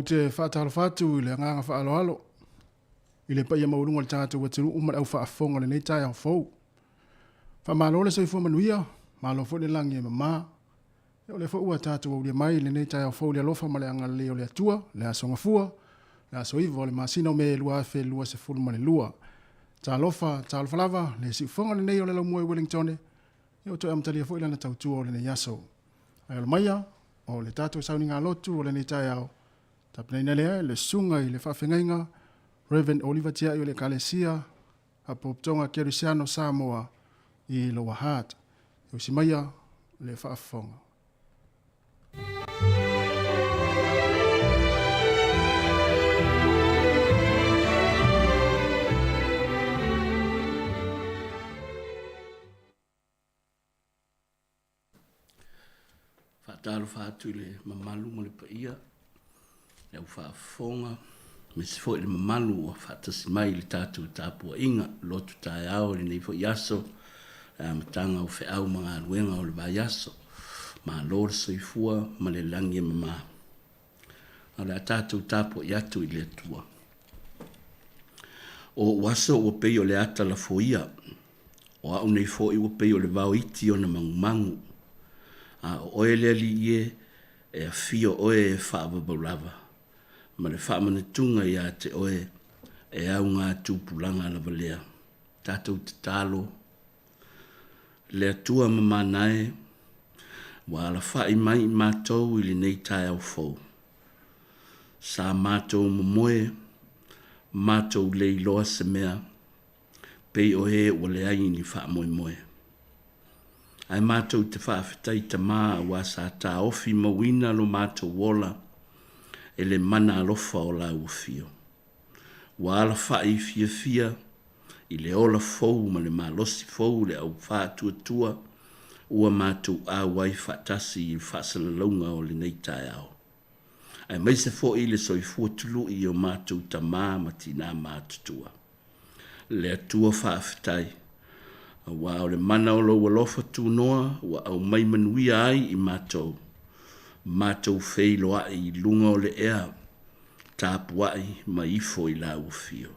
Ou te faatalofa atu i le agaga faaaloalo i le paia maualuga o le tatou atunuu ma le au faafofoga i lenei taeao fou. Faamalo le soifua manuia, malo foi le lagi e mama. O lea foi ua tatou aulia mai i lenei taeao fou i le alofa ma le agalelei o le Atua, le Aso Gafua, le aso 9 o le masina o Me 2022. Talofa, talofa lava, le siufofoga lenei o le Laumua i Wellingtone, ua toe amatalia foi lana tautua o lenei aso. Ae ola maia, o le tatou sauniga lotu o lenei taeao, tapenaina lea e le susuga i le faafeagaiga Rev. Oliver Tiai o le Ekalesia Faapotopotoga Kerisiano Samoa i Lower Hutt. E usi maia le faafofoga. Faatalofa atu i le mamalu ma le paia, le au faafofoga, aemaise foi le mamalu ua faatasi mai i le tatou tapuaiga lotu taeao i lenei foi aso, le amataga o feau ma galuega o le vaiaso. Malo le soifua ma le lagi e mama. A o le a tatou tapuai atu i le Atua. O ou aso ua pei o le ata lafoia, o au nei foi ua pei o le vao iti ona magumagu. A o oe le Alii e, e afio oe e faavauvau lava, ma le faamanatuga ia te oe e auga tupulaga lava lea. Tatou tatalo Le Atua mamana e, ua alafai mai i matou i lenei taeao fou. Sa matou momoe, matou le iloa se mea, pei o e ua leai ni faamoemoe. Ae matou te faafetai Tama aua sa taofi mauina lo matou ola e le mana alofa o Lau Afio. Ua alafai fiafia i le ola fou ma le malosi fou le au faatuatua ua matou auai faatasi i le faasalalauga o lenei taeao, aemaise foi le soifua tului o matou tama ma tinā matutua. Le Atua faafetai, aua o le mana o Lou alofa tunoa ua aumai manuia ai i matou, matou feiloai i luga o le ea, tapuai ma ifo i Lau Afio.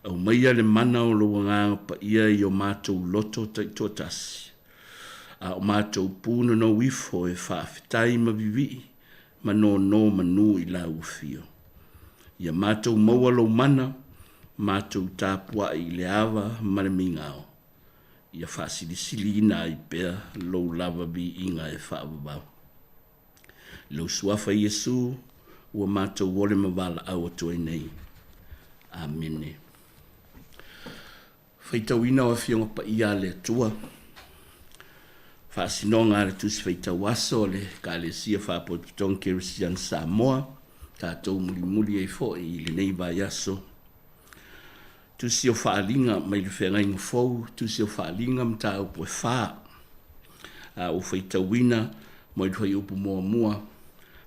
Aumaia le mana o Lou Agaga Paia i o matou loto taitoatasi, a o matou pūnonou ifo e faafetai ma vivii ma nonomanu i Lau Afio. Ia matou maua Lou mana, matou tapuai i le ava ma le migao, ia faasilisiliina ai pea Lou lava viiga e faavavau. I lou Suafa Iesu, ua matou ole ma valaau atu ai nei. Amene. Faitauina o Afioga Paia a le Atua, Faasinoga a le Tusi Faitau Aso a le Ekalesia Faapotopotoga Kerisiano Samoa, tatou mulimuli ai foi i lenei vaiaso. Tusi o Faaaliga mai le Feagaiga Fou, Tusi o Faaaliga Mataupu e fa. A ua faitauina mai le fuaiupu muamua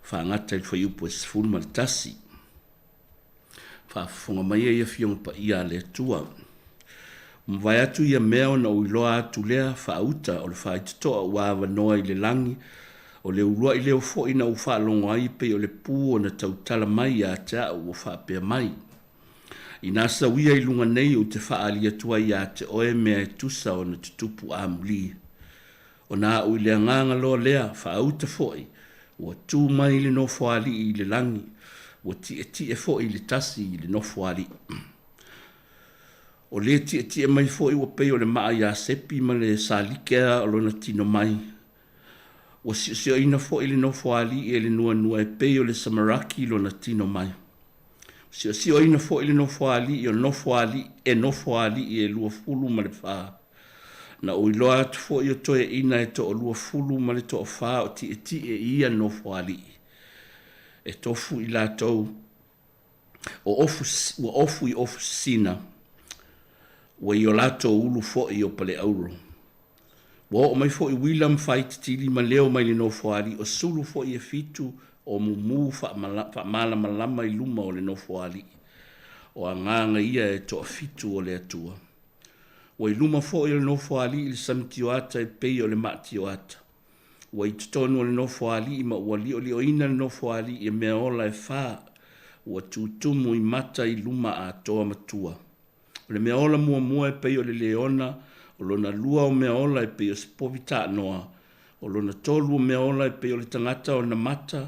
faagata i le fuaiupu e 11. Faafofoga mai ai Afioga Paia a le Atua. Ua mavae atu ia mea ona ou iloa atu lea faauta o le faitotoa ua avanoa i le lagi, o le uluai leo foi na ou faalogo ai pei o le pu ona tautala mai ia te au ua faapea mai, Inā sau ia i luga nei ou te faaali atu ai iā te oe mea e tusa ona tutupu amuli. Ona aʻu i le agaga loa lea, faauta foi, ua tu mai le Nofoalii i le lagi, ua tietie foi le tasi i le Nofoalii. O le tietie mai foi ua pei o le maa iā Sepi ma le salikea o lona tino mai. Ua siosioina foi le Nofoalii e le nuanua e pei o le samaraki lona tino mai. Siosioina foi le Nofoalii o Nofoalii e Nofoalii e 24. Na ou iloa atu foi o toeaiina e toalua ma le toafa o tietie i ia Nofoalii. E tofu i latou o ofu, ua ofu i ofu sisina, ua i o latou ulu foi o paleauro. Ua oo mai foi uila ma faititili ma leo mai le Nofoalii o sulu foi e fitu o mumu faamalamalama i luma o le Nofoalii, o agaga ia e toafitu o le Atua. Ua i luma foi o le Nofoalii le sami tioata e pei o le maa tioata. Ua i totonu o le Nofoalii ma ua liolioina le Nofoalii e mea ola e fā, ua tutumu i mata i luma atoa ma tua. O le mea ola muamua e pei o le leona, o lona lua o mea ola e pei o se povi taanoa, o lona tolu o mea ola e pei o le tagata ona mata,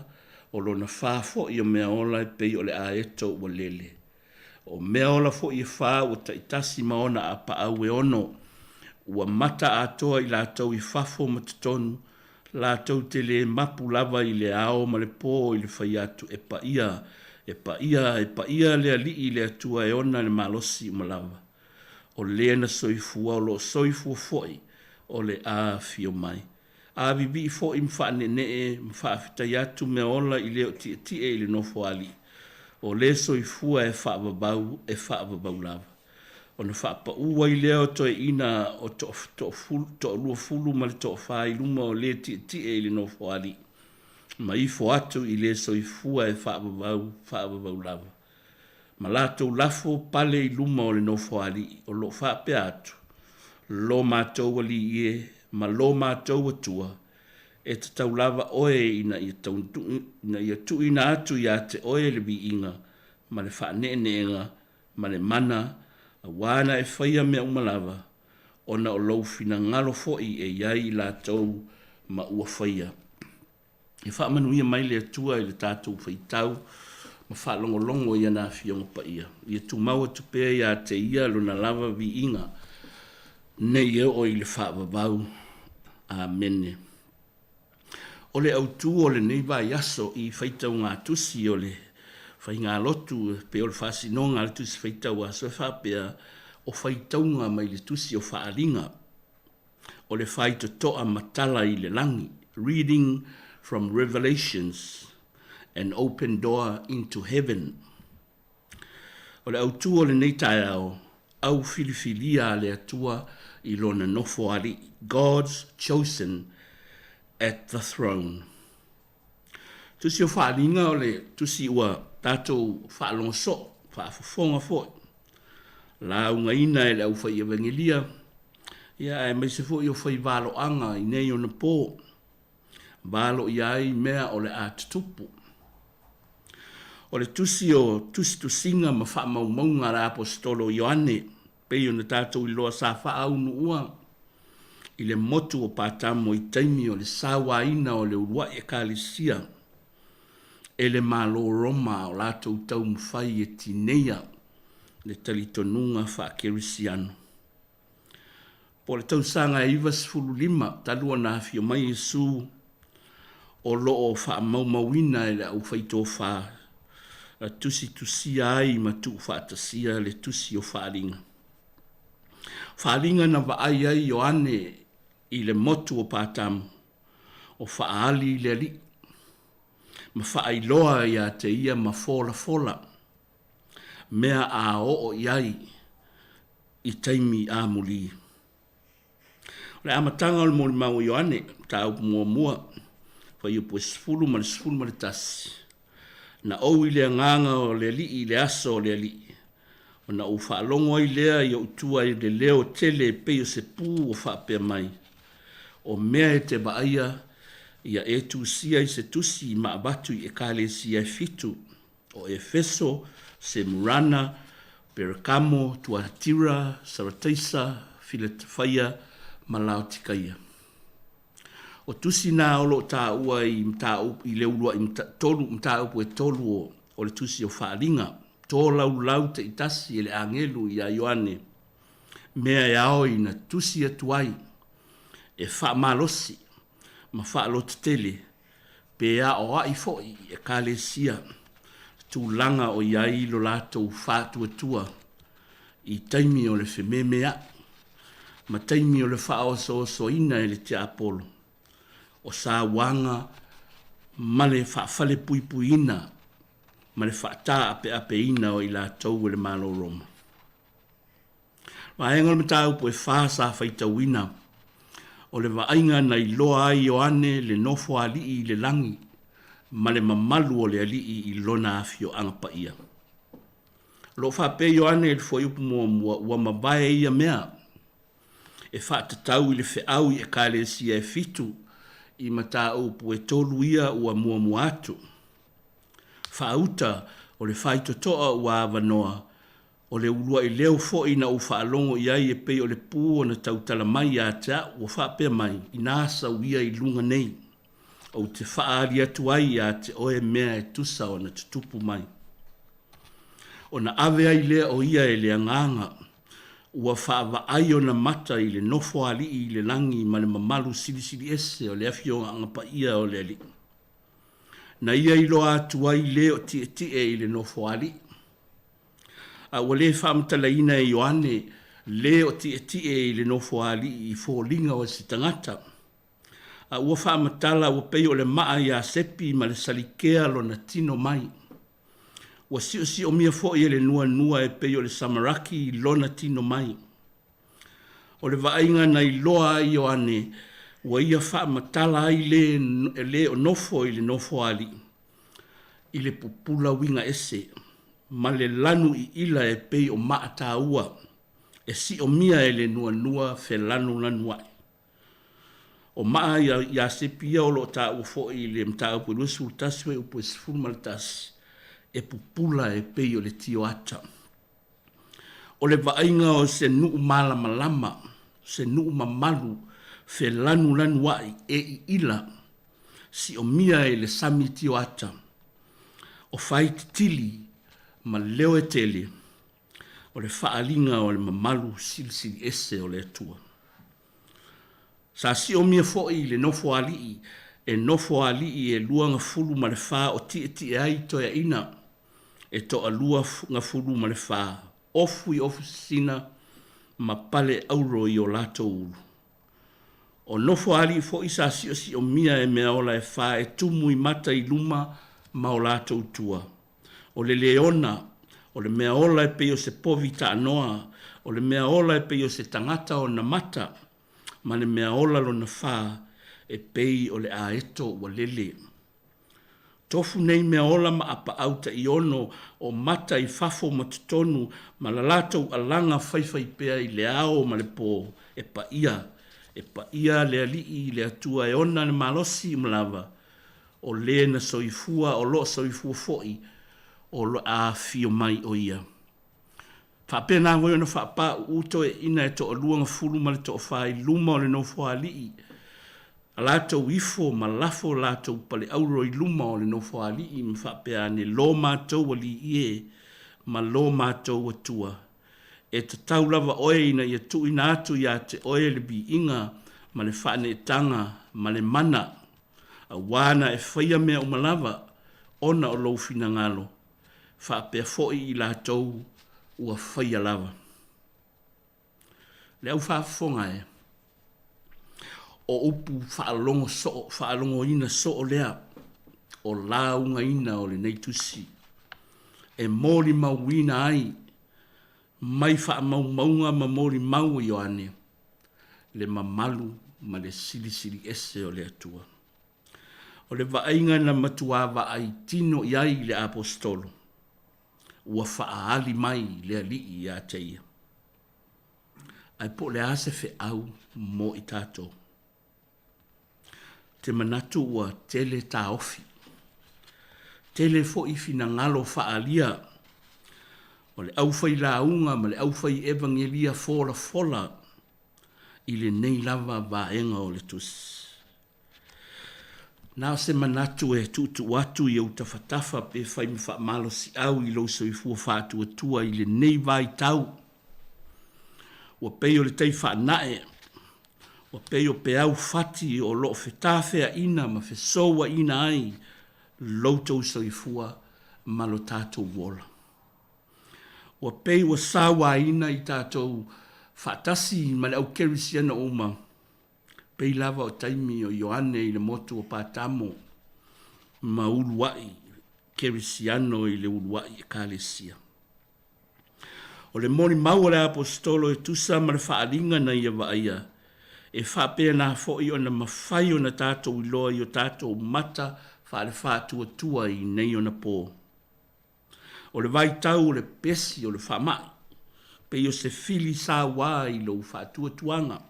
o lona fā foi o mea ola e pei o le aeto ua lele. O mea ola foi e fā ua taitasi ma ona apaau e ono, ua mata atoa i latou i fafo ma totonu, latou te lē mapu lava i le ao ma le pō i le fai atu, E paia, e paia, e paia le Alii le Atua e ona le malosi uma lava. O le na soifua o lo o soifua foi, o le a afio mai. A vivii foi ma faaneenee ma faafetai atu mea ola i le o tietie i le Nofoalii, o le soifua e faavavau e faavavau lava. Ona faapaū ai lea o toeaiina o toaluafulu ma le toafā i luma o le tietie i le Nofoalii, ma ifo atu i le soifua e faavavau faavavau lava. Ma latou lafo pale i luma o le Nofoalii, o lo o faapea atu, Lo matou Alii e, ma lo matou Atua, e tatau lava oe ina ia ina ia tuuina atu ia te oe le viiga ma le faaneeneega ma le mana, auā na e faia mea uma lava, ona o lou finagalo foi e i ai i latou ma ua faia. Ia faamanuia mai le Atua i le tatou faitau ma faalogologo i ana Afioga Paia. Ia tumau atu pea ia te Ia Lona lava viiga nei e oo i le faavavau. Amene. O le autu o lenei vaiaso i faitaugatusi o le faigalotu e pei o le faasinoga a le Tusi Faitau Aso e faapea, O faitauga mai le Tusi o Faaaliga. O le faitotoa matala i le lagi, Reading from Revelations, An Open Door into Heaven. O le autu o lenei taeao, au filifilia a le Atua i Lona Nofoalii, God's Chosen at the Throne. Tusi o Faaaliga o le tusi ua tatou faalogo soo, faafofoga foi, laugaina e le aufai evagelia, ia aemaise foi o faivaloaga i nei ona po, valo ia ai mea o le a tutupu. O le tusi o tusitusiga ma faamaumauga a le Aposetolo Ioane, pei ona tatou iloa sa faaunuua i le motu o Patamo i taimi o le sauaina o le uluai ekalesia e le Malo Roma a o latou taumafai e tineia le talitonuga faakerisiano. Po o le tausaga e 95 talu ona afio mai Iesu o lo o faamaumauina e le aufaitofa na tusitusia ai ma tuufaatasia le tusi o Faaaliga. Faaaliga na vaai ai Ioane i le motu o Patamo, o faaali i le Alii, ma faailoa ia te ia ma folafola mea a oo i ai i taimi amuli. O le amataga o le molimau a Ioane, mataupu muamua, fuaiupu e 10 ma le 11, Na ou i le agaga o le Alii i le aso o le Alii, ona ou faalogo ai lea i ou tua i le leo tele e pei o se pū o faapea mai, O mea e te vaaia, ia e tusia i se tusi ma avatu i Ekalesia e fitu, o Efeso, Semurana, Perekamo, Tuatira, Sarataisa, Filetefaia ma Laotikaia. O tusi na o lo o taua i mataupu i le uluai tolu mataupu e tolu o, o le tusi o Faaaliga, tolaulau taitasi e le agelu iā Ioane, mea e ao ina tusi atu ai e faamalosi ma faalototele pe aoai foi i Ekalesia tulaga o i ai lo latou faatuatua i taimi o le fememea'i ma taimi o le faaosoosoina e le tiapolo o sauaga ma le faafalepuipuiina ma le faataapeapeina o i latou e le Malo Roma. Vaega o le mataupu e fā sa faitauina, o le vaaiga na iloa ai Ioane le Nofoalii i le lagi ma le mamalu o le Alii i lona afioaga paia. O lo o faapea Ioane i le fuaiupu muamua, ua mavae ia mea e faatatau i le feau i Ekalesia e fitu i mataupu e tolu ia ua muamua atu. Faauta o le faitotoa ua avanoa, o le uluai leo foi na ou faalogo i ai e pei o le pu ona tautala mai ia te au ua faapea mai, Inā sau ia i luga nei, ou te faaali atu ai ia te oe mea e tusa ona tutupu mai. Ona ave ai lea o ia e le Agaga, ua faavaai ona mata i le Nofoalii i le lagi ma le mamalu silisili ese o le Afioaga Paia o le Alii. Na ia iloa atu ai le o tietie i le Nofoalii. A ua le faamatalaina e Ioane le o tietie i le Nofoalii i foliga o se tagata, a ua faamatala ua pei o le maa iasepi ma le salikea lona tino mai. Ua siosiomia foi e le nuanua e pei o le samaraki i lona tino mai. O le vaaiga na iloa ai Ioane ua ia faamatala ai le le o nofo i le Nofoalii i le pupula uiga ese ma le lanu iila e pei o maa taua e siomia e le nuanua felanulanuai. O maa iasepi ia o lo o taua foi i le mataupu e 21 fuaiupu e 11, e pupula e pei o le tioata. O le vaaiga o se nuu malamalama, se nuu mamalu felanulanuai e iila, siomia e le sami tioata, o fai titili ma leo e tele, o le faaaliga o le mamalu silisili ese o le Atua. Sa siomia foi i le Nofoalii e Nofoalii e 24 o tietie ai toeaiina e toalua 24, ofu i ofu sisina ma pale auro i o latou ulu. O Nofoalii foi sa siosiomia e meaola e fa e tumu i mata i luma ma o latou tua. O le leona, o le mea ola e pei o se povi taanoa, o le mea ola e pei o se tagata ona mata, ma le mea ola lona fa e pei o le aeto ua lele. Tofu nei mea ola ma apaau taiono o mata i fafo ma totonu ma la latou alaga faifaipea i le ao ma le po, e paia, e paia le Alii le Atua e ona le malosi uma lava, o le na soifua o lo o soifua foi, o le a afio mai o ia. Faapena foi ona faapāuū toeaiina e toalua gafulu ma le toafa i luma o le Nofoalii, a latou ifo ma lafo latou paleauro i luma o le Nofoalii ma faapea ane, Lo matou Alii e, ma lo matou Atua, e tatau lava oe ina ia tuuina atu iā te oe le viiga ma le faaneetaga ma le mana, auā na e faia mea uma lava ona o lou finagalo, faapea foi i latou ua faia lava. Le au faafofoga e, o upu faalogo soo, faalogoina soo lea o laugaina o lenei tusi e molimauina ai mai faamaumauga ma molimau o Ioane le mamalu ma le silisili ese o le Atua. O le vaaiga na matuā vaai tino i ai le Aposetolo, ua faaali mai le Alii ia te ia. Ae po o le a se feau mo i tatou? Ou te manatu ua tele taofi, tele foi finagalo faaalia o le aufailauga ma le aufaievagelia folafola i lenei lava vaega o le tusi. Na o se manatu e tuutuu atu i ou tafatafa pe fai ma faamalosiau i lou soifua faatuatua i lenei vaitau. Ua pei o le tai faanae, ua pei o peau fati o lo o fetafeaina ma fesouaina ai lo outou soifua ma lo tatou ola. Ua pei ua sauaina i tatou faatasi ma le au kerisiano uma, pei lava o taimi o Ioane i le motu o Patamo ma uluai kerisiano i le uluai ekalesia. O le molimau a le Aposetolo e tusa ma le faaaliga na ia vaaia, e faapena foi ona mafai ona tatou iloa i o tatou mata faale-faatuatua i nei ona po. O le vaitau o le pesi o le faamai, pei o se fili sauā i lou faatuatuaga.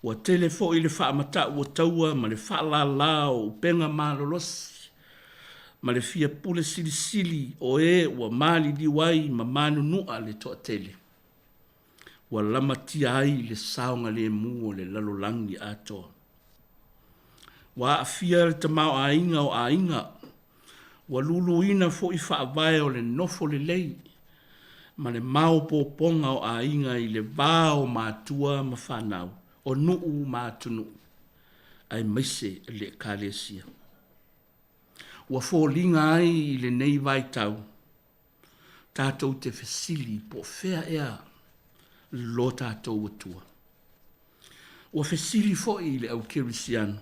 Ua tele foi le faamata'u o taua ma le faalālā o upega malolosi ma le fia pule silisili o e ua maliliu ai ma manunu'a le toatele, ua lamatia ai le saogalēmū o le lalolagi atoa. Ua aafia le tamaoaiga o aiga, ua luluina foi faavae o le nofo lelei ma le maopoopoga o aiga i le va o matua ma fanau, o nuu ma atunuu, aemaise le Ekalesia. Ua foliga ai i lenei vaitau, tatou te fesili po o fea ea lo tatou Atua. Ua fesili foi le au kerisiano,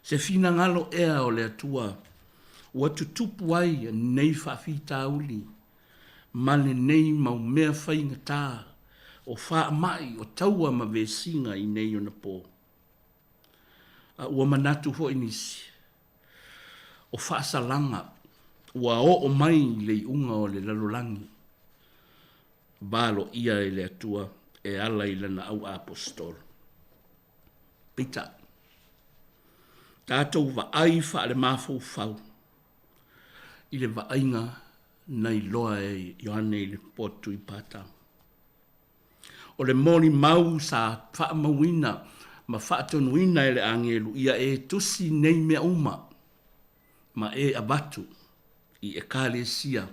Se finagalo ea o le Atua ua tutupu ai nei faafitauli ma lenei mau mea faigata o faamai, o taua ma vesiga i nei ona po? A ua manatu foi nisi, o faasalaga ua oo mai i le iuga o le lalolagi, valoia e le Atua e ala i lana au aposetolo. Peitai, tatou vaai faalemafaufau i le vaaiga na iloa e Ioane i le potu i Patamo. O le molimau sa faamauina ma faatonuina e le agelu ia e tusi nei mea uma ma e avatu i Ekalesia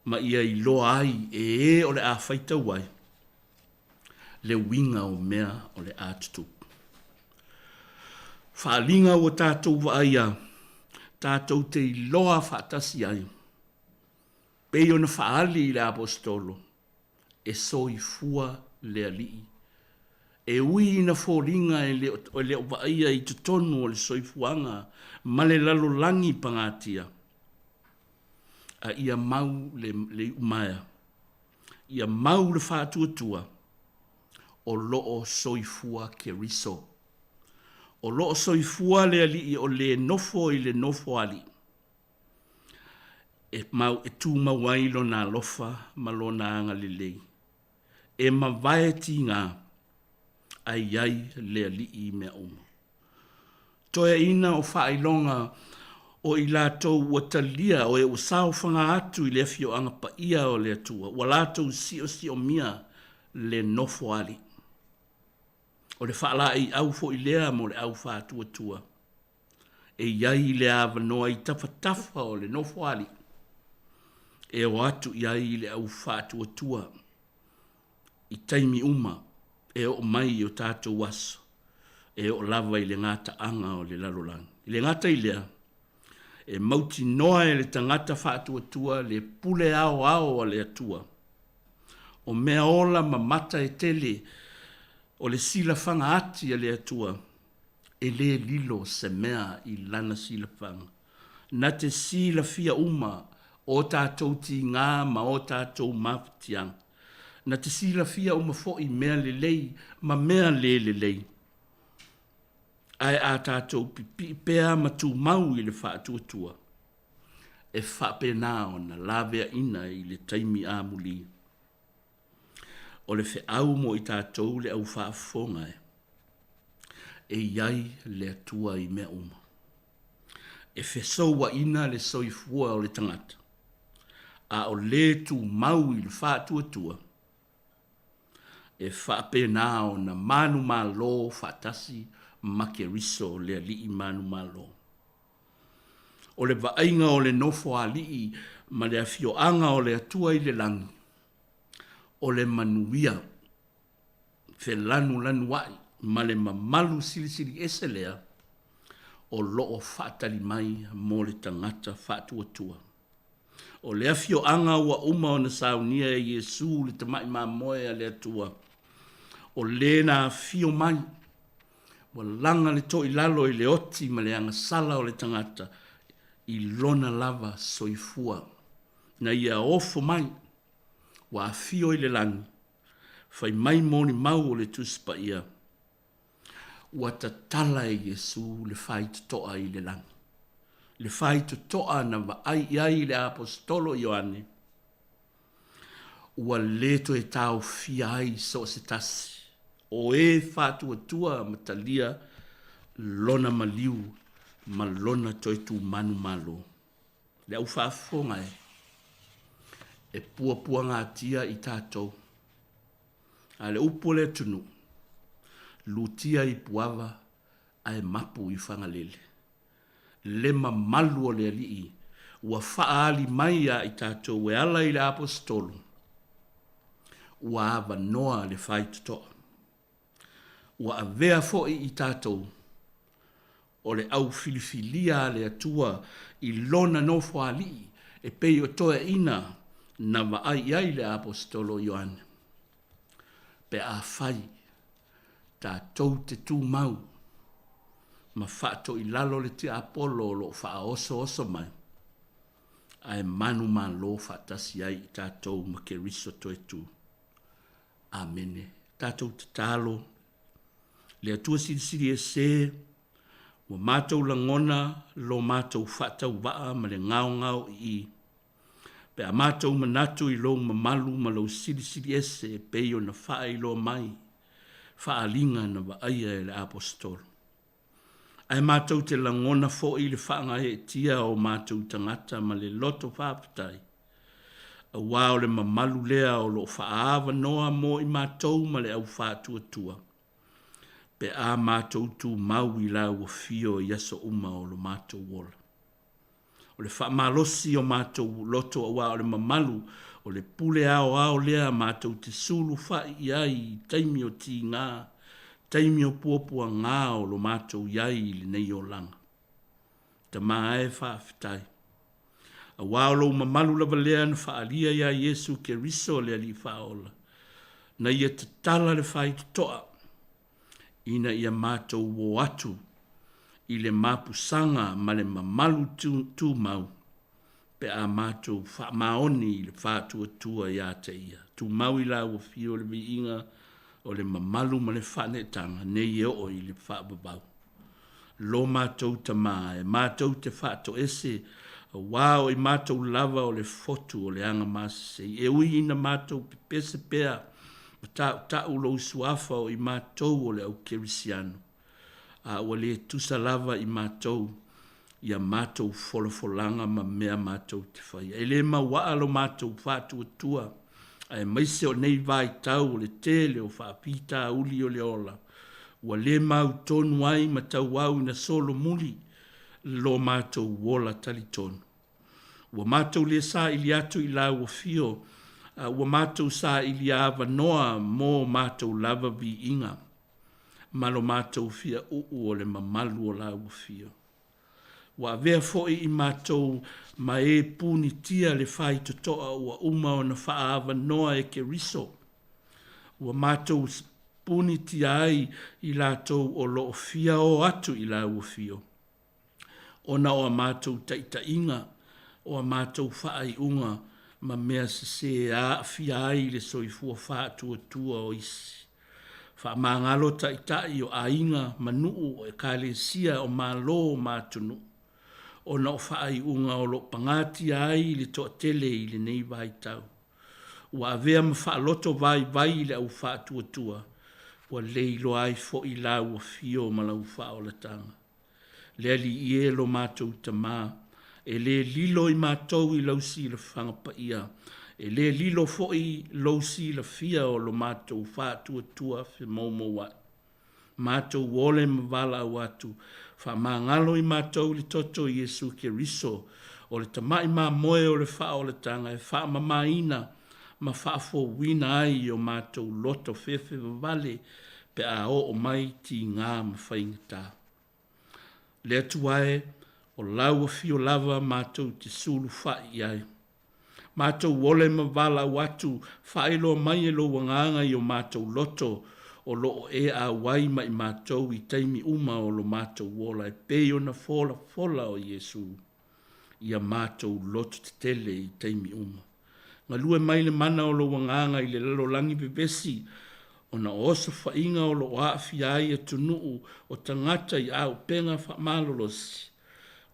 ma ia iloa ai e ē o le a faitau ai le uiga o mea o le a tutupu. Faaaliga ua tatou vaaia, tatou te iloa faatasi ai, pei ona faaali i le Aposetolo, e soifua le Alii, e ui ina foliga e le o vaaia i totonu o le soifuaga ma le lalolagi pagatia, a ia mau le iumaea, ia mau le faatuatua, o lo o soifua Keriso. O lo o soifua le Alii o le nofo i le Nofoalii, e mau e tumau ai Lona alofa ma Lona agalelei, e mavae tigā, ae i ai le Alii i mea uma. Toeaiina o faailoga o i latou ua talia o e ua saofaga atu i le afioaga paia o le Atua, ua latou siosiomia le Nofoalii. O le faalaeiau foi lea mo le au faatuatua e i ai le avanoa i tafatafa o le Nofoalii e o atu i ai le au faatuatua i taimi uma e oo mai i o tatou aso e oo lava i le gataaga o le lalolagi. E le gata i lea, e mautinoa e le tagata faatuatua le pule aoao a le Atua. O mea ola ma mata e tele o le silafaga ati a le Atua, e lē lilo se mea i lana silafaga. Na te silafia uma o tatou tigā ma o tatou mafatiaga. Na te silafia uma foi mea lelei ma mea lē lelei. Ae a tatou pipii pea ma tumau i le faatuatua, e faapena ona laveaina i le taimi amuli. O le feau mo i tatou le au faafofoga e, e i ai le Atua i mea uma. E fesouaina le soifua o le tagata, a o lē tumau i le faatuatua, e faapena ona manumalo faatasi ma Keriso le Alii manumalo. O le vaaiga o le Nofoalii ma le afioaga o le Atua i le lagi, o le manuia felanulanuai ma le mamalu silisili ese lea o lo o faatali mai mo le tagata faatuatua. O le afioaga ua uma ona saunia e Iesu le Tamai Mamoe a le Atua, o le na afio mai, ua laga le toilalo i le oti ma le agasala o le tagata i lona lava soifua, na ia ofo mai, ua afio i le lagi, fai mai molimau o le Tusi Paia, ua tatala e Iesu le faitotoa i le lagi, le faitotoa na vaai i ai le Aposetolo Ioane, ua lē toe taofia ai so o se tasi. O e faatuatua ma talia lona maliu ma lona toe tumanu malo. Le au faafofoga e, e puapuagatia i tatou. A le upu o le atunuu, lutia i Puava ae mapu i Fagalele. Le mamalu o le Alii ua faaali mai ia i tatou e ala i le Aposetolo, ua avanoa le faitotoa. Ua avea foi i tatou o le au filifilia a le Atua i Lona nofoalii e pei o toeaiina na vaai i ai le Aposetolo o Ioane. Pe afai tatou te tumau ma faatoilalo le tiapolo o lo o faaosooso mai, ae manumalo faatasi ai i tatou ma Keriso toe tu. Amene. Tatou tatalo, Le Atua Silisili Ese, ua matou lagona lo matou faatauvaa ma le gaogao ii, pe a matou manatu i lou mamalu ma lou silisili ese e pei ona faailoa mai faaaliga na vaaia e le Aposetolo. Ae matou te lagona foi le faagaeetia o matou tagata ma le loto faafetai, aua o le mamalu lea o lo o faaavanoa mo i matou ma le au faatuatua, pe a matou tumau i lau afio i aso uma o lo matou ola. O le faamalosi o matou loto aua o le mamalu o le pule aoao lea matou te sulufai i ai i taimi o tiga, taimi o puapuaga o lo matou i ai i lenei olaga. Tama e faafetai. Aua o lou mamalu lava lea na faaalia iā Iesu Keriso le Alii Faaola, na ia tatala le faitotoa ina ia matou o atu i le mapusaga ma le mamalu tumau pe a matou faamaoni i le faatuatua iā te Ia. Tumau i lau afio le viiga o le mamalu ma le faaneetaga nei e oo i le faavavau. Lo matou Tama e matou te faatoese aua o i matou lava o le fotu o le aga masesei e ui ina matou pepese pea ma tautau lou suafa o i matou o le au kerisiano a ua le tusa lava i matou ia matou folafolaga ma mea matou te faia. E le mauaa lo matou faatuatua, aemaise o nei vaitau o le tele o faafitauli o le ola, ua le mautonu ai ma tauau ina solomuli lo matou ola talitonu. Ua matou le saili atu i lau afio, a ua matou sailia avanoa mo matou lava viiga ma lo matou fia uu o le mamalu o lau afio. Ua avea foi i matou ma e punitia le faitotoa ua uma ona faaavanoa e Keriso, ua matou punitia ai i latou o lo o fia o atu i lau afio, ona o a matou taitaiga, o a matou faaiuga ma mea sese e aafia ai le soifua faatuatua o isi. Faamagalo taitai o aiga ma nuu o ekalesia o Malo ma atunuu, ona o faaiuga o lo o pagatia ai le toatele i lenei vaitau. Ua avea ma faaloto vaivai i le au faatuatua, ua le iloa ai foi lau afio ma lau faaolataga. Le Alii e lo matou Tama, e le lilo i matou i lau silafaga paia, e le lilo foi lou silafia o lo matou faatuatua femoumouai. Matou ole ma valaau atu, faamagalo i matou i le toto o Iesu Keriso, o le Tamai Mamoe o le faaolataga e faamamaina ma faafouina ai i o matou loto fefe vavale pe a oo mai tiga ma faigata. Le Atua e, o lau afio lava matou te sulufai i ai. Matou ole ma valaau atu, faailoa mai e lou Agaga i o matou loto o lo o e auai ma i matou i taimi uma o lo matou ola e pei ona folafola o Iesu ia matou loto tetele i taimi uma. Galue mai le mana o lou Agaga i le lalolagi vevesi, ona o osofaiga o lo o aafia ai atunuu o tagata i aupega faamalolosi,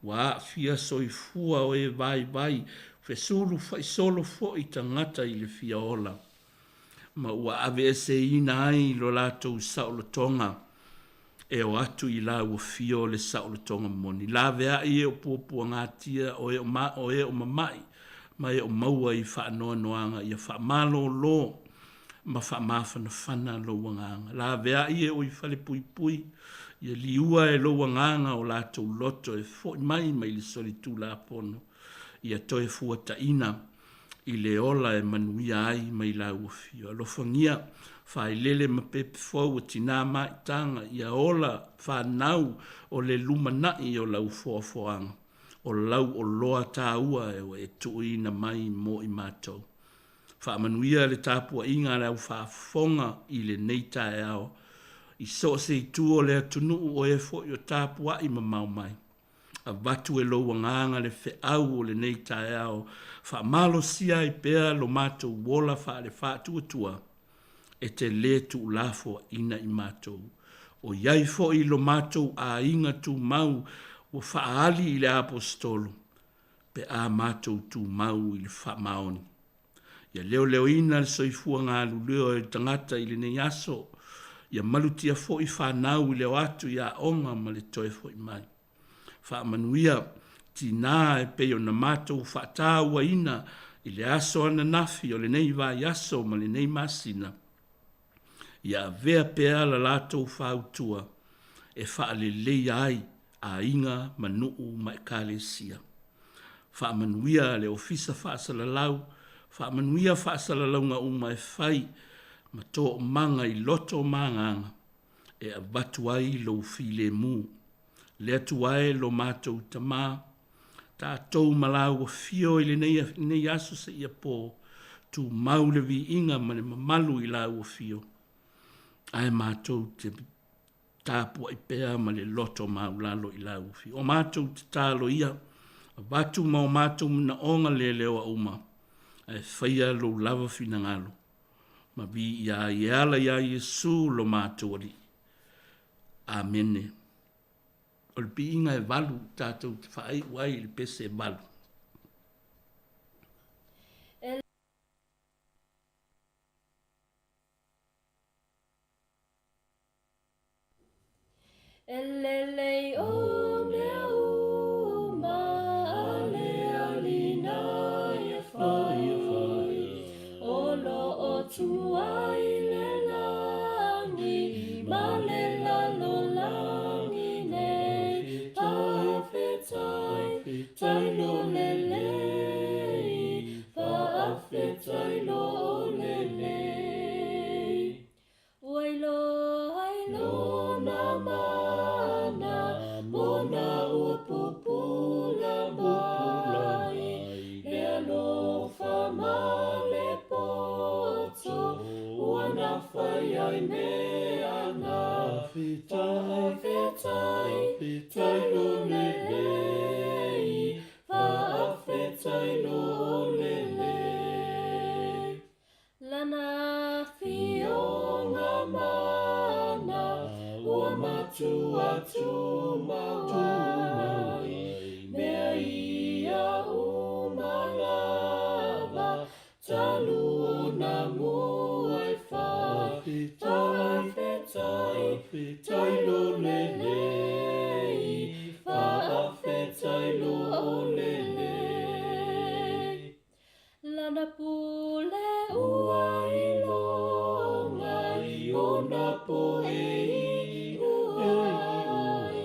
ua aafia soifua o e vaivai, fesulufaisolo foi tagata i le fia ola. ma ua aveeseina ai lo latou saolotoga e o atu i lau afio le saolotoga moni. Laveai e o puapuagatia, o e o ma, o e o mama'i, ma e o maua i faanoanoaga ia faamalōlō ma faamafanafana lou agaga. Laveai e o i falepuipui, ia liua e lou agaga o latou loto e fo'i mai mai le solitulafono, ia toe fuataina i le ola e manuia ai mai lau afio. Alofagia failele ma pepe fou o tinā maitaga ia ola fanau o le lumanai o lau foafoaga, o lau oloa taua e ua e tuuina mai mo i matou. Faamanuia le tapuaiga a le au faafofoga i lenei taeao i so o se itu o le atunuu o e foi o tapuai mamao mai. Avatu e lou agaga le feau o lenei taeao, faamalosia ai pea lo matou ola faale-faatuatua e te lē tuulafoaina i matou. O i ai foi lo matou aiga tumau ua faaali i le Aposetolo pe a matou tumau i le faamaoni. Ia leoleoina le soifua galulue o e tagata i lenei aso, ia malutia foi fanau i le o atu i aoga ma le toe foi mai. Faamanuia tinā e pei ona matou faatauaina i le aso ananafi o lenei vaiaso ma lenei masina, ia avea pea la latou fautua e faaleleia ai aiga ma nuu ma Ekalesia. Faamanuia le Ofisa Faasalalau, faamanuia faasalalauga uma e fai ma toomaga i loto ma agaga e avatu ai lou filemu. Le Atua e lo matou Tama, tatou ma lau afio i lenei aso seia po, tumau le viiga ma le mamalu i lau afio, ae matou te tapuai pea ma le loto maulalo i lau afio. O matou tatalo ia, avatu ma o matou manaoga leleoa uma, ae faia lou lava finagalo, ma viia ai e ala iā Iesu lo matou Alii. Amene. O le piiga e valu tatou te faaiu ai i le pese e valu. E lelei o mea uma a le Alii na ia fai, o lo o tumu ai le lagi ma le lalolagi nei. Faafetai, tai lo lelei, faafetai lo lelei. Ua iloa ai lona mana, mona ua pupula mai, le alofa ma le poto, ua nafa ai mea na. Faafetai, tai lo lelei, faafetai lo lelei. Lana afioga mana ua matua tumau ai, mea ia uma lava, talu ona muai fai. Faafetai, tai lo lelei, faafetai lo lelei. Lana pule ua iloga i ona poʻe i ai,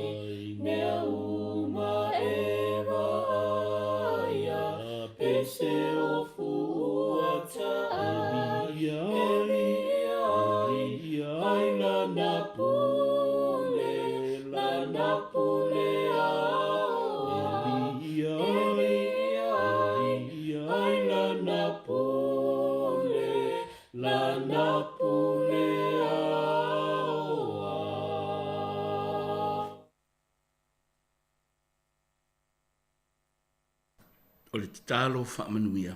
mea uma e vaaia, pei se o fuataʻai, e viia ai, ai lana pule, lana pule aoa, e viia ai, ai lana pule, lana pule aoa. O le tatalo faamanuia.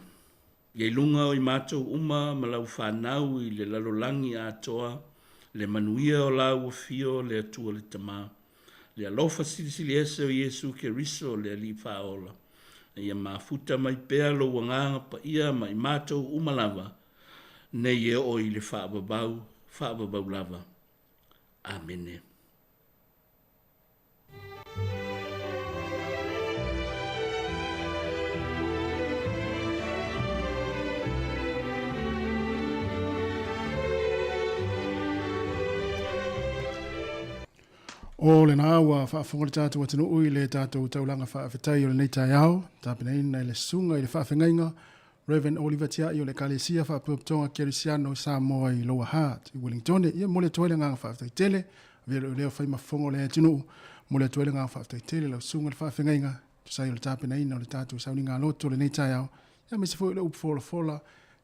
Ia i luga o i matou uma ma lau fanau i le lalolagi atoa, le manuia o lau afio le Atua le Tama, le alofa silisili ese o Iesu Keriso le Alii Faaola, a ia mafuta mai pea lou Agaga Paia ma i matou uma lava, nei e oo i le faavavau, faavavau lava. Amene. O lena ua faafofoga le tatou atunuu i le tatou taulaga faafetai o lenei taeao, tapenaina e le Susuga i le Faafegaiga Rev. Oliver Tiai o le Ekalesia Faapotopotoga Kerisiano i Samoa i Lower Hutt i Wellingtone. Ia momoli atu ai le agaga faafetai tele, avea lou leo fai ma fofoga o le atunuu, momoli atu ai le agaga faafetai tele i lau Susuga i le Faafegaiga, tusa ai o le tapenaina o le tatou sauniga loto i lenei taeao, ia aemaise foi o le upu folafola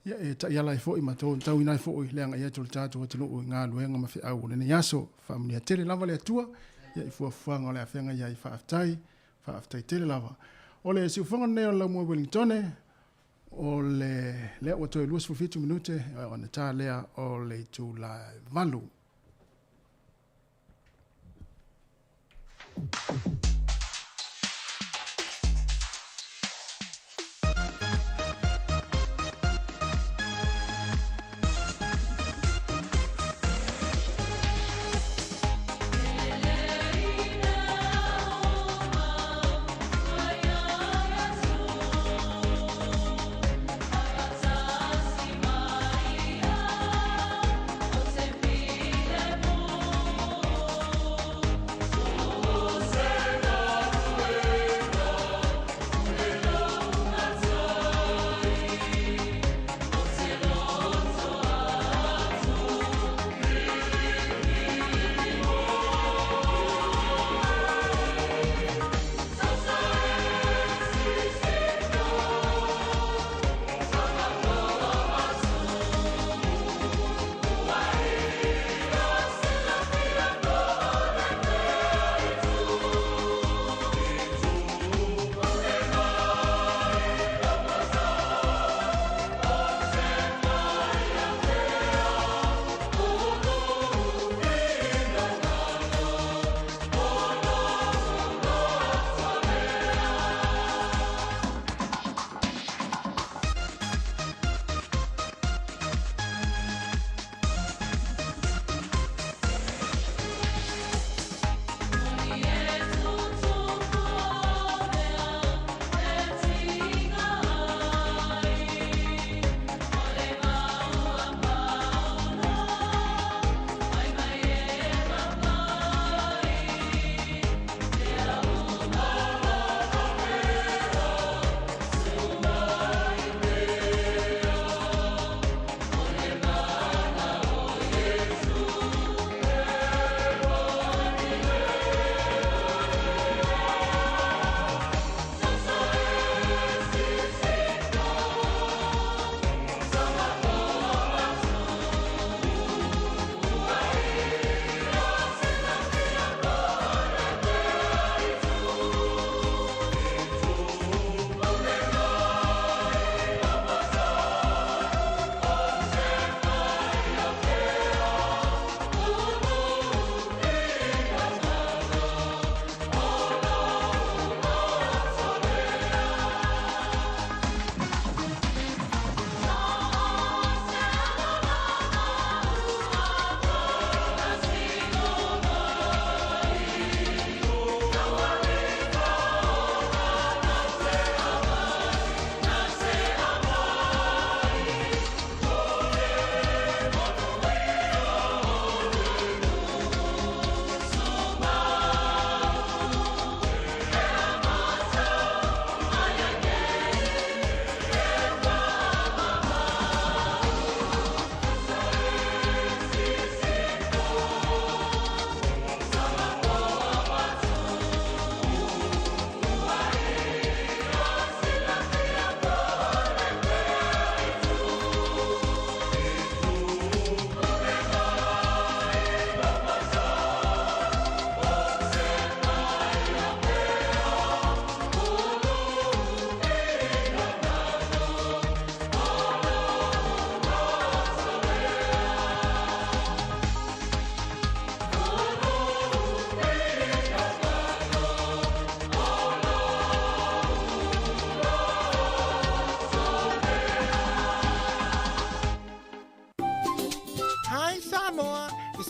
ia e taiala ai foi ma tauina ai foi le agai atu o le tatou atunuu i galuega ma feau o lenei aso. Faamanuia tele lava le Atua ia i fuafuaga o le a feagai ai. Faafetai, faafetai tele lava. O le siufofoga lenei o le Laumua Wellingtone, o le lea ua toe 27 minute ona ta lea o le itula e 8.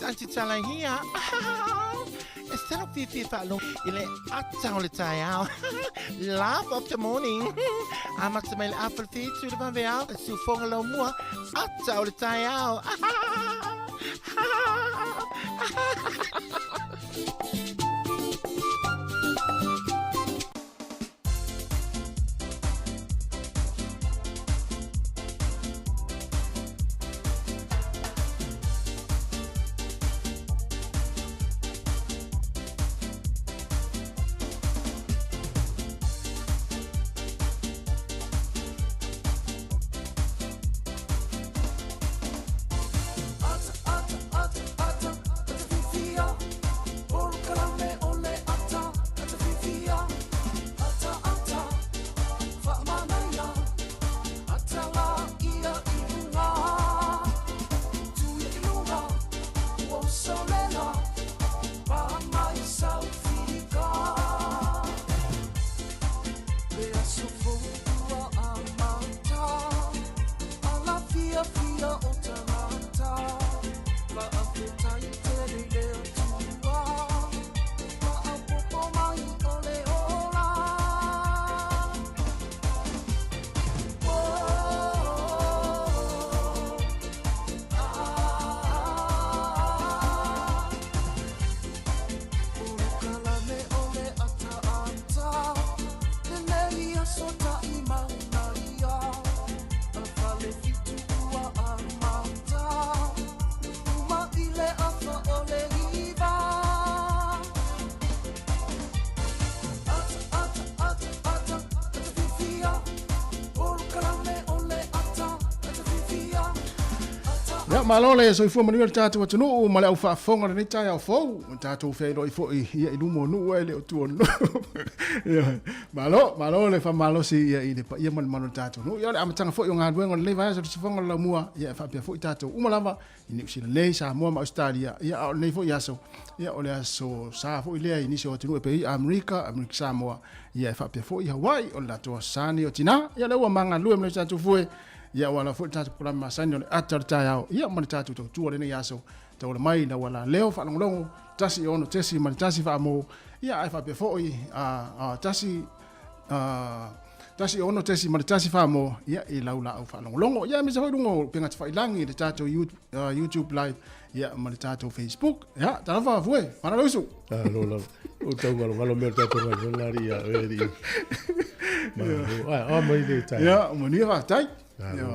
Aunty Tala here. E talo fiafia faalogo i le ata o le taeao. Laugh of the morning. Amata mai le afa le whitu le vaveao. Siufoga lau mua. Ata o le taeao. Ia, malo le soifua manuia le tatou atunuu ma le au faafofoga o lenei taeao fou. O tatou feiloai foi ia i luma o nuu ae le o tua o nuu. Ia, malo, malo le faamalosi ia i le paia ma le mamalu o le tatou nuu. Ia, o le amataga foi o galuega o lenei vaiaso le sifoga o le laumua, ia e faapea foi tatou uma lava i Niu Sila nei, Samoa ma Ausetalia, ia a o lenei foi aso, ia o le aso sa foi lea i nisi o atunuu e pei i Amerika, Amerika Samoa, ia e faapea foi Hawaii, o le latou aso sa nei o tinā. Ia lea ua magalue ma le tatou fue, ia ua ala foi le tatou polokalame masani o le ata o le taeao, ia ma le tatou tautua lenei aso, tauala mai lau ala leo faalogologo, 1 6 tesi ma le 1 faamo, ia ae faapea foi a, a, 1, 1 6 tesi ma le 1 faamo, ia i lau laau faalogologo. Ia aemaise foi luga o upega tafailangi i le tatou YouTube live, ia ma le tatou Facebook. Ia, talofa fue, mana le usu. Ah, lo lava. O tau galogalo mea o le tatou galuega ari ia oe alii. Malo. Ai, o mai le taeao. Ia, manuia faafetai. Ia,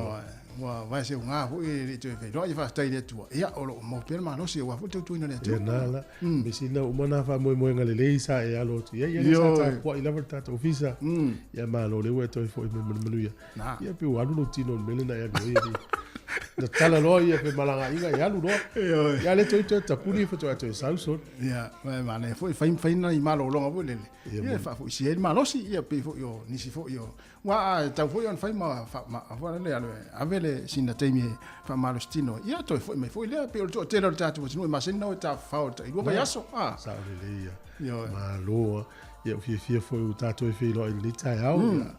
ua vae se uga foi e le i toe feiloai, ia faafetai i le Atua. Ia, o lo o maua pea le malosi aua foi le tautuaina o le Atua. Ia na la. Me sina uma na faamoemoega lelei sa e alo atu i ai. Ia lea sa tapuai lava le tatou ofisa. Ia malo lea ua e toe foi mai ma le manuia. Ia pe ua alu lou tino i le mea lena e alu ai alii. Na tala loa ia femalagaaiga e alu loa. Ia le toe toe tapuni faatoa toe sau solo. Ia, manaia foi fai fai nai malologa foi lele. Ia e faafoisia ai le malosi, ia pei foi o nisi foi o Ua a tau foi ona fai ma fa le alo ave le sina taimi e faamalosi tino. Ia toe foi mai foi lea pei o le toatele o le tatou atunuu e masani na o e tafafao i lua vaiaso. Ah. Sao lelei ia. Ioe. Malo. Ia ua fiafia foi ua tatou e feiloai i lenei taeao. Ia.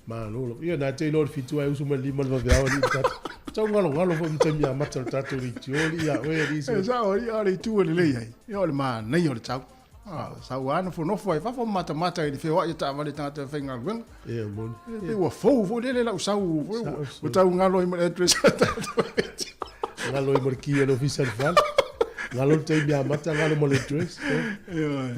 Malo lava. Ia na te iloa le fitu ae usu mai le lima le vaveao alii le tatou. Tau galogalo foi ma taimi amata o le tatou leitio alii ia oe alii. E sao alii a o le itu e lelei ai. Ia o le manaia o le tau. Ah, sau lava nofonofo ai fafo ma matamata i le feoai o taavale tagata e faigaluega. Ia moni. E pei ua fou foi lele lau sau foi ua tau galo ai ma le address a tatou. Galo ai ma le key o le ofisa i le fale. Galo le taimi amata, galo ma le address.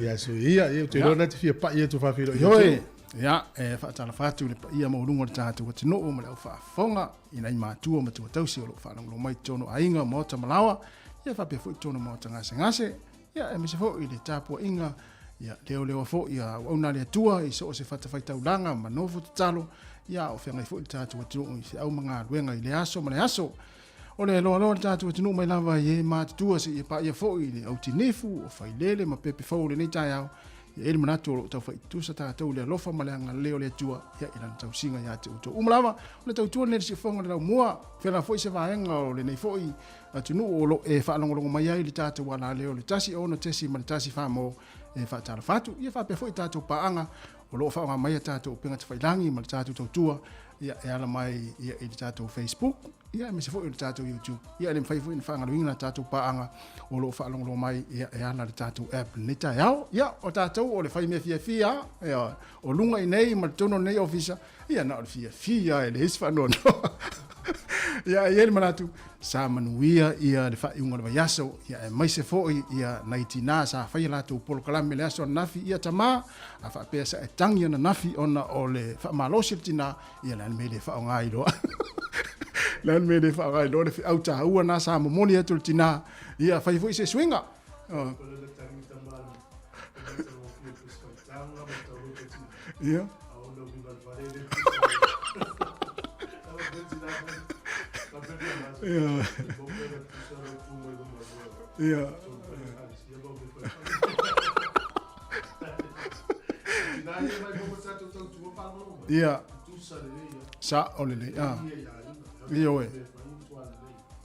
Ia so ia, ia, ou te iloa na te fia pai atu faafeiloai. Ioe, ia, e faatalofa atu i le paia maualuga o le tatou atunuu ma le au faafofoga i nai matua ma tuatausi o lo o faalogologo mai i totonu o aiga, maota ma laoa, ia faapea foi i totonu o maota gasegase. Ia, aemaise foi i le tapuaiga, ia, leoleoa foi a auauna a le Atua i so o se fatafaitaulaga ma nofo tatalo, ia, a o feagai foi le tatou atunuu i feau ma galuega i le aso ma le aso. O le loaloa le tatou atunuu mai lava i e matutua seia paia foi i le autinifu, o failele ma pepe fou o lenei taeao, ia, e i ai le manatu o lo o taufaitutusa tatou i le alofa ma le agalelei o le Atua, ia, i Lana tausiga ia te outou uma lava. O le tautua lenei i le siufofoga o le laumua, fela foi se vaega o lenei foi atunuu o lo o e faalogologo mai ai i le tatou alaleo o le 1 6.1 Famo e faatalofa atu. Ia faapea foi tatou paaga o lo o faaaoga mai a tatou upega tafailagi ma le tatou tautua. Ia, e ala mai ia i le tatou Facebook, ia aemaise foi o le tatou YouTube. Ia e le mafai foi ona faagaloina tatou paaga o lo o faalogologo mai ia e ala le tatou app lenei taeao. Ia, o tatou o le fai mea fiafia, ia, o luga i nei ma totonu o lenei ofisa, ia na o le fiafia e leai se faanoanoa. Ia, e i ai le manatu, sa manuia ia le faaiuga o le vaiaso, ia aemaise foi ia nai tinā sa faia latou polokalame le aso ananafi, ia tamā, a faapea sa e tagi ananafi ona o le faamalosi o le tinā, ia le a le mea e le faaaoga ai loa. Le a le mea e le faaaoga ai loa le feau taua na sa momoli atu le tinā, ia fai foi se suiga. Ia. Ia. Ia. Ia. Sa o lelei. Ah. Ioe.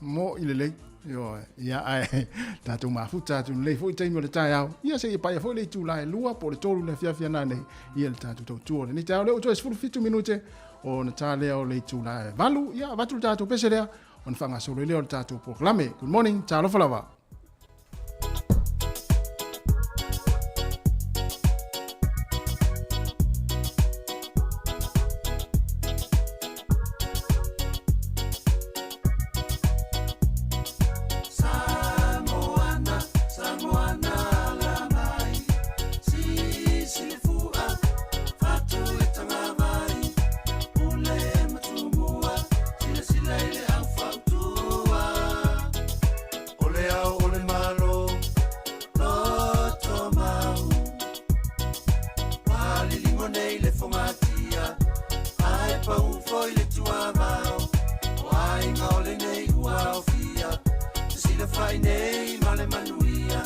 Mo i lelei. Ioe. Ia ae tatou mafuta atu lelei foi taimi o le taeao. Ia seia paia foi le itula e 2 po o le 3 le afiafi ana nei. Ia le tatou tautua o lenei taeao lea ua toe 17 minute ona ta lea o le itula e 8. Ia avatu le tatou pese lea ona faagasolo ai lea o le tatou polokalame. Good morning, talofa lava. O le ao o le Malo, loto mau. Ua liligo nei le fogatia, ae pau foi le tuavao. O aiga o lenei ua aofia, fesilafai nei ma le manuia.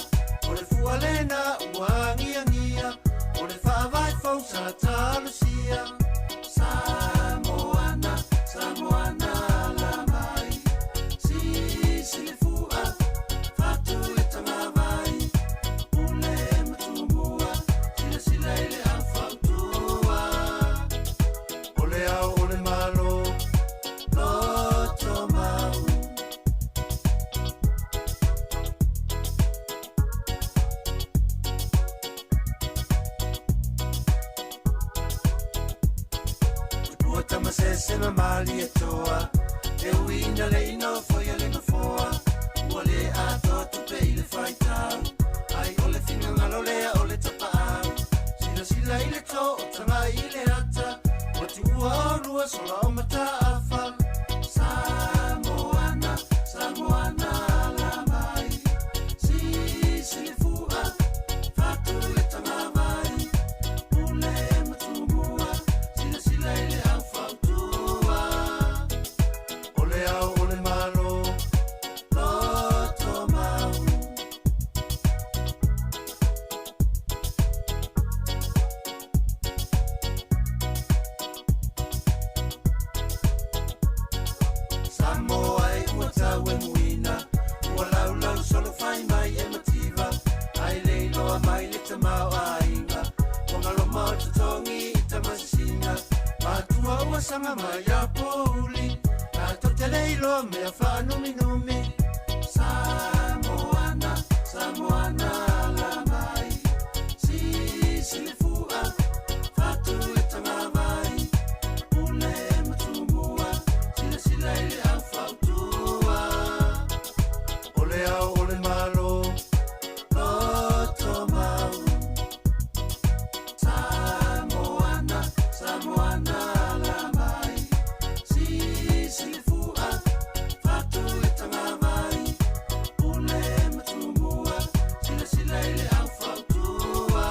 O le fua lena ua agiagia, o le faavae fou sa talosia. Samoana, Samoana ala mai, sisi le fua, fatu le tagavai, pule ma tumua, silasila i le au fautua. O le ao o le Malo, loto mau. Tupua tamasese ma malie toa, e uina le ino foi le nofoa. Ua le atoa tupe i le faitau, ai o le finagalo lea o le tapaau. Silasila i le to o taga i le ata, ua tuua o lua sola o mataafa. Samoana, Samoana ala mai, sisi le fua, fatu le tagavai, pule ma tumua, silasila i le au fautua. O le ao o le Malo, loto mau. Samoa e ua tau e muina, ua laulau solo fai mai e mativa, ai le iloa mai le tamao aiga, ua galoma o totogi i tamasisina, matua ua saga mai a pouli, tatou te le iloa mea faanuminumi. Samoana, Samoana ala mai, sisi le fua, fatu le tagavai, pule ma tumua, silasila i le au fautua. O le ao o le Malo, loto mau. Samoana, Samoana ala mai, sisi le fua, fatu le tagavai, pule ma tumua, silasila i le au fautua.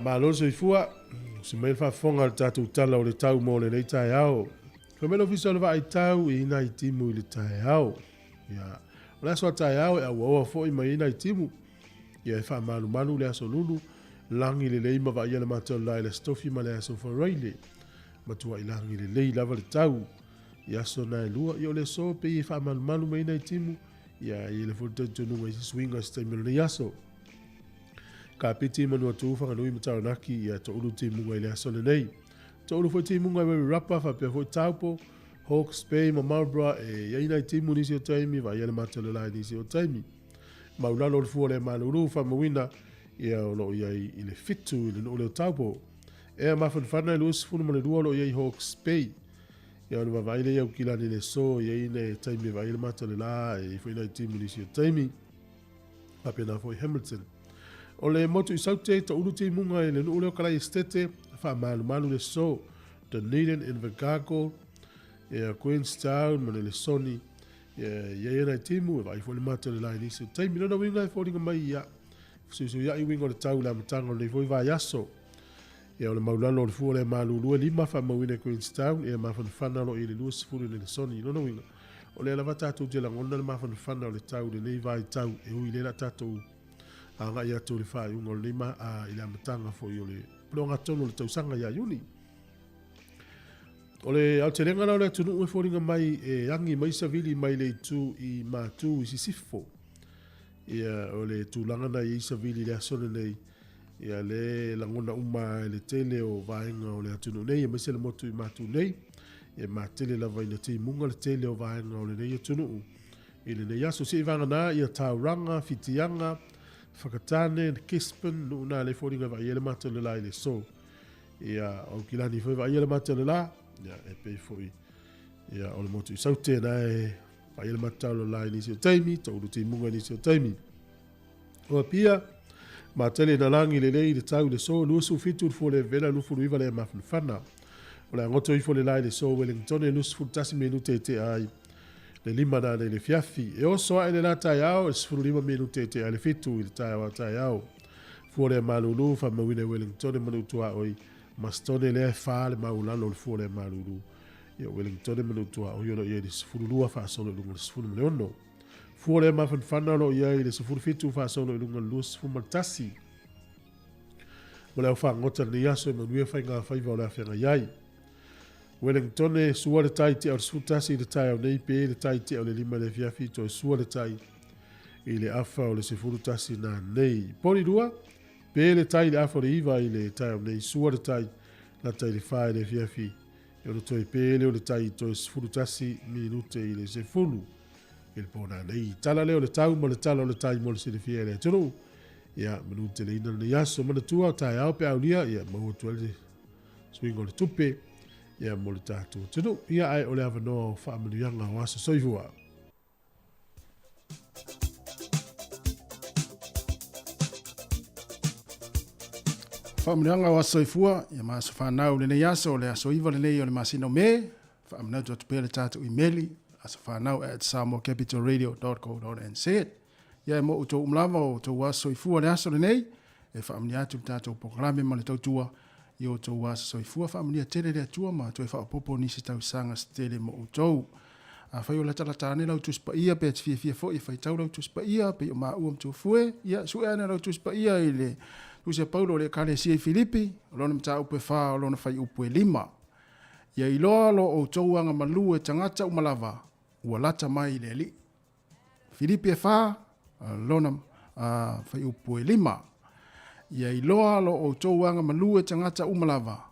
malo le soifua, usi mai le faafofoga a le tatou Tala o le Tau mo lenei taeao. Fai mai le Ofisa o le Vaai Tau i nai timu i le taeao. Ia, o le aso a taeao e auaoa foi mai ai nai timu. Ia, e faamalumalu le aso Lulu, lagi lelei ma vaaia le mata o le la i le Aso Tofi ma le Aso Faraile. Matuai lagi lelei lava le tau i aso na e lua. Ia, o le aso pei e faamalumalu mai ai nai timu. Ia, e i ai le foi le talitonuga i se suiga i se taimi o lenei aso. Kapiti, Manuatu, Whanganui ma Taranaki, ia toulu timuga i le aso lenei. Toulu foi timuga i Wairarapa, faapea foi Taupo, Hawke's Bay ma Marlborough e i ai nai timu nisi o taimi, vaaia le mata o le la i nisi o taimi. Maulalo o le fua o le malulu, faamauina, ia o lo o i ai i le 7 i le nuu lea o Taupo. Ea mafanafana e 22 o lo o i ai i Hawke's Bay. Ia ona vaavaai lea i Aukilani i le aso, e i ai nai taimi e vaaia le mata o le la, e i ai foi nai timu nisi o taimi. Faapena foi Hamilton. O le motu i Saute, toulu timuga i le nuu lea o Kalai Esitete, faamalumalu le aso, Dunedin, Invercargill, ia Queenstown ma Nelesoni, ia i ai nai timu e vaai foi le mata o le la i nisi o taimi. Lona uiga e foliga mai ia fesuisuiai uiga o le tau i le amataga o lenei foi vaiaso. Ia o le maulalo o le fua o le malulu e 5 faamauina i Queenstown, ia mafanafana o lo o i ai le 20 i Nelesoni. Lona uiga, o lea lava tatou te lagona le mafanafana o le tau i lenei vaitau, e ui lea la tatou agai atu i le faaiuga o lenei ma, a, i le amataga foi o le puleogatonu o le tausaga ia Iuni. O le aotelega la o le atunuu e foliga mai e agi mai savili mai le itu i Matu i Sisifo. Ia, o le tulaga na i ai savili i le aso lenei, ia le lagona uma e le tele o vaega o le atunuu nei, aemaise le motu i Matu nei, e matele lava ina timuga le tele o vaega o lenei atunuu i lenei aso. Se'i vagana ia Tauranga, Whitianga, Whakatane, Gisborne, nuu na le foliga vaai ai le mata o le la i le aso. Ia, o Aukilani foi vaai ai le mata o le la, ia, e pei foi, ia, o le motu i Saute na e vaai ai le mata o le la i nisi o taimi, toulu timuga i nisi o taimi. O Apia, matele ina lagi lelei i le tau i le so, 27 le fua le vela, 29 le mafanafana. O le agoto ifo le la i le so Wellingtone, 21 minute e tea ai le lima nane i le fiafi. E oso ae le la taeao, e 15 minute e tea ai le 7 i le taeao a taeao. Fua lea malulu, faamauina i Wellingtone manu tuaoi, Mastone lea e 4 le maulalo o le fua lea malulu. Ia Wellingtone manu tuaoi o lo o i ai le 12 faasolo i luga o le 16. Fua lea mafanafana o lo o i ai i le 17 faasolo i luga o le 21. Mo le au fagota lenei aso e manuia faiga faiva o le afeagai ai. Wellingtone, sua le tai tea o le 11 i le taeao nei pe le tai tea o le 5 i le afiafi toe sua le tai i le afa o le 11 na nei. Poli 2, pe le tai i le afa o le 9 i le taeao nei, sua le tai lata i le 4 i le afiafi e ono toe pe le o le tai toe 11 minute i le 10 i le pō nanei. Tala lea o le tau ma le tala o le tai mo le silafia e le atunuu. Ia, manu teleina lenei aso. Manatua o taeao pe aulia, ia, maua atu ai le suiga o le tupe, ia, mo le tatou atunuu. Ia, ae o le avanoa o faamanuiaga o aso soifua. Faamanuiaga o aso soifua, ia ma aso fanau lenei aso, o le aso 9 lenei o le masina o Me, faamanatu atu pea le tatou imeli, asofanau@samoacapitalradio.co.nz. Ia e mo outou uma lava o outou aso soifua le aso lenei, e faamanuia atu le tatou polokalame ma le tautua i outou aso soifua. Faamanuia tele le Atua ma toe faaopoopo nisi tausaga se tele mo outou. Afai o latalata ane lau Tusi Paia pe te fiafia foi e faitau lau Tusi Paia pei o maua ma Tufue, ia sue ane lau Tusi Paia i le Tusi a Paulo o le Ekalesia i Filipi, o lona mataupu e 4 o lona fuaiupu e 5. Ia iloa lo outou agamalu e tagata uma lava, ua lata mai le Alii. Filipi e 4, lona fuaiupu e 5. Ia iloa lo outou agamalu e tagata uma lava,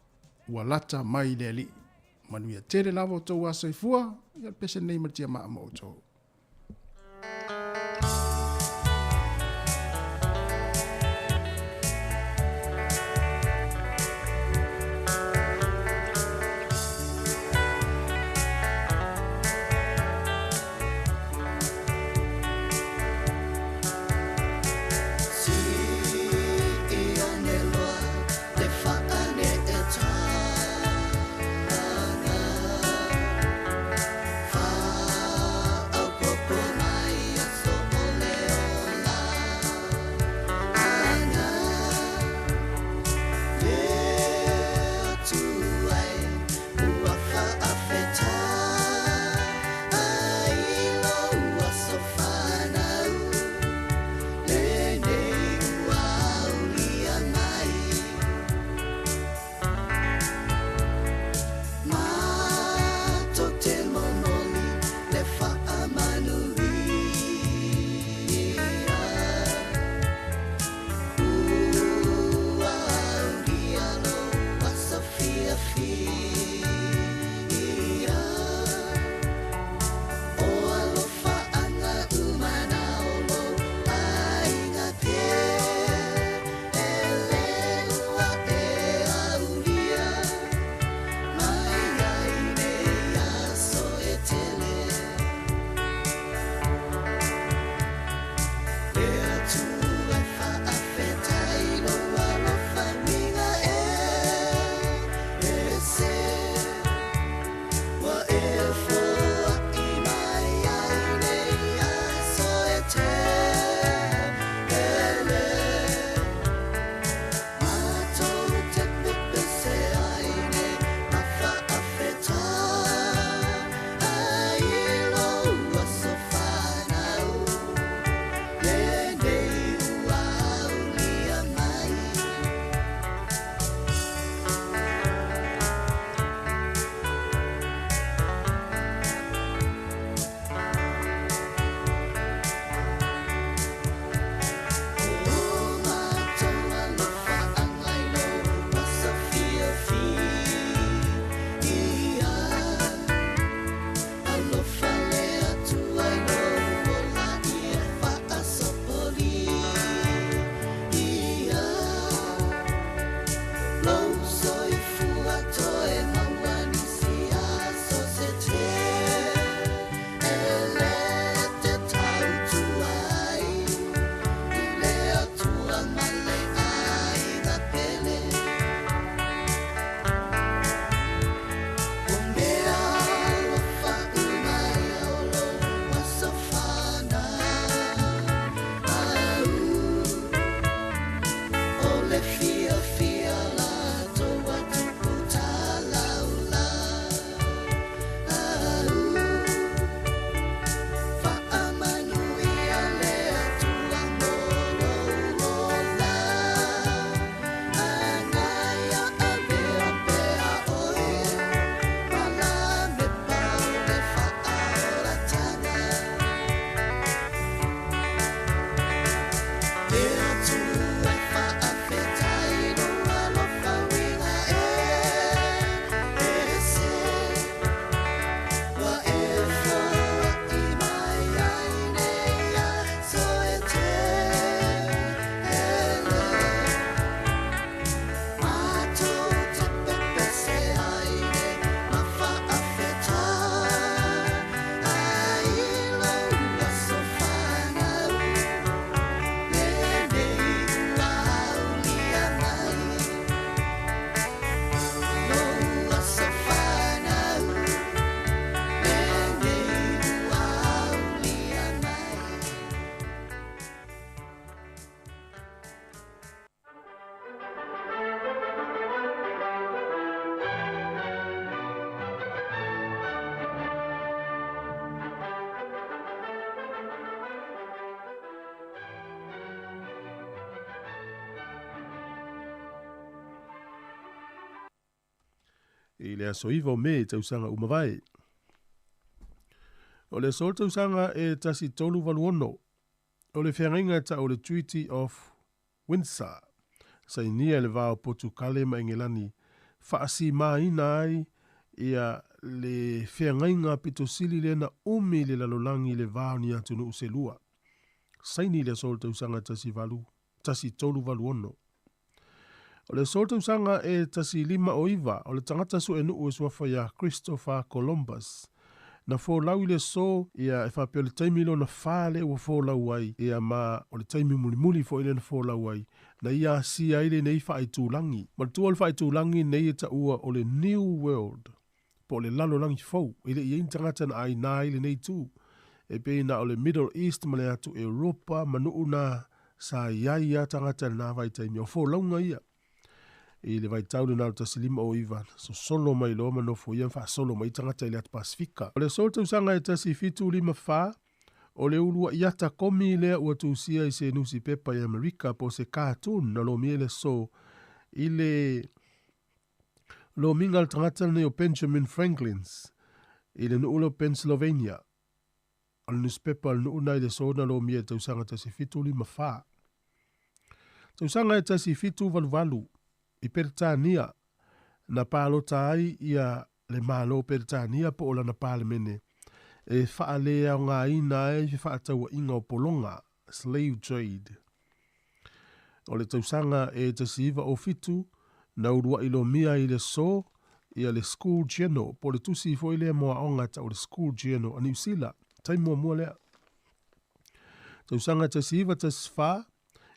ua lata mai le Alii. Manuia tele lava outou aso soifua, ia le pese nei ma le tiamaa mo outou. I le aso 9 o Me tausaga ua mavae. O le aso tausaga e 1386, o le feagaiga e ta'u o le Treaty of Windsor, sainia i le va o Potukale ma Engelani, faasimāina ai ia le feagaiga pito sili lea na umi i le lalolagi i le va o ni atunuu se lua. Saini i le aso o le tausaga 18 1386. O le aso o le tausaga e 1509, o le tagata suenuu e suafa ia Christopher Columbus, na folau i le aso ia e faapea o le taimi lona fa lea ua folau ai, ia ma o le taimi mulimuli foi lea na folau ai, na ia asia ai lenei faaitulagi. Manatua o le faaitulagi lenei e taua o le New World, po o le lalolagi fou, e le i ai ni tagata na aina ai lenei itu. E pei na o le Middle East ma le atu Europa ma nuu na sa i ai a tagata i lena vaitaimi. O folauga ia i le vaitau lena o le 1509, sosolo mai loa ma nofoia ma faasolo mai tagata i le atu Pasefika. O le aso o le tausaga e 1754, o le uluai ata komi lea ua tusia i se nusipepa i Amerika po o se cartoon na lomia i le aso i le lomiga a le tagata lenei o Benjamin Franklins i le nuu lea o Pennsylvania. O le nusipepa a le nuu lena i le aso na lomia i le tausaga 1754. Tausaga e 1788 i Peretania na palota ai ia le Malo o Peretania po o lana Palemene e faaleaogaina ai fefaatauaiga o pologa, slave trade. O le tausaga e 1907 na uluai lomia ai i le aso ia le School Journal po o le tusi foi lea mo aoga tau o le School Journal a Niu Sila, taimi muamua lea. Tausaga 1914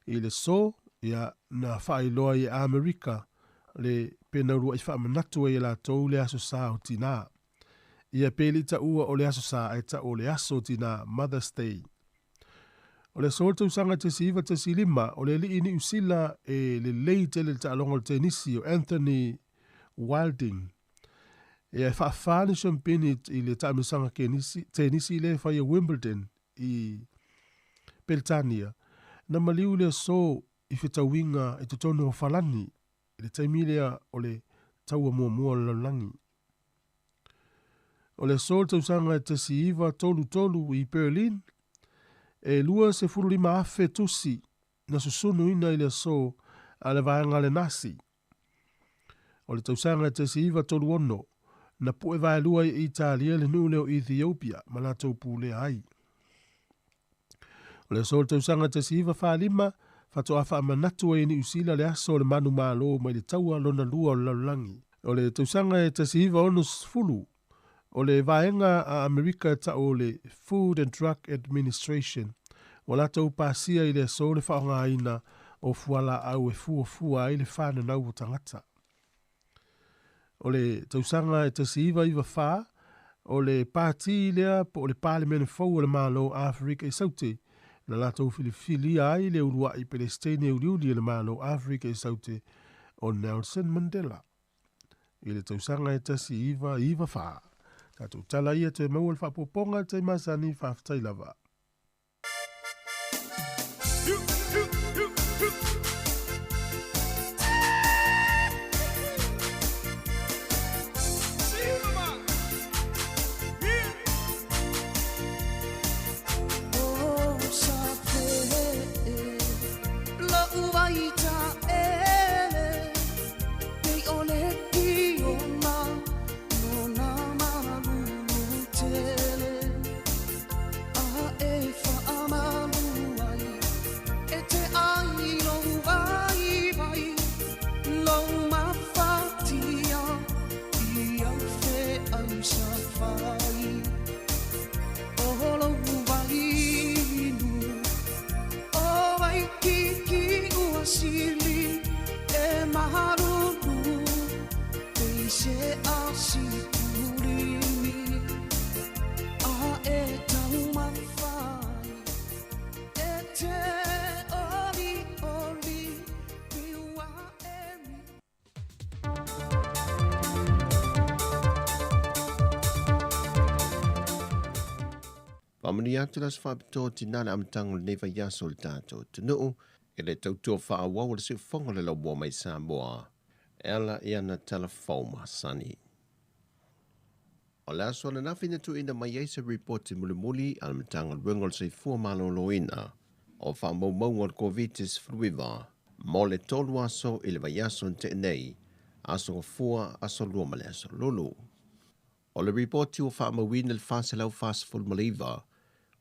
i le aso ia na faailoa ai e Amerika le pe na uluai faamanatu ai e latou le aso sa o tinā. Ia pe le i taua o le aso sa ae tau o le aso o tinā, Mother's Day. O le aso o le tausaga 1915, o le alii Niu Sila e lelei tele i le taaloga o le tenisi o Anthony Wilding. Ia e faafa ni siampini i le taamilosaga tenisi lea e fai e Wimbledon i Peretania, na maliu le aso i fetauiga i totonu o Falani i le taimi lea o le taua muamua o le lalolagi. O le aso o le tausaga e 1933 i Berlin, e 25,000 tusi na susunuina i le aso a le vaega a le Nasi. O le tausaga e 1936, na pu'e vaelua ai e Italia le nuu lea o Ethiopia ma latou pulea ai. O le aso o le tausaga 1945, faatoa faamanatu ai e Niu Sila le aso o le manumalo mai le taua lona lua o le lalolagi. O le tausaga e 1960, o le vaega a Amerika e ta'u o le Food and Drug Administration, ua latou pasia i le aso le faaaogaina o fualaau e fuafua ai le fananau o tagata. O le tausaga e 1994, o le pati lea po o le Palemene fou o le Malo o Aferika i Saute, na latou filifilia ai le uluai Pelesitene uliuli e le Malo o Aferika i Saute o Nelson Mandela i le tausaga e 1994. Tatou tala ia toe maua le faaopoopoga i le taimi masani, faafetai lava. Faamanuia atu le aso faapitoa o tinā le amataga o lenei vaiaso o le tatou atunuu i le tautua faaauau o le siufofoga o le laumua mai Samoa e ala i ana tala fou masani. O le aso ananafi na tuuina mai ai se ripoti mulimuli a le Matagaluega o le Soifua Maloloina o faamaumauga o le Koviti-19 mo le 3 aso i le vaiaso na tea nei, aso Gafua, aso Lua ma le aso Lulu. O le ripoti ua faamauina le 449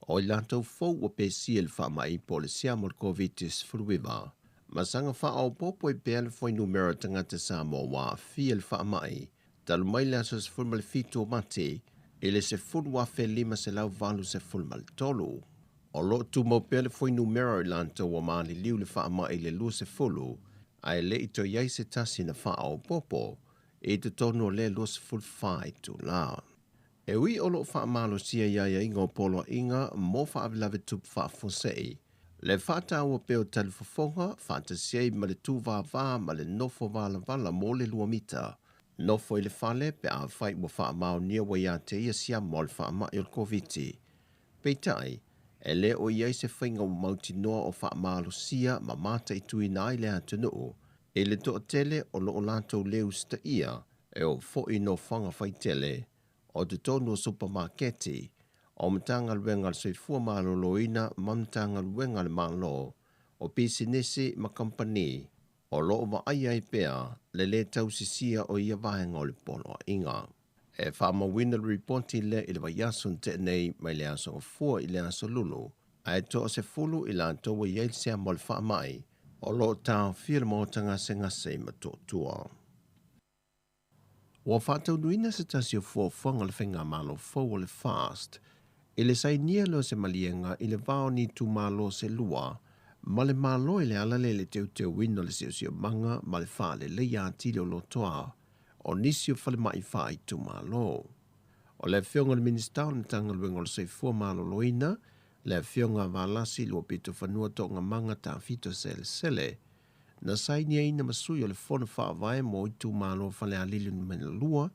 o i latou fou ua pesia i le faamai po o le siama o le Koviti-19 ma saga faaopoopo ai pea le fuainumera o tagata Samoa ua aafia i le faamai talu mai le aso 17 o Mati i le 10,583. O lo o tumau pea le fuainumera o i latou ua maliliu i le faamai i le 20, ae le i toe i ai se tasi na faaopoopo i totonu o lea 24 itula. E ui o lo o faamalosia i aiaiga o poloaiga mo faalavelave tupu faafuasei, le faataua pea o talifofoga faatasi ai ma le tūvāvā ma le nofo valavala mo le 2 mita. Nofo i le fale pe afai ua faamaonia ua ia te ia siama o le faamai o le Koviti. Peitai, e le o i ai se faiga ua mautinoa o faamalosia ma mataituina ai le atunuu i le toatele o lo o latou le usitaia e oo foi i nofoaga faitele o totonu o supamaketi, o Matagaluega a le Soifua Maloloina ma Matagaluega a le Malo, o pisinisi ma kamupani, o lo o vaaia ai pea le lē tausisia o ia vaega o le poloaiga. E faamauina le ripoti lea i le vaiaso na tea nei mai le aso Gafua i le aso Lulu, ae toa-10 i latou ua i ai le siama o le faamai o lo o taofia le maota gasegase i Motootua. Ua faataunuuina se tasi o fuafuaga a le Faigamalo fou o le FAST i le sainia lea o se maliega i le va o ni itumalo se lua ma le Malo i le ala lea i le teuteuina o le siosiomaga ma le faaleleia atili o lotoa o nisi o falemai faaitumalo. O le Afioga i le Minisita o le Matagaluega o le Soifua Maloloina, le Afioga a Valasi Luapitofanua Toogamaga Tafito Selesele, na sainiaina ma sui o le Fono Faavae mo Itumalo Falealili Numera 2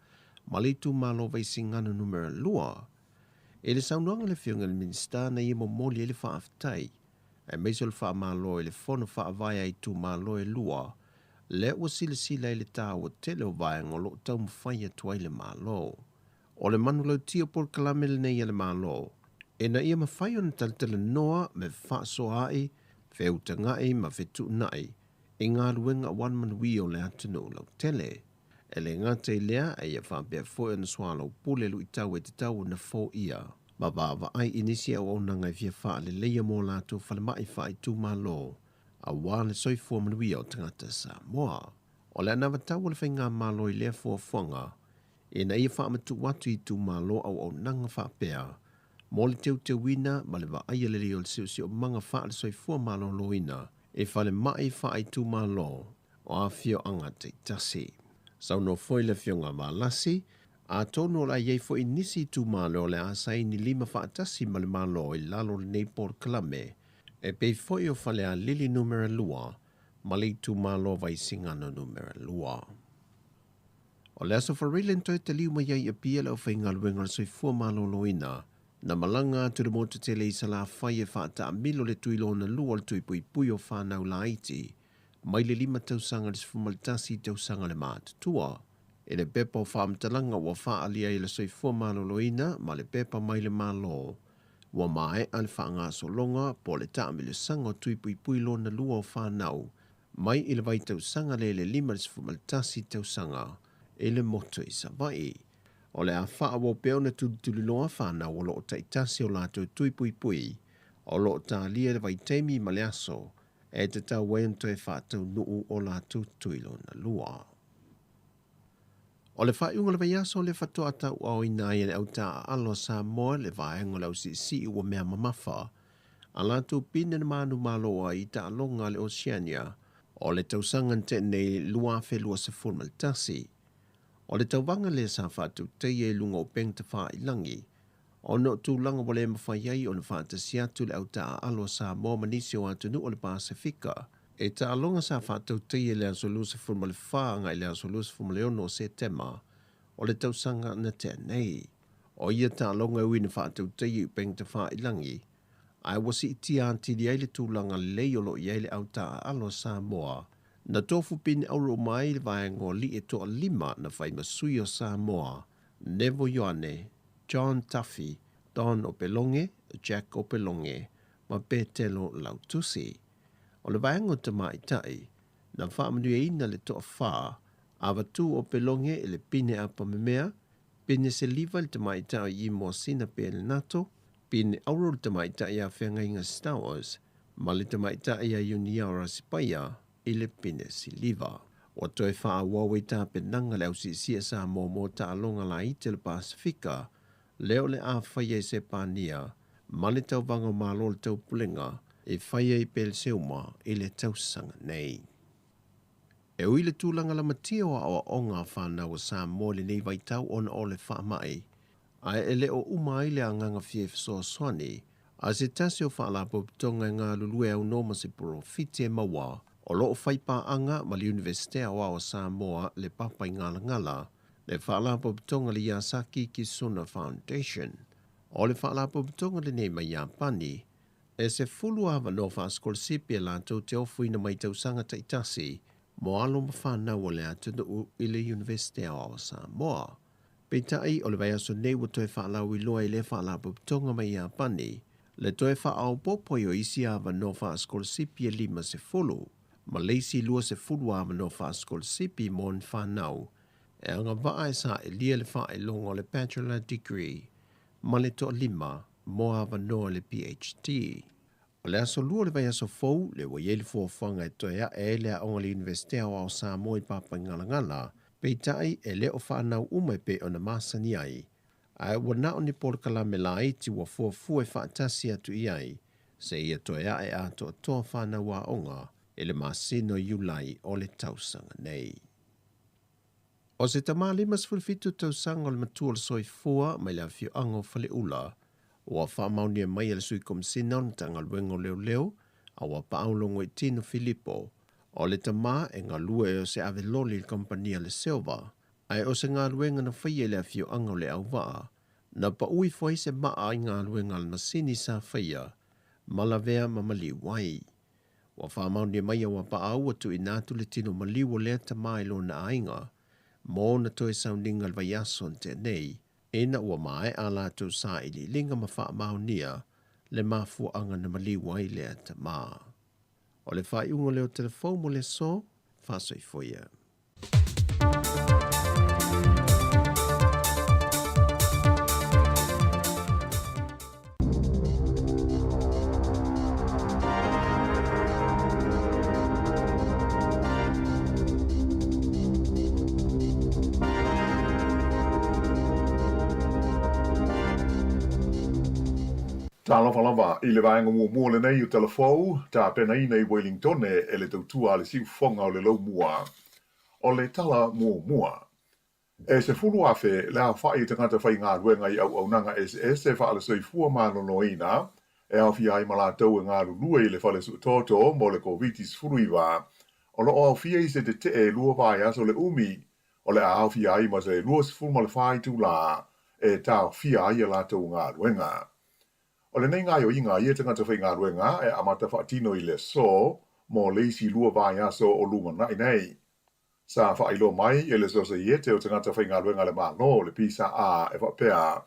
ma le Itumalo Vaisigano Numera 2. I le saunoaga a le Afioga i le Minisita na ia momoli ai le faafetai aemaise o le faamalo i le Fono Faavae a itumalo e lua, lea ua silasila i le taua tele o vaega o lo o taumafai atu ai le Malo. O le manulauti o polokalame lenei a le Malo, ina ia mafai ona talatalanoa me fefaasoaai, feutaga'i ma fetuunai i galuega aua le manuia o le atunuu lautele. E le gata i lea, a ia faapea foi ona soalaupule luitau e tatau ona foia ma vaavaai i nisi auaunaga e fia faaleleia mo latou falemai faaitumalo aua le soifua manuia o tagata Samoa. O le anavatau a le Faigamalo i lea fuafuaga ina ia faamatuu atu i itumalo auaunaga faapea mo le teuteuina ma le vaaia lelei o le siosiomaga faale-soifua maloloina i falemai faaitumalo o afioaga taitasi. Saunoa foi le Afioga a Valasi, atonu o le a i ai foi nisi itumalo o le a saini lima faatasi ma le Malo i lalo o lenei polokalame, e pei foi o Falealili Numera 2 ma le itumalo Vaisigano Numera 2. O le aso Farile na toe taliu mai ai i Apia le aufaigaluega o le Soifua Maloloina, na malaga atu i le motu tele i Salafai e faataamilo le tui lona lua o le tui puipui o fanau laiti mai le 5 tausaga i le 11 tausaga le matutua. I le pepa o faamatalaga ua faaalia ai e le Soifua Maloloina ma le pepa mai le Malo, ua maea le faagasologa po o le taamilosaga o tui puipui lona lua o fanau mai i le vaitausaga lea i le 5 i le 11 tausaga i le motu i Savaii. O le a faaauau pea ona tulituliloa fanau o lo o taitasi o latou tui puipui o lo o talia i le vaitaimi ma le aso e tatau ai ona toe faataunuu o latou tui lona lua. O le faaiuga o le vaiaso lea faatoa tauaoina ai e le autaaalo a Samoa le vaega o le ausiisii ua mea mamafa a latou pine na manumalo ai i taaloga a le Oceania o le tausaga na tea nei 2021. O le tauvaga lea sa faatautaia i luga o upega tafailagi ona o tulaga ua le mafai ai ona faatasi atu le autaaalo a Samoa ma nisi o atunuu o le Pasefika i taaloga sa faatautaia i le aso 24 agai i le aso 26 o Setema o le tausaga na tea nei. O ia taaloga e ui ina faatautaia i upega tafailagi, ae ua siitia atili ai le tulaga lelei o lo o i ai le autaaalo a Samoa na tofu pine auro uma ai le vaega o alii e toalima na fai ma sui o Samoa Nevo Ioane, John Tafi, Don Opeloge, Jack Opeloge ma Petelo Lautusi. O le vaega o tamaitai, na faamanuiaina le toafa, Avatu Opeloge i le pine apamemea, pine seliva i le tamaitai o Imoa Sina Pelenato, pine auro i le tamaitai ia Feagaiga Stowers, ma le tamaitai ia Iuniaora Sipaia i le pine siliva. Ua toe faaauau ai tapenaga le ausiisia Samoa mo taaloga laiti o le Pasefika, lea o le a faia i Sepania ma le Tauvaga o Malo o le Taupulega e faia i Peleseuma i le tausaga nei. E ui i le tulaga lamatia o aoaoga a fanau a Samoa i lenei vaitau ona o le faamai, ae e le o uma ai le agaga fia fesoasoani a se tasi o faalapotopotoga e galulue aunoa ma se polofiti e maua o lo o fai paaga ma le Iunivesite Aoao a Samoa le Papaigalagala, le faalapotopotoga le Yasaki Kisuna Foundation. O le faalapotopotoga lenei mai Iapani, e 10 avanoa faasikolasipi e latou te ofoina mai tausaga taitasi mo alo ma fanau o le atunuu i le Iunivesite Aoao a Samoa. Peitai, o le vaiaso nei ua toe faalauiloa i lea faalapotopotoga mai Iapani le toe faaopoopo ai o isi avanoa faasikolasipi e 50 ma le isi 20 avanoa faasikolasipi mo ni fanau e agavaa e saelia le faailoga o le Bachelor Degree ma le toalima mo avanoa le PhD. O le aso lua o le vaiaso fou, lea ua i ai le fuafuaga e toe ae ai le aoga a le Iunivesite Aoao o Samoa i Papaigalagala, peitai e le o fanau uma e pei ona masani ai, ae ua na o ni polokalame laiti ua fuafua e faatasi atu i ai, seia toe ae atoatoa fanau aoga i le masina o Iulai o le tausaga nei. O se tama 57 tausaga o le matua o le soifua mai le afioaga o Faleula, ua faamaonia mai e le Sui Komisina o le Matagaluega o Leoleo, a Auapaau Logoitino Filipo, o le tama e galue o se ave loli i le kamupani a le Silva, ae o se galuega na faia i le afioaga o Leauvaa, na pau ifo ai se maa i galuega a le masini sa faia ma lavea ma maliu ai. Ua faamaonia mai Auapaau ua tuuina atu le tino maliu o lea tama i lona aiga mo ona toe sauniga i le vaiaso na tea nei, ina ua maea a latou sailiiliga ma faamaonia le mafuaaga na maliu ai lea tama. O le faaiuga lea o Telefou mo le aso, faasoifua ia. Talofa lava i le vaega muamua lenei o Telefou, tapenaina i Welingtone e le tautua a le siufofoga o le Laumua. O le tala muamua. E 10,000 le aofai o tagata faigaluega i auaunaga eseese faale-soifua maloloina e aofia ai ma latou e galulue i le fale suetoto mo le Koviti-19, o lo o aofia i se tetee e lua vaiaso le umi, o le a aofia ai ma se 24 itulā e taofia ai a latou galuega. O lenei gaoioiga a ia tagata faigaluega e amata faatino i le aso mo le isi lua vaiaso o lumanai nei. Sa faailoa mai e le Sosaiete o Tagata Faigaluega a le Malo, le PSA, e faapea,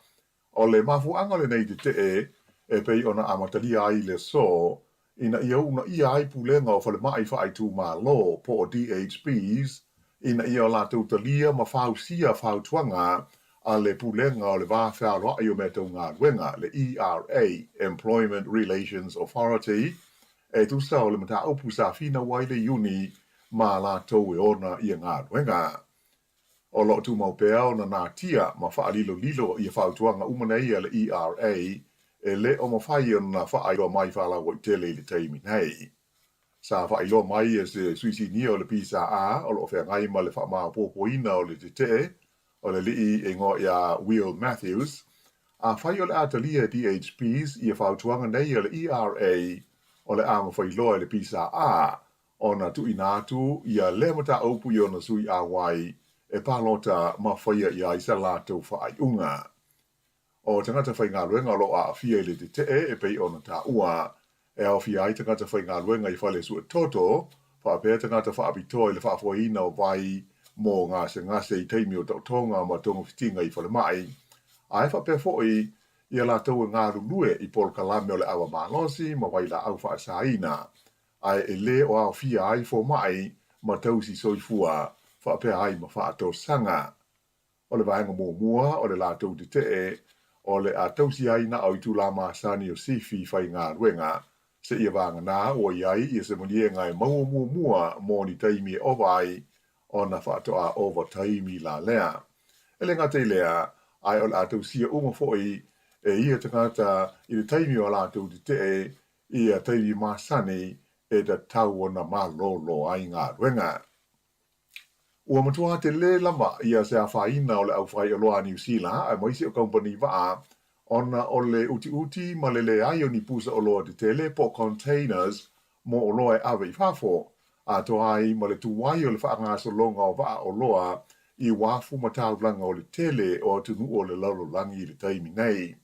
o le mafuaaga o lenei tetee e pei ona amatalia ai le aso ina ia uunaia ai pulega o falemai faaitumalo po o DHBs ina ia latou talia ma fausia fautuaga a le Pulega o le Va Fealoai o Mea Tau Galuega, le ERA, Employment Relations Authority, e tusa o le mataupu sa finau ai le Iuni ma latou e ona ia galuega. O lo o tumau pea ona natia ma faalilolilo ia fautuaga uma nei a le ERA e le o mafai ona faailoa mai faalauaitele i le taimi nei. Sa faailoa mai e se sui sinia o le PSA o lo o feagai ma le faamaopoopoina o le tetee o le alii e igoa ia Will Matthews, afai o le a talia e DHBs ia fautuaga nei a le ERA o le a mafai loa e le PSA ona tuuina atu ia lea mataupu i ona sui auai e palota ma faia i ai sa latou faaiuga. O tagata faigaluega o lo o aafia i le tetee e pei ona taua, e aofia ai tagata faigaluega i fale suetoto, faapea tagata faapitoa i le faafoeina o vai mo gasegase i taimi o taotoga ma togafitiga i falemai, ae faapea foi ia latou e galulue i polokalame o le ava malosi ma vailaau faasaina, ae e lē o aofia ai fomai ma tausi soifua faapea ai ma faatosaga. O le vaega muamua o le latou tetee, o le a tausi ai na o itulā masani o sifi faigaluega, seia vagana ua i ai ia se maliega e maua muamua mo ni taimi e ova ai ona faatoa ova taimi la lea. E le gata i lea, ae o le a tausia uma foi e ia tagata i le taimi o a latou tetee ia taimi masani e tatau ona malolo ai galuega. Ua matua telē lava ia se afaina o le aufaioloa a Niu Sila aemaise o kamupani vaa ona o le utiuti ma le leai o ni pusa oloa tetele po o containers mo oloa e ave i fafo, atoa ai ma le tuai o le faagasologa o vaa oloa i uafu ma taulaga o le tele o atunuu o le lalolagi i le taimi nei.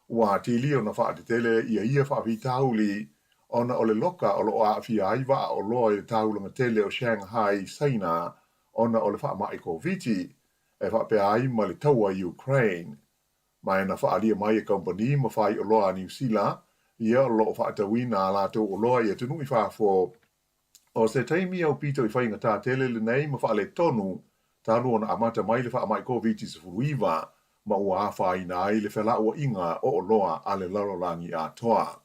Ua atili ona faatetele ia ia faafitauli ona o le loka o lo o aafia ai vaa oloa i le taulaga tele o Shanghai, Saina ona o le faamai Koviti, e faapea ai ma le taua i Ukraine. Ma e na faaalia mai e kamupani ma fai oloa a Niu Sila ia o lo o faatauina a latou oloa i atunuu i fafo. O se taimi aupito i faigata tele lenei ma faaletonu talu ona amata mai le faamai Koviti-19 ma ua afaina ai le felauaiga o oloa a le lalolagi atoa.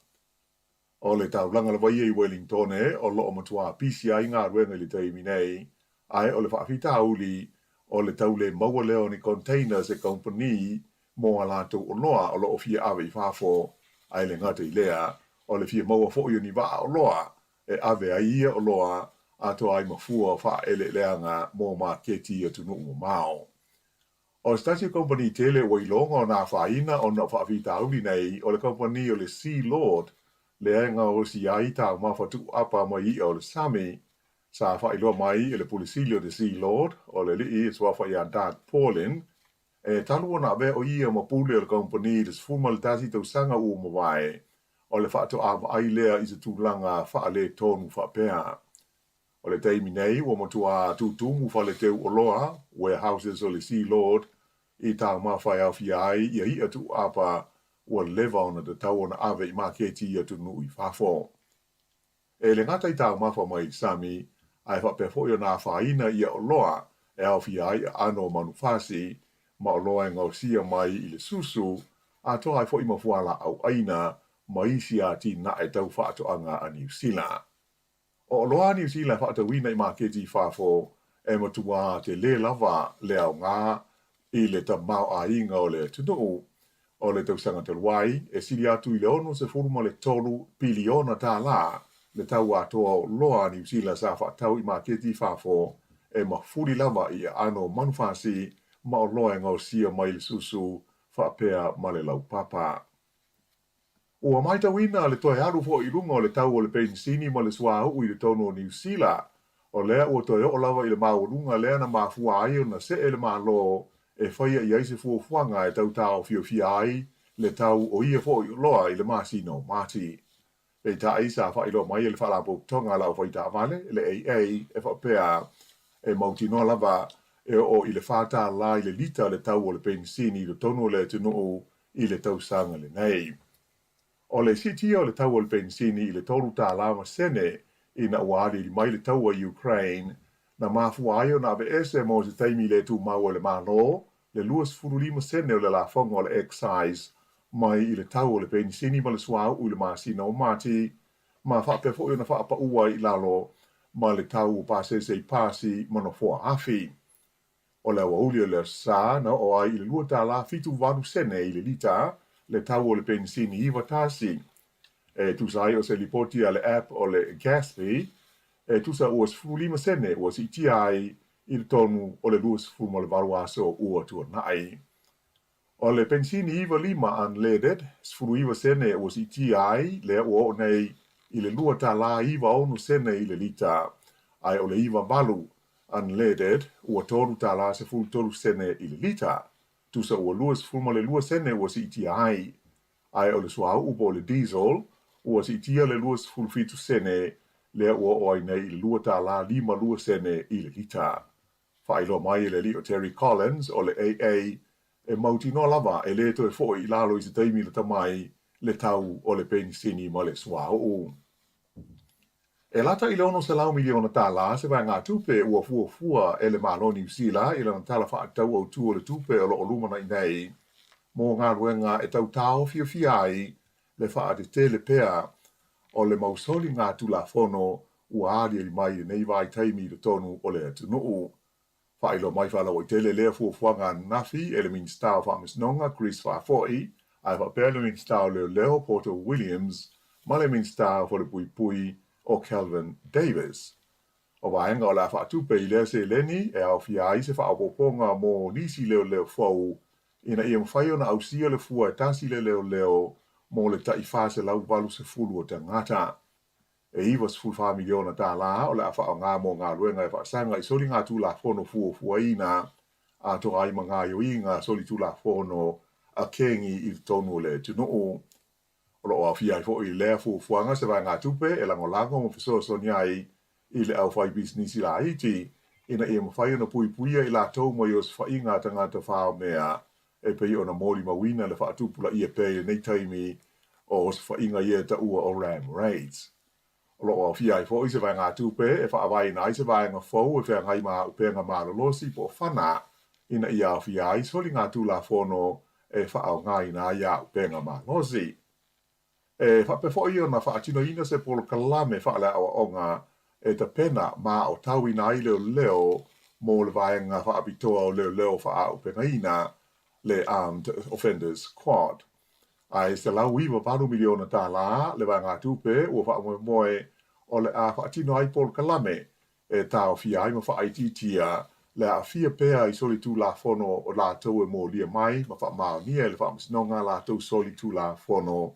O le taulaga lava ia i Welingtone o lo o matua pisi ai galuega i le taimi nei, ae o le faafitauli o le tau le maua lea o ni containers e kamupani mo a latou oloa o lo o fia ave i fafo, ae le gata i lea, o le fia maua foi o ni vaa oloa e ave ai ia oloa atoa ai ma fua o faaeleeleaga mo maketi i atunuu mamao. O se tasi o kamupani tele ua iloga ona afaina ona o faafitauli nei o le kamupani o le Sea Lord lea e gaosi ai taumafa tuuapa mai i'a o le sami. Sa faailoa mai e le Pule Sili o le Sea Lord o le alii e suafa ia Doug Paulin e talu ona avea o ia ma pule o le kamupani i le 11 tausaga ua mavae, o le faatoa vaai lea i se tulaga faaletonu faapea. O le taimi nei ua matua tutumu fale teu oloa, warehouses, o le Sea Lord i taumafa e aofia ai ia i'a tuuapa ua leva ona tatau ona ave i maketi i atunuu i fafo. E le gata i taumafa mai i le sami, ae faapea foi ona afaina ia oloa e aofia ai aano o manufasi ma oloa e gaosia mai i le susu, atoa ai foi ma fualaau ʻaina ma isi atinae tau faatoaga a Niu Sila. O oloa a Niu Sila e faatauina i maketi i fafo e matua telē lava le aoga i le tamaoaiga o le atunuu. O le tausaga talu ai, e sili atu i le $63 piliona tālā le tau atoa o oloa a Niu Sila sa faatau i maketi i fafo e mafuli lava i aano o manufasi ma oloa e gaosia mai le susu faapea ma le laupapa. Ua matauina le toe alu foi i luga o le tau o le penisini ma le suauu i totonu o Niu Sila. O lea ua toe oo lava i le maualuga lea na mafua ai ona see le Malo e faia i ai se fuafuaga e tau taofiofia ai le tau o ia foi oloa i le masina o Mati. Peitai, sa faailoa mai e le Faalapotopotoga a le Aufaitaavale, le AA, e faapea, e mautinoa lava e oo i le $4 i le lita le tau o le penisini i totonu o le atunuu i le tausaga lenei. O le siitia o le tau o le penisini i le $3 ma sene ina ua aliali mai le taua i Ukraine, na mafua ai ona aveese mo se taimi le tumau e le Malo le 25 sene o le lafoga o le excise mai i le tau o le penisini ma le suauu i le masina o Mati, ma faapea foi ona faapaua ai i lalo ma le tau o pasese i pasi ma nofoa afi. O le aoauli o le Aso Sa na oo ai i le $2.78 i le lita le tau o le penisini 91. E tusa ai o se lipoti a le app o le Gaspy, e tusa ua 15 sene ua siitia ai i totonu o le 28 aso ua tuanai. O le penisini 95 unleaded, 19 sene ua siitia ai, lea ua oo nei i le $2.96 i le lita, ae o le 98 unleaded ua $3.13 i le lita, tusa ua 22 sene ua siitia ai, ae o le suauu po o le diesel ua siitia le 27 sene, lea ua oo ai nei i le $2.52 i le lita. Faailoa mai e le alii o Terry Collins o le AA e mautinoa lava e lē toe foʻi i lalo i se taimi lata mai le tau o le penisini ma le suauu. E lata i le $600 miliona tālā se vaegatupe ua fuafua e le Malo o Niu Sila i lana Tala Faatatau Autu o le Tupe o lo o lumanai nei mo galuega e tau taofiofia ai le faatetele pea o le mau soligatulafono ua aliali mai i lenei vaitaimi i totonu o le atunuu. Faailoa mai faalauaitele lea fuafuaga ananafi e le Minisita o Faamasinoga Kris Faafoi, ae faapea le Minisita o Leoleo Poto Williams ma le Minisita o Falepuipui o Kelvin Davis. O vaega o le a faatupe i lea seleni e aofia ai se faaopoopoga mo nisi leoleo fou ina ia mafai ona ausia le fua e tasi le leoleo mo le tai 480 o tagata. E $94 miliona tālā o le a faaaoga mo galuega e faasaga i soligatulafono fuafuaina atoa ai ma gaoioiga solitulafono a kengi i totonu o le atunuu. O lo o aofia ai foi i lea fuafuaga se vaegatupe e lagolago ma fesoasoani ai i le aufaipisinisi laiti ina ia mafai ona puipuia i latou mai osofaiga a tagata faomea e pei ona molimauina le faatupulaia pea i lenei taimi o osofaiga ia e taua o ram raids. O lo o aofia ai foi se vaegatupe e faavaeina ai se vaega fou e feagai ma auupega malolosi po o fana ina ia aofia ai soligatulafono e faaaogaina ai auupega malosi. E faapea foi ona faatinoina se polokalame faaleaoaoga e tapena ma aotauina ai leoleo mo le vaega faapitoa o leoleo faaaupegaina, le Armed Offenders Squad. Ae $198 miliona tālā le vaegatupe ua faamoemoe o le a faatino ai polokalame e taofia ai ma faaitiitia le aafia pea i solitulafono o latou e molia mai ma faamaonia e le Faamasinoga a latou solitulafono,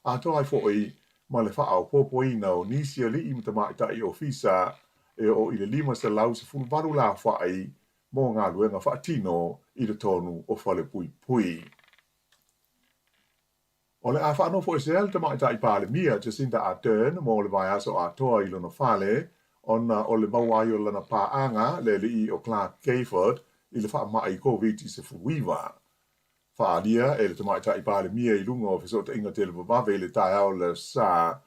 atoa ai foi ma le faaopoopoina o nisi alii ma tamaitai ofisa e oo i le 518 laofai mo galuega faatino i totonu o falepuipui. O le a faanofoesea le Tamaitai Palemia Jacinda Ardern mo le vaiaso atoa i lona fale ona o le maua ai o lana paaga le alii o Clark Gayford i le faamai Koviti-19. Faaalia e le Tamaitai Palemia i luga o fesootaiga televavave i le taeao o le Aso Sa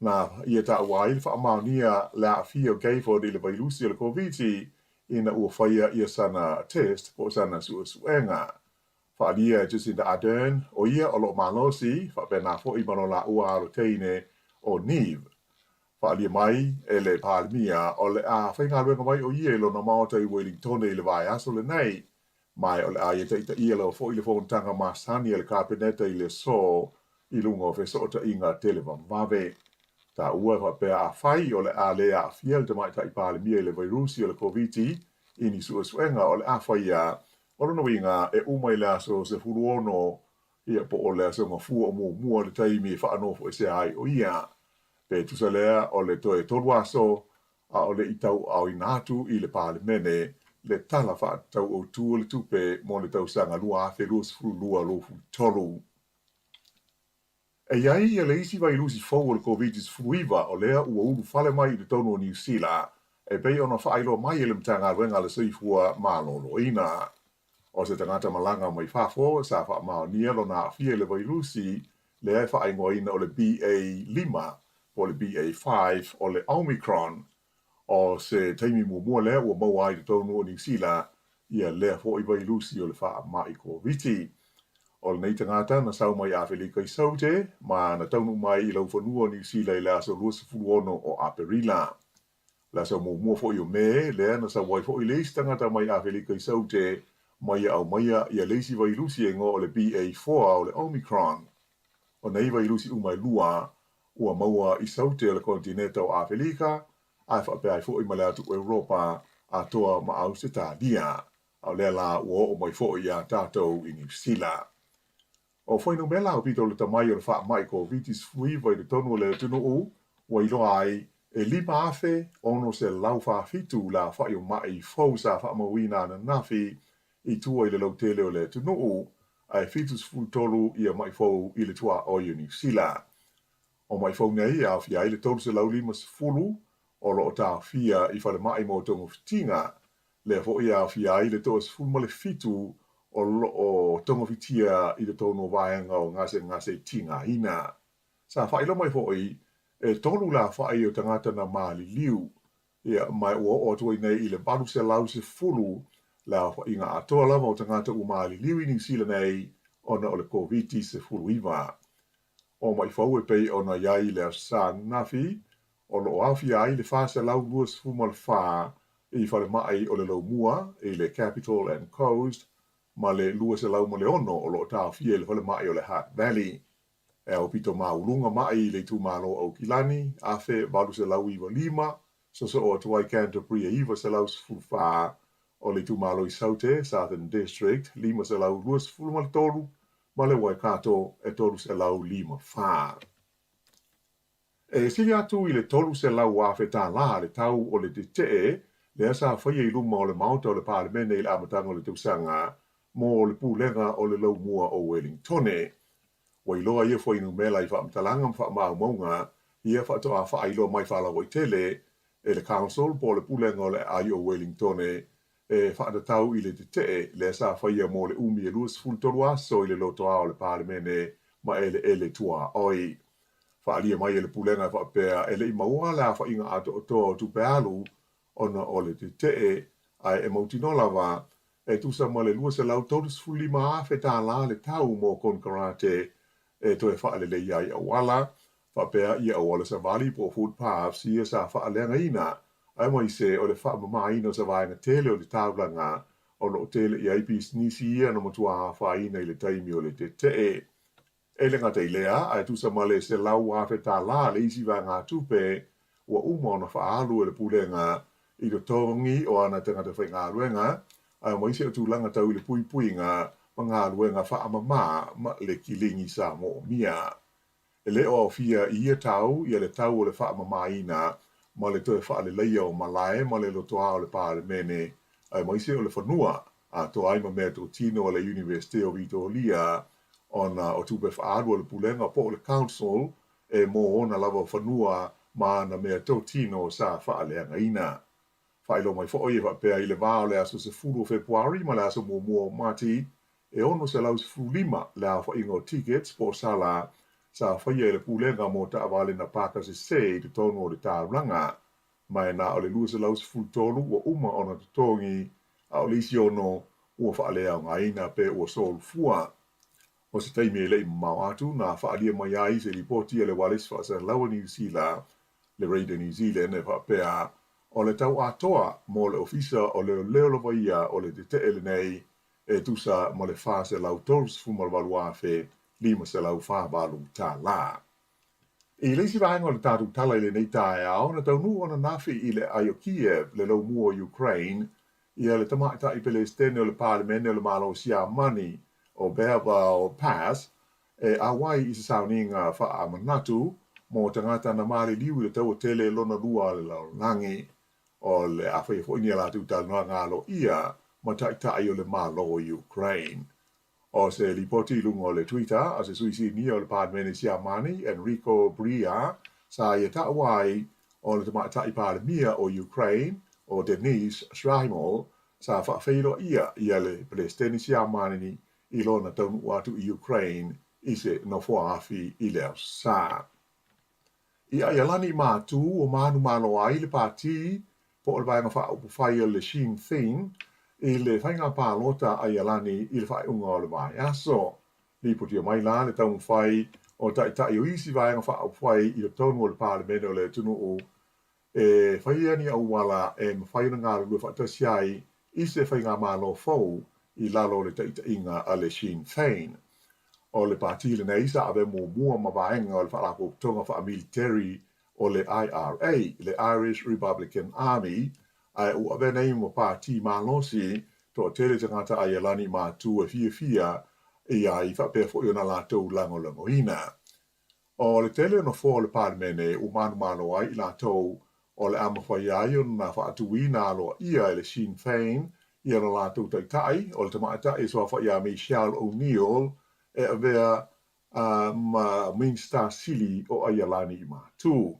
na ia taua ai le faamaonia le aafia o Gayford i le vailusi o le Koviti ina ua faia ia sana test po o sana suesuega. Faaalia e Jacinda Ardern, ʻo ia o lo o malosi, faapena foi ma lo lāua alo teine ʻo Neve. Faaalia mai e le Palemia, o le a faigaluega mai ʻo ia i lona maota i Welingtone i le vaiaso lenei, ma o le a ia taitaia lava foi le fonotaga masani a le Kapeneta i le aso i luga o fesootaiga televavave. Taua e faapea afai o le a lē aafia le Tamaitai Palemia i le vairusi o le Koviti i ni suesuega o le a faia O lona uiga, e uma i le aso 16, ia, po o le aso Gafua o muamua le taimi e faanofoesea ai ʻo ia. Pe tusa lea o le toe tolu aso, a o le i tauaaoina atu i le Palemene le Tala Faatatau Autu o le Tupe mo le tausaga 2022/2023. E i ai ia le isi vailusi fou o le Koviti-19 o lea ua ulufale mai i totonu o Niu Sila, e pei ona faailoa mai e le Matagaluega a le Soifua Maloloina. O se tagata malaga mai fafo sa faamaonia lona aafia i le vailusi lea e faaigoaina o le BA5 po o le BA5 o le Omicron. O se taimi muamua lea ua maua ai i totonu o Niu Sila ia lea foi vailusi o le faamai Koviti. O lenei tagata na sau mai Afelika i Saute ma na taunuu mai i laufanua o Niu Sila i le aso 26 o Aperila. Le aso muamua foi o Me, lea na sau ai foi le isi tagata mai Afelika i Saute ma ia aumaia ia le isi vailusi e igoa o le BA4 o le Omicron. O nei vailusi uma e lua ua maua i Saute o le konetineta o Afelika ae faapea ai foi ma le atu Europa atoa ma Ausetalia, a o lea lā ua oo mai foi iā tatou i Niu Sila. O fuainumera aupito lata mai o le faamai Koviti-19 i totonu o le atunuu ua iloa ai e 5,647 le aofai o maʻi fou sa faamauina ananafi i tua i le lautele o le atunuu, ae 73 ia maʻi fou i le tuaoi o Niu Sila. O maʻi fou nei e aofia ai le 350 o lo o taofia i falemai mo togafitiga. Lea foi e aofia ai le 17 o lo o togafitia i totonu o vaega o gasegase tigaina. Sa faailoa mai foi, e tolu le aofai o tagata na maliliu, ia, ma ua oo atu ai nei i le 810 le aofaiga atoa lava o tagata ua maliliu i Niu Sila nei ona o le Koviti-19. O maʻi fou e pei ona i ai i le Aso Sa ananafi, o lo o aofia ai le 424 i falemai o le Lomua i le Capital and Coast ma le 206 o lo o taofia i le falemai o le Hutt Valley. E aupito maualuga maʻi i le itumalo o Aukilani, 1895, sosoo atu ai Canterbury e 914, o le itumalo i Saute, Southern District, 523, ma le Waikato e 354. E sili atu i le $300,000 tālā le tau o le tetee lea sa faia i luma o le Maota o le Palemene i le amataga o le tausaga mō le Pulega o le Laumua o Welingtone. Ua iloa ia fuainumera i faamatalaga ma faamaumauga ia faatoa faailoa mai faalauaitele e le Council po o le Pulega o le Aai o Welingtone e faatatau i le tetee lea sa faia mo le umi e 23 aso i le lotoa o le Palemene ma eleele tuaoi. Faaalia mai e le Pulega e faapea e le i maua le aofaiga atoatoa o tupe alu ona o le tetee, ae e mautinoa lava e tusa ma le $235,000 tālā le tau mo konekarate e toe faaleleia ai auala, faapea ia auala savali po o footpaths ia sa faaleagaina, aemaise o le faamamaina o se vaega tele o le taulaga o lo o tele i ai pisinisi ia na matua afaina i le taimi o le tetee. E le gata i lea, ae tusa ma le $100,000 le isi vaegatupe ua uma ona faaalu e le Pulega i totogi o ana tagata faigaluega, aemaise o tulaga tau i le puipuiga ma galuega faamama ma le kiligi sa moomia. E le o aofia i ia tau ia le tau o le faamamaina ma le toe faaleleia o malae ma le lotoa o le Palemene, aemaise o le fanua atoa ai ma mea totino a le Iunivesite o Vitoria ona o tupe faaalu a le Pulega po o le Council e mō ona lava fanua ma ana mea totino sa faaleagaina. Faailoa mai foi e faapea i le va o le aso 10 o Fepuari ma le aso 1 o Mati e 615 le aofaiga o tickets po o sala sa faia e le Pulega mō taavale na paka sesē i totonu o le taulaga, ma e na o le 213 ua uma ona totogi, a o le isi ono ua faaleaogaina pe ua solofua. O se taimi e le i mamao atu na faaalia mai ai se lipoti a le ualesi faasalalaua Niu Sila, le Radio New Zealand, e faapea, o le tau atoa mo le Ofisa o Leoleo lava ia o le tetee lenei e tusa ma le $438,548 tālā. I le isi vaega o le tatou tala i lenei taeao, na taunuu ananafi i le aai o Kiev, le laumua o Ukraine, ia le tamaitai Pelesitene o le Palemene o le Malo o Siamani, o Bärbel Bas, e auai i se sauniga faamanatu mo tagata na maliliu i le taua tele lona lua a le lalolagi. O le a faia foi ni a latou talanoaga aloaia ma taitai o le Malo o Ukraine. O se lipoti i luga o le Twitter a se sui sinia o le Palemene Siamani, Enrico Bria, sa ia taua ai o le tamaitai Palemia o Ukraine, o Denys Shmyhal, sa faafeiloaia ia le Pelesitene Siamani i lona taunuu atu i Ukraine i se nofoa afi i le Aso Sa. I Aialani i Mātū ua manumalo ai le pātī po o le Vaega Faaupufai o le Sinn Féin i le faiga palota a Aialani i le faaiuga o le vaiaso. Lipotia mai la le taumafai o taitai o isi Vaega Faaupufai i totonu o le Palemene o le atunuu e faia ni auala e mafai ona galulue faatasi ai i se faigamalo fou i lalo o le taitaiga a le Sinn Féin. O le pātī lenei sa avea muamua ma vaega o le faalapotopotoga faamiliteri o le IRA, le Irish Republican Army, ae ua avea nei ma pātī malosi toatele tagata Aialani matu e fiafia i ai faapea foi ona latou lagolagoina. O le tele o nofoa o le Palemene ua manumalo ai i latou o le a mafai ai ona faatuina aloaia e le Sinn Féin ia lo latou taitai, o le tamaitai e suafa ia Michelle O'Neill e avea ma Minista Sili o Aialani i Matu.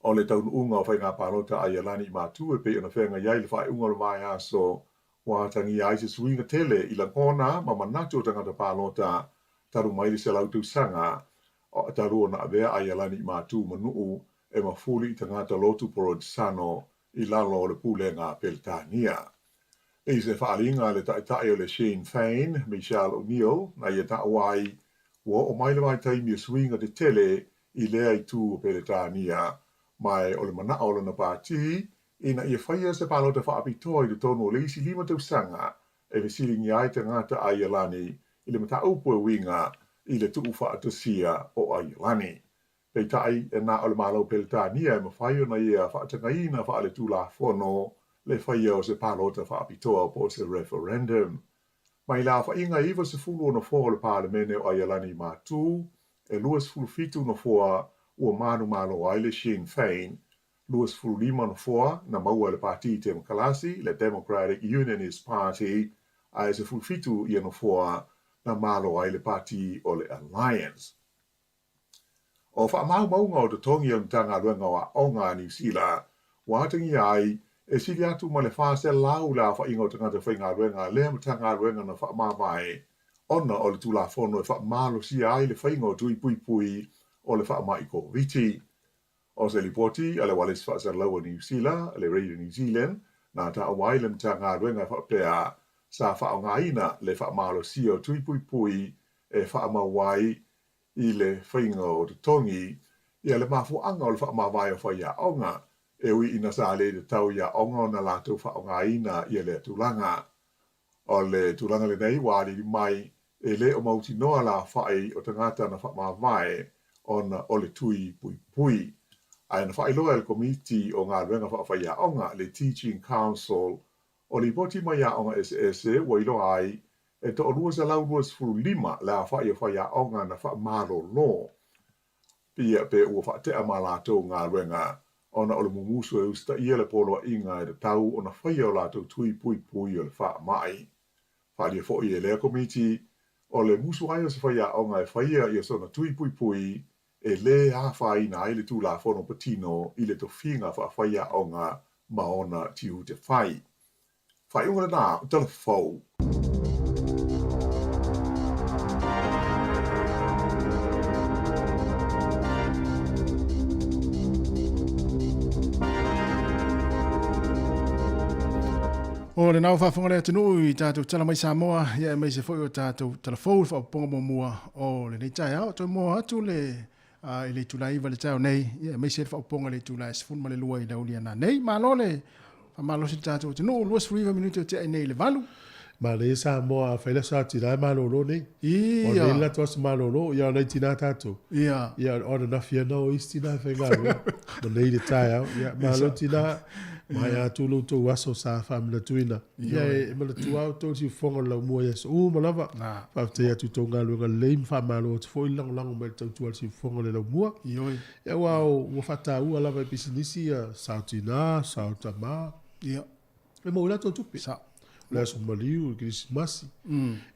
O le taunuuga o faiga palota a Aialani i Matu e pei ona feagai ai le faaiuga o le vaiaso ua atagia ai se suiga tele i lagona ma manatu o tagata palota talu mai le 100 tausaga talu ona avea Aialani i Matu ma nuu e mafuli i tagata lotu Porotisano i lalo o le pulega a Peretania. I se faaaliga a le taitai o le Sinn Fein, Michelle O'Neill, na ia taua ai, ua oo mai le vaitaimi o suiga tetele i lea itu o Peretania, ma o le manao o lona pati ina ia faia se palota faapitoa i totonu o le isi 5 tausaga e fesiligia ai tagata Aialani i le mataupu e uiga i le tuufaatasia o Aialani. Peitai, e na o le Malo Peretania e mafai ona ia faatagaina faaletulafono le faia o se palota faapitoa po o se referendum. Mai le aofaiga e 90 o nofoa o le Palemene o Aialani i Matu, e 27 nofoa ua manumalo ai le Sinn Fein, 25 nofoa na maua e le Pati Temokalasi, le Democratic Unionist Party, ae 17 ia nofoa na malo ai le Pati o le Alliance. O faamaumauga o totogi o le Matagaluega o Aoga a Niu Sila, ua atagia ai, e sili atu ma le 400 le aofaiga o tagata faigaluega a lea Matagaluega na faamavae ona o le Tulafono e faamalosia ai le faiga o tui puipui o le faamai Koviti. O se lipoti a le Ualesi Faasalalau a Niu Sila, le Radio New Zealand, na taua ai le Matagaluega e faapea, sa faaaogaina le faamalosia o tui puipui e faamau ai i le faiga o totogi, ia le mafuaaga o le faamavae o faiaoga, e ui ina sa le tatau i aoga ona latou faaaogaina ia lea tulaga. O le tulaga lenei ua aliali mai, e le o mautinoa le aofai o tagata na faamavae ona o le tui puipui. Ae na faailoa e le Komiti o Galuega Faafaiaoga, le Teaching Council, O lipoti mai aoga eseese ua iloa ai, e toa-225 le aofai o faiaoga na faamalolo pia pe ua faatea ma latou galuega ona o le mumusu e usitaia le poloaiga e tatau ona faia o latou tui puipui o le faamai. Faaalia foi e lea komiti, o le musu ai o se faiaoga e faia ia sona tui puipui e lē afaina ai le Tulafono patino i le tofiga faafaiaoga ma ona tiute fai. Faaiuga lena o Tala Fou. O lena ua faafofoga le atunuu i tatou tala mai Samoa, ia aemaise foi o tatou tala fou i le faaopoopoga muamua o lenei taeao. Toe moa atu le i le itula e 9 i le taeao nei, ia aemaise le faaopoopoga i le itula e 12 i le aoauli a nanei. Malo le faamalosi i le tatou atunuu, 29 minute o tea nei i le 8. Manaia Samoa a fai le aso a tina e malolo nei. Ia. O nei le latou aso malolo, ia o nai tina tatou. Ia. Ia o ananafi ana o isi tina e faigaluega. Ma nei le taeao. Ia malo tina, maea atu lo outou aso sa faamanatuina. Ia e manatua lava outou i le siufofoga o le laumua i aso uma lava. Faafetai atu i tou galuega lelei ma faamalo atu foi le lagolago mai i le tautua a le siufofoga o le laumua. Ia aua ua faataua lava e pisinisi ia sao tina, sao tama. Ia. E maua ai latou tupe. O le aso maliu, o le kerisimasi.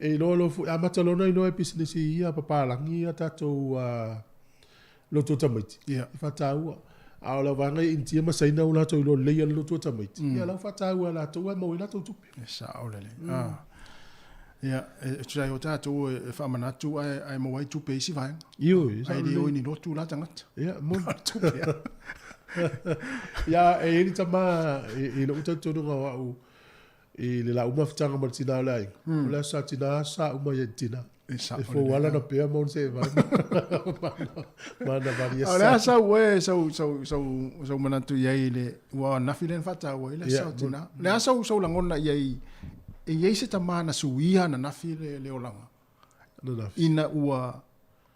E iloa loa foi, amata loa ona iloa e pisinisi ia papalagi ia tatou lotu tamaiti. Ia. E faataua. A o le vaega i Initia ma Saina ua latou iloa lelei ia le lotu tamaiti. Ia la ua faataua e latou ae maua ai latou tupe. E sao lelei. Ia, e tusa ai o tatou e faamanatu ae, ae maua ai tupe i isi vaega. Ioe, e sao Ae le o i ni lotu la tagata. Ia, moni. Tupe. Ia, e i ai le tama i lou talitonuga o au i le la mafutaga ma le tina o le aiga. O le aso sa tina, aso sa uma ia i le tina. E sao E fou ala na pea ma ona se vai. Mana vali O le a sau e sau sau sau sau manatu i ai le ua nafi le na faataua i le Ia, sau tina. Le a sau sau lagona i ai e i ai se tama na suia na nafi le le olaga. Na nafi. Ina ua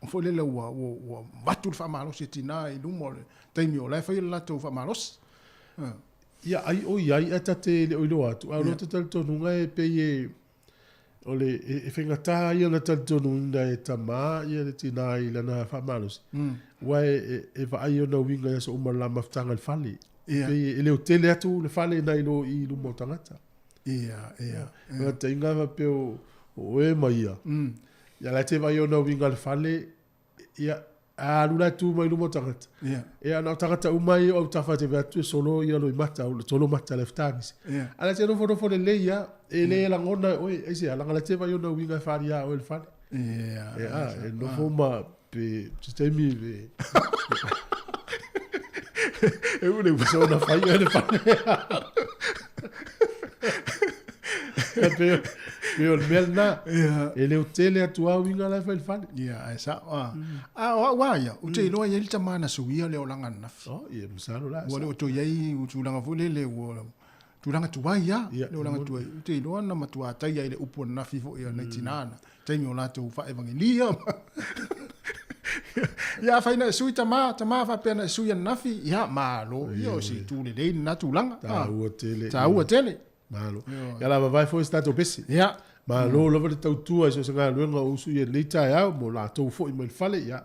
foi lele ua ua ua avatu le faamalosi e tina i luma o le taimi o la e faia le latou faamalosi. Ia ai o i ai ae ta te le o iloa atu, ae o lota talitonuga e pei e o le e faigata ia ona talitonuina e tama ia le tina i lana faamalosi, aua e vaai ona uiga i aso uma o le la mafutaga i le fale. Ia. Pei e leotele atu le fale nai lo i luma o tagata. Ia, ia. O le taiga faapea o oe ma ia, ia la e te vaai ona uiga i le fale, ia. A alu la e tu mai luma o tagata. Ia. Ia, na o tagata uma ia o autafa e te vaai atu e solo ia loimata, o le solo mata le fetagisi. Ia. A la te nofonofo lelei lava, e le lagona e oe, aisea, leaga la te vaai ona uiga e faaalia oe i le fale. Ia. Ia, e nofo ma pe se taimi pe E ule ua. se ona fai oe i le fale. Ia, pe pe o le mea lena. Ia. E le o tele atu lava uiga la e fai i le fale. Ia, ae sao. A, a o au lava ia, ou te iloa e i ai le tama na suia le olaga ananafi. Oh, ia, masalo la. Ua le o toe i ai tulaga foi lele ua tulaga tuai lava, le olaga tuai. Ou te iloa na matua taia i le upu ananafi foi a nai tina na taimi o latou faaevagelia. Ia, afai na e sui tama, tama faapea na e sui ananafi, ia, malo, ia o se itu lelei lena tulaga. Taua tele. Taua tele. Malo. Ia la vavae foi se tatou pese. Ia. Malo lava le tautua i so o se galuega o usu i lenei taeao mo latou foi mai le fale. Ia,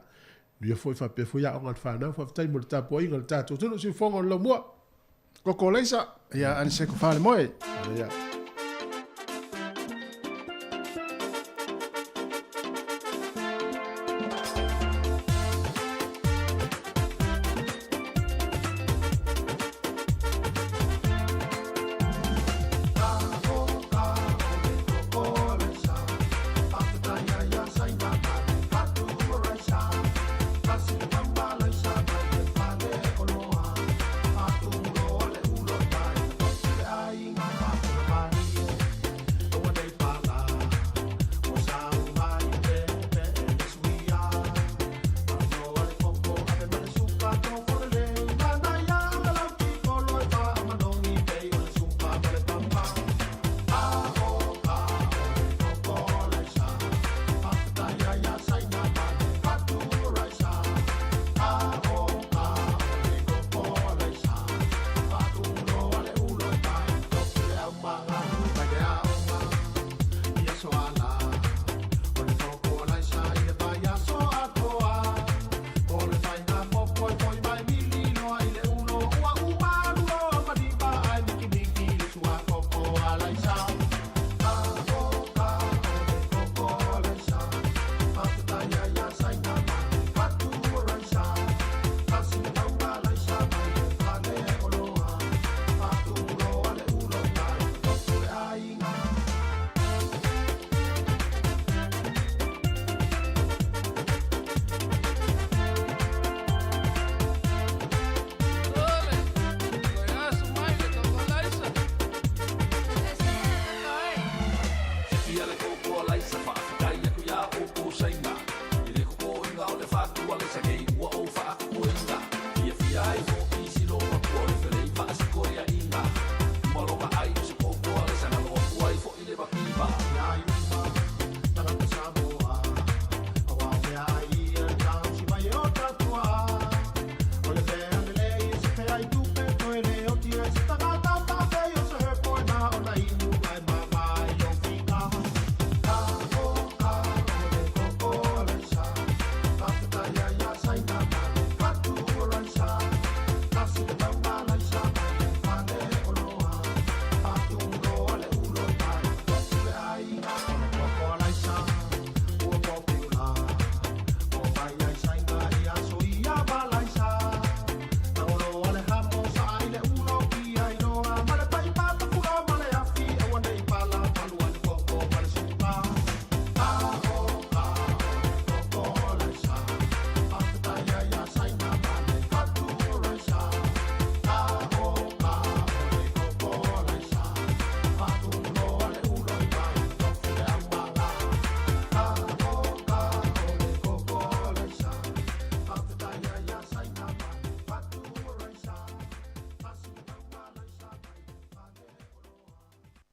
manuia foi faapea foi aoga a le fanau. Faafetai mo le tapuaiga a le tatou atunuu. Siufofoga o le Laumua. Koko Leisa, ia Aniseko Falemoe. Ia.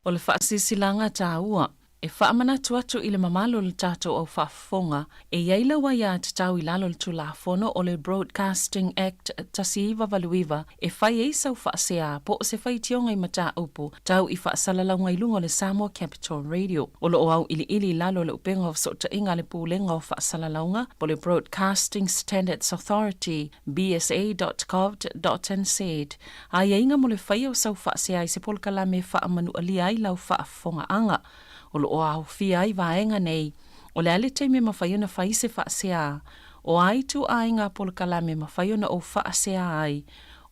O le faasilasilaga taua e faamanatu atu i le mamalu o le tatou au faafofoga e i ai lau aiatatau i lalo o le Tulafono o le Broadcasting Act 1989 e fai ai sau faasea po o se faitioga i mataupu tau i faasalalauga i luga o le Samoa Capital Radio. O lo o auiliili i lalo o le upega o fesootaiga a le Pulega o Faasalalauga po o le Broadcasting Standards Authority, bsa.govt.nz, Aiaiga mo le faia o sau faasea i se polokalame e faamanualia ai lau faafofogaaga. O lo o aofia ai vaega nei, o le a le taimi e mafai ona fai se faasea? O a ituaiga polokalame e mafai ona ou faasea ai?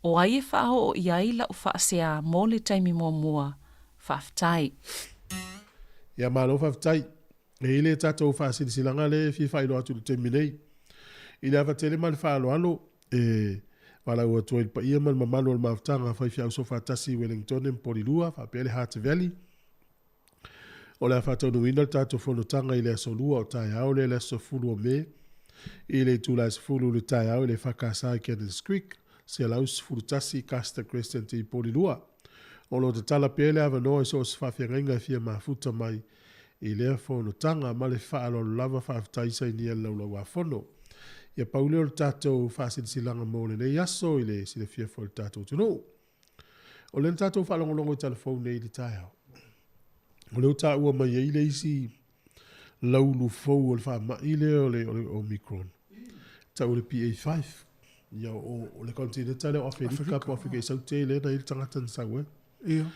O ai e faaoo i ai lau faasea mo le taimi muamua? Faafetai. Ia malo faafetai. E i ai le tatou faasilasilaga lea e fia faailoa atu i le taimi nei. I le ava tele ma le faaaloalo, e valaau atu ai i le paia ma le mamalu o le mafutaga faifeau soofaatasi i Wellingtone ma Polilua faapea le Hutt Valley, O le a faataunuuina le tatou fonotaga i le aso Lua o taeao lea le aso 10 o Me i le itula e 10 i le taeao i le EFKS i Cannons Creek, 111 Custer Crescent i Polilua. O lo o tatala pea le avanoa i so o se faafeagaiga e fia mafuta mai i lea fonotaga. Ma le faaaloalo lava, faafetai sainia le Laulau-a-Fono. Ia pau lea o le tatou faasilasilaga mo lenei aso i le silafia foi e le tatou atunuu. O lea na tatou faalogologo i talafou nei i le taeao. O lea ua taua mai ai le isi laulu fou o le faamai lea o le, o le Omicron. Tau o le PA5. Ia, o, o le kontineta lea o Aferika, po o Afrika i Saute lea na i le tagata na sau ai. Ia.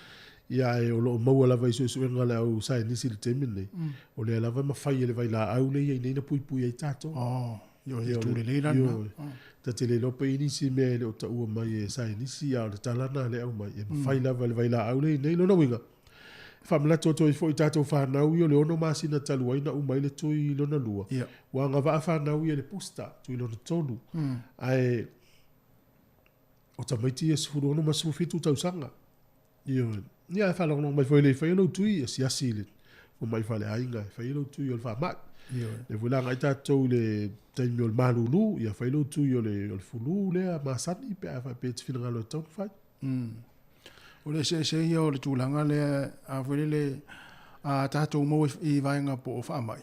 Ia, e o lo o maua lava i suesuega a le au saienisi i le taimi lenei. O lea lava e mafai e le vailaau lea e i ai nei na puipui ai tatou. Oh. Ioe, e itu lelei la lena. Ta te le iloa pe i ai nisi mea e le o taua mai e saienisi, a o le tala lena lea e aumai, e mafai lava e le vailaau lea e i nei. Lona uiga, e faamanatu atu ai foi i tatou fanau ia o le ono masina talu ai na uma ai le tui lona lua, ua agavaa fanau ia i le booster, tui lona tolu. Ae o tamaiti ia 16 ma 17 tausaga. Ioe. Ia, e faalogologo mai foi e le i faia lou tui, asiasi i le fomai faleaiga e fai lou tui o le faamai. Ioe. Lea foi la agai tatou i le taimi o le malulu, ia fai lou tui o le, o le fulu lea masani pe a faapea e te finagalo e tatau ona fai. O le eseese ia o le tulaga lea, a foi lele, a tatou maua i vaega po o faamai,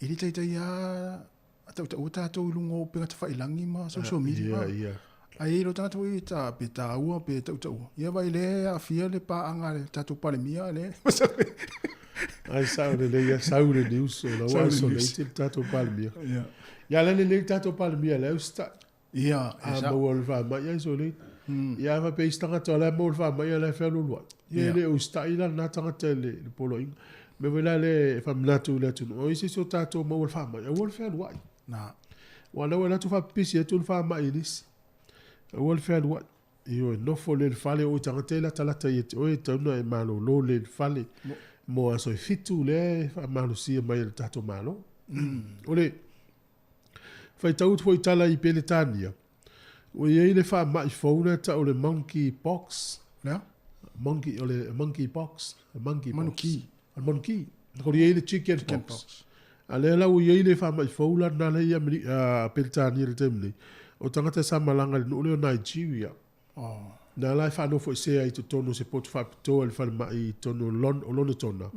e le taitai lava tautaua tatou i luga o upega tafailangi ma social media. Ia, ia. Ae i ai loa tagata foi ta, pe taua pe tautaua. Ia vaai lea e aafia le paaga a le tatou Palemia lea. Ai sao lelei ia, sau le news o la ua isolate le tatou Palemia. Ia. Ia la lelei le tatou Palemia lea usitai. Ia, e sao. A maua le faamai ia isolate. Ia a faapea isi tagata o la e maua le faamai a o la e fealualuai. Ia e le o usitai la lena tagata i le poloaiga. O le mea foi la lea e faamanatu i le atunuu, o isi o tatou maua le faamai, aua le fealuai. Na. Aua o lea ua alu atu faapipisi atu le faamai i nisi. Aua le fealuai. Ioe, nofo lelei i le fale, o i tagata e latalata ia te oe, e tatau ona e malolo lelei i le fale mo aso e fitu lea e faamalosia mai e le tatou Malo. O le faitau atu foi i tala i Peretania, ua i ai le faamai fou lea tau o le monkey pox. Le a? Monkey, o le monkey pox. Monkey pox. Manuki. O le manuki. Na kori i ai le chicken pox. Pox. A lea la ua i ai le faamai fou la na lea i Peretania i le taimi nei. O tagata sa malaga i le nuu lea o Nigeria. Oh. Na la e faanofoesea i totonu o se potu faapitoa i le falemai i totonu o Lon, o Lonotona.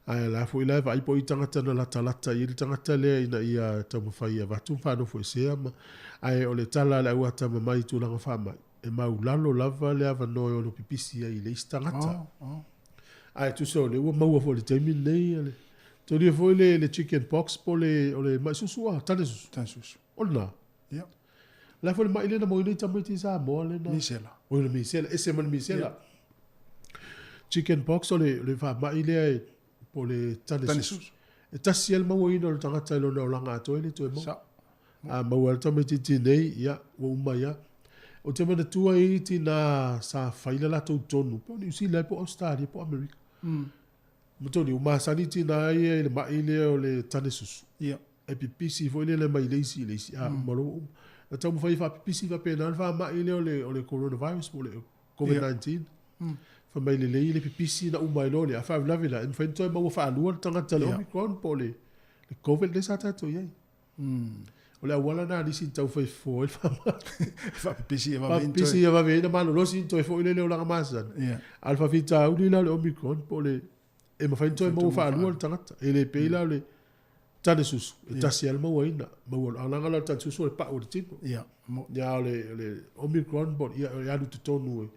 Ae la foi la e vaai po o i tagata na latalata i ai le tagata lea ina ia taumafai e avatu ma faanofoesea ma, ae o le tala a le au atamamai i tulaga faamai, e maulalo lava le avanoa e ono pipisi ai i le isi tagata. Oh, oh. Ae tusa o lea ua maua foi i le taimi lenei, le, tolia foi le, le chicken pox po le, o le mai susu a, tane susu. Tane susu. O lena. Ia. La foi le mai lena mo nei tamaiti i Samoa lena. Misela. O le misela, ese ma le misela. Yeah. Chicken pox o le, le faamai lea e, po le tane, tane susu. susu. E tasi ai le mauaina o le tagata i lona olaga atoa e le toe maua. Sa. A maua e le tamaitiiti nei, ia, ua uma ia. Ou te manatua e i tinā sa fai le latou tonu, po o Niu Sila po o Australia po o Amerika. Matoli, ua masani tinā ia i le mai lea o le tane susu. Ia. E pipisi foi lele mai le isi i le isi, a uma loa ua uma. Na taumafai e faapipisi faapena le faamai lea o le, o le coronavirus po o le Covid-19. Fai mai lelei le pipisi na uma ai loa lea, a faalavelave la, e mafai ona toe maua faalua le tagata i le Omicron po o le, le Covid lea sa tatou i ai. O le auala lena a nisi na taufai fofo ai le faamai. Faapipisi ia vave ai na toe. Faapipisi ia vave ai na malolosi na toe foi lele i olaga masani. Ia. A o le faafitauli la o le Omicron po o le, e mafai ona toe maua faalua le tagata. E le pei la o le tane susu, e tasi lava le mauaina. Maua, a leaga la o le tane susu o le pau o le tino. Ia. Ia, a o le, o le Omicron po o le, ia, e alu i totonu e,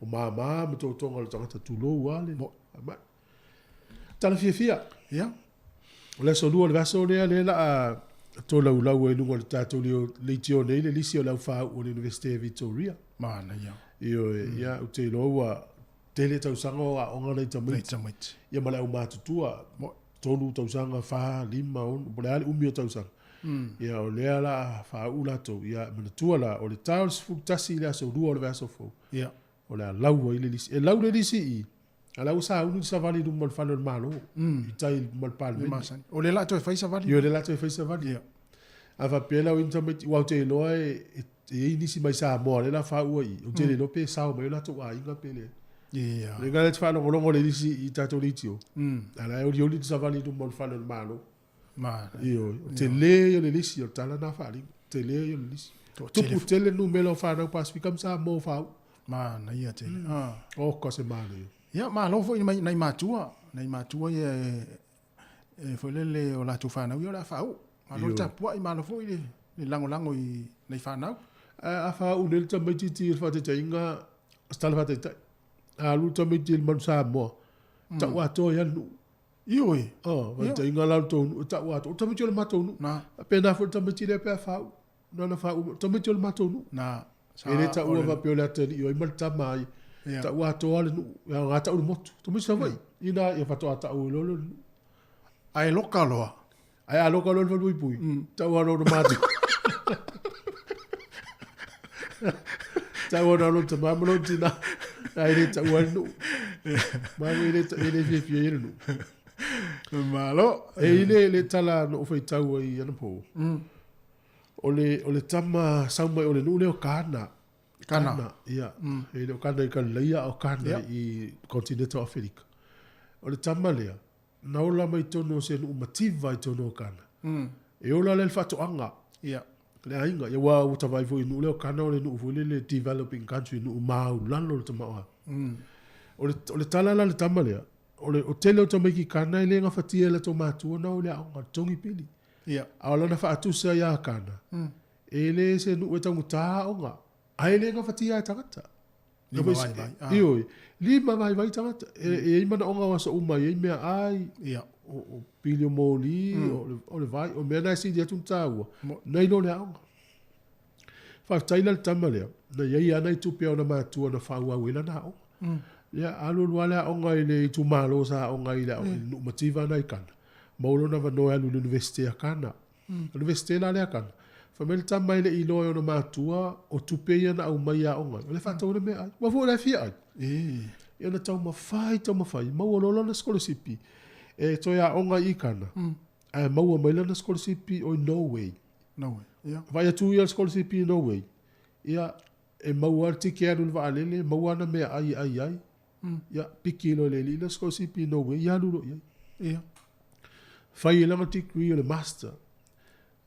o mama ma totoga o le tagata, tulou lava le faamai. Tala fiafia. Ia. O le aso lua o le vaiaso lea, lea la a tolaulau ai luga o le tatou leitio nei le lisi o le au faauu o le Iunivesite o Victoria. Manaia. Ioe, ia, ou te iloa ua tele tausaga o aoga nai tamaiti. Nai tamaiti. Ia ma le aumatutua, 3 tausaga, 4, 5, 6, po o le a le umi o tausaga. Ia, o lea o le a faauu latou, ia manatua la, o le ta o le 11 i le aso 2 o le vaiaso fou, o le a lau ai le lisi. E lau le lisi i i, a o la ua sauni le savali i luma o le fale o le Malo, i tai i luma o le Palemene. O lea o le a toe fai savali. Ioe, o lea o le a toe fai savali. A faapea la o i ai ni tamaiti, aua ou te iloa e i ai nisi mai Samoa o lea o le a faauu ai i i, ou te le iloa pe sao mai o latou aiga pe leai. O le mea lea e te faalogologo i le lisi i tatou leitio, a o la e olioli le savali i luma o le fale o le Malo. Ioe, o tele ia o le lisi, o le tala lena faaaliga, tele ia o le lisi. Tupu tele numera o fanau Pasefika ma Samoa o faauu. Manaia tele. Oka se manaia. Ia, malo foi i nai matua, nai matua ia e foi lele o latou fanau ia o le a faauu. Malo le tapuai, malo foi le lagolago i nai fanau. A faauu nei le tamaitiiti i le faataitaiga, o se tala faataitai, a alu le tamaitiiti i le Manu Samoa, tau atoa ai lava le nuu. Ioe. Oh, faataitaiga la o le tou nuu, e tau atoa, o le tamaiti o le matou nuu. Na. Faapena foi le tamaiti lea pe a faauu, na ona faauu, o le tamaiti o le matou nuu. Na. E le taua faapea o le atalii o ai ma le tama a ai. Tau atoa le nuu, e aoga tau le motu. Tamaiti Savaii, ina ia faatoa tau ai loa lea o le nuu. Ae loka loa. Ae a loka loa le falepuipui, tau lava lona matua. Tau lava lona tama ma lona tina. Ae le taua le nuu. Malu e le, e le fiafia ai le nuu. Malo. E i le, le tala na ou faitau ai anapo. O le, o le tama sau mai o le nuu lea o Kana. Kana. Ia. E le o Kana i Kalilaia, a o Kana i kontineta o Aferika. O le tama lea, Na ola mai totonu o se nuu mativa i totonu o Kana. E ola lea i le faatoaga. Ia. Le aiga. Ia aua ua ta vaai foi i nuu lea o Kana o le nuu foi lele developing country, nuu maulalo le tamaoaiga. O le, o le tala la a le tama lea, o le o tele o tamaiti Kana e le gafatia e latou matua ona o i le aoga, le totogi pili. Ia. A o lana faatusa ia Kana, e le se nuu e taugata aoga, ae le gafatia e tagata. Limawaivai. Ah. Ioe, limawaivai tagata. E i ai manaoga o aso uma, e i ai meaai, o pili o moli, o le vai, o mea na e sili atu ona taua, nai lo le aoga. Faafetai la i le tama lea, na i ai lava nai tupe a ona matua na faaauau ai lana aoga. Ia, alu alu lava le aoga i le itumalo sa aoga ai i le nuu mativa lena i Kana, maua lona avanoa e alu i le Iunivesite a Kana. O le Iunivesite la lea a Kana, fai mai le tama e le i iloa e ona matua o tupe ia na aumai i aoga ai, o le faatau le meaai. Aua foi o la e fia ai. Ia na taumafai, taumafai, maua loa lana sikolasipi e toe aoga ai i Kana, ae maua mai lana sikolasipi o i Norway. Norway, ia. Vaai atu ia le sikolasipi i Norway, ia, e maua lava le tike e alu i le vaalele, maua ana meaai e ai ai, ia, piki loa e le alii le sikolasipi i Norway, ia alu loa i ai. Ia. Fai ai lana degree o le Master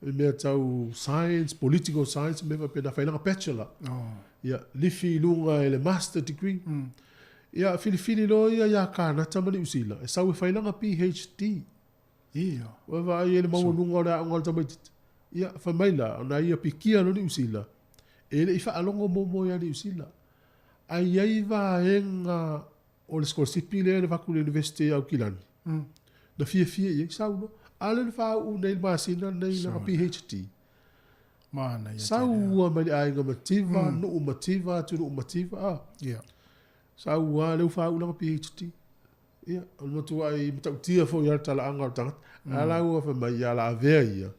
i mea tau science, political science ma mea faapena, fai lana Bachelor. Oh. Ia, lifi i luga e le Master degree. Ia, filifili loa ia ia Kanata ma Niu Sila, e sau e fai lana PhD. Ia. Ua vaai ai le maualuga o le aoga a le tamaitiiti. Ia, fai mai la, ona ia pikia loa Niu Sila, e le i faalogo muamua ia Niu Sila. Ae i ai vaega o le sikolasipi lea na avatu i le Iunivesite i Aukilani, na fiafia i ai, sau loa. A lea na faauu nei i le masina lenei lana PhD. Sau lava mai le aiga mativa, nuu mativa, atunuu mativa, a. Sau lava lea ua faauu lana PhD. Ia, o le matuai matautia foi lava le talaaga o le tagata. A la ua fai mai, ia o le a avea ia,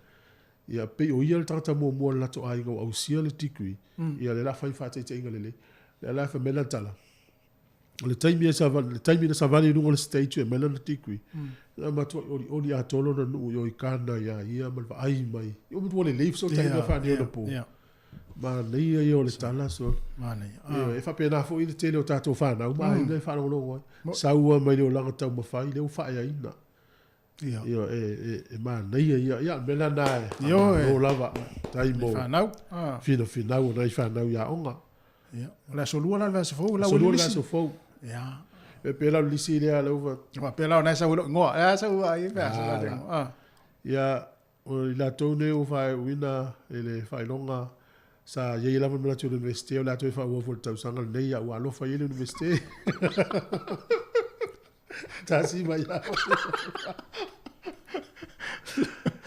ia pei o ia le tagata muamua o le latou aiga ua ausia le degree, ia lea o le a fai faataitaiga lelei. Lea la fai mai lana tala, o le taimi e savali, le taimi na savali i luga o le stage e aumai lana degree, na matuai olioli atoa lona nuu i o i Kana iā ia ma le vaai mai. Ia ua lelei fesootaiga faaneionapo. Manaia ia o le tala so. Manaia. Ioe, e faapena foi le tele o tatou fanau ma aiga e faalogologo ai. Sau lava mai le olaga taumafai lea ua faaeaina. Ia. Ioe, e manaia ia. Ia, o le mea la lena e Ioe. faamalo lava. Faafetai mo Fanau. finafinau o nai fanau i aoga. Ia, o le aso lua la le vaiaso fou, Aso lua le vaiaso fou. Ia. E pei la o le lisi lea lea ua. Faapea la o na e sau ai lou igoa. E sau ai pe a sau ai igoa. Ia, o i latou nei ua faaiuina i le faailoga sa i ai lava le manatu o le Iunivesite o le a toe faaauau foi i le tausaga lenei, a ua alofa i ai le Iunivesite. Tasi mai au.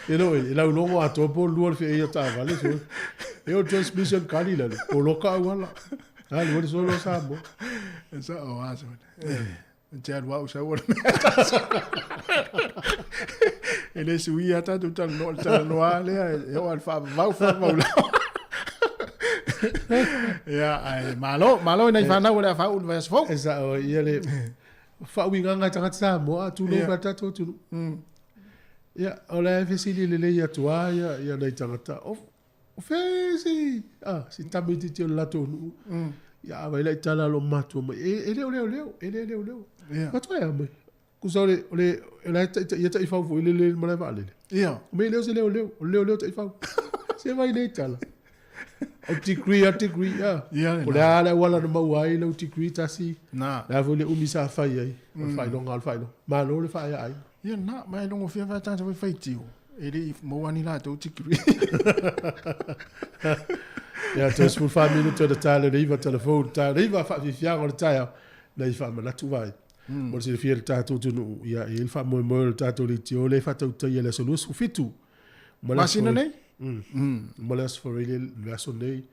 E lo e laulogo atoa po o le lua o le feʻei o taavale so. E o transmission kali lalo, poloka auala. Alu ai le solo o Samoa. E sao a so. E te alu au sau o le mea tasi. E le suia tatou talanoa, le talanoa lea e oo lava i le faavavau, faavavau lava. Ia, ae malo, malo i nai fanau o le a faauu i le vaiaso fou. E sao ai, ia le faauigaga e tagata Samoa, a tulou ka tatou atunuu. Ia, o la e fesili lelei atu lava ia, ia nai tagata, o, o fea si, a, si tamaitiiti o le latou nuu. Ia, a vaai la i tala a lou matua mai, e, e le o leoleo, e le leoleo. Ia. Fai atu ai a mai. Tusa o le, o le, o la e taitaia taifau foi lele i le malae vaalele. Ia. Mei e le o se leoleo, o le leoleo taifau. Se vai nei tala. O degree a degree, ia. Ia, O le a le auala na maua ai lau degree tasi. Na. Le a foi le umi sa fai ai. O le faailoga o le faailoga. Malo le faaea aiga. Ia na, ma e logofia fai tagata foi faitio. E le i maua ni latou degree. Ia, toe 14 minute o le taeao le 9 telefon, taeao le 9 faafiafiaga o le taeao, nai faamanatu vai. Mo le silafia e le tatou atunuu, ia, e i ai le faamoemoe o le tatou leitio lea e faatautaia i le aso 27. Ma le aso Masina nei? Ma le aso Faraile, le aso nei,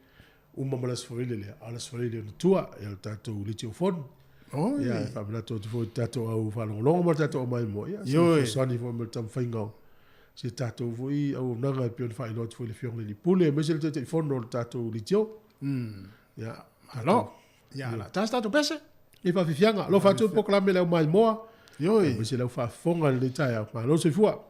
uma ma le aso Faraile lea, a o le aso Faraile ona tua, ia le tatou leitio fono. Oi. Ia, e faamanatu atu foi i le tatou au faalogologo ma le tatou au maimoa, ia, se Ioe. fesoasoani foi mo le taumafaiga o si tatou foi auaunaga e pei ona faailoa atu foi i le Afioga i le Alii Pule, aemaise le Taitaifono o le tatou leitio. Ia, Malo. Ia, la tasi tatou pese. I faafiafiaga. Alofa atu le polokalame i le au maimoa. Ioe. Aemaise le au faafofoga i lenei taeao. Malo le soifua.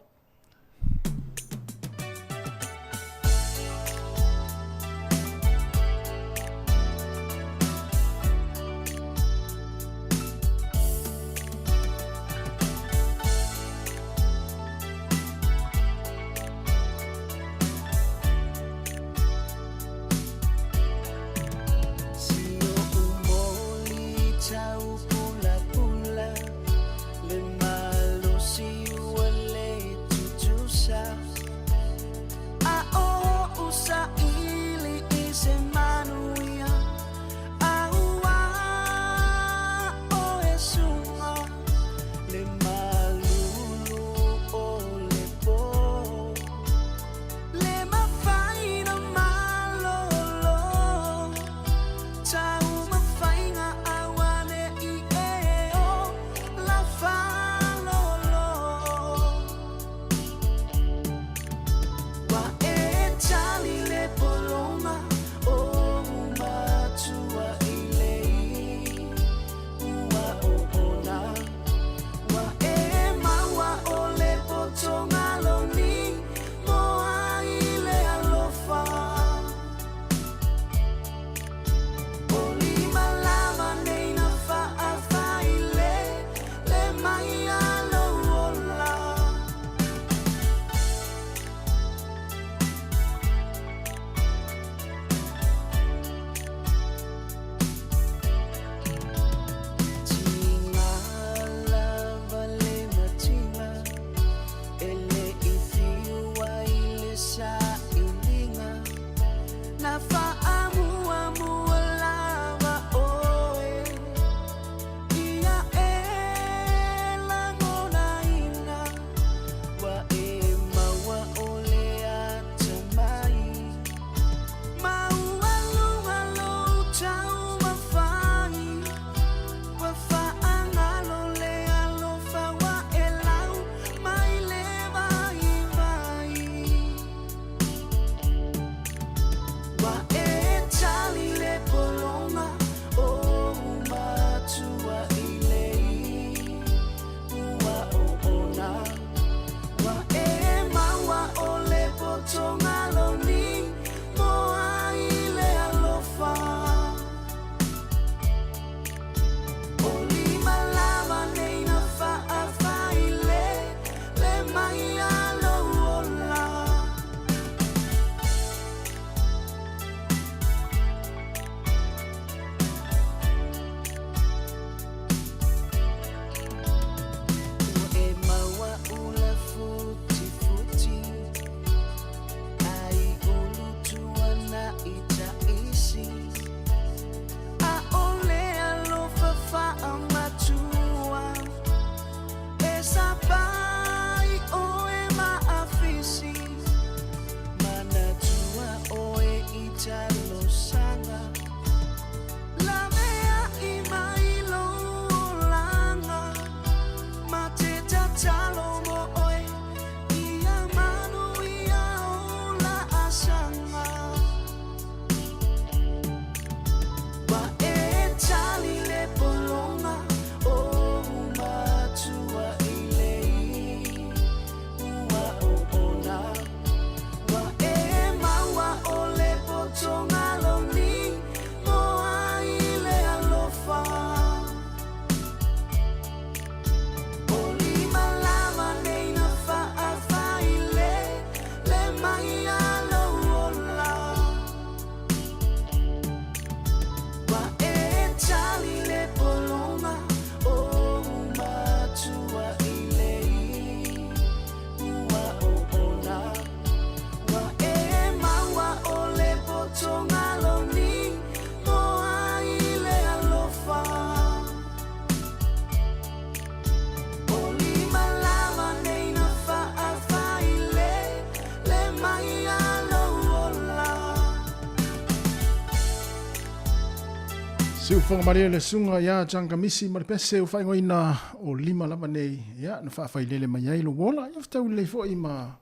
Siufoga malie le susuga ia John Kamisi ma le pese ua faaigoaina o lima lava nei, ia, na faafailele mai ai lou ola, ia fetau lelei foi ma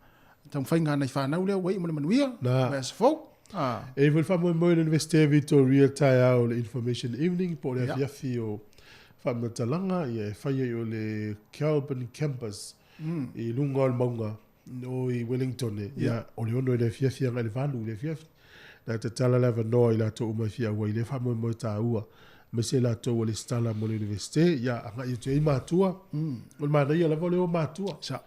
taumafaiga a nai fanau lea ua iu ma le manuia, Na. vaiaso fou. Ah. E i ai foi le faamoemoe o le Iunivesite o Victoria taeao o le Information Evening po o le Ia. afiafi o faamatalaga ia e fai ai o le Kelburn Campus i luga o le mauga o i Wellington e, ia, o le 6 i le afiafi agai i le 8 i le afiafi. Na tatala le avanoa i latou uma e fia auai i lea faamoemoe taua, aemaise latou ua lesitala mo le Iunivesite, ia agai atu i ai matua. O le manaia lava o le o matua. Sa.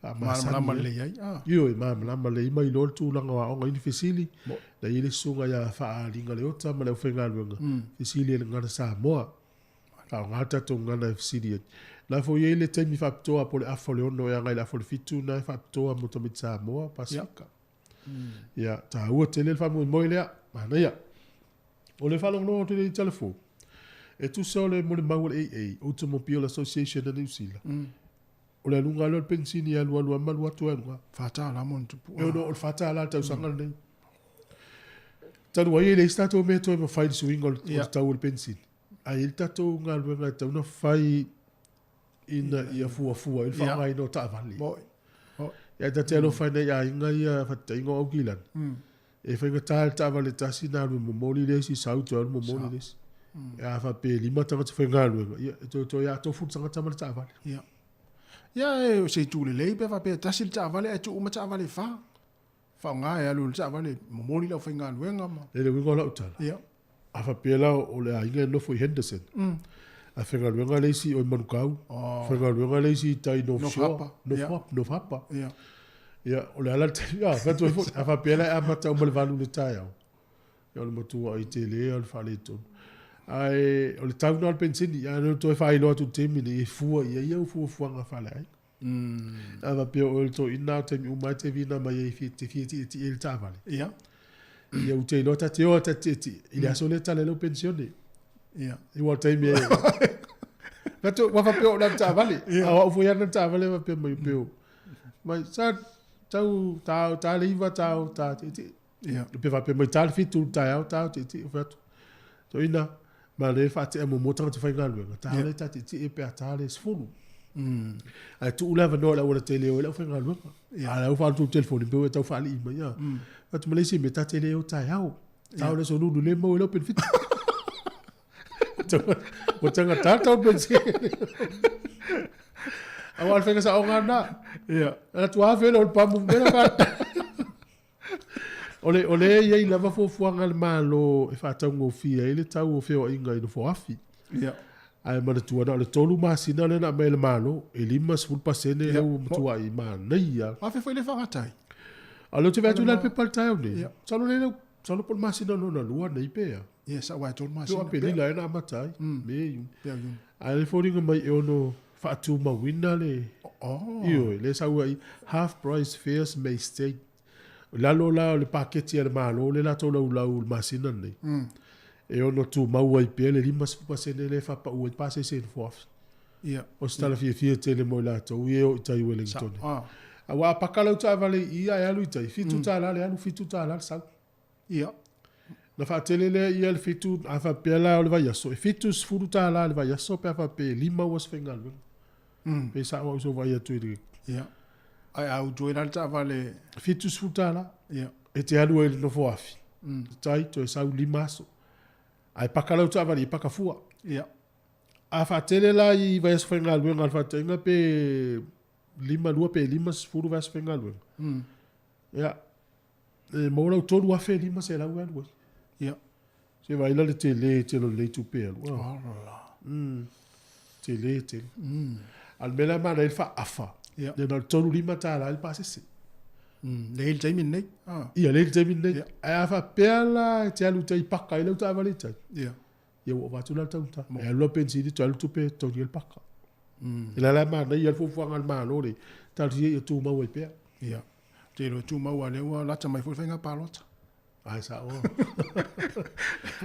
Faamasani Malamalama ai. lelei ai. Ah. Ioe, malamalama lelei ma iloa le tulaga o aoga i ni fesili. Na i ai le susuga ia Faaaliga Leota ma le aufaigaluega, fesili e le Gagana Samoa. Faaaoga le tatou gagana e fesili ai. La foi e i ai le taimi faapitoa po o le afa o le 6 e agai i le afa o le 7 na e faapitoa mo tamaiti Samoa, Pasefika. Ia, taua tele le faamoemoe lea. Manaia. O le faalogologo atu i lenei tala fou, e tusa o le molimau a le AA, Automobile Association a Niu Sila, o le aluga lava lea o le penisini e alualu lava ma alu atu e alu lava. $4 ma ona tupu. E ono o le $4 le tausaga lenei. Talu ai e leai se tatou mea e toe mafai i le suiga o le tau o le penisini. Ae i ai le tatou galuega e tatau ona fai ina ia fuafua ai le faaaogaina o taavale. Ia ta te alofa i nai aiga ia faataitaiga o Aukilani. E faigata le taavale tasi ona alu e momoli le isi sau toe alu momoli le isi. A faapea e lima tagata faigaluega, ia e toe atofu le tagata ma le taavale. Ia. Ia e o se itu lelei pe faapea e tasi le taavale ae tuu uma taavale e fa. Faaaoga e alu i le taavale e momoli le aufaigaluega ma. E le uiga o lau tala. Ia. A faapea la o le aiga e nofo i Henderson, a faigaluega le isi o i Manukau, faigaluega le isi i tai North Shore, North Harbour. Ia. Ia, o le ala le taimi, a, fai atu ai foi, a faapea la e amata uma i le 8 i le taeao, ia o le matuai tele o le faaletonu. Ae o le tau lena o le penisini, ae na toe faailoa atu i le taimi lenei, e fua i ai au fuafuaga faaleaiga. A faapea o oe o le toeaina a o taimi uma lava e te vina mai ai e te fia tietie i le taavale. Ia. Ia ou te iloa ta te o ta te tietie i le aso lea e tala ai lau penisione. Ia. Aua o le taimi e Fatu, ua faapea o le taavale. A o au foi ana le taavale faapea mai peo. Mai sa tau ta ta le iva ta ta tietie. Ia. Pe faapea mai ta le fitu i le taeao ta tietie fai atu. Toeaina, ma lea e faatea muamua tagata faigaluega, ta lea ta tietie pe a ta le 10. Ae tuu le avanoa i le aualatele e o ai le aufaigaluega. A o la e ua faaalu atu i le telefoni, pei ua e tau faalii mai. Fai atu ma le isi mea, ta te le o taeao. Ta o le aso lulu le maua ai lau penefiti. Ua tagata tau penisione. Aua o le faiga saoga lena. Ia. Alu atu afe lea o le pamu mea la O le, o lea e i ai lava fuafuaga a le Malo e faataugofie ai le tau o feoaiga i Nofoafi. Ia. Ae manatua na o le tolu masina lea na aumai e le Malo, e 50% lea ua matuai manaia. Afe foi le faagata ai. A o lea ou te vaai atu i la le pepa i le taeao nei, masalo lea, masalo po o le masina lona lua nei pe a. Ia, sa aua e tolu masina. Pe o Aperila ea na amata ai, Me, Iuni. Pe o Iuni. Ae o lea e foliga mai e ono faatumauina le, ioe, lea e sau ai, half price fares may stay. I lalo la o le paketi a le Malo lea latou laulau i le masina lenei, e ono tumau ai pea le 50% lea e faapau ai pasese i Nofoafi. Ia. O se tala fiafia tele mo i latou ia e o i tai Wellington. Sa, Aua a paka lau taavale i i ae alu i tai, $7 le alu, $7 le sau. Ia. Na faatele lea ia le fitu, a faapea la o le vaiaso, e $70 i le vaiaso pe a faapea e 5 ua se faigaluega. Pe sao au i sou vaai atu i le... Ia. Ae a utu ai la le taavale... $70. Ia. E te alu ai i le nofoafi, tai toe sau 5 aso. Ae paka lau taavale, e paka fua. Ia. A faatele la i vaiaso faigaluega a le faataitaiga pe 5 2 pe 50 vaiaso faigaluega. Ia. E maua lau $3,500 e alu ai. Ia. Se vaai la le tele tele o lenei tupe e alu. Ala. Tele tele. A o le mea la e manaia ai le faaafa, Ia. ia na o le $35 ai le pasese. Lea i le taimi lenei. Ah. Ia, lea i le taimi lenei. Ia. Ae a faapea la e te alu i tai paka ai lau taavale i tai. Ia. Ia ua ova atu la le taugata. E alu lau penisini toe alu tupe e totogi ai le paka. E la la e manaia le fuafuaga a le Malo le talosia ia tumau ai pea. Ia. Ou te iloa e tumau a lea ua lata mai foi le faiga palota. Ai sao.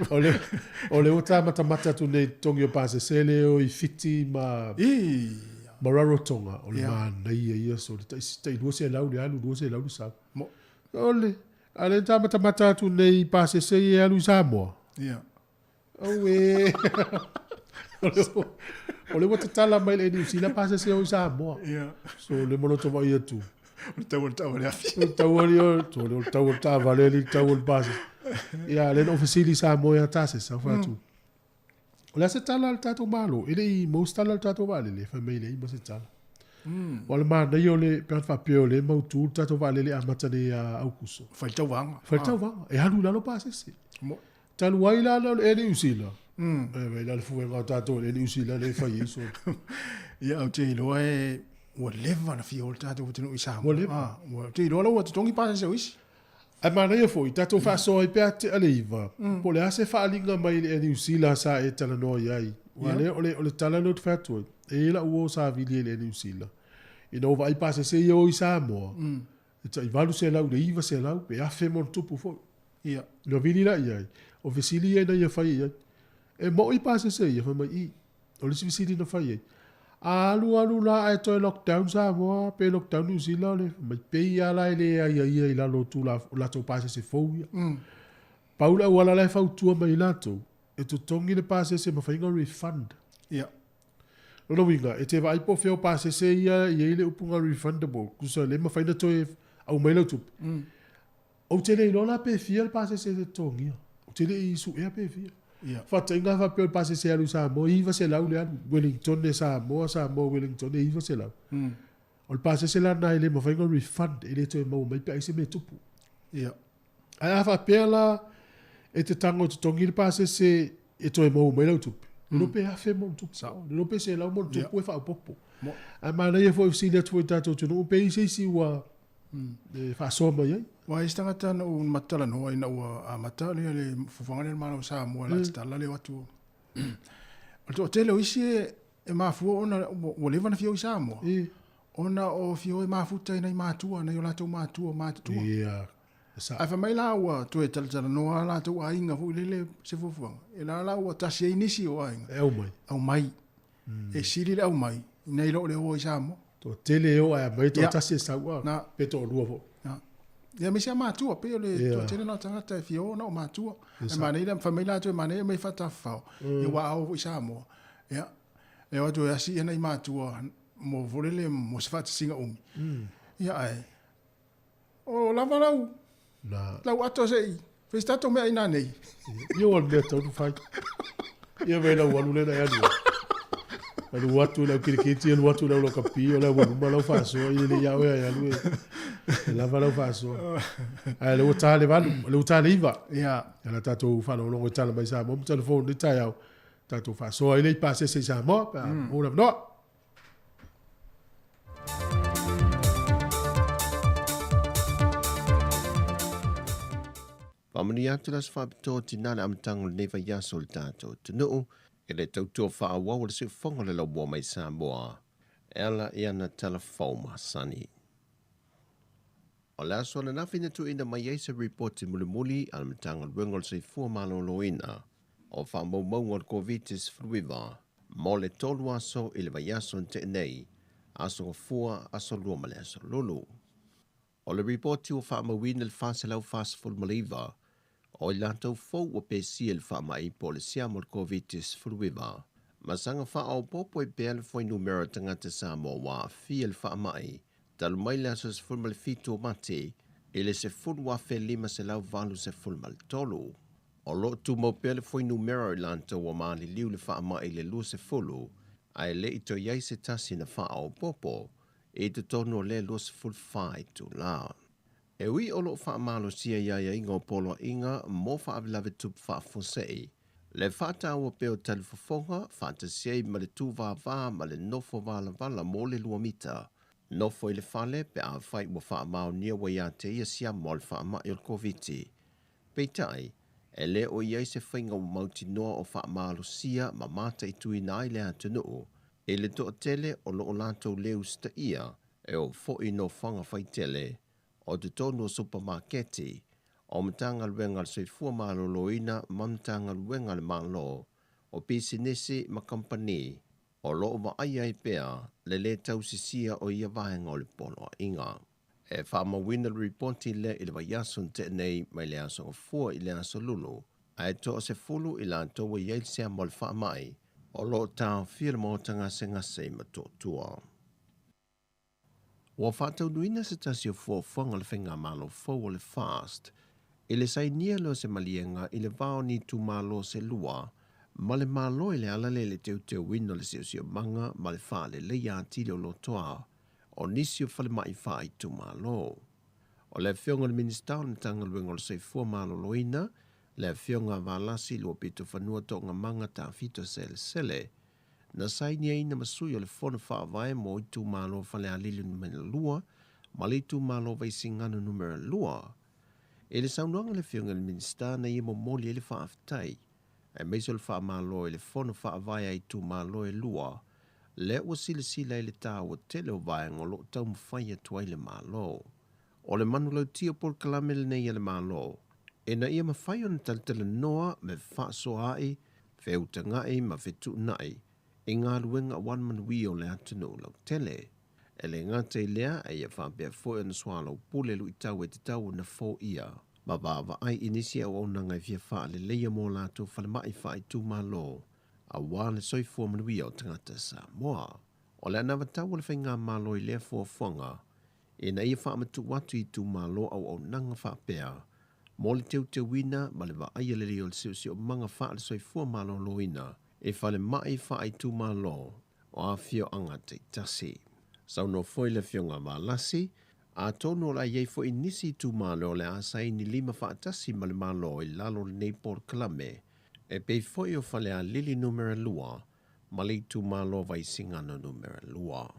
O le o le ua tāmatamata atu nei i totogi o pasese le o i Fiti ma Ia. ma Rarotonga o le Ia. manaia ia so le tai tai 200 le alu 200 le sau. Mo. O le a le tāmatamata atu nei i pasese ia e alu i Samoa. Ia. Auē! O le ua tatala mai le Air New Zealand pasese o i Samoa. So o le moloto vaai atu. O le tau o le taavale afi. O le tau o le o le tau o le taavale le tau o le pasese. Ia lea na ou fesili i Samoa ia tasese au fai atu. O le a se tala a le tatou Malo? E le i maua se tala a le tatou vaalele? Fai mai e leai ma se tala. Aua o le manaia o le, pe ana faapea o lea e mautu le tatou vaalele e amata nei ia Aukuso. Fai le tauvaga. Fai le tauvaga. E alu i lalo pasese. Talu ai la lea o le Air New Zealand. E vaai la le fuega o tatou i le Air New Zealand lea e fai ai solo. Ia, ou te iloa e ua leva ona fia o le tatou atunuu i Samoa. Ua leva. Ua, ou te iloa la ua totogi pasese o isi. Ae manaia foi, tatou faasoa ai pe a tea le iva, po o le a se faaaliga mai i le Air New Zealand sa e talanoa i ai. Aua lea o le, o le tala lea ou te fai atu ai, e i ai lau uo sa vili ai i le Air New Zealand. Ina ua vaai pasese ia o i Samoa, e tai 800 i le 900 pe 1000 ma ona tupu foi. Ia. Ona vili la i ai, o fesili ia ina ia fai i ai. E moʻi pasese ia, fai mai, i. O le isi fesili na fai ai, a alu alu la ae toe lockdown Samoa pe lockdown New Zealand o le mai pei lava la e le aiaia i lalo o tulafono latou pasese fou ia. Pau le auala la e fautua mai ai latou, e totogi le pasese ma fai refund. Ia. Lona uiga, e te vaai po o fea o pasese ia e i ai le upu refundable, tusa le mafai ona toe aumai lau tupe. Ou te le iloa la pe fia le pasese e totogia. Ou te le i suea pe fia. Ia. Faatainga faapea o le pasese e alu i Samoa, e 900 le alu. Wellington e Samoa, Samoa Wellington e 900. O le pasese la lena e le mafai ona refund, e le toe maua mai pe a i ai se mea e tupu. Ia. Ae a faapea la e te tago e totogi le pasese e toe maua mai lau tupe, le iloa pe afe ma ona tupu, le iloa pe selau ma ona tupu e faaopoopo. Ae manaia foi e fesili atu foi i tatou atunuu pe i ai se isi ua e faasoa mai ai. Aua e i ai se tagata na ou matou talanoa ina ua amata le fuafuaga lea a le Malo o Samoa o le a tatala le o atu. O le toatele o isi e mafua ona ua leva ona fia o i Samoa, ona o fia o e mafuta i nai matua, nai o latou matua matutua. Ia, e sao. Ae fai mai la ua toe talatalanoa a latou aiga foi lele se fuafuaga, e la la ua tasi ai nisi o aiga. E aumai. Aumai. E sili le aumai nai lo le o i Samoa. Toatele e o ae aumai toatasi e sau a, pe toalua foi. Ia aemaise lava matua, pei o le toatele na o tagata e fia o na o matua. E manaia le fai mai latou e manaia aumai faatafafao, ia ua ao foi i Samoa. Ia, e o atu e asi ia nai matua mo foi lele mo se faatasiga umi. Ia ae o lava lau lau ato se i fai se tatou meaai nanei. Ia ua le mea tonu fai. Ia mai lau alu lea na e alu ai. Alu atu i lau kirikiti, alu atu i lau lakapi, o lau aluma lau faasoa, ia le ia oe ai alu e, e lava lau faasoa. Ae lea ua ta le valu, lea ua ta le iva. Ia. Ia la tatou faalogologo i tala mai Samoa ma telefoni nei taeao. Tatou faasoa ai le i pasese i Samoa, pe a maua le avanoa. Faamanuia atu le Aso Faapitoa o Tina i le amataga o lenei vaiaso o le tatou atunuu i le tautua faaauau a le siufofoga o le laumua mai Samoa e ala i ana tala fou masani. O le aso ananafi na tuuina mai ai se ripoti mulimuli a le Matagaluega o le Soifua Maloloina o faamaumauga o le Koviti-19 mo le tolu aso i le vaiaso na tea nei, Aso Gafua, Aso Lua ma le Aso Lulu. O le ripoti ua faamauina le 449 o i latou fou ua pesia i le faamai po o le siama o le Koviti-19, ma saga faaopoopo ai pea le fuainumera o tagata Samoa ua aafia i le faamai talu mai le aso 17 o Mati i le 10,583. O lo o tumau pea le fuainumera o i latou ua maliliu i le faamai i le 20, ae le i toe i ai se tasi na faaopoopo i totonu o lea 24 itula. E ui o lo o faamalosia i aiaiga o poloaiga mo faalavelave tupu faafuasei, le faataua pea o talifofoga faatasi ai ma le tūvāvā ma le nofo valavala mo le lua mita, nofo i le fale pe afai ua faamaonia ua ia te ia siama o le faamai o le Koviti. Peitai, e le o i ai se faiga ua mautinoa o faamalosia ma mataituina ai le atunuu i le toatele o lo o latou le usitaia e oo foi i nofoaga faitele o totonu o supamaketi, o Matagaluega a le Soifua Maloloina ma Matagaluega a le Malo, o pisinisi ma kamupani o lo o vaaia ai pea le lē tausisia o ia vaega o le poloaiga. E faamauina le ripoti lea i le vaiaso na tea nei mai le Aso Gafua i le Aso Lulu. Ae toa-10 i latou ua i ai le siama o le faamai o lo o taofia le maota gasegase i Motootua. Ua faataunuuina se tasi o fuafuaga a le Faigamalo fou o le FAST i le sainia lea o se maliega i le va o ni itumalo se lua ma le Malo i le ala lea i le teuteuina o le siosiomaga ma le faaleleia atili o lotoa o nisi o falemai faaitumalo. O le Afioga i le Minisita o le Matagaluega o le Soifua Maloloina, le Afioga a Valasi Luapitofanua Toogamaga Tafito Selesele, na sainiaina ma sui o le Fono Faavae mo Itumalo Falealili Numera 2 ma le Itumalo Vaisigano Numera 2. I le saunoaga a le Afioga i le Minisita na ia momoli ai le faafetai aemaise o le faamalo i le Fono Faavae a itumalo e lua, lea ua silasila i le taua tele o vaega o lo o taumafai atu ai le Malo. O le manulauti o polokalame lenei a le Malo, ina ia mafai ona talatalanoa me fefaasoaai, feutaga'i ma fetuunai i galuega aua le manuia o le atunuu lautele. E le gata i lea, a ia faapea foi ona soalaupule luitau e tatau ona foia ma vaavaai i nisi auaunaga e fia faaleleia mo latou falemai faaitumalo aua le soifua manuia o tagata Samoa. O le anavatau a le Faigamalo i lea fuafuaga ina ia faamatuu atu i itumalo auaunaga faapea mo le teuteuina ma le vaaia lelei o le siosiomaga faale-soifua maloloina i falemai faaitumalo o afioaga taitasi. Saunoa foi le Afioga a Valasi, atonu o le a i ai foi nisi itumalo o le a saini lima faatasi ma le Malo i lalo o lenei polokalame, e pei foi o Falealili Numera 2 ma le itumalo Vaisigano Numera 2.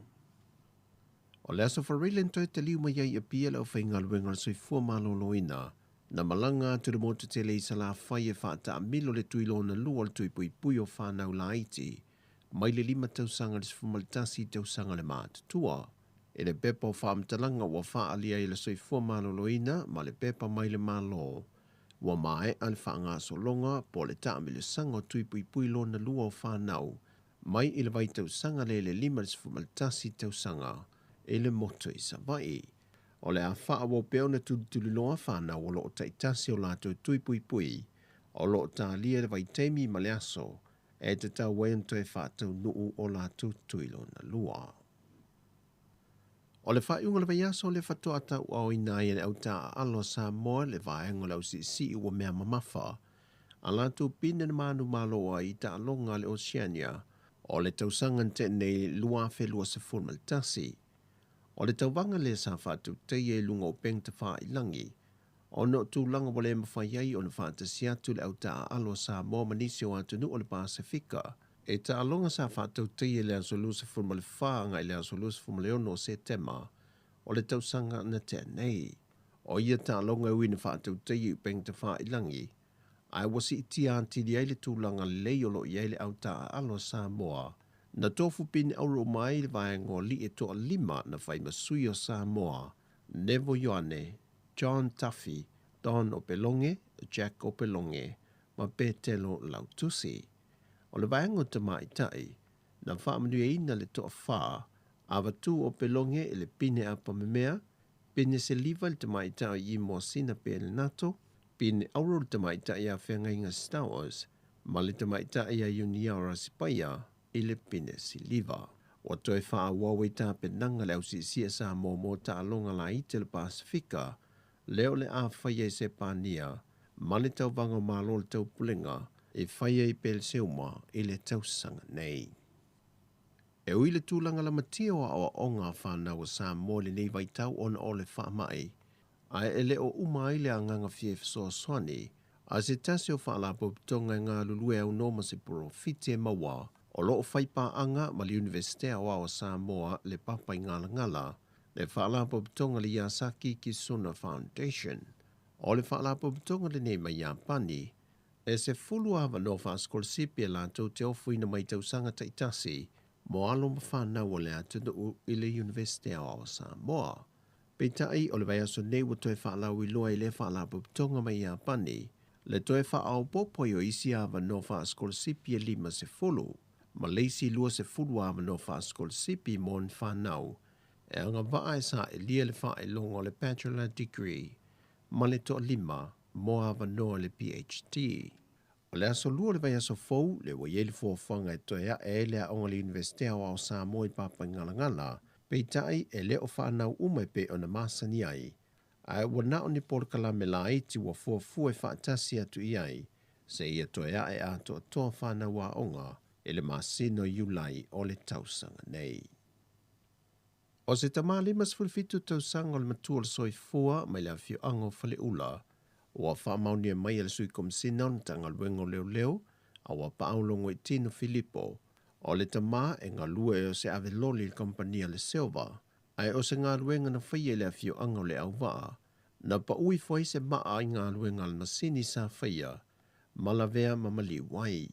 O le Aso Faraile na toe taliu mai ai i Apia le aufaigaluega o le Soifua Maloloina na malaga atu i le motu tele i Salafai e faataamilo le tui lona lua o le tui puipui o fanau laiti mai le 5 tausaga i le 11 tausaga le matutua. I le pepa o faamatalaga ua faaalia ai e le Soifua Maloloina ma le pepa mai le Malo, ua maea le faagasologa po o le taamilosaga o tui puipui lona lua o fanau mai i le vaitausaga lea i le 51 tausaga i le motu i Savaii. O le a faaauau pea ona tulituliloa fanau o lo o taitasi o latou tui puipui o lo o talia le vaitaimi ma le aso e tatau ai ona toe faataunuu o latou tui lona lua. O le faaiuga o le vaiaso lea faatoa tauaoina ai e le autaaalo a Samoa le vaega o le ausiisii ua mea mamafa a latou pine na manumalo ai i taaloga a le Oceania o le tausaga na tea nei 2021. O le tauvaga lea sa faatautaia i luga o upega tafailangi ona o tulaga ua le mafai ai ona faatasi atu le autaaalo a Samoa ma nisi o atunuu o le Pasefika i taaloga sa faatautaia i le aso 24 agai i le aso 26 o Setema o le tausaga na tea nei. O ia taaloga e ui ina faatautaia i upega tafailangi, ae ua siitia atili ai le tulaga lelei o lo o i ai le autaaalo a Samoa. Na tofu pine auro uma ai le vaega o alii e toalima na fai ma sui o Samoa, Nevo Ioane, John Duffy, Don Opeloge, Jack Opeloge ma Petelo Lautusi. O le vaega o tamaitai, na faamanuiaina le toafa, Avatu Opeloge i le pine apamemea, pine seliva i le tamaitai i Moasina Pelenato, pine auro i le tamaitai ia Feagaiga Stowers ma le tamaitai ia Iuniaora Sipaia i le pine siliva. Ua toe faaauau ai tapenaga le ausiisia Samoa mo taaloga laiti o le Pasefika, lea o le a faia i Sepania ma le tauvaga o Malo o le Taupulega e faia i Peleseuma i le tausaga nei. E ui i le tulaga lamatia o aoaoga a fanau a Samoa i lenei vaitau ona o le faamai, ae e le o uma ai le agaga fia fesoasoani a se tasi o faalapotopotoga e galulue aunoa ma se polofiti e maua o lo o fai paaga ma le Iunivesite Aoao a Samoa le Papaigalagala, le faalapotopotoga le Yasaki Kisuna Foundation. O le faalapotopotoga lenei mai Iapani, e 10 avanoa faasikolasipi e latou te ofoina mai tausaga taitasi mo alo ma fanau o le atunuu i le Iunivesite Aoao a Samoa. Peitai, o le vaiaso nei ua toe faalauiloa i lea faalapotopotoga mai Iapani le toe faaopoopo ai o isi avanoa faasikolasipi e 50 ma le isi 20 avanoa faasikolasipi mo ni fanau e agavaa e saelia le faailoga o le Bachelor Degree ma le toalima mo avanoa le PhD. O le aso Lua o le vaiaso fou, lea ua i ai le fuafuaga e toe ae ai le aoga a le Iunivesite Aoao o Samoa i Papaigalagala, peitai e le o faanau uma e pei ona masani ai, ae ua na o ni polokalame laiti ua fuafua e faatasi atu i ai, seia toe ae atoatoa fanau aoga i le masina o Iulai o le tausaga nei. O se tama 57 tausaga o le matua o le soifua mai le afioaga o Faleula, ua faamaonia mai e le Sui Komesina o le Matagaluega o Leoleo a ua paau Logoitino Filipo, o le tama e galue o se ave loli i le kamupani a le Silver, ae o se galuega na faia i le afioaga o Leauvaa, na pau ifo ai se maa i galuega a le masini sa faia ma lavea ma maliu ai.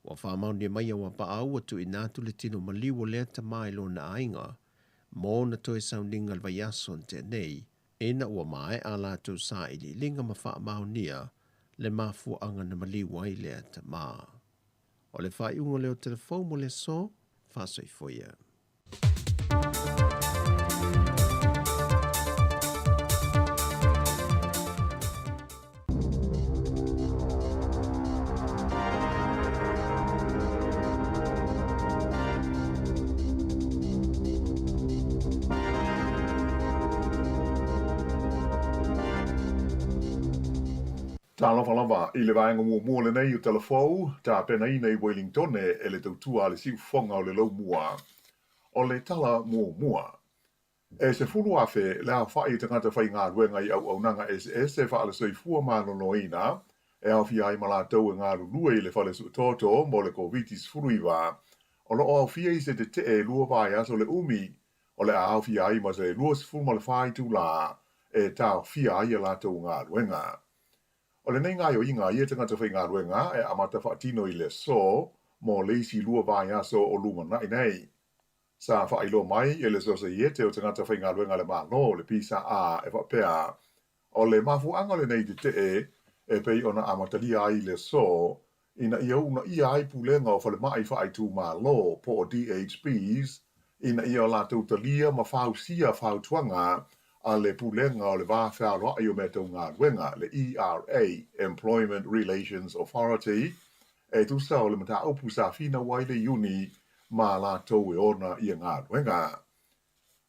Ua faamaonia mai e Auapaau ua tuuina atu le tino maliu o lea tama i lona aiga mo ona toe sauniga i le vaiaso na tea nei, ina ua maea a latou sailiiliga ma faamaonia le mafuaaga na maliu ai lea tama. O le faaiuga lea o Telefou mo le aso, faasoifua ia. Talofa lava i le vaega muamua lenei o Talafou, tapenaina i Welingtone e le tautua a le siufofoga o le Laumua. O le tala muamua. E 10,000 le aofai o tagata faigaluega i auaunaga eseese faale-soifua maloloina, e aofia ai ma latou e galulue i le fale suetoto mo le Koviti-19, o lo o aofia i se tetee e lua vaiaso le umi, o le a aofia ai ma se 24 itulā e taofia ai a latou galuega. O lenei gaoioiga a ia tagata faigaluega e amata faatino i le aso mo le isi lua vaiaso o lumanai nei. Sa faailoa mai e le Sosaiete o Tagata Faigaluega a le Malo, le PSA, e faapea, o le mafuaaga o lenei tetee e pei ona amatalia ai le aso ina ia uunaia ai pulega o falemai faaitumalo po o DHBs ina ia latou talia ma fausia fautuaga a le Pulega o le Va Fealoai o Mea Tau Galuega, le ERA, Employment Relations Authority, e tusa o le mataupu sa finau ai le Iuni ma latou e ona ia galuega.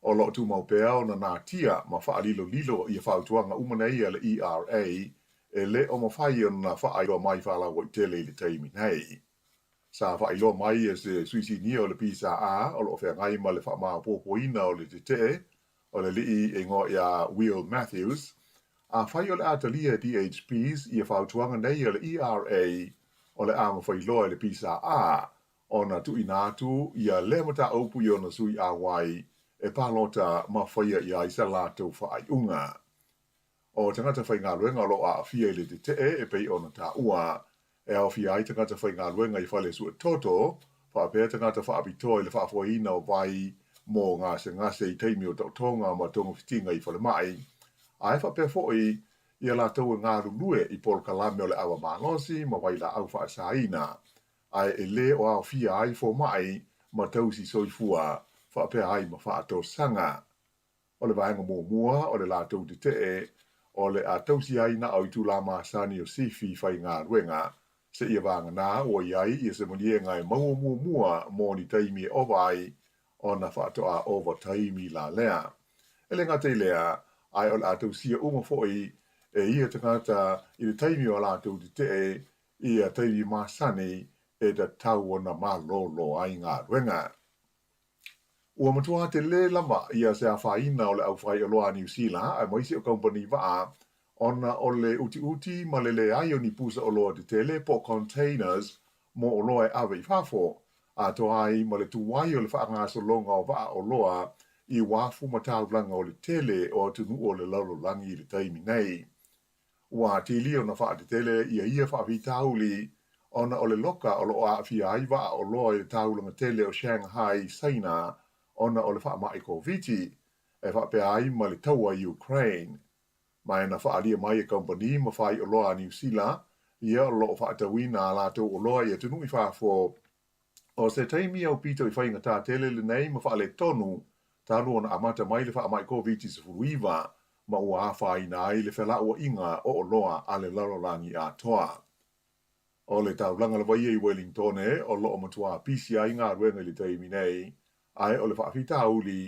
O lo o tumau pea ona natia ma faalilolilo ia fautuaga uma nei a le ERA e le o mafai ona faailoa mai faalauaitele i le taimi nei. Sa faailoa mai e se sui sinia o le PSA o lo o feagai ma le faamaopoopoina o le tetee o le alii e igoa ia Will Matthews, afai o le a talia e DHBs ia fautuaga nei a le ERA o le a mafai loa e le PSA ona tuuina atu ia lea mataupu i ona sui auai e palota ma faia i ai sa latou faaiuga. O tagata faigaluega o lo o aafia i le tetee e pei ona taua, e aofia ai tagata faigaluega i fale suetoto, faapea tagata faapitoa i le faafoeina o vai mo gasegase i taimi o taotoga ma togafitiga i falemai, ae faapea foi ia latou e galulue i polokalame o le ava malosi ma vailaau faasaina, ae e lē o aofia ai fomai ma tausi soifua faapea ai ma faatosaga. O le vaega muamua o le latou tetee, o le a tausi ai na o itulā masani o sifi faigaluega, seia vagana ua i ai ia se maliega e maua muamua mo ni taimi e ova ai ona faatoa ova taimi la lea. E le gata i lea, ae o le a tausia uma foi e ia tagata i le taimi o a latou tetee ia taimi masani e tatau ona malolo ai galuega. Ua matua telē lava ia se afaina o le aufaioloa a Niu Sila aemaise o kamupani vaa ona o le utiuti ma le leai o ni pusa oloa tetele po o containers mo oloa e ave i fafo, atoa ai ma le tuai o le faagasologa o vaa oloa i uafu ma taulaga o le tele o atunuu o le lalolagi i le taimi nei. Ua atili ona faatetele ia ia faafitauli ona o le loka o lo o aafia ai vaa oloa i le taulaga tele o Shanghai, Saina ona o le faamai Koviti, e faapea ai ma le taua i Ukraine. Ma e na faaalia mai e kamupani ma fai oloa a Niu Sila ia o lo o faatauina a latou oloa i atunuu i fafo. O se taimi aupito i faigata tele lenei ma faaletonu talu ona amata mai le faamai Koviti-19 ma ua afaina ai le felauaiga o oloa a le lalolagi atoa. O le taulaga lava ia i Wellingtone o lo o matuā pisi ai galuega i le taimi nei, ae o le faafitauli,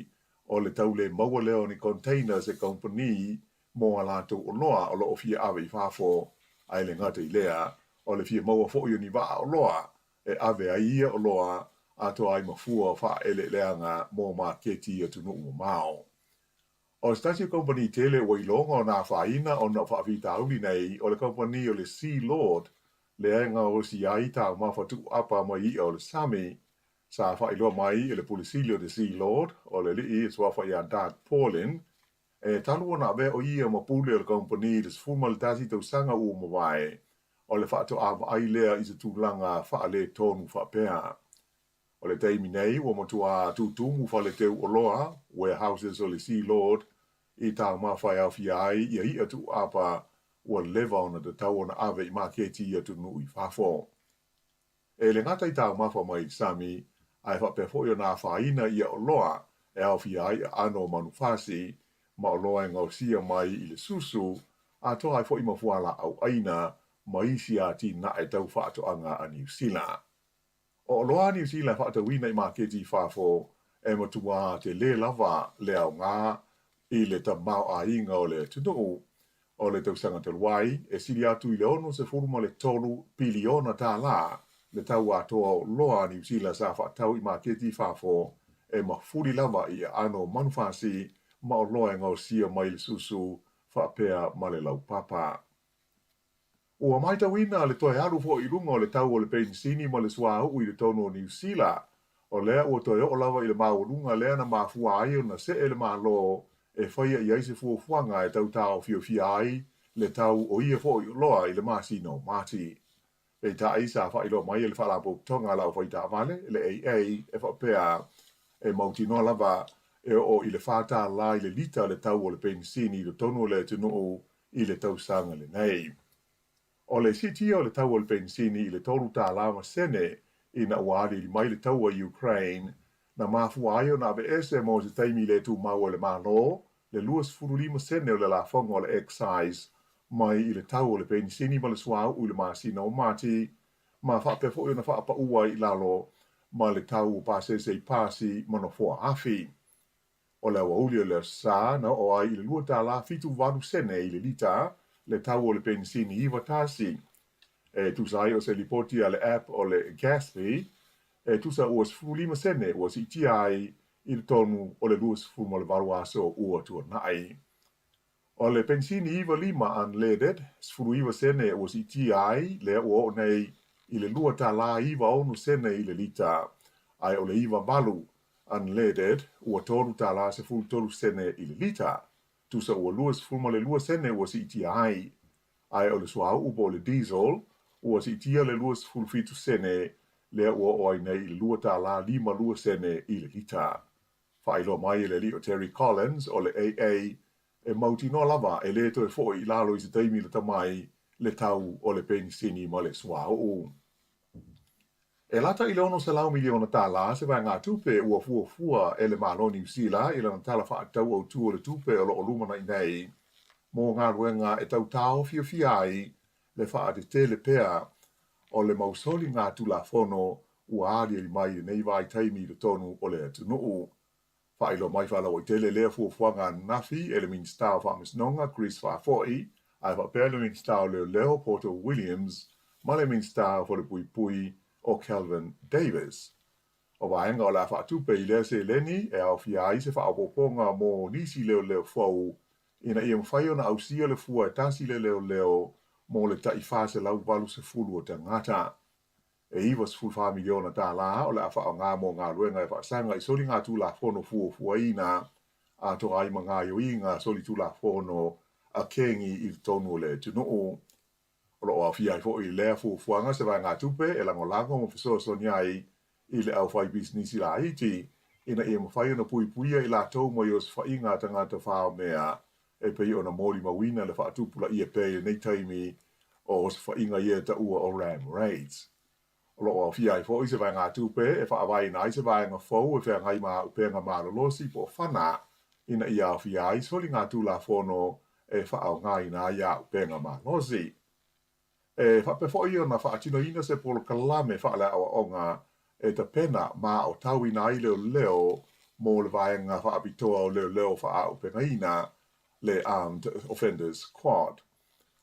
o le tau le maua lea o ni containers e kamupani mo a latou oloa o lo o fia ave i fafo, ae le gata i lea, o le fia maua foi o ni vaa oloa e ave ai ia oloa atoa ai ma fua o faaeleeleaga mo maketi i atunuu mamao. O se tasi o kamupani tele ua iloga ona afaina ona o faafitauli nei, o le kamupani o le Sea Lord, lea e gaosi ai taumafa tuuapa mai iʻa o le sami. Sa faailoa mai e le Pule Sili o le Sea Lord, o le alii e suafa ia Doug Paulin, e talu ona avea o ia ma pule o le kamupani i le 11 tausaga ua mavae, o le faatoa vaai lea i se tulaga faaletonu faapea. O le taimi nei ua matua tutumu fale teu oloa, warehouses, o le Sea Lord i taumafa e aofia ai ia iʻa tuuapa ua leva ona tatau ona ave i maketi i atunuu i fafo. E le gata i taumafa mai i le sami, ae faapea foi ona afaina ia oloa e aofia ai aano o manufasi ma oloa e gaosia mai i le susu, atoa ai foi ma fualaau ʻaina ma isi atinae tau faatoaga a Niu Sila. O oloa a Niu Sila e faatauina i maketi i fafo e matuā tele lava le aoga i le tamaoaiga o le atunuu. O le tausaga talu ai, e sili atu i le $63 piliona tālā le tau atoa o oloa a Niu Sila sa faatau i maketi i fafo e mafuli lava i aano o manufasi ma oloa e gaosia mai le susu faapea ma le laupapa. Ua matauina le toe alu foi i luga o le tau o le penisini ma le suauu i totonu o Niu Sila. O lea ua toe oo lava i le maualuga lea na mafua ai ona see le Malo e faia i ai se fuafuaga e tau taofiofia ai le tau o ia foi oloa i le masina o Mati. Peitai, sa faailoa mai e le Faalapotopotoga a le Aufaitaavale, le AA, e faapea, e mautinoa lava e oo i le $4 i le lita le tau o le penisini i totonu o le atunuu i le tausaga lenei. O le siitia o le tau o le penisini i le $3 ma sene ina ua aliali mai le taua i Ukraine, na mafua ai ona aveese mo se taimi le tumau e le Malo le 25 sene o le lafoga o le excise mai i le tau o le penisini ma le suauu i le masina o Mati, ma faapea foi ona faapaua ai i lalo ma le tau o pasese i pasi ma nofoa afi. O le aoauli o le Aso Sa na oo ai i le $2.78 i le lita le tau o le penisini 91. E tusa ai o se lipoti a le app o le Gaspy, e tusa ua 15 sene ua siitia ai i totonu o le 28 aso ua tuanai. O le penisini 95 unleaded, 19 sene ua siitia ai, lea ua oo nei i le $2.96 i le lita, ae o le 98 unleaded ua $3.13 i le lita, tusa ua 22 sene ua siitia ai, ae o le suauu po o le diesel ua siitia le 27 sene, lea ua oo ai nei i le $2.52 i le lita. Faailoa mai e le alii o Terry Collins o le AA, e mautinoa lava e le toe foi i lalo i se taimi lata mai le tau o le penisini ma le suauu. E lata i le $600 miliona tālā se vaegatupe ua fuafua e le Malo Niu Sila i lana Tala Faatatau Autu o le Tupe o lo o lumanai nei mo galuega e tau taofiofia ai le faatetele pea o le mau soligatulafono ua aliali mai i lenei vaitaimi i totonu o le atunuu. Faailoa mai faalauaitele lea fuafuaga ananafi e le Minisita o Faamasinoga Kris Faafoi, ae faapea le Minisita o Leoleo Poto Williams ma le Minisita o Falepuipui o Kelvin Davis. O vaega o le a faatupe i lea seleni e aofia ai se faaopoopoga mo nisi leoleo fou ina ia mafai ona ausia le fua e tasi le leoleo mo le tai 480 o tagata. E $94 miliona tālā o le a faaaoga mo galuega e faasaga i soligatulafono fuafuaina atoa ai ma gaoioiga solitulafono a kengi i totonu o le atunuu. O lo o aofia ai foi i lea fuafuaga se vaegatupe e lagolago ma fesoasoani ai i le aufaipisinisi laiti ina ia mafai ona puipuia i latou mai osofaiga a tagata faomea e pei ona molimauina le faatupulaia pea i lenei taimi o osofaiga ia e taua o ram raids. O lo o aofia ai foi se vaegatupe e faavaeina ai se vaega fou e feagai ma auupega malolosi po o fana ina ia aofia ai soligatulafono e faaaogaina ai auupega malosi. E faapea foi ona faatinoina se polokalame faaleaoaoga e tapena ma aotauina ai leoleo mo le vaega faapitoa o leoleo faaaupegaina, le Armed Offenders Squad.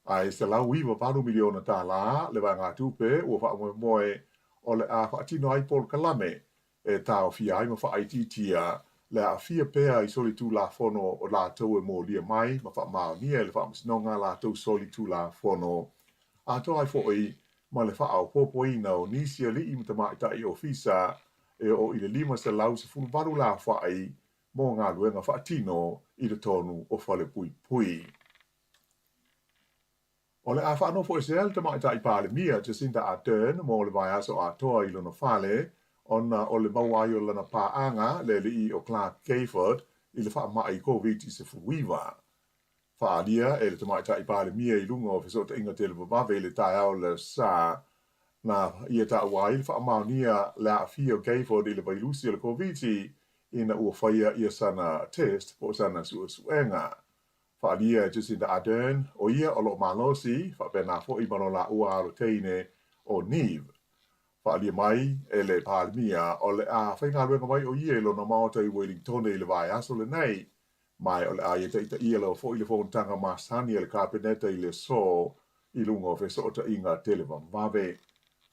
Ae $198 miliona tala le vaegatupe ua faamoemoe o le a faatino ai polokalame e taofia ai ma faaitiitia le aafia pea i solitulafono o latou e molia mai ma faamaonia e le Faamasinoga a latou solitulafono, atoa ai foi ma le faaopoopoina o nisi alii ma tamaitai ofisa e oo i le 518 laofai mo galuega faatino i totonu o falepuipui. O le a faanofoesea le Tamaitai Palemia Jacinda Ardern mo le vaiaso atoa i lona fale ona o le maua ai o lana paaga le alii o Clark Gayford i le faamai Koviti-19. Faaalia e le Tamaitai Palemia i luga o fesootaiga televavave i le taeao o le Aso Sa na ia taua ai le faamaonia le aafia o Gayford i le vailusi o le Koviti ina ua faia ia sana test po o sana suesuega. Faaalia e Jacinda Ardern, o ia o lo o malosi, faapena foi ma lo laua alo teine o Neve. Faaalia mai e le Palemia o le a faigaluega mai o ia i lona maota i Welingtone i le vaiaso lenei, ma o le a ia taitaia lava foi le fonotaga masani a le Kapeneta i le aso i luga o fesootaiga televavave.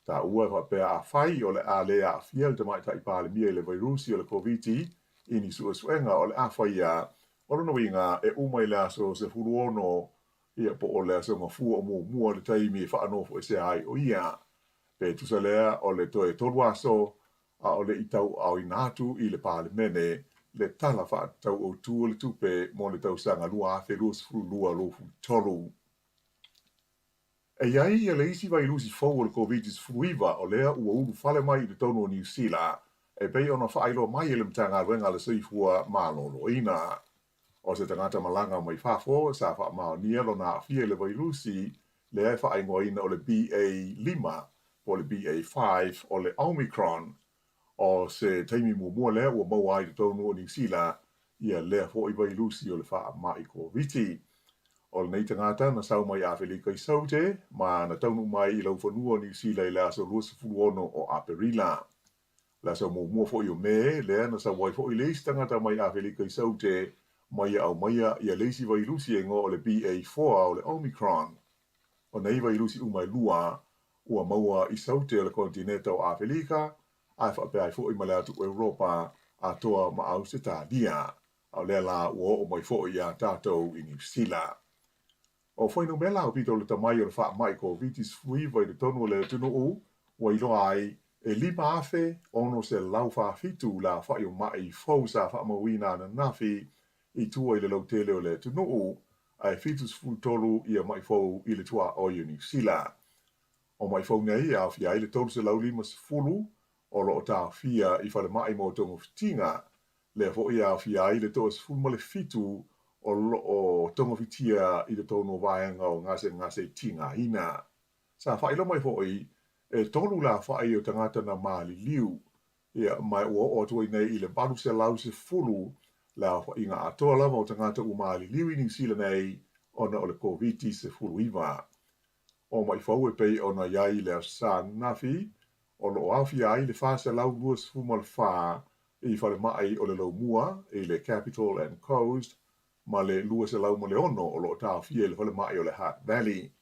Taua e faapea afai o le a le aafia le Tamaitai Palemia i le vairusi o le Koviti i ni suesuega o le a faia. O lona uiga, e uma i le aso 16, ia, po o le aso Gafua o muamua le taimi e faanofoesea ai o ia. Pe tusa lea o le toe tolu aso, a o le i tauaaoina atu i le Palemene le Tala Faatatau Autu o le Tupe mo le tausaga 2022/2023. E i ai ia le isi vailusi fou o le Koviti-19 o lea ua ulufale mai i totonu o Niu Sila e pei ona faailoa mai e le Matagaluega a le Soifua Maloloina. O se tagata malaga mai fafo sa faamaonia lona aafia i le vailusi lea e faaigoaina o le BA5 po o le BA5 o le Omicron. O se taimi muamua lea ua maua ai i totonu o Niu Sila ia lea foi vailusi o le faamai Koviti. O lenei tagata na sau mai Afelika i Saute ma na taunuu mai i laufanua o Niu Sila i le aso 26 o Aperila. Le aso muamua foi o Me, lea na sau ai foi le isi tagata mai Afelika i Saute ma ia aumaia ia le isi vailusi e igoa o le BA4 o le Omicron. O nei vailusi uma e lua ua maua i Saute o le konetineta o Afelika ae faapea ai foi ma le atu Europa atoa ma Ausetalia, a o lea la ua oo mai foi iā tatou i Niu Sila. O fuainumera aupito lata mai o le faamai Koviti-19 i totonu o le atunuu ua iloa ai e 5,647 le aofai o ma'i fou sa faamauina ananafi i tua i le lautele o le atunuu, ae 73 ia ma'i fou i le tuaoi o Niu Sila. O ma'i fou nei e aofia ai le 350 o lo o taofia i falemai mo togafitiga, lea foi e aofia ai le 17 o lo o togafitia i totonu o vaega o gasegase tigaina. Sa faailoa mai foi, e tolu le aofai o tagata na maliliu, ia, ma ua oo atu ai nei i le 810 le aofaiga atoa lava o tagata ua maliliu i Niu Sila nei ona o le Koviti-19. O maʻi fou e pei ona i ai i le Aso Sa ananafi, o lo o aofia ai le 424 i falemai o le Laumua i le Capital and Coast ma le 206 o lo o taofia i le falemai o le Hutt Valley.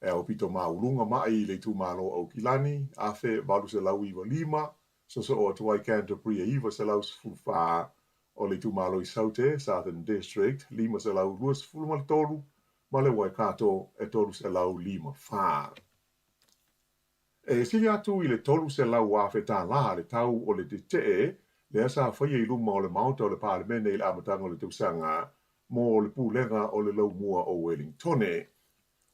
E aupito maualuga maʻi i le itumalo o Aukilani, 1895, sosoo atu ai Canterbury e 914, o le itumalo i Saute, Southern District, 523, ma le Waikato e 354. E sili atu i le $300,000 tālā le tau o le tetee lea sa faia i luma o le Maota o le Palemene i le amataga o le tausaga mo le Pulega o le Laumua o Welingtone.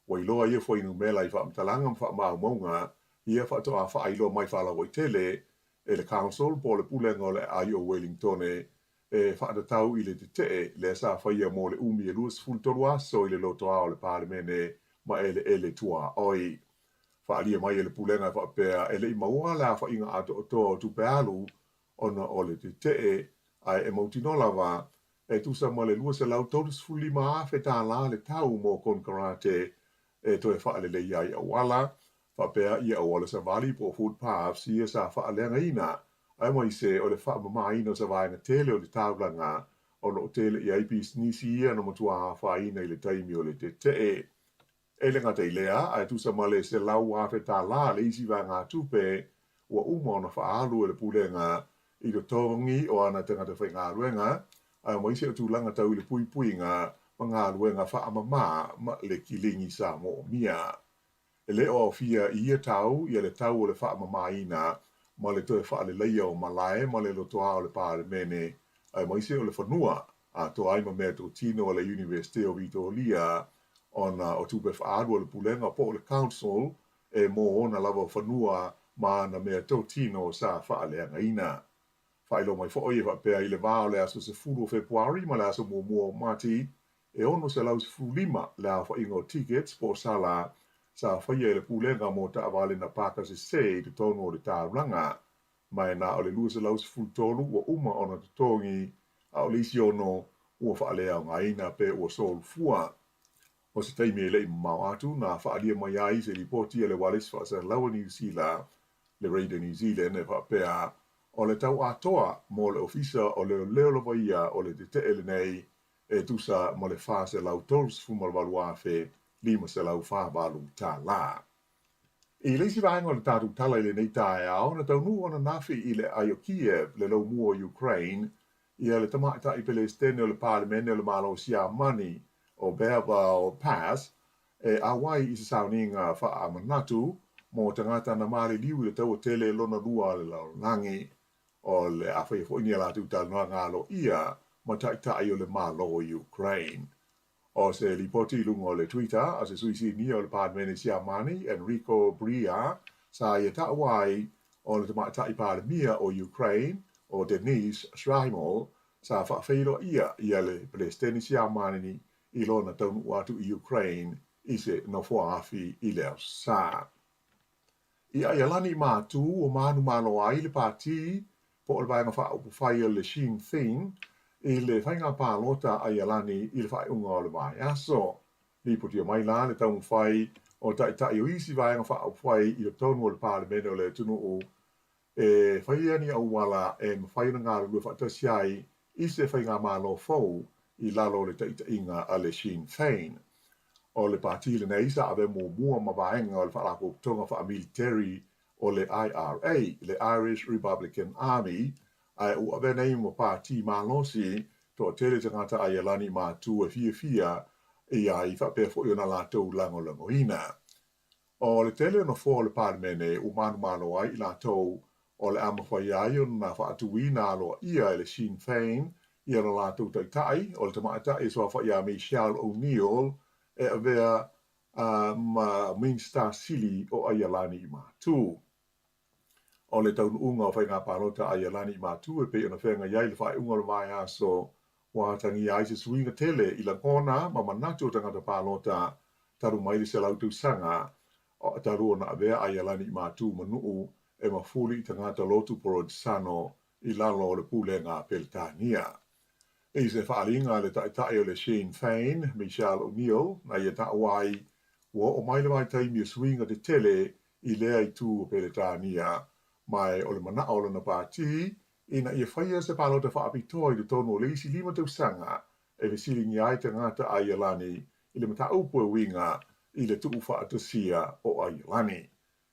Ua iloa ia fuainumera i faamatalaga ma faamaumauga ia faatoa faailoa mai faalauaitele e le Council po o le Pulega o le Aai o Welingtone e faatatau i le tetee lea sa faia mo le umi e 23 aso i le lotoa o le Palemene ma eleele tuaoi. Faaalia mai e le Pulega e faapea e le i maua le aofaiga atoatoa o tupe alu ona o le tetee, ae e mautinoa lava e tusa ma le $235,000 le tau mo konekarate. e toe faaleleia ai auala, faapea ia auala savali po o footpaths ia sa faaleagaina, aemaise o le faamamaina o se vaega tele o le taulaga o lo o tele i ai pisinisi ia na matua afaina i le taimi o le tetee. E le gata i lea, ae tusa ma le $100,000 le isi vaegatupe ua uma ona faaalu e le Pulega i totogi o ana tagata faigaluega, aemaise o tulaga tau i le puipuiga ma galuega faamama ma le kiligi sa moomia. E le o aofia i ia tau ia le tau o le faamamaina ma le toe faaleleia o malae ma le lotoa o le Palemene, aemaise o le fanua atoa ai ma meatotino a le Iunivesite o Vitoria ona o tupe faaalu a le Pulega po o le Council e mō ona lava fanua ma ana meatotino sa faaleagaina. Faailoa mai foi e faapea i le va o le aso 10 o Fepuari ma le aso 1 o Mati, e 615 le aofaiga o tickets po o sala sa faia e le Pulega mō taavale na paka sesē i totonu o le taulaga, ma e na o le 213 ua uma ona totogi, a o le isi ono ua faaleaogaina pe ua solofua. O se taimi e le i mamao atu na faaalia mai ai se lipoti a le Ualesi Faasalalau a Niu Sila, le Radio New Zealand, e faapea, o le tau atoa mo le Ofisa o Leoleo lava ia o le tetee lenei e tusa ma le $438,548 tala. I le isi vaega o le tatou tala i lenei taeao, na taunuu ananafi i le aai o Kiev, le laumua o Ukraine, ia le tamaitai Pelesitene o le Palemene o le Malo o Siamani, o Baerbel Pass, e auai i se sauniga faamanatu mo tagata na maliliu i le taua tele lona lua a le lalolagi. O le a faia foi ni a latou talanoaga aloaia ma taitai o le Malo o Ukraine. O se lipoti i luga o le Twitter a se sui sinia o le Palemene Siamani, Enrico Bria, sa ia taua ai o le tamaitai Palemia o Ukraine, o Denys Shmyhal, sa faafeiloaia ia le Pelesitene Siamani i lona taunuu atu i Ukraine i se nofoa-afi i le Aso Sa. I Aialani i Mātū ua manumalo ai le pātī po o le Vaega Faaupufai o le Sinn Féin i le faiga palota a Aialani i le faaiuga o le vaiaso. Lipotia mai la le taumafai o taitai o isi Vaega Faaupufai i totonu o le Palemene o le atunuu e faia ni auala e mafai ona galulue faatasi ai i se faigamalo fou i lalo o le taitaiga a le Sinn Féin. O le pātī lenei sa avea muamua ma vaega o le Faalapotopotoga Faamiliteri o le IRA, le Irish Republican Army, ae ua avea nei ma pātī malosi toatele tagata Aialani matu e fiafia i ai faapea foi ona latou lagolagoina. O le tele o nofoa o le Palemene ua manumalo ai i latou o le a mafai ai ona faatuina aloaia e le Sinn Féin ia lo latou taitai, o le tamaitai e suafa ia Michelle O'Neill e avea ma Minista Sili o Aialani i Matu. O le taunuuga o faiga palota a Aialani i Matu e pei ona feagai ai le faaiuga o le vaiaso ua atagia ai se suiga tele i lagona ma manatu o tagata palota talu mai le 100 tausaga talu ona avea Aialani i Matu ma nuu e mafuli i tagata lotu Porotisano i lalo o le pulega a Peretania. I se faaaliga a le taitai o le Sinn Féin, Michelle O'Neill, na ia taua ai, ua oo mai le vaitaimi o suiga tetele i lea itu o Peretania, ma o le manao o lona pātī ina ia faia se palota faapitoa i totonu o le isi 5 tausaga e fesiligia ai tagata Aialani i le mataupu e uiga i le tuufaatasia o Aialani.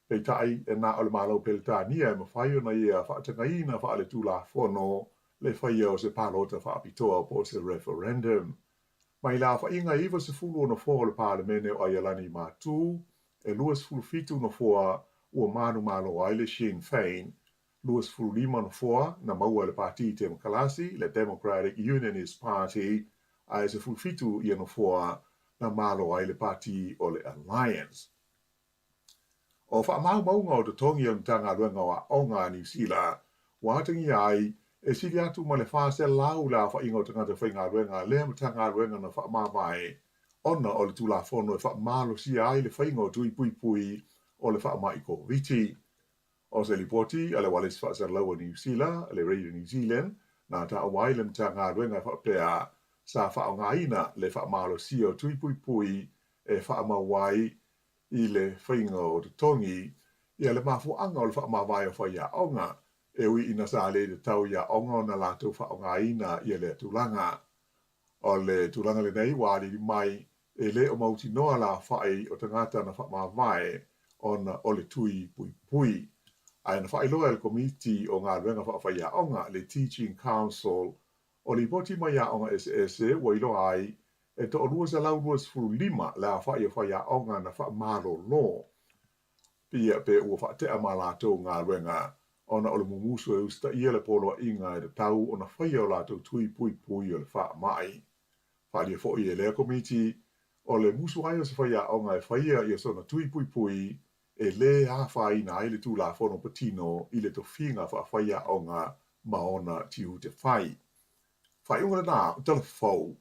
Peitai, e na o le Malo Peretania e mafai ona ia faatagaina faaletulafono le faia o se palota faapitoa po o se referendum. Mai le aofaiga 90 o nofoa o le Palemene o Aialani i Matu, e 27 nofoa ua manumalo ai le Sinn Féin, 25 nofoa na maua e le Pātī Temokalasi, le Democratic Unionist Party, ae 17 ia nofoa na malo ai le Pātī o le Alliance. O faamaumauga o totogi o le Matagaluega o Aoga a Niu Sila ua atagia ai e sili atu ma le 400 le aofaiga o tagata faigaluega a lea Matagaluega na faamavae ona o le Tulafono e faamalosia ai le faiga o tui puipui o le faamai Koviti. O se lipoti a le Ualesi Faasalalau a Niu Sila, le Radio New Zealand, na taua ai le Matagaluega e faapea sa faaaogaina le faamalosia o tui puipui e faamau ai i le faiga o totogi ia le mafuaaga o le faamavae o faiaoga, e ui ina sa le tatau i aoga ona latou faaaogaina ia lea tulaga. O le tulaga lenei ua aliali mai e le o mautinoa le aofai o tagata na faamavae ona o le tui puipui. Ae na faailoa e le Komiti o Galuega Faafaiaoga, le Teaching Council, o lipoti mai aoga eseese ua iloa ai e toa-225 le aofai o faiaoga na faamalolo Pia pe ua faatea ma latou galuega ona o le mumusu e usitaia le poloaiga e tatau ona faia o latou tui puipui o le faamai. Faaalia foi e lea komiti, o le musu ai o se faiaoga e faia ia sona tui puipui e lē afaina ai le Tulafono patino i le tofiga faafaiaoga ma ona tiute fai. Faaiuga lena o Tala Fou.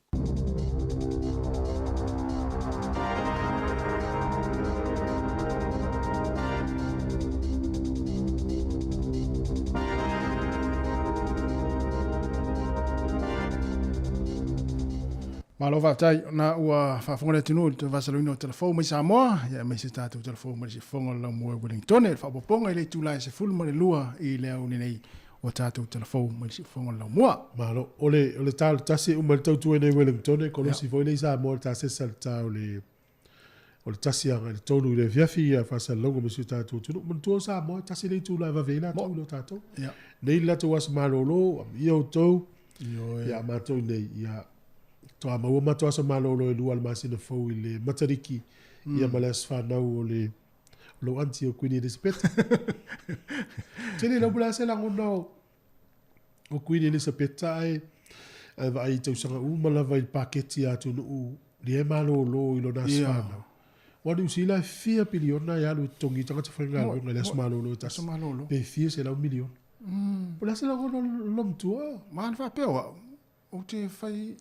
Malo faafetai ona ua faafofoga le atunuu i le toe faasalaina o Tala Fou mai Samoa, ia aemaise tatou Tala Fou mai le siufofoga o le Laumua i Wellingtone, le faaopoopoga i le itula e 12 i le aoauli nei o tatou Tala Fou mai le siufofoga o le Laumua. Malo. O le, o le ta o le tasi e uma i le tautua i nei Wellingtone, kolosi foi lea i Samoa i le tasesa i le ta o le, o le tasi agai i le tolu i le afiafi ia faasalalauga ma si o tatou atunuu. Manatua o Samoa, e tasi le itula e vave ai latou i lo tatou. Nei le latou aso malolo, amuia outou, ia a matou i nei, ia, faatoa maua matou aso malolo e lua o le masina fou i le Matariki, ia ma le aso fanau o le, lou aunty o Queen Elizabeth. Tele lau pula se lagona o, o Queen Elizabeth ae ae vaai i tausaga uma lava i le paketi a atunuu lia e malolo i lona aso yeah. fanau. Wa Niu Sila e fia piliona e alu e totogi i tagata faigaluega i le aso malolo e tasi. Pe fia selau miliona. Po o le a se lagona o lo matua? Ma ana faapea o au, ou te fai,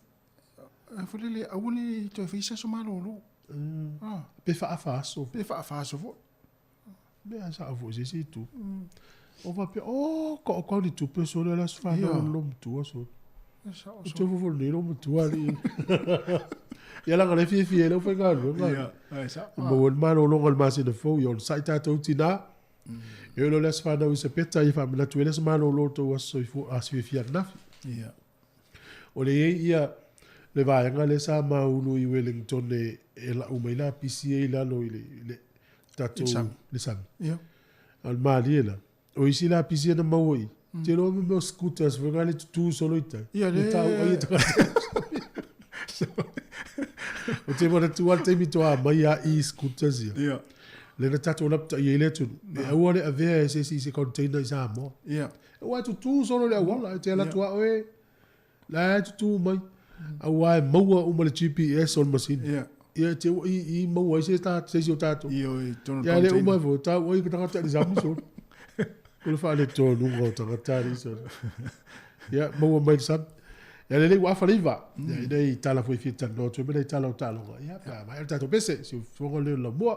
foi lele, aua ne i toe fai se aso malolo. Ah. Pe faafa aso. Pe faafa aso foi. Mea sao foi se isi itu. O faapea, oh, ka o kau ni tupe sole le aso fanau o lo matua sole. O te fofo nei lo matua alii. Ia laga le fiafia ai lau faigaluega. Ia, ai sao. Maua le malologa o le masina fou, ia onosai tatou tina. E oo loa le aso fanau i Sepeta, ia faamanatu ai le aso malolo o le tou aso soifua, aso fiafia ananafi. Ia. O le i ai ia le vaega lea sa maulu i Wellington e, e lau mai lapisi ia i lalo i le, i le tatou le sami. Ia. A o le malie la, o isi lapisi ia na maua i, mm. te loa mea o scooters foi le tutū solo i tai. Ia le. Tau ai e tagata. O te manatu a le taimi toa mai a e-scooters ia. Ia. Le na tatou lapita i ai le atunuu. E aua le avea e se isi i se container i Samoa. Ia. Aua e tutū solo le auala, e te alu atu a oe, la e tutū mai. Aua e maua uma le GPS o le masini. Ia. Ia te ua i, i maua ai se ta, se isi o tatou. Ia, i tonu Ia le uma foi, tau ai ka tagata i le sami solo. O le faaletonuga o tagata alii solo. Ia, maua mai le sami. Ia lelei ua afa le iva. Ia ina i tala foi fia talanoa atu ai ma nai tala o taaloga. Ia, pe a maea le tatou pese, si usufono lea o le laumua.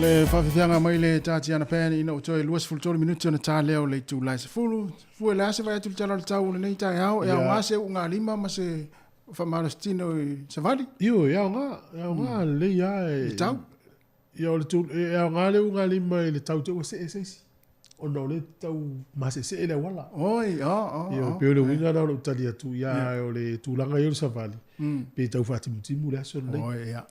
Le faafiafiaga mai le Tatiana Pan ina ua toe 23 minute ona ta lea o le itula e 10. Fua le a se vaai atu i le tala o le tau o lenei taeao, e aoga se ugalima ma se faamalositino i savali? Ioe, e aoga, e aoga lelei lava e. I tau? Ia, o le tau, e aoga le ugalima i le tau te ua see se isi, ona o lea e tau maseesee le auala. Oi, oh, oh, Ia, oh. pei o le uiga lena o lou tali atu, ia, o le tulaga ia o le savali, pei e tau faatimutimu le aso lenei. Oi, ia.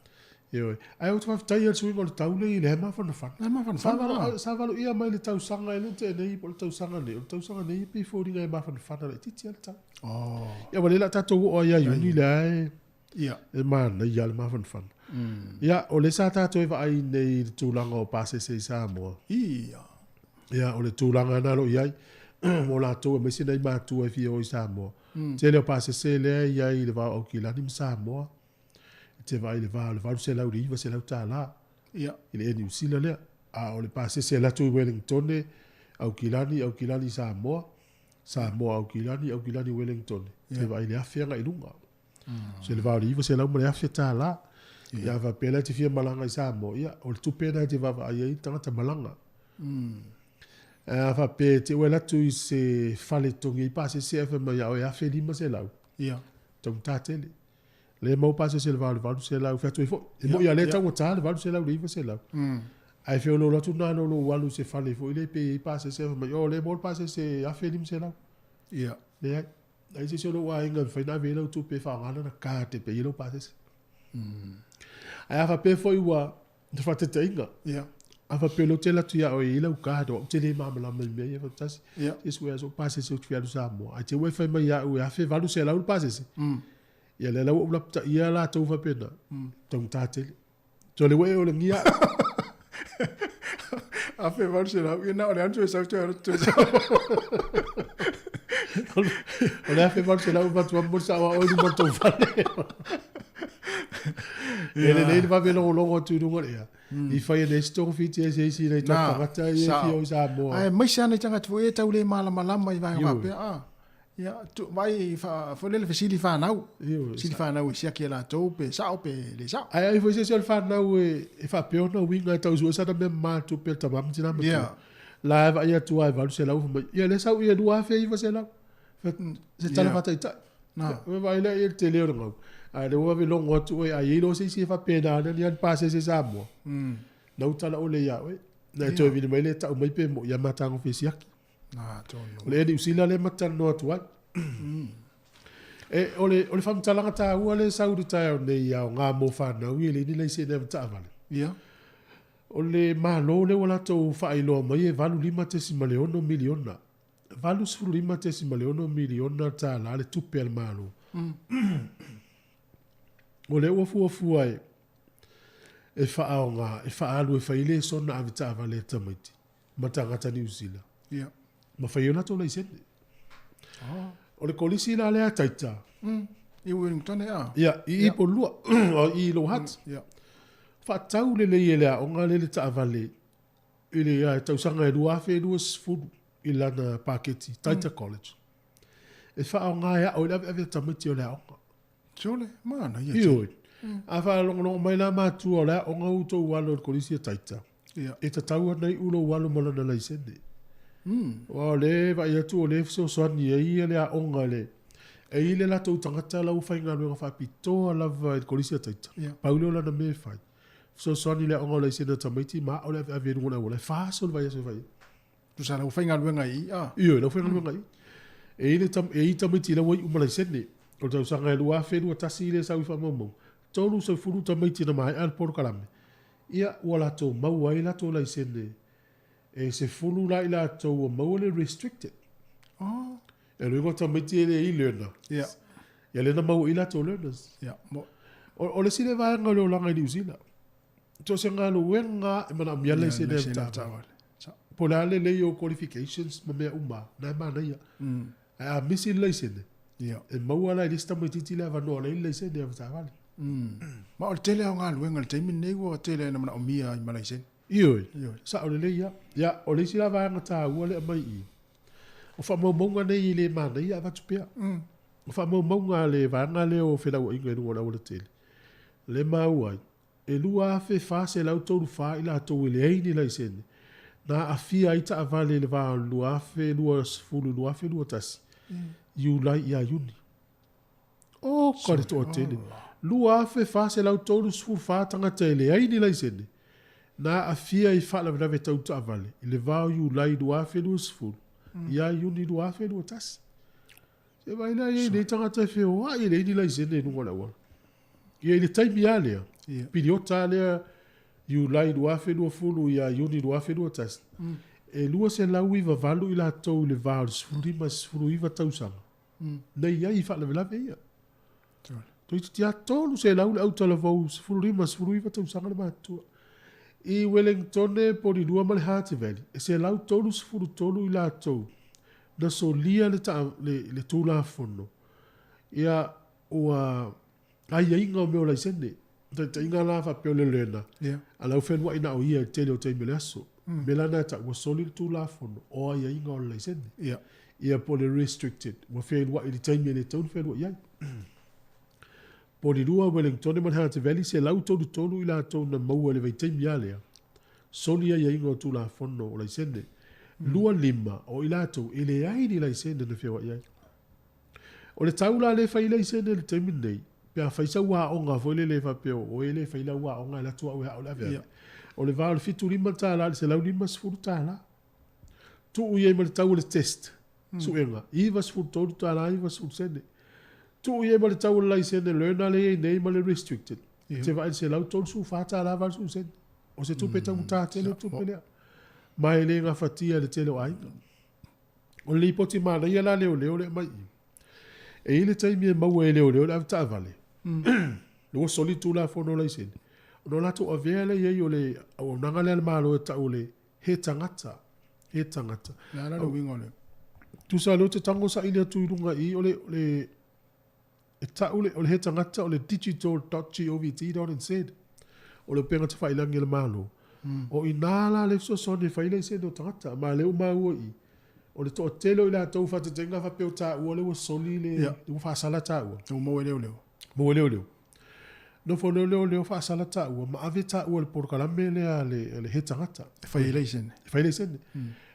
Ioe. Ae ou te faafetai i le suiga o le tau nei, lea e mafanafana. Lea e mafanafana. Sa valoia mai le tausaga e le tea nei, po o le tausaga nei, o le tausaga nei e pei e foliga e mafanafana laitiiti lava le tau. Oh. Ia, ua le la tatou oo ai ia Iuni lea e, Ia. e manaia le mafanafana. Ia, o lea sa tatou e vaai nei i le tulaga o pasese i Samoa. Ia. Ia, o le tulaga lena o lo o i ai mo latou aemaise nai matua e fia o i Samoa. Tele o pasese lea e i ai i le va o Aukilani ma Samoa, e te vaai i le va o le $800 i le $900 i le Air Niu Sila lea. A o le pasese e alu atu i Welingtone, Aukilani, Aukilani, Samoa, Samoa, Aukilani, Aukilani, Welingtone, e te vaai i le $1,000 agai i luga. So i le va o le $900 ma le $1,000. Ia a faapea la e te fia malaga i Samoa, ia o le tupe lena e te vaavaai ai le tagata malaga. Ae a faapea e te ua alu atu i se fale e totogi ai pasese ae fai mai ia oe $1,500. Ia. Taugata tele. Lea e maua pasese i le va o le $800 fai atu ai foi. E moni lava lea e taugata le $800 i le $900. Ae feoloolo atu na i lou alu i se fale foi lea pe i ai pasese ae fai mai, oh lea e maua le pasese $1,500. Ia. Leai. Leai se isi o lou aiga e mafai ona ave i ai lau tupe e faaaoga lana card e pay ai lau pasese. Ae a faapea foi ua le faataitaiga, a faapea o lea ou te alu atu ia oe e i ai lau card, o au ou te le malamalama i mea ia faatasi. Se sue sou pasese ou te fia alu i Samoa. Ae te i ua e fai mai ia au e $1,800 le pasese. Ia lea la ua ou lapataia latou faapena, taugata tele. So le ua e olegia au. $1,800, ia na o le alu toe sau toe alu toe sau. O le $1,800 e avatu mo le sao a oe i luma o le tou fale. E lelei le vave logologo atu i luga o le ea. I fai e nei se togafiti ai se isi nei tagata ia e fia o i Samoa. Ae maise lava nai tagata foi ia e tau le malamalama i vaega faapea. A, ia, tu, vai fa, foi lele fesili fanau. Fesili fanau e siaki e latou pe sao pe le sao. Ae ai foi se isi o le fanau e, e faapea ona uiga e tau sue sana mea mama tupe a le tama ma tina matua. La e vaai atu lava e $800 fai mai, ia lea sau ia $2,900. Se tala faataitai. Na. Ua vaai lea i le tele o le gau. A lea ua vave logo atu oe, a i ai loa se isi e faapena ana ni ana pasese Samoa. Na u tala ole ia oe. Na e toe vili mai lea e tau mai pe moi ia matagofie siaki. Na, tonu. O le Air Niu Sila lea ma te talanoa atu ai. E, o le, o le faamatalaga taua lea e sau i le taeao nei ia aoga mo fanau ia e leai ni laisene avetaavale. Ia. O le Malo lea ua latou faailoa mai e $85.6 miliona. $85.6 miliona tala le tupe a le Malo. O lea ua fuafua e, e faaaoga, e faaalu e fai lesona avetaavale a tamaiti ma tagata Niu Sila. Ia. Ma fai ai o latou laisene. Oh. O le kolisi la lea a Taita. I Wellington a. Ia, i i Polua, o i Lower Hutt. Ia. Faatau lelei e le aoga lea le taavale i le tausaga e 2020 i lana paketi, Taita College, e faaaoga e ao i le aveave a tamaiti o le aoga. Sole, manaia. Ioe. A faalogologo mai la matua o le aoga u tou alo i le kolisi a Taita, e tatau ona iu lou alo ma lana laisene. Aua o lea e vaai atu o lea e fesoasoani ai le aoga i le e i ai le latou tagata la ua faigaluega faapitoa lava i le kolisi a Taita. Pau lea o lana mea e fai. Fesoasoani i le aoga o laisene a tamaiti ma ao le aveave i luga o le auala e fa aso le vaiaso e fai ai. Tusa la ua faigaluega i i a? Ioe, la ua faigaluega i i. E i le tam, e i tamaiti la ua iu ma laisene. O le tausaga e 2021 lea e sau i faamaumauga, 30 tamaiti na maea le polokalame, ia ua latou maua ai latou laisene. E 10 la i latou ua maua le restricted. Oh. E lua o tamaiti e le i learner. Ia. Ia lea na maua i latou learners. Ia. Mo. O le isi lea vaega o le olaga i Niu Sila. So se galuega e manaomia le laisene avetaavale. Po o le a le lelei o qualifications ma mea uma, na e manaia. Ae a misi le laisene, e maua la e le isi tamaitiiti le avanoa o la e i ai le laisene avetaavale. Ma o le tele lava o galuega i le taimi lenei ua tele ina manaomia ai ma laisene. Ioe, sao lelei lava. Ia, o le isi la vaega taua lea e aumai i i, O faamaumauga nei e le manaia avatu pea. O faamaumauga a le vaega lea o felauaiga i luga o le aualatele, lea e maua ai, e 2,434 i latou e leai ni laisene, na aafia ai taavale i le va o le 2020 i le 2021, Iulai ia Iuni. Oka le toatele! 2,434 tagata e leai ni laisene, na aafia i faalavelave tau taavale i le va o Iulai 2020 ia Iuni 2021. Se vaai la i ai nei tagata e feoai e leai ni laisene i luga o le auala. Ia i le taimi lava lea, piliota lava lea Iulai 2020 ia Iuni 2021, e 298 i latou i le va o le 15 i le 19 tausaga na i ai i faalavelave ia. Toeitiiti lava 300 le autalavou 15 19 tausaga le matutua. I Welengtone, Porirua ma le Hutt Valley, e 133 i latou na solia le, le, le Tulafono. Ia, ua aiaiga o mea o laisene. Taitaiga la faapea o le learner, Ia. a la ua fealuai na o ia i le tele o taimi o le aso. O mea la na e tau, ua soli le Tulafono o aiaiga o le laisene. Ia. Ia po o le restricted, ua fealuai i le taimi e le tatau ona fealuai ai. Polilua, Wellingtone ma le Hunter Valley, 133 i latou na maua i le vaitaimi lava lea, soli aiaiga o Tulafono o laisene. 25 o i latou e leai ni laisene na feoai ai. O le tau la lea e fai ai laisene i le taimi lenei, pe a fai sau aoga foi lele faapea o oe lea e fai lau aoga e alu atu au e ao le aveave, o le va o le $75 i le $150. Tuu i ai ma le tau o le test, suega, $93.90 sene. Tuu i ai ma le tau o le laisene learner lea e i ai nei ma le restricted, e te vaai i le $134.80 sene. O se tupe taugata tele le tupe lea, ma e le gafatia e le tele o aiga. O le lipoti manaia la a leoleo lea e aumai i i, e i ai le taimi e maua e leoleo le avetaavale, lea ua soli le Tulafono o Laisene, ona o latou avea lea i ai o le auaunaga lea a le Malo e tau o le he tagata, he tagata. O le a la le uiga o le. Tusa o lea ou te tago saili atu i luga i i, o le, o le, e tau le, o le he tagata o le digital.govt.nz, o le upega tafailagi a le Malo. O i ina la le fesoasoani e fai ai laisene o tagata, ma o lea ua maua i i, o le toatele o i latou faataitaiga faapea o taua lea ua soli le, Ia. ua faasala taua. Ua maua e leoleo. Maua e leoleo. Nofo loa leoleo faasala taua ma ave taua i le polokalame lea a le, a le he tagata. E fai ai laisene. E fai ai laisene.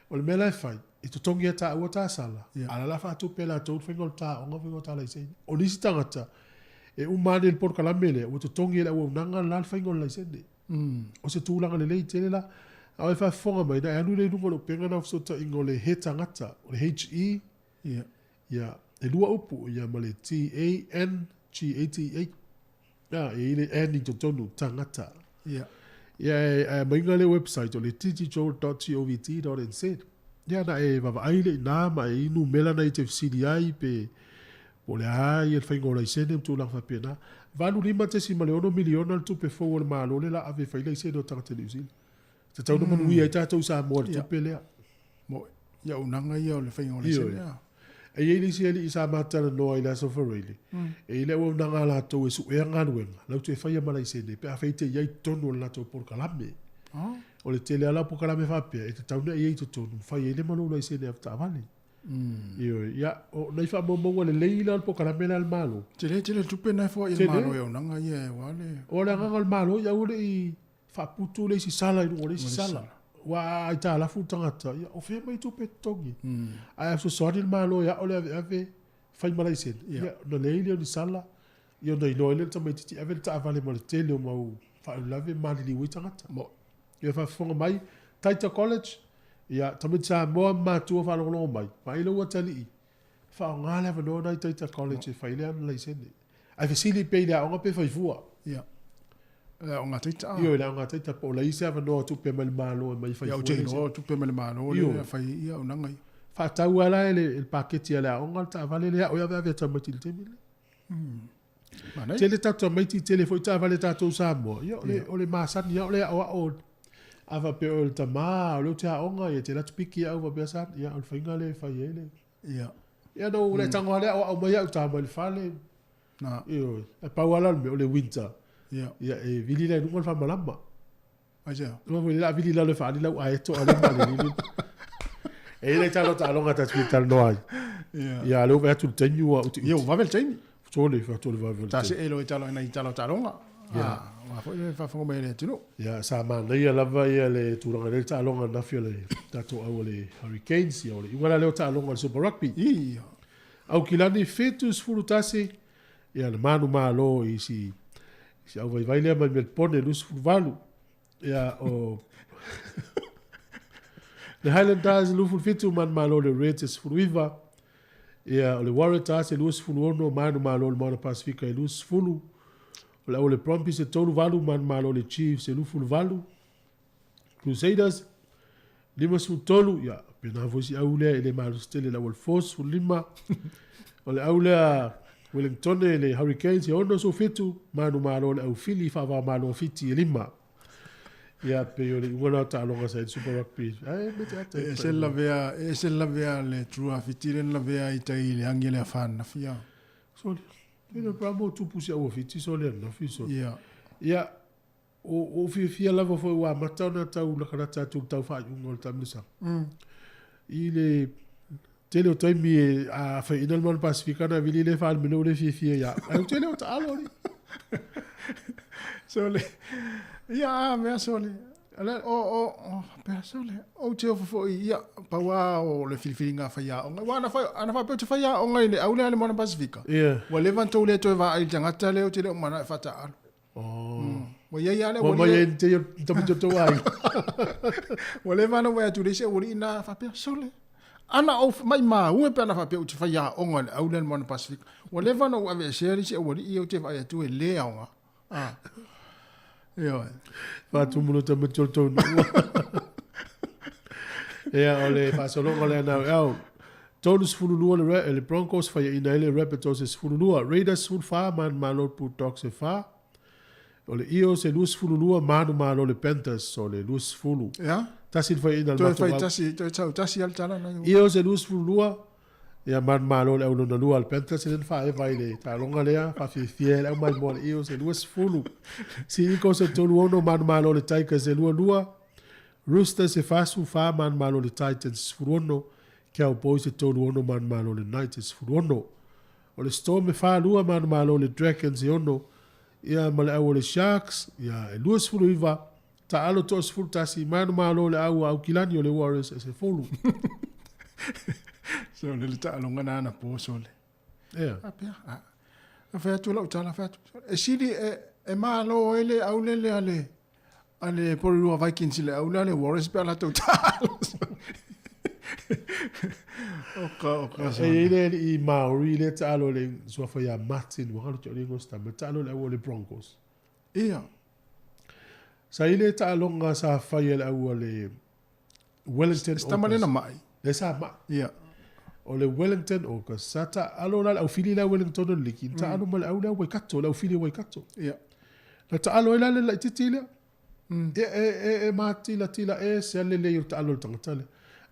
O le mea la e fai, e totogi e taua ta sala, Ia. a o la e faatupe e latou le faiga o le taoga ma faiga o ta laisene. O nisi tagata, e uma ane i le polokalame lea, ua totogi e le auaunaga le la le faiga o le laisene. O se tulaga lelei tele la. A o e faafofoga mai, na e alu lea i luga o le upega na o fesootaiga o le he tagata, o le HE, Ia. ia, e lua upu, ia ma le T-A-N-G-A-T-A. Ia, e i ai le N i totonu, tagata. Ia. Ia, e aumaiga le website o le digital.govt.nz. Ia, na e vaavaai lea i ina ma e i ai numera na e te fesili ai pe po o le a ia le faiga o laisene ma tulaga faapena. $85.6 miliona le tupe fou a le Malo lea o le a ave e fai laisene o tagata Niu Sila. E tatau ona manuia ai tatou i Samoa i le tupe lea. Mo i auaunaga ia o le faiga o laisene. Ioe. E i ai le isi alii sa ma talanoa i le Aso Faraile, e i ai le auaunaga a latou e suea galuega, latou te faia ma laisene pe afai e te i ai i totonu o le latou polokalame. O le tele lava la o polokalame faapea, e tatau ona e i ai i totonu, fai ai lea ma lou laisene avetaavale. Ioe. Ia, o nai faamaumauga lelei la o le polokalame lea a le Malo. Tele tele le tupe na e foai e le Malo i auaunaga ia aua le. O le agaga o le Malo, ia aua ne i faaputu le isi sala i luga o le isi sala. Aua a aitalafu le tagata, ia o fea mai tupe e totogi? Ae a fesoasoani le Malo e ao le aveave, fai ma laisene, ia ona leai lea o ni sala, ia ona iloa ai lea e le tamaitiiti e ave le taavale ma le tele o mau faalavelave e maliliu ai tagata. Ia faafofoga mai, Taita College, ia tamaiti Samoa ma matua faalogologo mai, vaai lou atalii, faaaoga le avanoa lena i Taita College e fai ai le ana laisene. Ae fesili pea i le aoga pe fai fua. Ia. Le aoga Taita. Ioe, le aoga Taita po o leai se avanoa tupe mai le Malo e aumai e fai Ia, fua ou te laisene. iloa o tupe mai le Malo lea e fai ai ia auaunaga ia. Faatau lava la e le paketi a le aoga le taavale lea o e aveave e tamaiti i le taimi lea. Manaia. Tele tatou tamaiti, tele foi taavale a tatou Samoa. Ia, o le masani lava o le aoao. A faapea o le tama, o lea ou te aoga, ia e te alu atu piki au faapea son, ia o le faiga lea e fai ai le. Ia. Ia na ou le tago lava lea aoao mai au ta mai le fale. Na. Ioe. Ae pau lava la o le mea, o le winter. Ia. Ia e vili lea i luga le faamalama. Aisea? Aua foi o le a vili i lalo e faaali lau aeto a o lea e maalelili. E i ai le talo taaloga ta te fia talanoa ai. Ia. Ia, a o lea ua vaai atu i le taimi ua utiuti. Ia, ua vave le taimi. Sole, faatoa le vave o le Ta taimi. see loa i talo, nai talo taaloga. Ia. Aua foi le faafofoga mai a le atunuu. Ia, sa manaia lava ia le tulaga lea le taaloga ananafi o le tatou au o le Hurricanes, ia o le iuga la lea o taaloga o le Super Rugby. Ia. Aukilani 71, ia na manumalo i si si auvaivai lea mai Melpone 28, ia o le Highlanders 27 manumalo le Reds e 19, ia o le Waratahs e 26 manumalo le Moana Pasifika e 20, o le au le Brumbies e 38 manumalo le Chiefs e 28, Crusaders 53, ia, pena foi si au lea e le malosi tele le au o le Force 15, o le au lea Wellingtone le Hurricanes e 67, manumalo le au Fili faava-o-Malo Fiti e 5. Ia, pei o le iuga lena o taaloga sa i le Super Rugby. Ae, me te ata. E ese le lavea, e ese le lavea a le Drua Fiti lea na lavea ai i tai i le agi a le afa ananafi a. Sole. Tele o Brahmo tupu si aua fiti sole anafi sole. Ia. Ia, o o fiafia lava foi ua amata ona tau latalata atu le tau faaiuga o le taamilosaga. I le tele o taimi e a faiaina le Moana Pasifika ona vili lea faalemea ua le fiafia ia au. Ae ou te le o taalo alii. Sole. Ia a mea sole. O, o, o, faapea sole. Ou te ofo foi, ia, pau lava o le filifiliga a faiaoga. Aua ana fai, ana faapea ou te faiaoga i le au lea a le Moana Pasifika, Ia. ua leva ona tou le toe vaai i le tagata lea ou te le o manao e faataaalo. Oh. Ua iai lava le Ua mai aualii ai te i tamaiti o tou aiga. Ua leva ona ou vaai atu i le isi aualii na faapea, sole, ana ou maimau e pe ana faapea ou te faiaoga i le au lea i le Moana Pasifika. Ua leva ona ou aveesea le isi aualii ia ou te vaai atu e le aoga. Ah. Ioe. Faatumu lo tamaiti o le tou nuu. Ia, o le faasologa lea na au. 32 le, le Broncos faiaina ai le Rabbitohs e 12, Raiders 14, manumalo le Bulldogs e 4. O le Eels e 22, manumalo le Panthers o le 20. Ia. Tasi le faiaina le Toe matou fai au. tasi, toe tau tasi lava le tala na. Eels e 22, ia manumalo le au lona lua a le Panthers lea na faaeva ai le taaloga lea, faafiafia ai le au maimoa a le Eels e 20. Sea Eagles e 36, manumalo le Tigers e 22. Roosters e 44, manumalo le Titans e 16. Cowboys e 36, manumalo le Knights e 16. O le Storm e 42, manumalo le Dragons e 6. Ia ma le au o le Sharks, ia e 29, taalo 11, manumalo le au a Aukilani o le Warriors e 10. Sole le taaloga na anapo sole. Ea. Faapea, a. Na fai atu lau tala, fai atu, e sili e, e malo ai le aulele a le, a le Porirua Vikings i le aule a le Warriors pe a latou taalo. O ka, o ka E i ai le alii Māori lea taalo le suafa ia Martin, ua galo te o le ingoa o se tama, taalo le au o le Broncos. Ia. Sa i le taaloga sa fai e le au a le Wellington Se tama lea na mai. Le sa mai. Ia. O le Wellington Orcas. Sa taalo la le aufili lea Wellington o le liki. Na taalo ma le au lea Waikato, le aufili o Waikato. Ia. Na taalo ai la le laitiiti lea. Ia, e, e, e matilatila ese lava le lelei o le taalo o le tagata lea.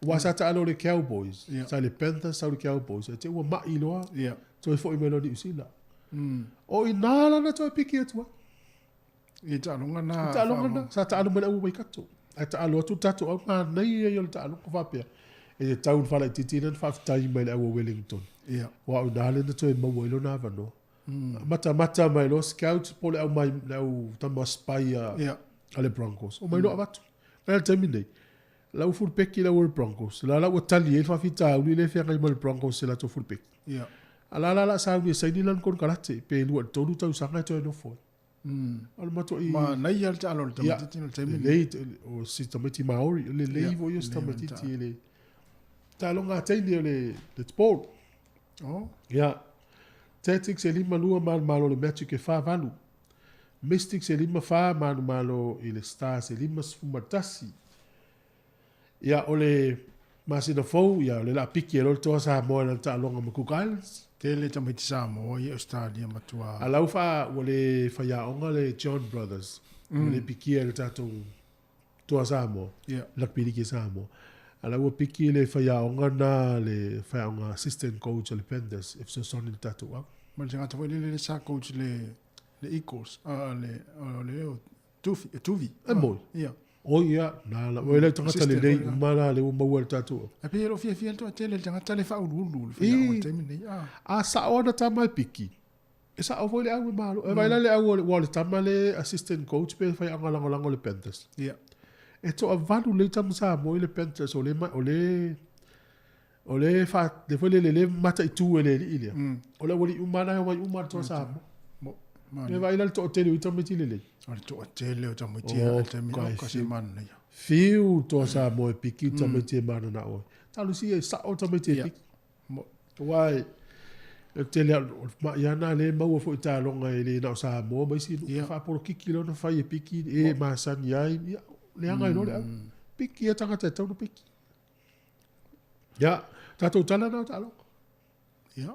Aua sa taalo i le Cowboys, Ia. sa i le Panthers, sau i le Cowboys. E te ua mai loa, Ia. toe foi mai loa i Niu Sila. O i nā la na toe piki atu ai. I taaloga na. I taaloga na, sa taalo mai le au o Waikato. Ae taalo atu le tatou au, manaia ia o le taaloga faapea. E te tau i le faalaitiiti lea na faafetai mai le au o Wellington. Ia. Aua o i ina lea na toe maua ai lona avanoa. Matamata mai loa scouts po o le au mai, le au tama spy a, Ia. a le Broncos. Omai loa avatu. Mai le taimi nei, lau fulupeki lau o le Broncos. La la ua tali ai le faafitauli lea e feagai ma le Broncos i se latou fulupeki. Ia. A la la la sauni e saini lana konekarate pe lua i le tolu tausaga e toe nofo ai. O le matuai... Manaia le taalo o le tamaitiiti o le taimi lenei. Lelei, o si tamaiti Māori, lelei foi o si tamaitiiti e le taaloga a teine o le netball. Oh. Ia. Tactics e 5-2 manumalo i le Magic e 4-8. Mystics e 5-4 manumalo i le Stars e 51. Ia, o le masina fou, ia, o le la piki e loa le toa Samoa i lana taaloga ma Cook Islands. Tele tamaiti Samoa i Australia matua. A lau fa, ua le faiaoga le John Brothers, ua le pikia i le tatou toa Samoa, Ia. rugby league a Samoa. A lau ua piki le faiaoga na, le faiaoga assistant coach a le Panthers e fesoasoani i le tatou au. Ma le tagata foi lele sa coach le le Eagles, a le o le o Tufi, Tuvi. E moi. Ia. O ia, na la, o e le tagata lelei uma la le ua maua e le tatou au. Ae pei e le o fiafia le toatele i le tagata le faauluulu i le faiaoga i le taimi lenei. A. A sao ana tama e piki, e sao foi le au e malo. E vaai la le au, ua o le tama le assistant coach pe faiaoga lagolago i le Panthers. Ia. E toavalu lelei tama Samoa i le Panthers o le, o le, o le fa, le foi lele le mataitu e le alii lea. O le aualii uma lava na e omai uma lava i le toa Samoa. E vaai la le toatele o ia tamaiti lelei. O le toatele o tamaiti a le taimi o ka se manaia. Fiu toa Samoa e piki tamaiti e mananao ai. Talosia e sao tamaiti e piki. Aua e tele a o le ma'i lava lena lea e maua foi i taaloga e le na o Samoa ma isi nuu. Faapolokiki loa ona fai e piki e masani ai. Ia, leaga ai loa le au. Piki ia tagata e tatau ona piki. Ia, tatou tala na o taaloga. Ia.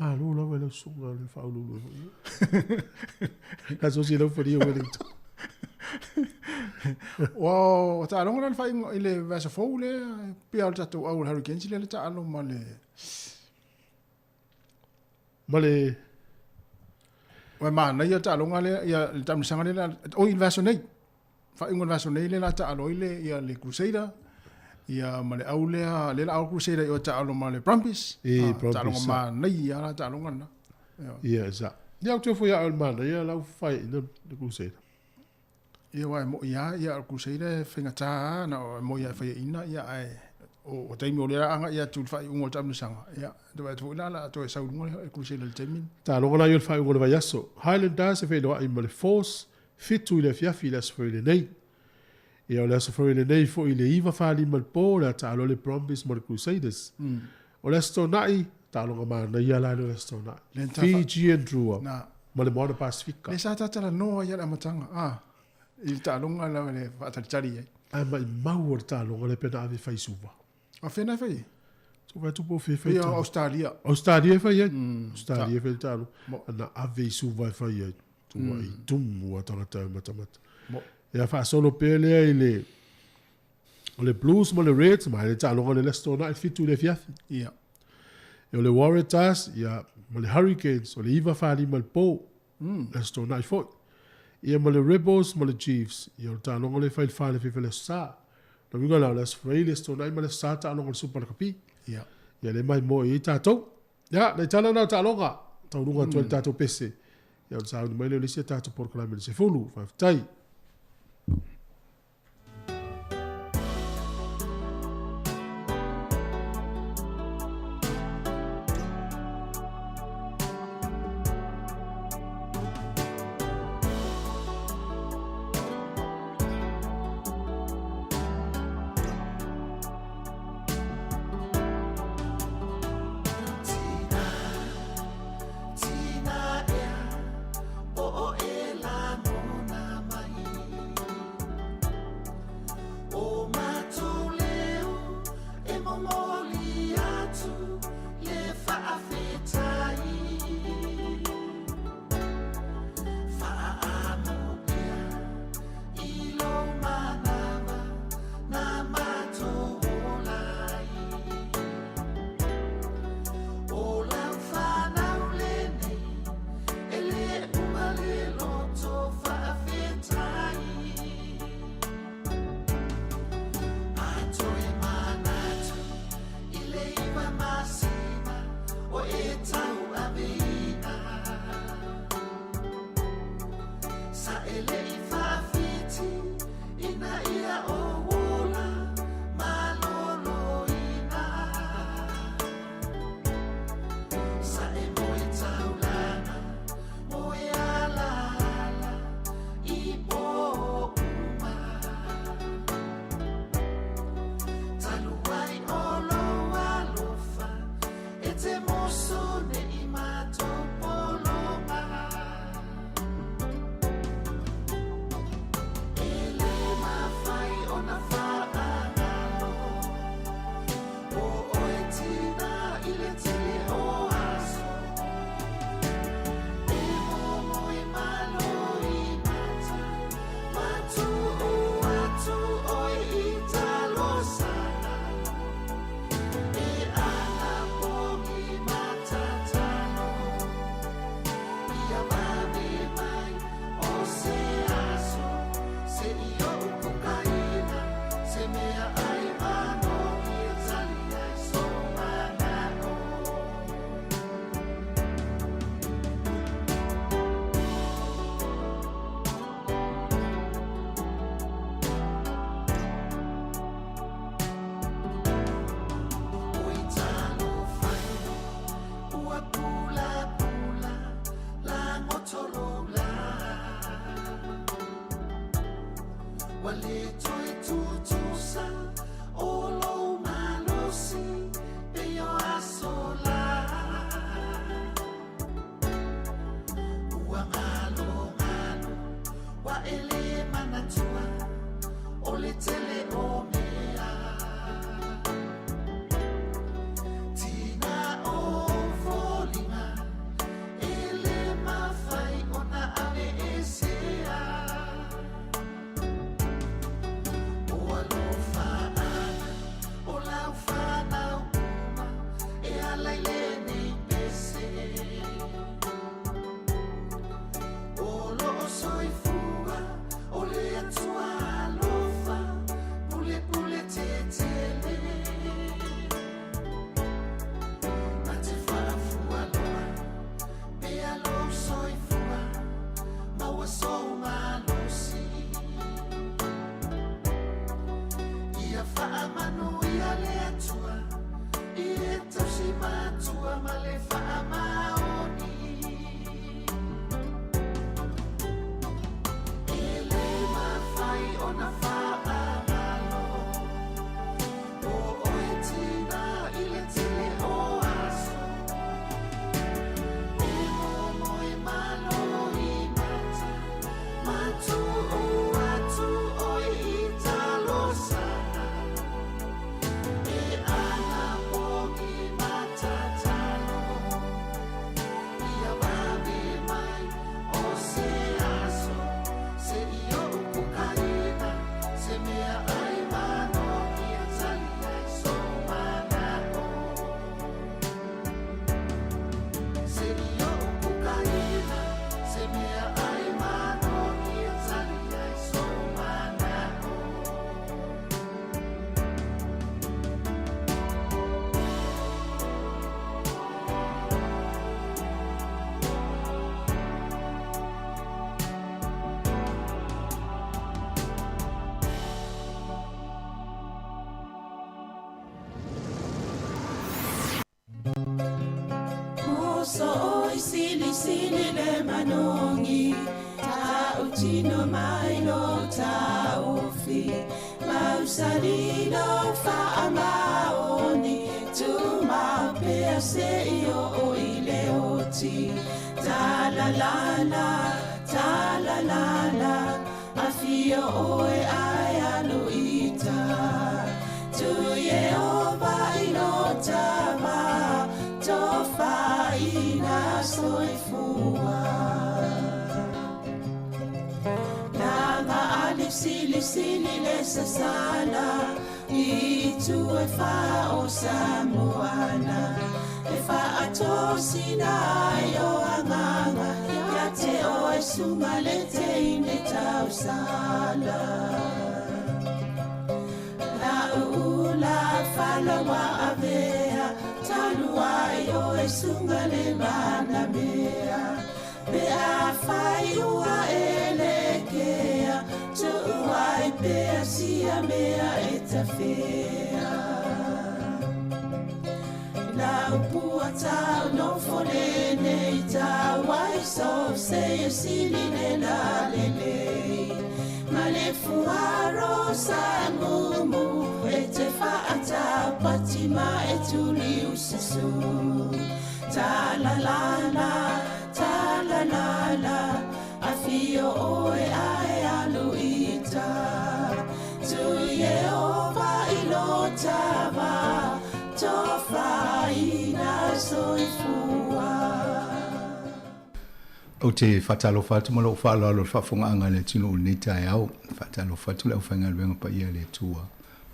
Malo lava i lau susuga le faauluulu ai foi. Aso si lau falia Wellington. Ua o taaloga la le faaiuga i le vaiaso fou lea pei lava o le tatou au o le Hurricanes lea le taalo ma le. Ma le Ua e manaia le taaloga lea, ia le taamilosaga lea, oi i le vaiaso nei. Faaiuga o le vaiaso nei lea o le a taalo ai le, ia le Crusader, ia ma le au lea, lea o le a o le Crusader i o e taalo ma le Brumbies. E, Ah, Brumbies, taaloga sa. manaia lava la taaloga lena. Ia. Ia, sa. Ia, ou te ofo ia oe i le manaia lau faiaina le Crusader. Ia aua e moi lava, ia o le Crusader e faigata lava na o e moi lava e faiaina, ia ae o, o taimi o lea a agai atu i le faaiuga o le taamilosaga, ia te vaai atu foi la o le a toe sau i luga le Crusader i le taimi. Taaloga la ia o le faaiuga o le vaiaso. Highlanders e feiloai ma le Force, 7 i le afiafi i le Aso Faraile nei. Ia o le Aso Faraile nei foi i le 9:45 i le po o le a taalo ai le Brumbies ma le Crusaders. O le Aso Toonai, taaloga manaia la lea o le Aso Toonai. Le na ta fa- Fijian Drua Na, ma le Moana Pasifika. le sa tatalanoa ai i le amataga, a, i le taaloga lea le faatalitali ai. Ae maimau o le taaloga lea pe na ave e fai suva. A fea na e fai ai? Ua vaai atu po o fea e fai Ia taaloga. Australia. Australia e fai ai. Australia e fai le taaloga. Mo. Na ave i Suva e fai ai. Tua i tumu a tagata e matamata. Mo. Ia faasolo pea lea i le o le Blues ma le Reds, ma le taaloga le Aso Toonai i le 7 i le afiafi. Ia. E o le Waratahs, ia, ma le Hurricanes, o le 9 45 i le po, le Aso Toonai foi. Ia ma le Rebels ma le Chiefs, ia o le taaloga lea e fai i le 4 i le afiafi o le Aso Sa. O le uiga la, o le Aso Faraile, le Aso Toonai ma le Aso Sa taaloga o le Super Rakapi. Ia. Ia lea e maimoa i ai tatou. Ia, nai tala na o taaloga, taunuga atu ai le tatou pese. Ia ona sauni mai lea o le isi a tatou polokalame i le 10. Faafetai. maua sou malosi. Ia faamanuia le Atua i e tausi matua ma le faamaoni. E le mafai ona faagalo o oe tina i le tele o aso. E momoe malo i mata, ma tuu atu oe i talosaga. E anapogi ma tatalo, ia vave mai o se aso, se i oʻu kukaina, se mea ai manogi e tali ai sou manaʻo. Se i oʻu kukaina, se mea ai manogi e tali ai sou manaʻo. Oso oi sili sili le manongi Ta utino mai lo taufi Mausali lo faamaoni Tu maupea se i o i le oti Ta la la la, ta la la la Afio oe ai alu ita Tu Yehova i lo tava Tofaina soifua Langa ali sili sili le sasala I tu e wha o Samoana E wha atosina ai o anganga Ia te o e sunga le te ine tausala La uula falawa avea Talu ai o e sunga le mana mea Pe a whai ua e le kea Tuu ai pea sia mea e tawhea La upua tau no fone nei tau ai so se e sili le la le le Ma le fuaro sa mumu e te whaata pati ma e tuli usasu Ta la la la, ta la la la Afio oe ae alu ita Tu Yehova i lo tava Tofaina soifua. Ou te faatalofa atu ma lou faaaloalo i le faafofogaaga a le atunuu i lenei taeao. Faatalofa atu le aufaigaluega paia a le Atua,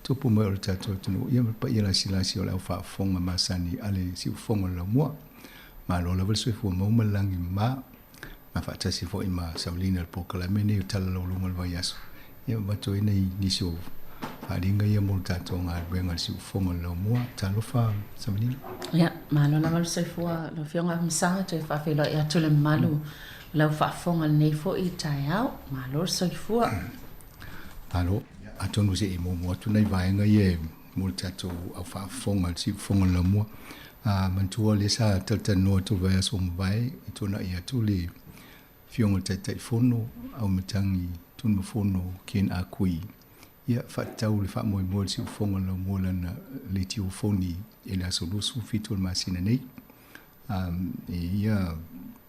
tupu mai o le tatou atunuu, ia ma le paia lasilasi o le aufaafofoga masani a le siufofoga o le laumua. Malo lava le soifua maua ma le lagi mama. Ma faatasi foi ma saulina le polokalame lenei o Tala Laualuga o le Vaiaso, ia avatu ai nai nisi o faaaliga ia mo le tatou galuega i le siufofoga o le laumua. Talofa Samalina. Ia, malo lava le soifua lau Afioga Afamasaga, toe faafeiloai atu le mamalu o lau faafofoga i lenei foi taeao. Malo le soifua. Malo, atonu se i muamua atu nai vaega ia mo le tatou au faafofoga i le siufofoga o le laumua. Manatua lea sa talatalanoa atu i le vaiaso ua mavae i tuanai atu le Afioga i le Taitaifono Auimatagi Tunumafono Ken Ah Kui, ia faatatau le faamoemoe o le siufofoga o le laumua lana letiofoni i le aso 27 o le masina nei. E ia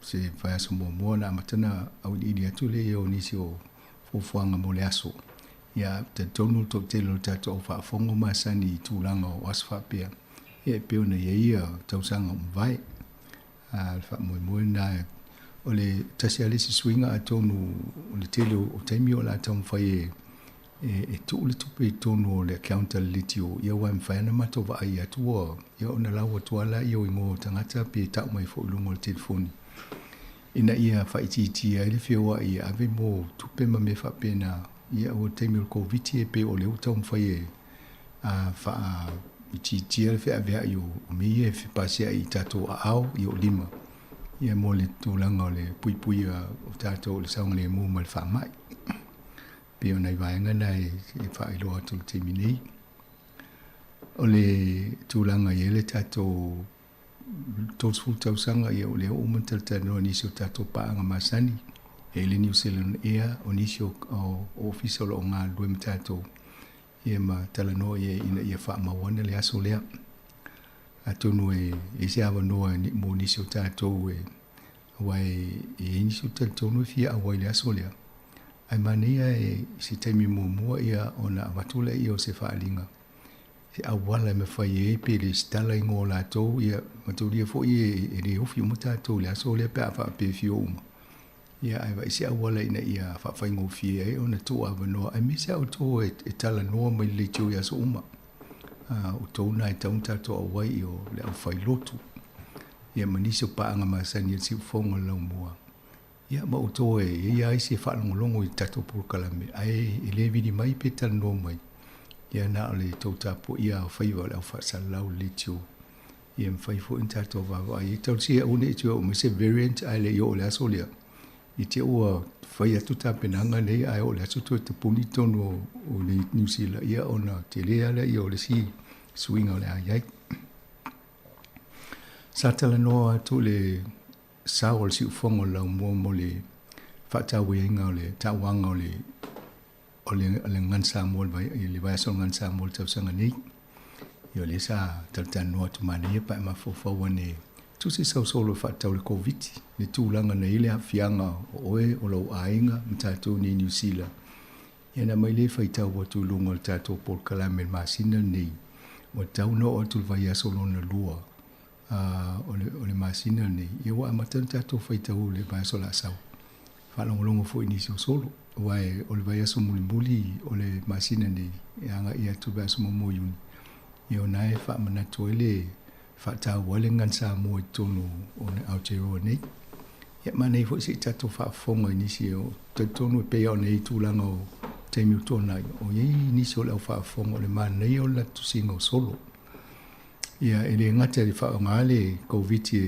se vaiaso muamua na amata na auiliili atu le ia o nisi o fuafuaga mo le aso. Ia talitonu le toatele o le tatou au faafofoga masani i tulaga o aso faapea. Ia e pei ona i ai ia tausaga ua mavae. Le faamoemoe lena o le tasi lava le isi suiga atonu o le tele o taimi o le a taumafai e tuu le tupe i totonu o le account a le litio, ia aua e mafai lava ona matou vaai atu ua, ia ona lau atu lava laia o igoa o tagata pe tau mai foi i luga o le telefoni ina ia faaitiitia ai le feoai e ave mo tupe ma mea faapena. Ia ua le taimi o le Koviti e pei o lea ua taumafai e faaitiitia le feaveai o mea ia e fepaseai i tatou aao i o lima. Ia mo le tulaga o le puipuia o tatou i le saogalemu ma le faamai. Pei o nai vaega na e faailoa atu i le taimi nei. O le tulaga e i ai le tatou 30 tausaga, ia o lea ua uma ona talatalanoa i nisi o tatou paaga masani, e i ai le New Zealand Air, o nisi o ofisa o lo o galulue ma tatou, ia ma talanoa i ai ina ia faamau ane le aso lea. Atonu e i ai se avanoa mo nisi o tatou e aua e i ai nisi o talitonu e fia auai i le aso lea. Ae manaia e se taimi muamua ia ona avatu lea o se faaaliga, se auala e mafai ai pe lesitala igoa o latou, ia mataulia foi e le ofi uma tatou i le aso lea pe a faapea e fia o uma. Ia ae vaai se auala ina ia faafaigofie ai ona tuu avanoa aemaise a outou e talanoa mai le leitio i aso uma. O outou na e tatau ona tatou auai o le aufailotu ia ma nisi o paaga masani a le siufofoga o le laumua. Ia ma outou e i ai lava isi e faalogologo i le tatou polokalame ae e le vili mai pe talanoa mai, ia na o le tou tapuaia o faiva o le aufaasalalau le leitio. Ia mafai foi ona tatou vaavaai ai. Talosia aua ne i toe oo mai se variant ae le i oo i le aso lea, i te i ua fai atu tapenaga nei ae oo i le aso toe tapuni totonu o Niu Sila, ia ona tele lava lea o le isi suiga o le a i ai. Sa talanoa atu le sao o le siufofoga o le laumua mo le faatauaina o le tauaga o le o le, o le Gagana Samoa i le vaiaso o le Gagana Samoa i le tausaga nei. Ia o lea sa talatalanoa atu manaia pe a mafaufau ane tusi sau solo e faatatau i le Koviti, le tulaga na i ai le aafiaga o oe, o lou aiga ma tatou nei i Niu Sila. Ia na aumai lea e faitau atu i luga o le tatou polokalame i le masina lenei, ua tatau ona oo atu i le vaiaso lona lua o le masina lenei, ia ua amata ona tatou faitau i le vaiaso o le a sau. Faalogologo foi i nisi o solo, aua o le vaiaso mulimuli o le masina nei, e agai atu i le vaiaso muamua o Iuni, ia o na e faamanatu ai le faataua ai le Gagana Samoa i totonu o Aotearoa nei. Ia manaia foi se i tatou faafofoga i nisi o talitonu e pei lava ona i ai tulaga o taimi o tuanai, o i ai nisi o le au faafofoga o le manaia o le latou tusiga o solo. Ia, e le gata i le faaaoga le Koviti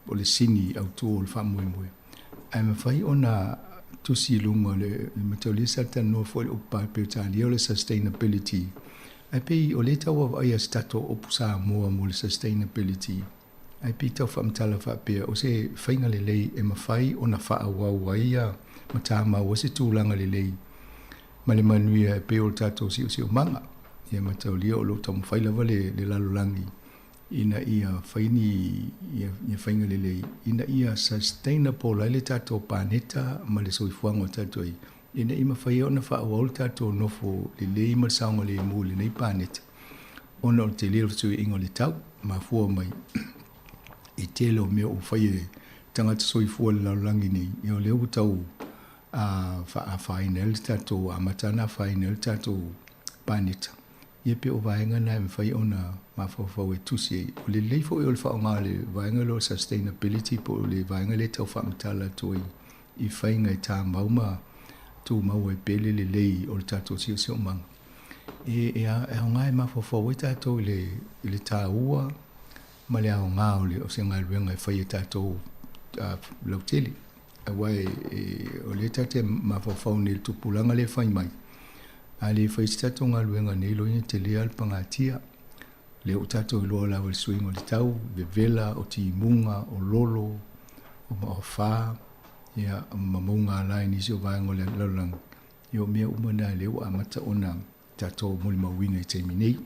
o le sini autu o le faamoemoe, ae mafai ona tusi i luga o le mataulia sa talanoa foi i le upu Papeutalia o le sustainability. Ae pei o lea e tau vaavaai se tatou upu Samoa mo le sustainability, ae pei tau faamatala faapea o se faiga lelei e mafai ona faaauau ai ma tamau ai se tulaga lelei ma le manuia e pei o le tatou siosiomaga. Ia mataulia o lo o taumafai lava le lalolagi ina ia fai ni ia faiga lelei ina ia sustainable ai le tatou paneta ma le soifuaga o tatou ai, ina ia mafai ai ona faaauau le tatou nofo lelei ma le saogalemu i lenei paneta, ona o le tele o le fesuiaiga o le tau, mafua mai i tele o mea ua fai e tagata soifua i le lalolagi nei, ia o lea ua tau faafaina ai le tatou, amata ona afaina ai le tatou paneta. Ia pei o vaega na e mafai ona mafaufau e tusi ai. O le lelei foi o le faaaoga o le vaega lea o le sustainability po o le vaega lea e tau faamatala atu ai i faiga e tamau ma tumau ai pea le lelei o le tatou siosiomaga. E aoga e mafaufau ai tatou i le taua ma le aoga o se galuega e fai e tatou lautele. Aua o lea tatou te mafaufau nei i le tupulaga lea e fai mai, a le fai se tatou galuega nei loa ina tele lava le pagatia. Lea ua tatou iloa lava i le suiga o le tau, vevela, o timuga, o lolo, o maofa, ia, ma mauga i nisi o vaega o le lalolagi. Ia o mea uma na lea ua amata ona tatou molimauina i taimi nei.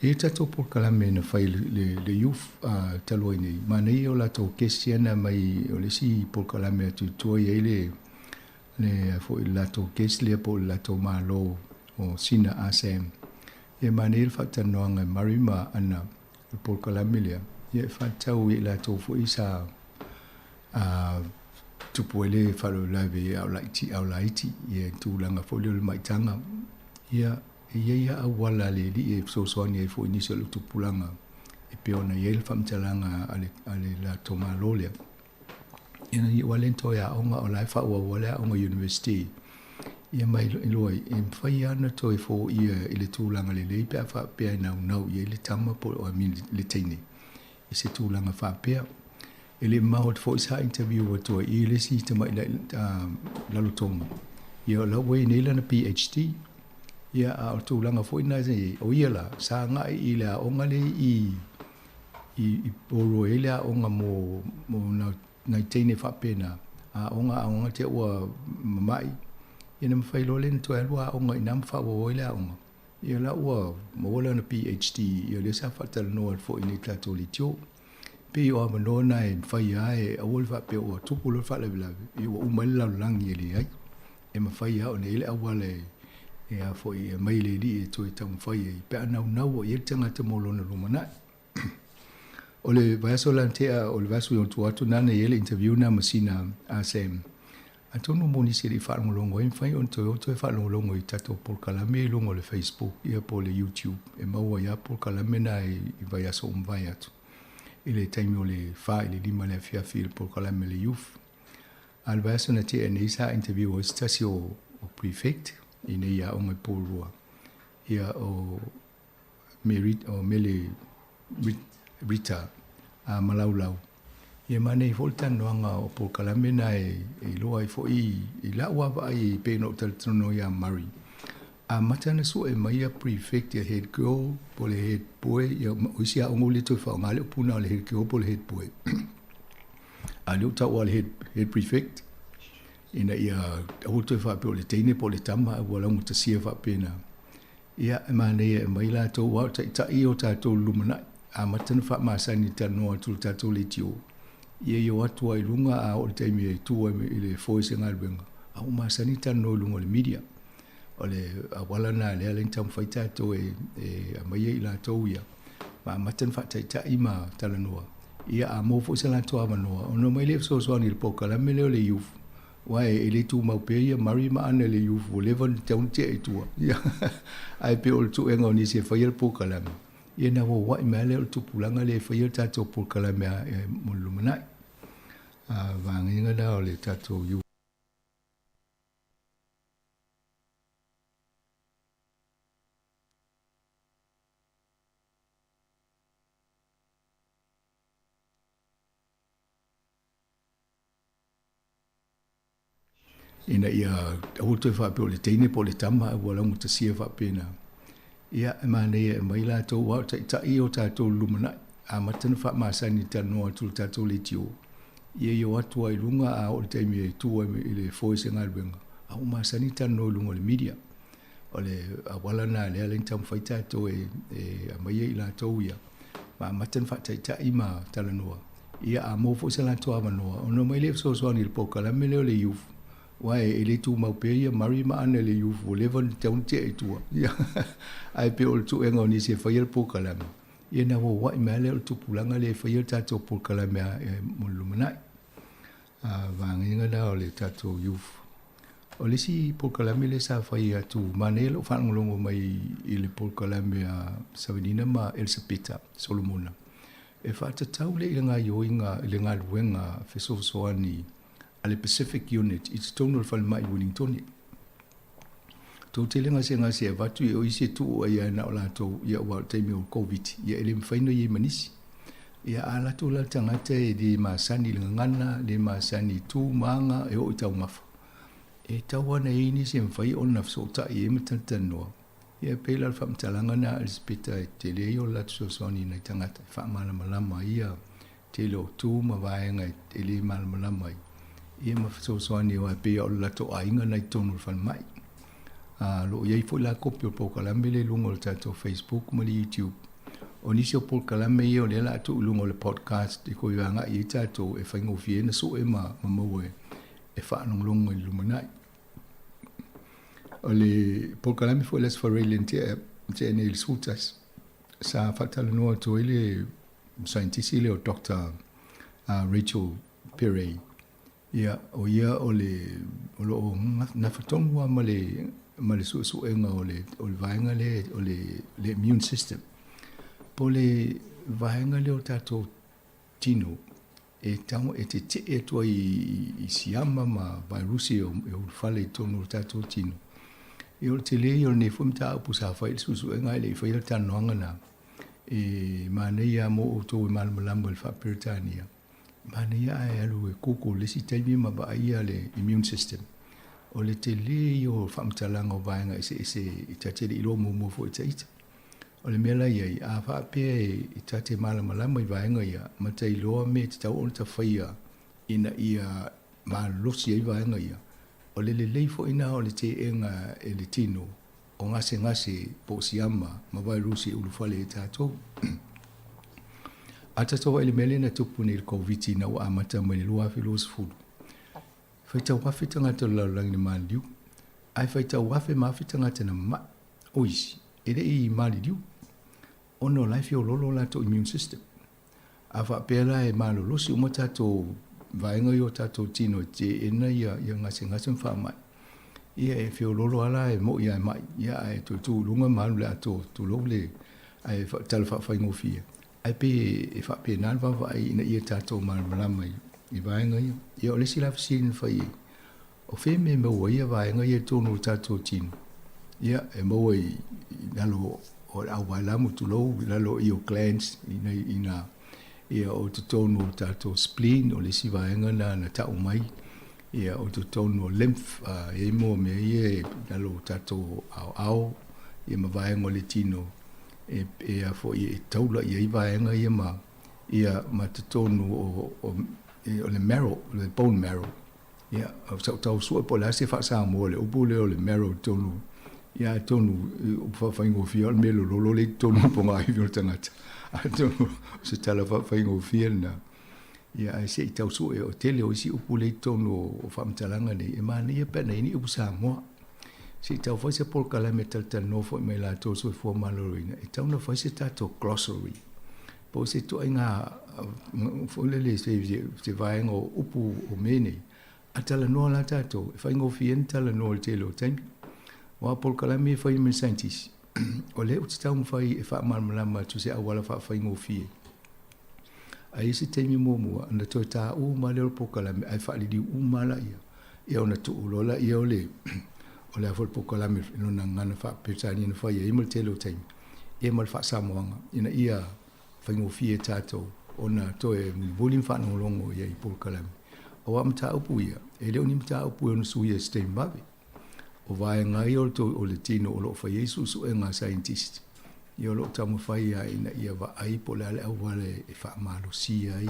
E i ai tatou polokalame na fai le youth talu ai nei, manaia o latou kesi ana mai o le isi polokalame atu i tua i ai le le foi le latou kesi lea po o le latou malo o Sina ASEM. Ia manaia le faatalanoaga e Murray ma Ana o le polokalame lea, ia e faatatau i latou foi sa tupu ai le faalavelave a o laiti, ia tulaga foi lea o le maitaga. Ia e i ai lava auala a le alii e fesoasoani ai foi i nisi o le tupulaga e pei ona i ai le faamatalaga a le latou malo lea. Ina ia ua le toe aoga o la e faaauau lava le aoga university. Ia ma iloa ai, e mafai lava ona toe foia i le tulaga lelei pe a faapea e naunau i ai le tama po o le teine i se tulaga faapea. E le mamao atu foi sa interview atu ai i le isi tamai lalotoga. Ia o la ua i nei lana PHD. Ia a o le tulaga foi lena o ia la sa agai i le aoga lea i i Porirua e i ai le aoga mo mo nai teine faapena, aoga aoga te ua mamai, ia na mafai loa lea ona toe alu aoga i ina ma faaauau ai le aoga. Ia la ua maua lana PHD, ia lea sa faatalanoa atu foi i nei tatou leitio. Pei o avanoa na e mafai lava e aua le faapea ua tupu loa le faalavelave, ia ua uma ai le lalolagi e leai. E mafai lava ona i ai le auala e e a foi e aumai e le Alii e toe taumafai ai pe a naunau ai le tagata mo lona lumanai. O le vaiaso la na tea, o le vaiaso i ona tua atu na na i ai le interview na ma sina a Sam. Atonu mo nisi e le i faalogologo ai, e mafai ona toe o toe faalogologo i tatou polokalame i luga o le Facebook ia po o le YouTube e maua ai lava polokalame na i vaiaso ua mavae atu i le taimi o le 4 i le 5 i le afiafi i le polokalame a le Youth. A o le vaiaso na tea nei sa interview ai se tasi o prefect i nei aoga i Porirua ia o Mary, o Mele Rita a Malaulau. Ia manaia foi le talanoaga o polokalame na e iloa ai foi i lau lava vaai e pei ona ou talatalanoa ia Murray. Amata ona sue mai ia prefect ia head girl po o le head boy, ia o isi aoga ua le toe faaaoga le upu na o le head girl po o le head boy. A o lea ua taua le head, head prefect ina ia aua le toe faapea o le teine po o le tama ae ua laugatasia faapena. Ia, e manaia e aumai latou aua o taitai ia o tatou i le lumanai. Amata ona faamasani i le talanoa atu i le tatou leitio. Ia i o atu lava i luga a oo i le taimi e tu ai i le foe o se galuega, a ua masani le talanoa i luga o le media. O le auala lena lea la e taumafai tatou e aumai ai i latou ia, ma amata ona faataitai ma talanoa. Ia, a maua foi se latou avanoa, ona omai lea e fesoasoani i le polokalame lea o le youth Aua e le tumau pea ia Murray ma Ana i le youth ua leva ona tatau ona tea i tua. Ia, ae pei o le suega o nisi e faia le polokalame, ia ona auauai mai lava lea o le tupulaga lea e faia le tatou polokalame mo le lumanai. A vaega la o le tatou youth. Ina ia aua toe faapea o le teine po o le tama ae ua laugatasia faapena. Ia, e manaia e aumai latou aua o taitai ia o tatou i le lumanai. Amata ona faamasani i le talanoa atu i le tatou leitio. Ia i o atu lava i luga a oo i le taimi e tu ai i le foe o se galuega, a ua masani le talanoa i luga o le media. O le auala lena lea la e taumafai tatou e aumai ai i latou ia, ma amata ona faataitai ma talanoa. Ia, a maua foi se latou avanoa, ona omai lea e fesoasoani i le polokalame lea o le youth, aua e le tumau pea ia Murray ma Ana i le youth, ua leva ona tatau ona tea i tua. Ia, ae pei o le suega o nisi e faia le polokalame, ia ona auauai mai lava lea o le tupulaga lea e faia le tatou polokalame mo le lumanai. A vaega la o le tatou youth. O le isi polokalame lea sa fai atu, manaia lou faalogologo mai i le polokalame a Savelina ma Elisapeta Solomona. E faatatau lea i le gaoioiga i le galuega fesoasoani a le Pacific Unit i totonu o le falemai i Wellingtone. Tou te le gasegase e avatu i o isi e tuu ai lava na o latou, ia aua o le taimi o le Koviti, ia e le mafai ona i ai ma nisi. Ia a alu atu la le tagata e le masani i le gagana, le masani i tu ma aga e oo i taumafa, e tatau lava ona i ai nisi e mafai ona fesootai ai ma talatalanoa. Ia e pei la o le faamatalaga lena a Elisapeta e tele ai o le latou fesoasoani i nai tagata e faamalamalama ai ia tele o tu ma vaega e le malamalama ai, ia ma fesoasoani aua e pei lava o le latou aiga lena i totonu o le falemai. A, o lo o i ai foi la kopi o le polokalame lea i luga o le tatou Facebook ma le YouTube. O nisi o polokalame ia o lea o le a tuu i luga o le podcast e toe agai ai tatou e faigofie ai ona sue ma maua e faalogologo i le lumanai. O le polokalame foi le Aso Faraile na tea nei i le 11, sa faatalanoa atu ai le saienitisi lea o Doctor Rachel Perey. Ia, o ia o le o lo o nafa tonu lava ma le ma le suesuega o le o le vaega lea o le le immune system. Po o le vaega lea o tatou tino e tau e tetee atu ai i siama ma vairusi e ulufale i totonu o le tatou tino. Ia o le tele ia o lenei foi mataupu sa fai i le suesuega ae le i faia le talanoaga lena. E manaia lava mo outou e malamalama i le faa-Peretania. Manaia ae alu e Google le isi taimi ma vaaia le immune system. O le tele ia o faamatalaga o vaega eseese e ta te le i iloa muamua foi e ita. O le mea la i ai, a faapea e ta te malamalama i vaega ia, ma ta iloa mea e tatau ona ta faia ina ia malolosi ai vaega ia, o le lelei foi lena o le teena e le tino o gasegase po o siama ma vairusi e ulufale ai tatou. A tatou vaai i le mea lea na tupu nei i le Koviti ina ua amata mai i le 2020, faitau afe tagata o le lalolagi na maliliu, ae faitau afe ma afe tagata na mamai. O isi, e le i maliliu, ona o la e feoloolo o latou immune system. A faapea la e malolosi uma tatou vaega ia o tatou tino e teena ia gasegase ma faamai, ia e feoloolo lava la e moi lava e mai, ia ae toe tu i luga ma alu i le atoa, tulou le, ae tala faafaigofie. Ae pei e faapena le vaavaai ina ia tatou malamalama i vaega ia. Ia o le isi la fesili na fai ai, o fea mea e maua ai ia vaega ia i totonu o le tatou tino? Ia e maua i lalo o le auvaelamu tulou, i lalo o io glands, ina ia o totonu o tatou spleen, o le isi vaega lena na tau mai, ia o totonu o lymph, e i ai mo mea ia i lalo o tatou aoao, ia ma vaega o le tino e, e a foi e taula i ai vaega ia ma ia ma totonu o, o, o le marrow, le bone marrow. Ia, sa ou tau sue po o le a se faa-Samoa le upu lea o le marrow i totonu, ia atonu upu faafaigofie o le mea lololo lea i totonu o pogaiwi o le tagata. Atonu o se tala faafaigofie lena. Ia ae se i tau sue, o tele o isi upu lea i totonu o faamatalaga nei, e manaia pe ana i ai ni upu Samoa. Se i tau fai se polokalame e talatalanoa foi ma i latou o le soifua maloloina, e tatau ona fai se tatou glossary po o se ituaiga foi lele se vaega o upu o mea nei, a talanoa la tatou, e faigofie ai ona talanoa i le tele o taimi. Aua o polokalame ia e fai mai e scientist, o lea ou te taumafai e faamalamalama atu i se auala faafaigofie. Ae i ai se taimi muamua ona toe taua uma lea o le polokalame ae faaliliu uma lava laia, ia ona tuu loa laia o le o le a foi le polokalame i lona gagana faa-Peretania na fai ai ma le tele o taimi, ia ma le faa-Samoaga ina ia faigofie tatou ona toe mulimuli ma faalogologo i ai i polokalame. Aua o mataupu ia, e le o ni mataupu e ono suia i se taimi vave. O vaega ia o le tino o lo o fai ai suesuega a scientist, ia o lo o taumafai lava ina ia vaai po o le a le auala e faamalosia ai,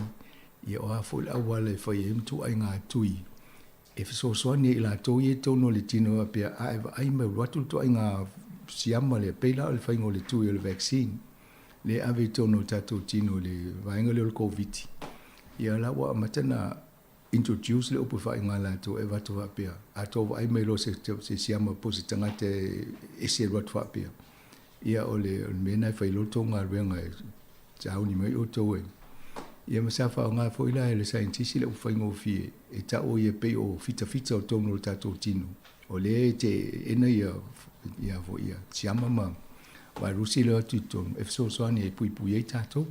ia o a foi le auala e fai ai ituaiga tui e fesoasoani ai i latou ia i totonu o le tino faapea, a e vaai mai ua alu atu le ituaiga siama lea, pei la o le faiga o le tui o le vaccine lea e ave i totonu o tatou tino i le vaega lea o le Koviti. Ia la ua amata ona introduce le upu e faaigoa e latou e avatu faapea, a tou vaai mai loa se siama po o se tagata e ese alu atu faapea, ia o le mea lena e fai loa le tou galuega e sauni mai outou e. Ia ma sa faaaoga foi la e le saienitisi le upu faigofie e tau ia pei o fitafita o totonu o le tatou tino, o lea e teena ia ia foi ia siama ma vairusi lea atu i totonu e fesoasoani e puipui ai tatou.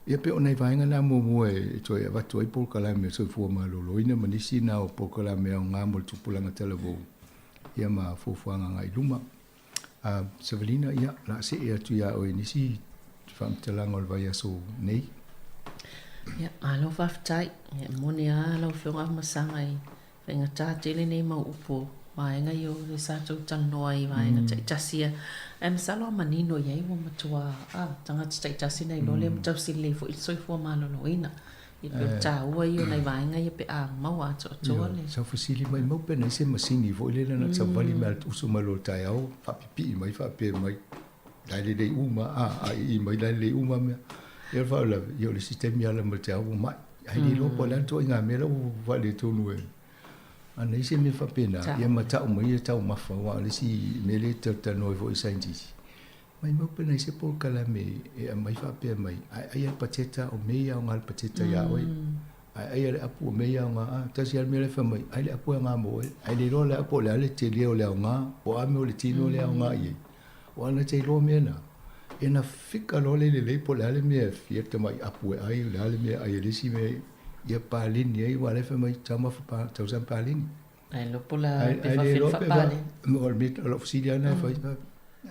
Ia pei o nai vaega na muamua e toe avatu ai polokalame o soifua maloloina ma nisi na o polokalame aoga mo le tupulaga talavou ia ma fuafuaga agai i luma. Savalina, ia, o le a see atu ia oe i nisi faamatalaga o le vaiaso nei. Ia, malo faafetai. Ia, e moni lava lau Afioga Afamasaga i faigata tele nei mau upu o vaega ia o lea sa tou talanoa ai i vaega taitasi ia. Ae masalo a manino i ai ua matua, a, tagata taitasi na iloa lea ma tausi lelei foi i le soifua maloloina. E pei o le taua ia o nai vaega ia pe a maua atoatoa le. Sa fesili mai mau pe na i ai se masini foi lele na savali mai usu mai loa i le taeao faapipii mai faapea mai la e lelei uma a a ii mai la e lelei uma mea. Ia o le faalavelave ia o le isi taimi ala mai le taeao ua mai. Ae le iloa po o le a le ituaiga mea la ua faaletonu e ana i ai se mea faapena ia ma tau mai ia taumafa aua o le isi mea lea e talatalanoa ai foi i scientist. Maimau pe na i ai se polokalame e aumai faapea mai, a e ai a le pateta, o mea ia aoga le pateta iā oe. A e ai a le apu, o mea ia aoga, a, tasi lava le mea la e fai mai, ai le apu e aoga mo oe. Ae le iloa le apu po o le a le tele o le aoga, po o a mea o le tino lea e aoga i ai. Aua na te iloa mea na, ia na fika loa le lelei po o le a le mea e fia le tamai apu e ai, o le a le mea e ai e le isi mea, ia paleni ai, aua o la e fai mai, taumafa pa, tausaga paleni. Ae iloa po o le a pe faafefea le faapaleni. O lau fesili lava lena e fai,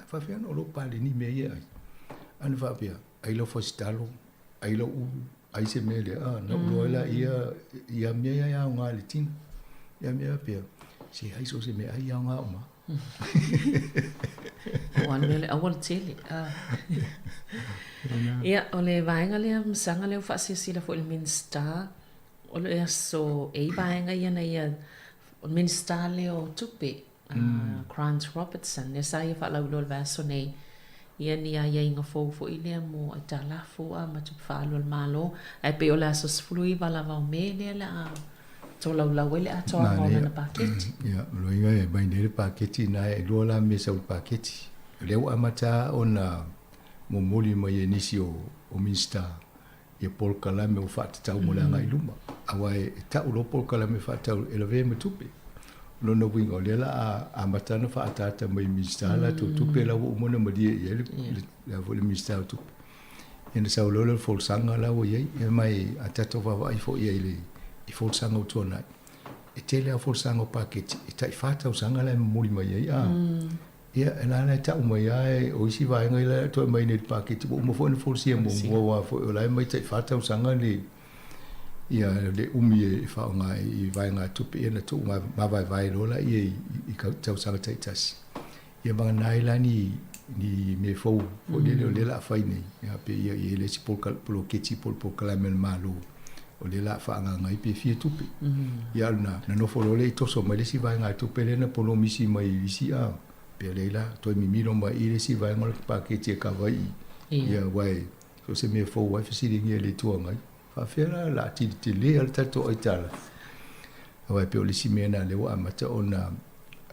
faafefea ona ou iloa paleni mea ia e ai? Ana faapea, ai lau fasitalo, ai lau ulu, ai se mea lea, a, na ou iloa ai laia ia mea ia e aoga i le tino. Ia mea faapea, se ai so o se meaai e aoga uma lava. Aua le mea o le auala tele. Ia, o le vaega lea masaga lea ua faasilasila foi i le Minisita, o le aso, e i ai vaega ia na ia, o le Minisita lea o Tupe, Grant Robertson, lea sa ia faalauiloa i le vaiaso nei, ia ni aiaiga fou foi lea mo aitalafu a ma tupe faaalu a le Malo, ae pei o le aso 19 lava o Me lea o le a tolaulau ai le atoaga o lana paketi. Ia, o lona uiga e aumai nei le paketi lena, e lua la mea sau i le paketi. O lea ua amata ona momoli mai e nisi o Minisita ia polokalame ua faatatau mo le agai i luma. Aua e tau loa polokalame faatatau e lavea ma tupe. O lona uiga o lea o le a amata ona faaataata mai e Minisita a latou tupe la ua uma ona malie i ai le Minisita o Tupe. Ia ona sau loa lea o le folasaga la ua i ai. Ia ma a tatou vaavaai foi i ai i folasaga ua tuanai, e tele lava folasaga o paketi e tai fa tausaga la e momoli mai ai. A Ia, e la la e tau mai lava o isi vaega ia la e toe aumai nei i le paketi, ua uma foi ona folasia muamua aua foi o la e aumai tai fa tausaga le ia le umi e faaaoga i vaegatupe ia na tuu mavaevae loa laia i tausaga taitasi. Ia vagana ai la ni ni mea fou foi lele o lea o le a fai nei, ia pe ia i ai le isi poloketi po o le polokalame a le Malo o lea o le a faaagaaga ai pe fia tupe. Ia a o lena, na nofo loa lea i toso mai le isi vaegatupe lea na polomisi mai i isi a, pe lea la, toe mimilo mai i le isi vaega o le paketi e kava i i, ia aua e so o se mea fou lava e fesiligia e le Itu Agai. Faafefea la o le a tele tele lava le tatou aitalafu. Aua e pei o le isi mea lena lea ua amata ona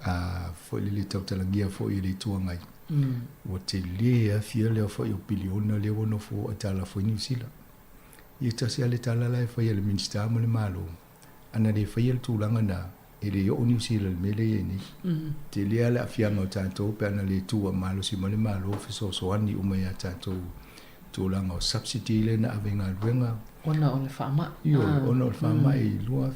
a foi lele tautalagia foi e le Itu Agai. Ua tele aafia le aofai o piliona lea ua nofo aitalafu ai Niu Sila. Ia tasi lava le tala la e fai a le Minisita ma le Malo, ana le faia le tulaga na, e le oo Niu Sila i le mea lea e i ai nei. Tele lava le aafiaga o tatou pe ana le tu malosi mai le Malo fesoasoani uma ia tatou tulaga o subsidy lea na ave i galuega. Ona o le faamai. Ioe, ona o le faamai i 2000.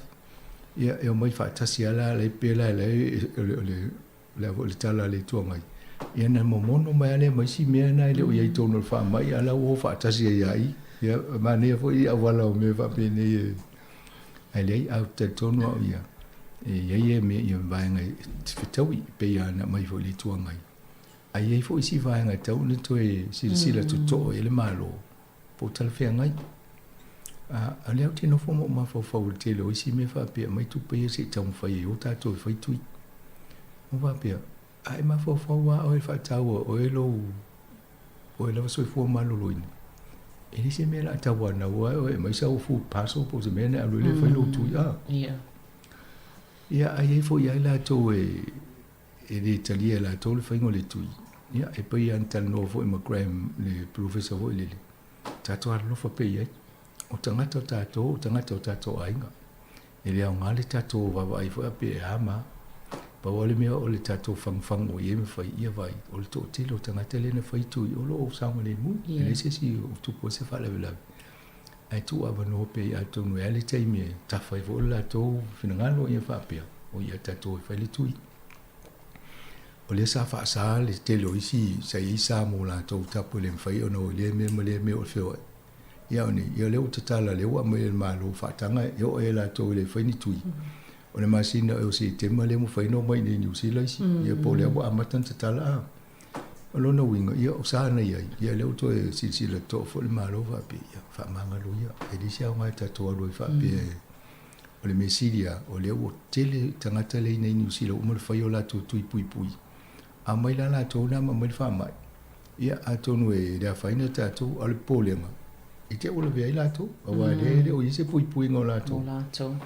Ia, e omai faatasi lava la, la e pei la e o le O le a foi le tala a le Itu Agai, ia na momono mai lava lea ma isi mea na e le o i ai i totonu o le faamai, a o la ua o faatasi ai lava i i. Ia, e manaia foi auala o mea faapenei e... Ae leai, ae ou te talitonu au ia, e i ai mea ia vaega e fetaui, e pei lava ona aumai foi i le Itu Agai. Ae i ai foi isi vaega e tatau ona toe silasila totoa i ai le Malo, po o talafeagai. A, o lea ou te nofo ma ou mafaufau i le tele o isi mea faapea, aumai tupe ia se i taumafai ai o tatou e fai tui. Ou faapea, a e mafaufau lava oe i le faataua o oe lou, oe lava soifua maloloina, e leai se mea o le a tauanau ai oe e aumai sau food parcel po o se mea ona e alu ai lea e fai lou tui. A, ia, a i ai foi lava i latou e, e le talia e latou le faiga o le tui. Ia, e pei lava ona talanoa foi ma Graham, le polofesa foi lele, tatou alolofa pea i ai. O tagata o tatou, o tagata o tatou aiga. E le aoga le tatou vaavaai foi a pe e a ma a. Pau lava le mea o le tatou fagufagu i ai ma fai, ia vaai, o le toatele o tagata lea na fai tui, o lo o saogalemu. E leai se isi o tupu ai se faalavelave. Ae tuu avanoa pea ia atonu e a le taimi e tafa ai foi lo latou finagalo ia faapea, o ia tatou e fai le tui. O lea sa faasa le tele o isi sa i ai sa mo latou tapu e le mafai ona o i lea mea ma lea mea o le feoai. Ia o nei, ia lea ua tatala, lea ua aumai e le Malo faataga e oo ai latou e le fai ni tui. O le masina o Setema lea ua mafai ona omai i inei i Niu Sila isi. Ia po o lea ua amata ona tatala a. O lona uiga, ia o sa na i ai, ia lea ua toe silasila totoa foi le Malo faapea, ia faamagalo ia. E leai se aoga e tatou alu ai faapea e O le mea sili lava, o lea ua tele tagata lea i inei i Niu Sila ua uma ona fai o latou tui puipui. A omai la latou na ma aumai le faamai, ia atonu e le afaina tatou, a o le popolega, i te i ua lavea ai latou, aua o lea e le o i ai se puipuiga o latou. Mo latou.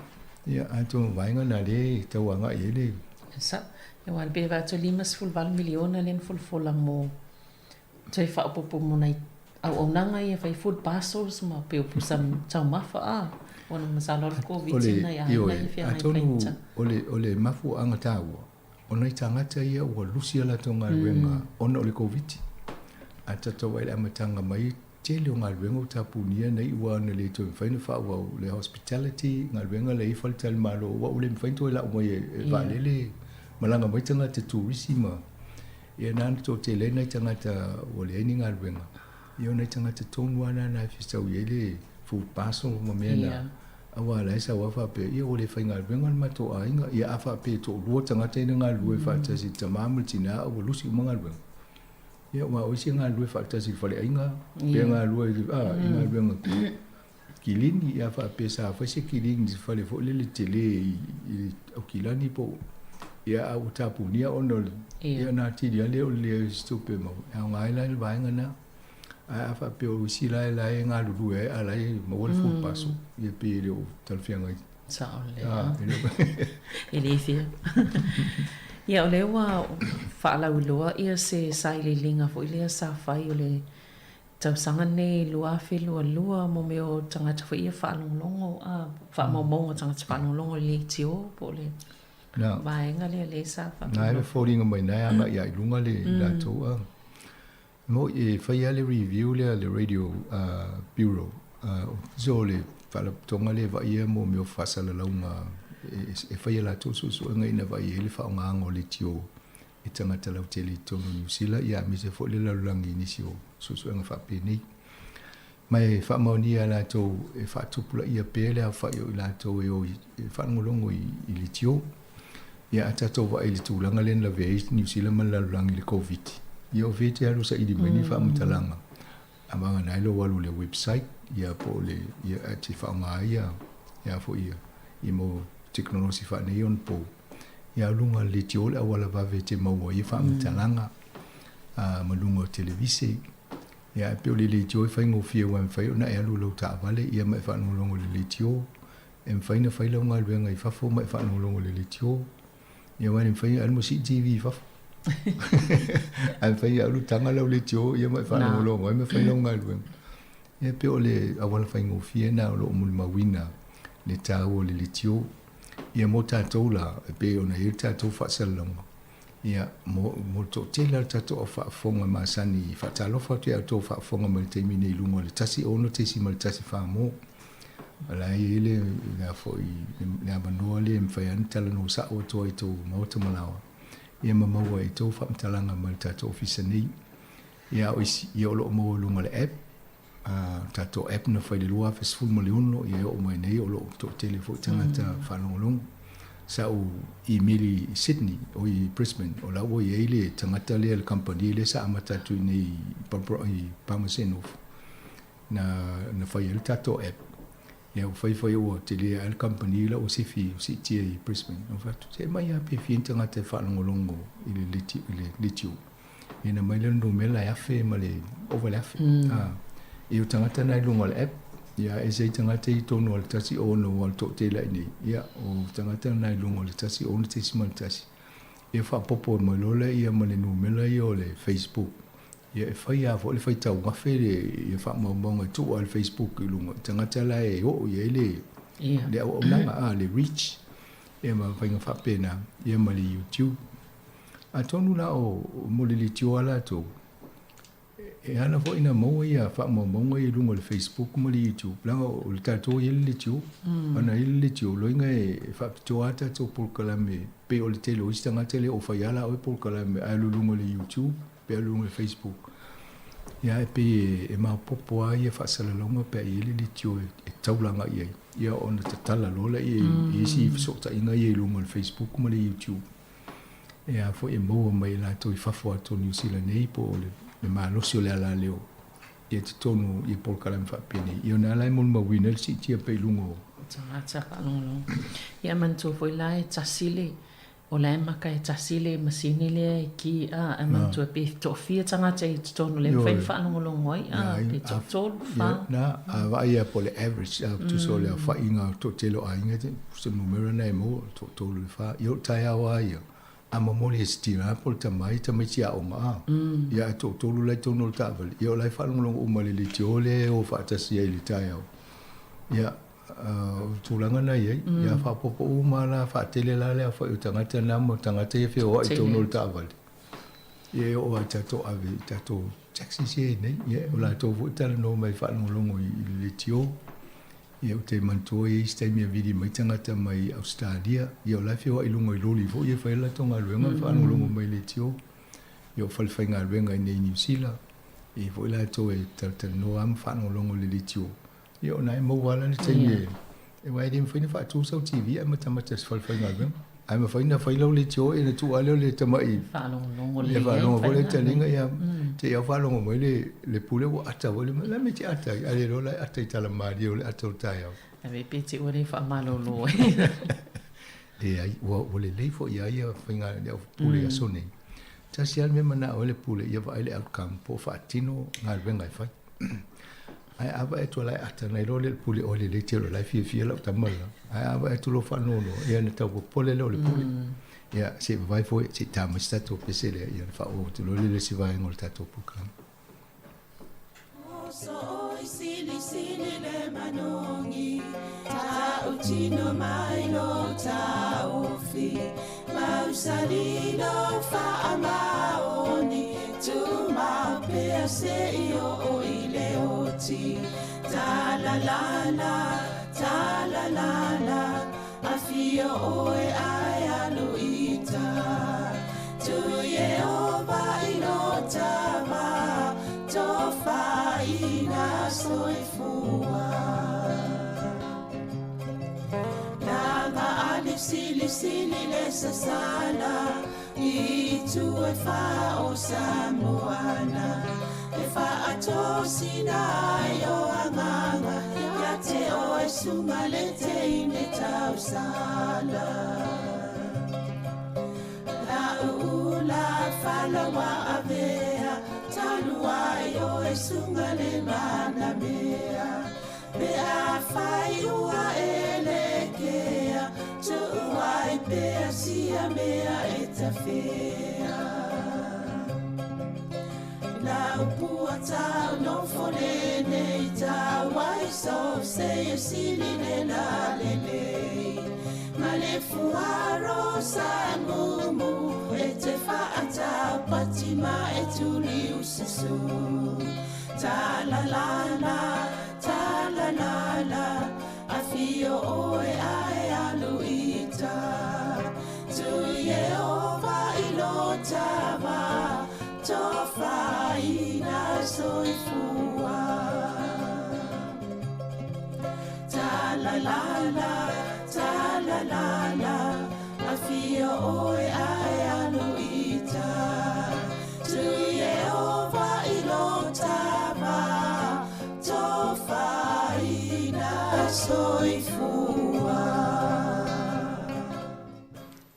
Ia, atonu o vaega na lea e tau agai i ai le. Sa. Aua pe vaai atu e $58 miliona lea na folafola mo toe faaopoopo mo nai auaunaga ia fai food parcels ma pei o pusa taumafa a ona masalo o le Koviti nai aiga ia feagai Atonu o le mafuaaga taua, o nai tagata ia ua lusi a latou galuega ona o le Koviti. A tatou vaai i le amataga mai, tele o galuega ua tapunia nei ua ana le toe mafai ona faaauau le hospitality, galuega la e i ai faletalimalo ua le mafai ona toe lau mai e vaalele, malaga mai tagata turisi ma Ia na ona toatele ai nai tagata ua leai ni galuega, ia o nai tagata tonu lava na na e fesau i ai le food parcel ma mea na. Aua la e sau lava faapea, ia ua le faigaluega le matou aiga, ia a faapea e toalua tagata ia na galulue faatasi, le tama ma le tina, a ua lusi uma galuega. Ia aua o isi e galulue faatasi i le faleaiga, pe galulue i, a, i galuega kilini, ia a faapea sa fai se kilini i se fale foi lele tele i, i Aukilani po o, ia a ua tapunia ona o le, ia ona atili lava lea o le leai o se tupe e maua. E aoga ai la le vaega lena. Ae a faapea o isi la la e galulue ai a la e maua le food parcel, ia pei e le o talafeagai. Sao lelei. Ah, e le o E le fia. Ia o lea ua faalauiloa ia se sailiiliga foi lea sa fai o le tausaga lenei 2022 mo mea o tagata foi ia faalogologo, a faamaumauga o tagata faalogologo i le leitio po o le vaega lea lea sa faapena. Na e foliga mai na e agai lava i luga le latou a. Mo e fai lava le review lea a le Radio Bureau, so le faalapotopotoga lea e vaaia mo mea o faasalalauga e fai e latou suesuega ina vaai ai le faaaogaina o leitio e tagata lautele i totonu o Niu Sila, ia aemaise foi le lalolagi i nisi o suesuega faapenei. Ma e faamaonia e latou e faatupulaia pea le aofai o i latou e o e faalogologo i leitio. Ia a tatou vaai i le tulaga lea na lavea ai Niu Sila ma le lalolagi i le Koviti, ia o fea e te alu e saili mai ni faamatalaga a vagana ai lou alu i le website ia po o le ia ae te faaaoga ai ia ia foi ia i mo tekonolosi faaneionapo. Ia luga o le leitio le auala vave e te maua ai faamatalaga ma luga o televise. Ia ae pei o le leitio e faigofie aua e mafai ona e alu i lau taavale ia ma e faalogologo i le leitio. E mafai ona fai lau galuega i fafo ma e faalogologo i le leitio. Ia aua e le mafai ona alu ma sii TV i fafo. Ae mafai ona alu taga lau leitio ia ma e faalogologo ai ma fai lau galuega. Ia pei o le auala faigofie lena o lo o molimauina le taua o le leitio. Ia mo tatou la, e pei ona i ai le tatou faasalalauga, Ia, mo, mo le toatele o le tatou au faafofoga masani, faatalofa atu ia outou faafofoga mai le taimi nei i luga o le 16.1 Famo. O la e i ai le, le a foi, le avanoa lea e mafai lava ona talanoa sao atu ai i tou maota ma laoa, ia ma maua ai tou faamatalaga mai le tatou ofisa nei. Ia, a o isi, ia o lo o maua i luga o le app, a tatou app na fai i le 2016, ia e oo mai nei o lo o toatele foi tagata faalogologo. Sa ou imeli i Sydney, o i Brisbane, o la ua i ai le tagata lea le kamupani lea sa amata atu i inei i Palmerston North na, na fai ai le tatou app. Ia ua fai fai ua tele ae le kamupani la ua sifi siitia i Brisbane. Na ou fai atu, se aumai lava pe fia ni tagata e faalogologo i le leitio. Ia na aumai lea o le numera e 1000 ma le ova i le 1000. Ia o tagata na i luga o le app, ia e ese ai tagata ia i totonu o le 16 aua o le toatele ai nei, ia o tagata na i luga o le 16.1. Ia faaopoopo mai loa lea ma le numera ia o le Facebook. Ia e fai lava foi le faitau 1000 le ia faamaumauga e tuu lava i le Facebook i luga i tagata la e oo i ai le le auaunaga, a, le reach. Ia ma faiga faapena, ia ma le YouTube. Atonu la o mo le leitioa latou, e ala foi ina maua ia faamaumauga ia i luga o le Facebook ma le YouTube, leaga o le tatou e i ai le leitio. Ana i ai le leitio, loiga e faapitoa lava tatou polokalame, pei o le tele o isi tagata lea o fai lava la oe polokalame ae alu i luga o le YouTube pe alu i luga o le Facebook. Ia ae pei e maopoopo lava ia faasalalauga pe a i ai le leitio e taulaga i ai, ia ona tatala loa lea i isi fesootaiga ia i luga o le Facebook ma le YouTube. E a foi e maua mai e latou i fafo atu o Niu Sila nei po o le malosi o le alaleo ia totonu i polokalame faapenei. Ia ona ala e molimauina ai le siitia pea i luga o. Tagata faalogologo. Ia manatua foi la e tasi le, o la e maka e tasi le masini lea e ki a, ae manatua pe toafia tagata i totonu lea e mafai ona faalogologo ai a, pe toatolu, fa. Na, a vaai lava po o le average, a tusa o le aofaiga o le toatele o aiga, se numera lena e maua, toatolu i le fa. Ia o le taeao lava ia, a momoli e se tina po o le tama ai tamaiti aoga a. Ia ae toatolu la i totonu o le taavale, ia o la e faalogologo uma i le leitio lea e o faatasi ai i le taeao. Ia, o le tulaga lena e i ai. Ia faaopoopo uma la, faatele la le aofai o tagata na ma tagata ia e feoai i totonu o le taavale. Ia e oo lava i tatou ave i tatou taxis ia e i nei. Ia o latou foi e talanoa mai e faalogologo i le leitio. Ia ou te manatua e i ai isi taimi e vili mai tagata mai Ausetalia, ia o la e feoai i luga i loli foi e fai ai le latou galuega ma faalogologo mai i leitio. Ia o falefaigaluega i inei i Niu Sila, e i ai foi latou e talatalanoa lava ma faalogologo i le leitio. Ia o na e maua lava le taimi e aua e le mafai ona faatu sau TV ae matamata i se fale faigaluega. Ae mafai ona fai lau leitio ona tuu lava lea o le tamai Faalogologo lelei ai. Faalogo foi le taliga ia te i lava faalogo mai le pule ua ata foi le mea. O le a le mea e te ata ai? Ae le iloa la e ata i tala malie o le ata o le taeao. Ave pe te ua le faamalolo ai. Leai, ua lelei foi ia ia faiga le au pule i aso nei. Tasi lava le mea e manao ai le pule ia vaai le outcome po o faatino galuega e fai. Ae a vaai atu o la e ata ona iloa lea e le pule, oi lelei tele o la e fiafia lau tama la. Ae a vaai atu loa faanoanoa, ia ona tau popole lea o le pule. Ia se i vavae foi, se i ta mai se tatou pese lea, ia ona faaauau atu loa lea i le isi vaega o le tatou polokalame.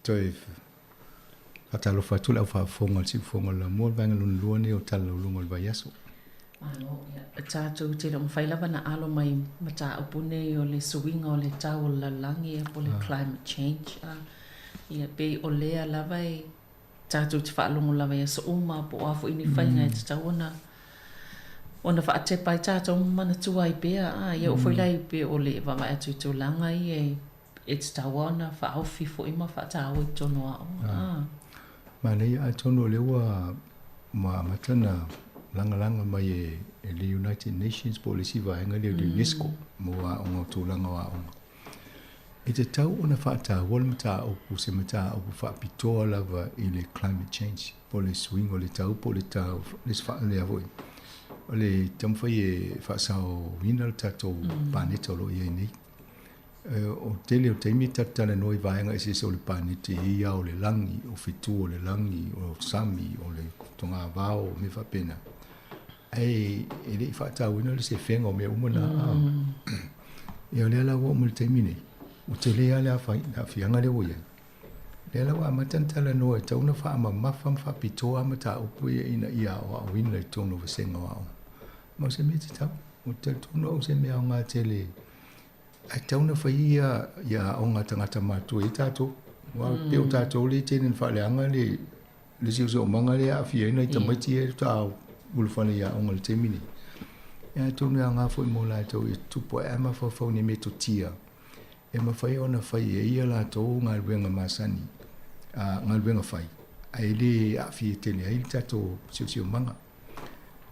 Toe faatalofa atu le au faafofoga o le Siufofoga o le Lamua, le vaega lona lua lenei o Tala Lauloga o le Vaiaso. Malo, ia, tatou te le o mafai lava ona alo mai mataupu nei o le suiga o le tau o le lalolagi ia po o le climate change a. Ia pei o lea lava e tatou te faalogo lava i aso uma po o a foi ni faiga e tatau ona ona faatepa ai tatou ma manatua ai pea a. Ia oo foi la i pei o le vaavaai atu i tulaga ia e tatau lava ona faaofi foi ma faataua i totonu o aoga a. Manaia, atonu o lea ua amata ona lagalaga mai e le United Nations po o le isi vaega lea o le UNESCO mo aoga o tulaga o aoga. E tatau ona faataua le mataupu, se mataupu faapitoa lava i le climate change, po o le suiga o le tau, po o le tau, le foi, o le taumafai e faasaoina le tatou paneta o lo o i ai nei. O le tele o taimi e talatalanoa i vaega eseese o le paneti, e i ai ao o le lagi, o fetu o le lagi, o sami, o le togavao, o mea faapena. Ae e le i faatauina le sefega o mea uma na. Ia o lea la ua oo mai i le taimi nei, ua tele lava le aafiaga lea ua i ai. O lea la ua amata ona talanoa e tatau ona faamamafa ma faapitoa mataupu ia ina ia aoaoina i totonu o vasega o aoga. Ma o se mea tatau. Ou te talitonu au o se mea aoga tele Ae tatau ona fai ia ia aoga a tagata matutua i tatou. Aua mm. pei o tatou le tele na faaleaga le le siosiomaga lea e aafia ai nai tamaiti ia faatoa ulufale i aoga i le taimi nei. Ia atonu e aoga foi mo latou e tupu ae a mafaufau i ni metotia e mafai ona fai e ia latou galuega masani, a galuega fai, ae le aafia tele ai le tatou siosiomaga.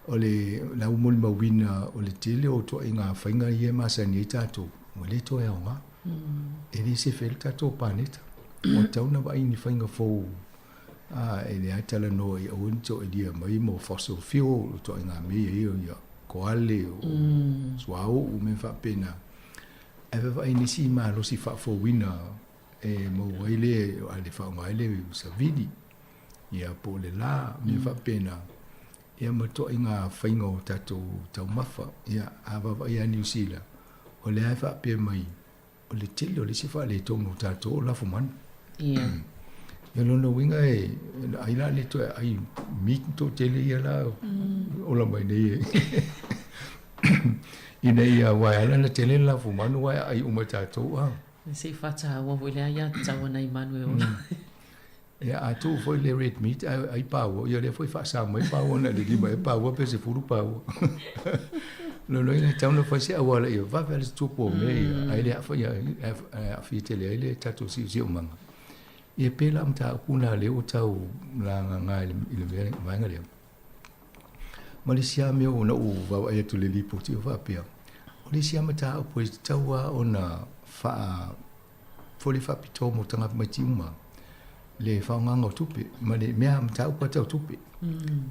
O le laumolimauna o le tele o ituaiga faiga ia e masani ai tatou, ua le toe aoga. E le sefe ai le tatou paneta. Ua tatau ona vaai i ni faiga fou e lea talanoa i aua ne i toelia mai mo fossil fuel, ituaiga mea ia ia. koale, o suauu, mea faapena. Ae vaavaai i nisi malosi faafouina e maua ai le, a le faaaoga ai le savili, ia po o le la, mea faapena. Ia ma toaiga faiga o tatou taumafa. Ia, a vaavaai ia Niu Sila, o lea e faapea mai, o le tele o le isi faaletonu o tatou o lafumanu. Ia. Ia lona uiga e ai la le toe ai meat toatele ia la ola mai nei e. Ina ia aua e ala ona tele le lafumanu aua e aai uma e tatou a. Se i faataua foi le aiatatau a nai manu e ola. Ia a tuu foi le red meat ae ai paua, ia lea foi faasa mai paua na le lima e paua pe 10 paua. Lona uiga e tatau ona fai se auala ia vave lava le tupu o mea ia, ae le aafia tele ai le tatou siosiomaga. Ia pei la o mataupu na lea ua tau lagaga i le vaega lea. Ma le isi lava mea na ou vaavaai atu i le lipoti o faapea, o le isi lava mataupu e tatau lava ona faa fole faapitoa mo tamaiti uma le faaaogaina o tupe ma le mea mataupu lava tau tupe.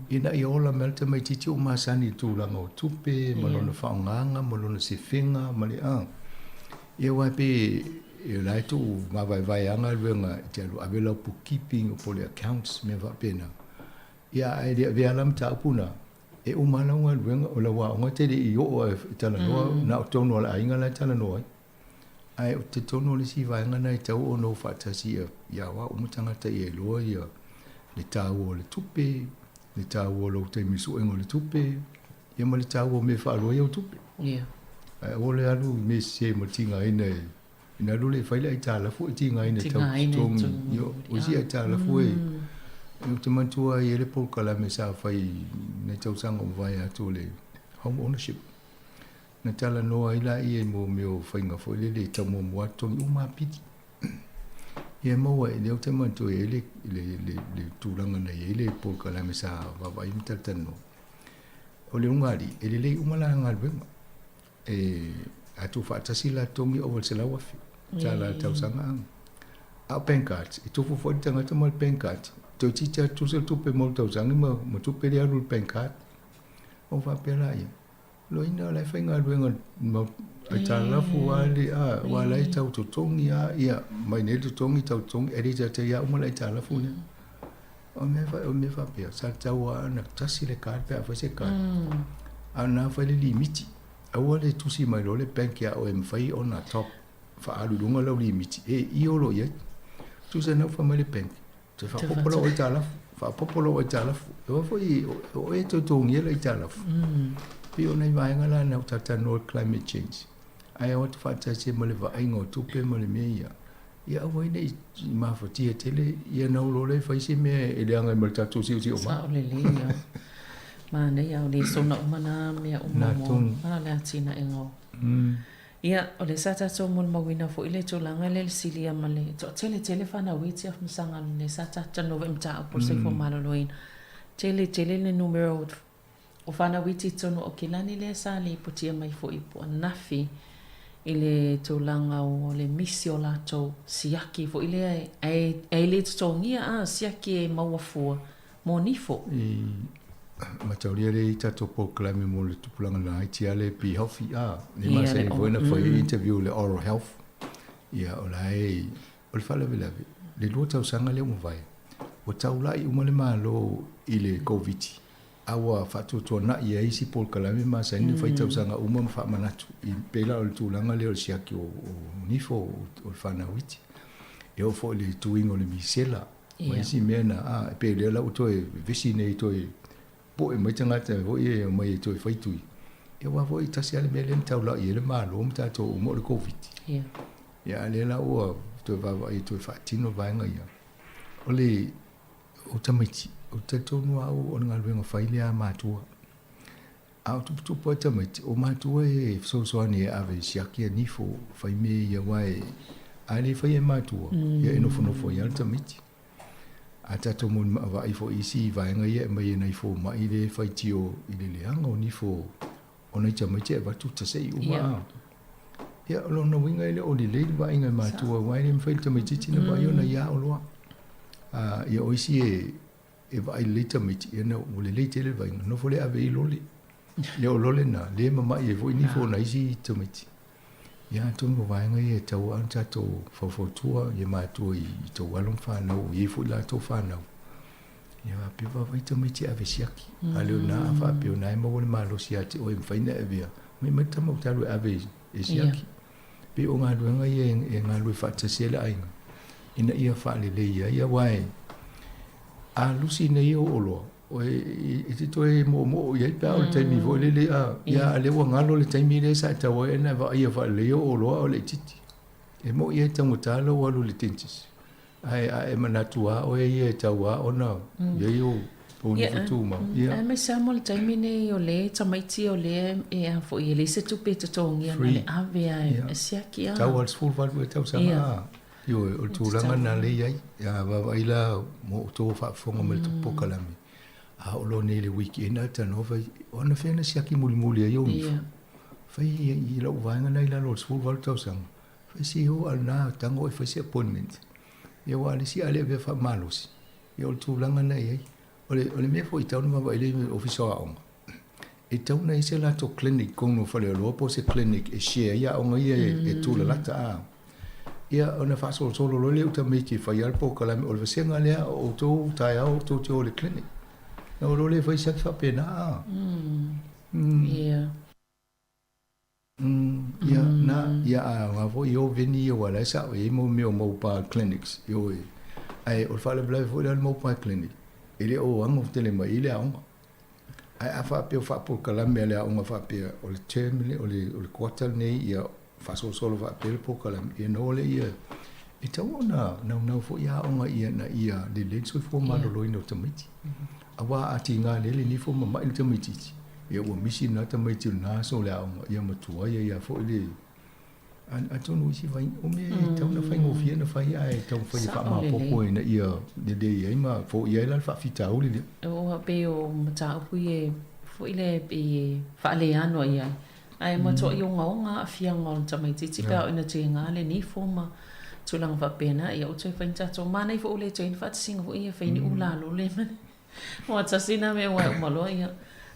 Ina ia ola mai le tamaitiiti ua masani i le tulaga o tupe ma lona faaaogaga ma lona sefega ma le a. Ia aua e pei o la e tuu mavaevae lava galuega e te alu ave lau bookkeeping po o le accounts mea faapena. Ia ae le avea la mataupu na, e uma lava lau galuega, o lau aoga e te le i oo e talanoa na o totonu o le aiga la e talanoa ai. Ae ou te talitonu o le isi vaega lena e tatau ona o faatasi ia aoao uma tagata ia iloa ia le taua o le tupe, le taua o lou taimi i suega o le tupe, ia ma le taua o mea e faaloa ai au tupe. Ia. Ae aua le alu i mea sese ma tigaina e ina alu lea e fai le aitalafu e tigaina e tau totogi. Ia, o isi aitalafu e ou te manatua ai e i ai le polokalame sa fai i nai tausaga ua mavae atu o le home ownership. Na talanoa ai laia i mo mea o faiga foi lele e tau muamua atu togi uma lava pili. Ia e maua ai, lea ou te manatua e i ai le, le, le, le tulaga na i ai le polokalame sa vaavaai ma talatalanoa. O le ulugalii, e lelei uma la galuega. E, a tuufaatasi la togi ova i le $100,000 tala i le tausaga a. A o bank cards, e tofu foi le tagata ma le bank card. Toeitiiti lava tusa le tupe mo le tausaga ma, ma tupe lea alu i le bank card. Ou faapea laia, Loina o la e faigaluega ma aitalafu a le a aua la e tau totogi a ia mai nei totogi tau totogi e le taitai a uma le aitalafu lea. O mea fa o mea faapea sa tatau lava ona tasi le card pe a fai se card. A o lena fai le limiti. Aua le tusi mai loa le bank ia oe e mafai ona top faaalu i luga lau limiti e i o lo o i ai. Tusa na fai mai le bank Toe faaopoopo lau aitalafu, faaopoopo lau aitalafu. Aua foi o oe e totogia le aitalafu. Pei o nai vaega la na ou talatalanoa i le climate change. Ae o atu faatasi ai ma le vaaiga o tupe ma le mea ia, ia aua ai ne i mafatia tele ia na o loa lea e fai se mea e leaga ai ma le tatou siosiomaga. Sao lelei ia. Manaia o lesona uma na mea uma mo le atinaega o. Ia, o lea sa tatou molimauina foi le tulaga lea i le silia ma le toatele tele fanau e tiafumasaga lea sa tatou talanoa foi i mataupu o le soifua maloloina. Tele tele le numera o fanau iti i totonu o Aukilani lea sa lipotia mai foi po o ananafi i le tulaga o le misi o latou siaki foi lea ae le totogia a siaki e maua fua mo nifo. I mataulia lea i tatou polokalame mo le tupulaga laiti a le Be Healthy a le masani foi na fai interview le oral health ia o la e o le faalavelave le 2 tausaga lea ua mavae ua taulai uma le Malo i le Koviti a ua faatuatuanai ai isi polokalame masani na fai tausaga uma ma faamanatu i pei la o le tulaga lea o le siaki o nifo o le fanau iti e oo foi i le tuiga o le misela Ma isi mea na, a, e pei o lea la ua toe vevesi nei toe poe mai tagata foi e omai e toe fai tui. Ia aua foi tasi lava le mea lea na taulai ai le Malo ma tatou uma o le Koviti. Ia. Ia a lea la ua toe vaavaai e toe faatino vaega ia. O le o tamaiti, ou te talitonu lava au o le galuega fai lea a matua. A o tuputupu ai tamaiti, o matua e fesoasoani e ave i siaki a nifo, fai mea ia aua e, a le faia e matua, ia e nofonofo ai lava le tamaiti. A tatou vaai foi i isi vaega ia e aumai e nai fomai lea e faitio i le leaga o nifo o nai tamaiti e avatu tasei uma a. Ia, o lona uiga e le o lelei le vaaiga e matua aua e le mafai e le tamaitiiti ona vaai ona ia oloa. Ia o isi e e vaai lelei tamaiti, ia na ua lelei tele le vaaiga, nofo lea ave i lole. Ia o lole na, lē mama'i ai foi nifo o nai isi tamaiti. Ia atonu o vaega ia e tatau lava ona tatou faufautua ia matua i tou alo ma fanau o i ai foi latou fanau. Ia faapea vaavaai tamaiti e ave siaki. A le o lena a faapea o lena e maua le malosi ia te oe e mafai ona e avea, mai mai le tama ou te alu e ave e siaki. Pei o galuega ia e galulue faatasi ai le aiga ina ia faalelei ai, aua e a lusi nei ou oloa, e te toe moomoo i ai pe a o le taimi foi lele, a, ia, a lea ua galo le taimi lea sa e tau ai ona e vaaia faalelei ou oloa a o laitiiti. E moni e taugata lou alu i le dentist, ae a e manatu lava oe ia e tau lava ona i ai ou nofo tumau. Ia. Aemaise lava mo le taimi nei o lea e tamaiti o lea e a foi e leai se tupe e totogia na le ave lava e siaki a. Tau lava le 18 ea tausaga a. Ioe, o le tulaga lena lea e i ai. A vaavaai la mo outou o faafofoga mai i le polokalame, a oo loa nei i le weekend ae talanoa fai, o anafea na siaki mulimuli ai ou nifo? Fai i lau vaega lena i lalo o le 18 tausaga. Fai se o a lena tago e fai se appointment. Ia aua o le isi a le avea faamalosi, ia o le tulaga lena e i ai. O le, o le mea foi e tatau ona vaavaai lelei le Ofisa o Aoga, e tatau ona i ai se latou clinic i totonu o Faleoloa po o se clinic e share ai aoga ia e tulalata a. Ia ona faasolosolo loa lea o tamaiti e fai lava le polokalame, o le vasega lea o outou taeao tou te o i le clinic. Ona o loa lea e fai siaki faapena a. Ia. Ia, na, ia a aoga foi i o veni ia aua o la e sao i ai mo mea o mobile clinics, ioe. Ae o le faalavelave foi lea o le mobile clinic, e le o ago tele mai i le aoga. Ae a faapea o faapolokalame a le aoga faapea o le term le, o le, o le quarter lenei ia faasolosolo faapea le polokalame, ia ona o lea ia, e tatau ona naunau foi aoga ia ina ia lelei le soifua maloloina o tamaiti. Aua a tiga nei le nifo ma mai le tamaitiiti, ia ua misi lena tamaiti o lena aso o le aoga, ia ma tuai ai lava foi le... Atonu o isi fai, o mea e tatau ona faigofie ona fai ae taumafai e faamaopoopo ina ia lelei ai ma foia ai la le faafitauli lea. Ua pei o mataupu ia foi lea pei e faaleano i ai, ae matuai ogaoga aafiaga o le tamaitiiti pe a oo ina tiga le nifo ma tulaga faapena. Ia ua toe fai ni tatou manaia foi ua le toe i ai ni faatasiga foi ia e fai ni ulalole ma Ua tasi na mea ua uma loa ia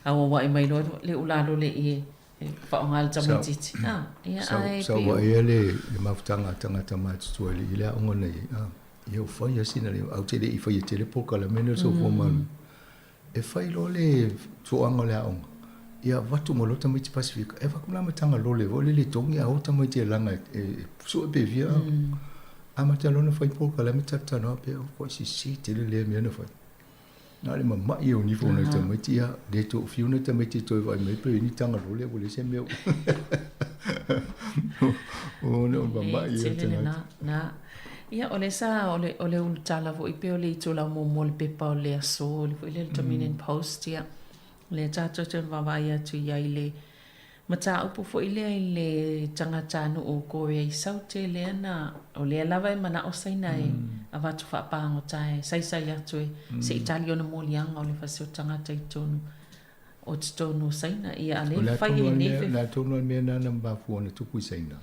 auauai mai loa le ulalole i e faaaoga le tamaitiiti. Ah, ia ae Sa ou vaaia le mafutaga a tagata matutua i le aoga na i ai. Ah, ia ua fai lava sina leo, ae ou te le i faia tele polokalame lenei o le soifua maloloina. E fai loa le toaga o le aoga, ia avatu uma loa tamaiti Pasefika, e avatu le amataga lole foi lele e togi a o tamaiti e laga e sue pe fia. Amata loa ona fai polokalame talatalanoa pea, ua sese tele lea mea na fai. Na o le mama'i o nifo o nai tamaiti, ia, le toe fiu nai tamaiti e toe vaai mai pe ni taga lole ua leai se mea. O na o mama'i o tagata. Na. Ia, o le sa, o le, o le ulutala foi pei o le itulau muamua o le pepa o le aso, le foi lea le Dominion Post, ia, lea tatou te vaavaai atu i ai i le Mataupu foi lea i le tagatanuu o Korea i Saute lea na, o lea lava e manao Saina e avatu faapagota e saisai atu e se i tali ona moliaga o le fasi o tagata i totonu o totonu o Saina. Ia a lea e fai e nei O le a tonu lava le mea lena na mafua ona tupu i Saina?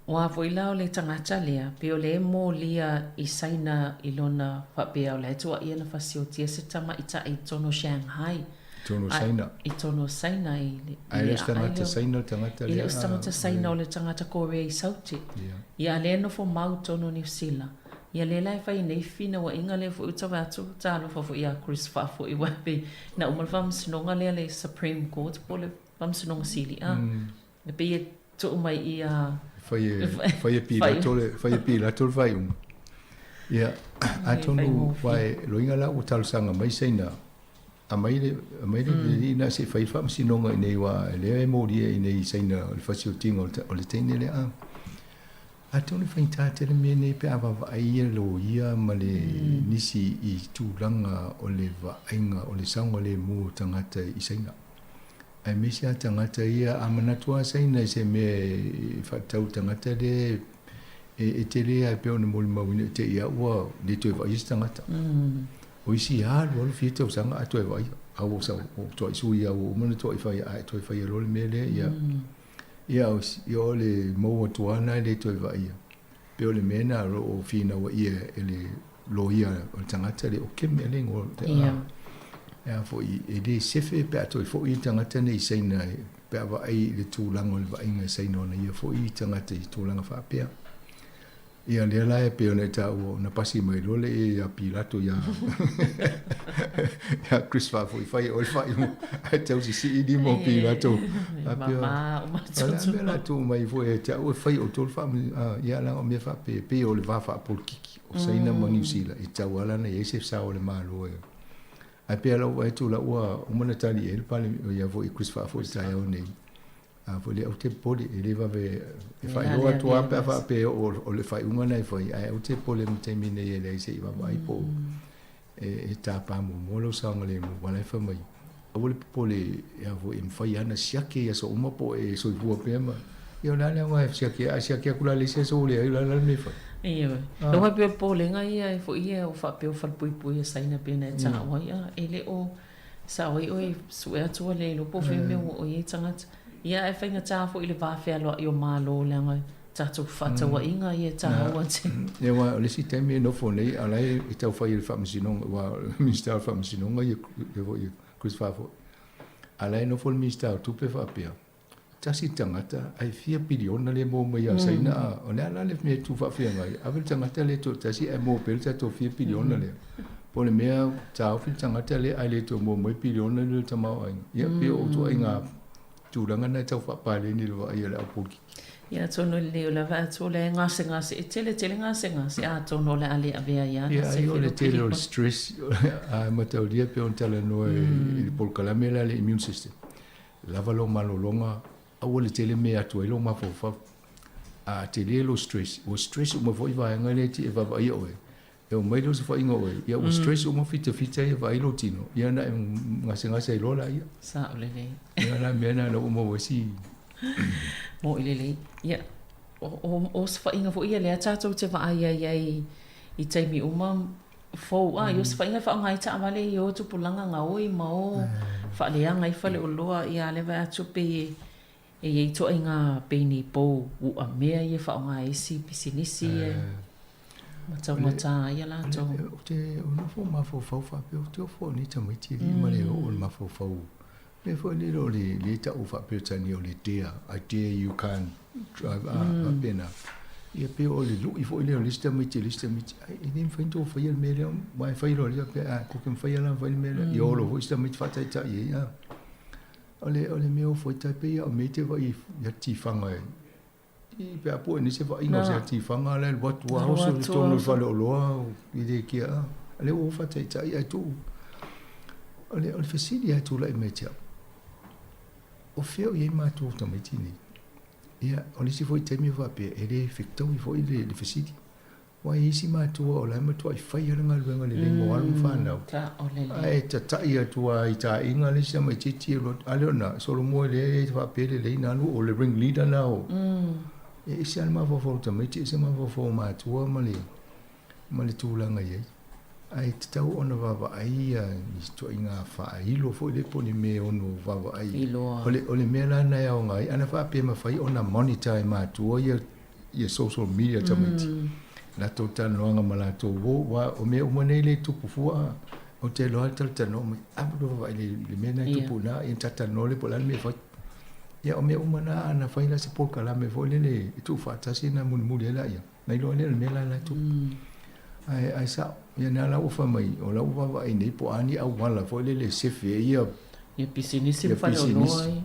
Ua foi la o le tagata lea, pei o lea e molia i Saina i lona faapea o la e tuuaia na fasiotia se tamaitai i totonu o Shanghai. I totonu o Saina. I totonu o Saina i le ae le o se tagata Saina le tagata lea. E le o se tagata Saina, o le tagata Korea i Saute. Ia a lea e nofo mau i totonu o Niu Sila. Ia lea la e fai nei finauaiga lea foi ua tau vaai atu talofa foi ia Chris Faafoi aua pei na uma le faamasinoga lea le Supreme Court po o le Faamasinoga Sili a. E pei e tuu mai ia fai e fai e Pilato le fai e Pilato le faaiuga. Ia atonu wae loiga la ua talosaga mai Saina aumai le aumai le alii lena se i fai le faamasinoga i inei aua lea e molia i inei i Saina o le fasiotiga o le teine lea a. Atonu e faigata tele mea nei pe a vaavaai ia loia ma le nisi i tulaga o le vaaiga o le saogalemu o tagata i Saina. Aemaise lava tagata ia, a manatu lava Saina i se mea e faatatau i le tagata lea e tele lava pei ona molimauina i te i au ua le toe vaaia se tagata. O isi alu alu fia tausaga ae toe vaaia. A ua toai sui lava ua uma ona toai fai ae toe faia loa le mea lea ia. Ia o le maua atu lava lena e le toe vaaia. Pei o le mea lena o lo o finauaia e le loia o le tagata lea, o Kim ea le igoa o le. E a foi, e lē sefe pe a toe foʻi le tagata nei i Saina pe a vaai i le tulaga o le vaaiga e Saina ona ia foi tagata i tulaga faapea. Ia lea la e pei ona e taua ona pasi mai loa le e ia Pilato ia ia Chris Faafo'i fai e oe le faaiuga ae tau sisii lima o Pilato faapea o le a mea la tuu mai foi ia te au e fai outou le faamasinoga ia leaga o mea faapea e pei o le va faapolokiki o Saina ma Niu Sila e tatau lava la ona i ai se sao o le Malo e ae pei lava ua vaai atu la ua uma ona tali i ai le Palemia ia foi Chris Faafo'i i le taeao nei. A foi lea ou te popole, e le vave e faailoa atu lava pe a faapea o le faaiuga lena e fai, ae ou te popole i le taimi nei e leai se i vaavaai po o e tapa muamua lou saogalemu, aua la e fai mai, aua le popole e a foi e mafai lava ona siaki i aso uma po o e soifua pea ma, ia o le a le aoga e siaki ai, a siaki atu la i le isi aso ua leai, o le a la le mea e fai? Ioe. Aua e pei o le popolega ia e foi ia ua faapea o falepuipui a Saina pei ona e taua ai, a e le o Sao ai oe sue atu ua le iloa po o fea mea ua oo i ai tagata. Ia ae faigata foi le va fealoai o Malo leaga tatou fefaatauaiga ia e taua tele. Ia aua o le isi taimi e nofo nei a o la e tau fai e le Faamasinoga aua o le Minisita o le Faamasinoga ia foi Chris Faafoi. A o la e nofo le Minisita o Tupe faapea, tasi le tagata ae fia piliona lea e maua mai ia Saina a o le a la le mea e tu faafeagai ave le tagata lea toatasi ae maua pea le tatou fia piliona lea po o le mea taofi le tagata lea ae le toe maua mai piliona lea o le tamaoaiga ia pei o ituaiga tulaga na e tau faapaleni i le vaai a le aupolokiki. Ia atonu e lelei o le vaai atu o lea e gasegase e tele tele gasegase atonu o le a le avea ai lava Ia ai o le tele o le stress a mataulia pei ona talanoa i le polokalame lea a le immune system Lava lou malologa, aua le tele mea e atu ai lou mafaufau. A tele lou stress, ua stress uma foi vaega lea e te vaavaaia oe. E omai lea o se faiga o oe, ia ua stress uma fitafita ia vaai lou tino, ia ona e gasegase ai loa laia. Sao lelei. Ia la mea lena ua maua ai si. Mo'i lelei. Ia, o osofaiga foi ia lea tatou te vaai ai ai i taimi uma fou a i osofaiga e faaaoga ai taavale i o tupulaga gaoi ma o faaleaga ai faleoloa ia a lea vaai atu pei e i ai ituaiga pei ni pou uamea ia e faaaoga ai isi pisinisi e ma taugata ai a latou. Ou te nofo mafaufau faapea ou te ofo nei tamaiti alii ma le oo o le mafaufau. Mea foi lele o le le tau faa-Peretania o le dare, I dare you can't drive, a faapena. Ia pei o le lui foi lea o le isi tamaiti i le isi tamaiti, ai, e le mafai ona tou faia le mea lea, aua e fai loa le faapea, a, tou te mafai lava ona fai le mea lea. Ia olo foi isi tamaiti faataitai ai, a. O le, o le mea o foi tai pei lava o mea e te vaai i tifaga e, i pe a pue nei se vaaiga o se tifaga la e alu atu lava oso i totonu o le faleoloa i le kia, a. O lea ua ou faataitai ae tuu. O le, o le fesili lava e tulai mai ia te au, o fea o i ai matou tamaiti nei? Ia, o le isi foi taimi e faapea, e le fetaui foi le, le fesili. Aua e i ai isi matua o la e matuai fai lava le galuega lelei mo alo ma fanau, ae tatai atu lava i taaiga le isi tamaitiiti e alu atu, a lea o lena, solomua lea e faapea lelei na alu, o le ring leader lena o, e ese lava le mafaufau o tamaiti, ese le mafaufau o matua ma le, ma le tulaga e i ai. Ae tatau ona vaavaai ia ni ituaiga faailo foi lea po o ni mea e ono vaavaai. O le, o le mea la lena e aoga ai, ana faapea e mafai ona monitor e matua ia, ia social media tamaiti. Latou talanoaga ma latou uo, aua o mea uma nei lea e tupu fua, ou te iloa lava le talatalanoa mai, a ua vaavaai i le mea lena e tupu i ina, ia ona talatalanoa lea po o le a le mea e fai. Ia o mea uma na, ana fai la se polokalame foi lele e tuufaatasi ona mulimuli ai laia. Na iloa lea o le mea la la e tupu. Ae, ae sao, ia na la ua fai mai, o la ua vaavaai nei po o a ni auala foi lele e sefe ai ia Ia pisinisi ma faleoloa ia.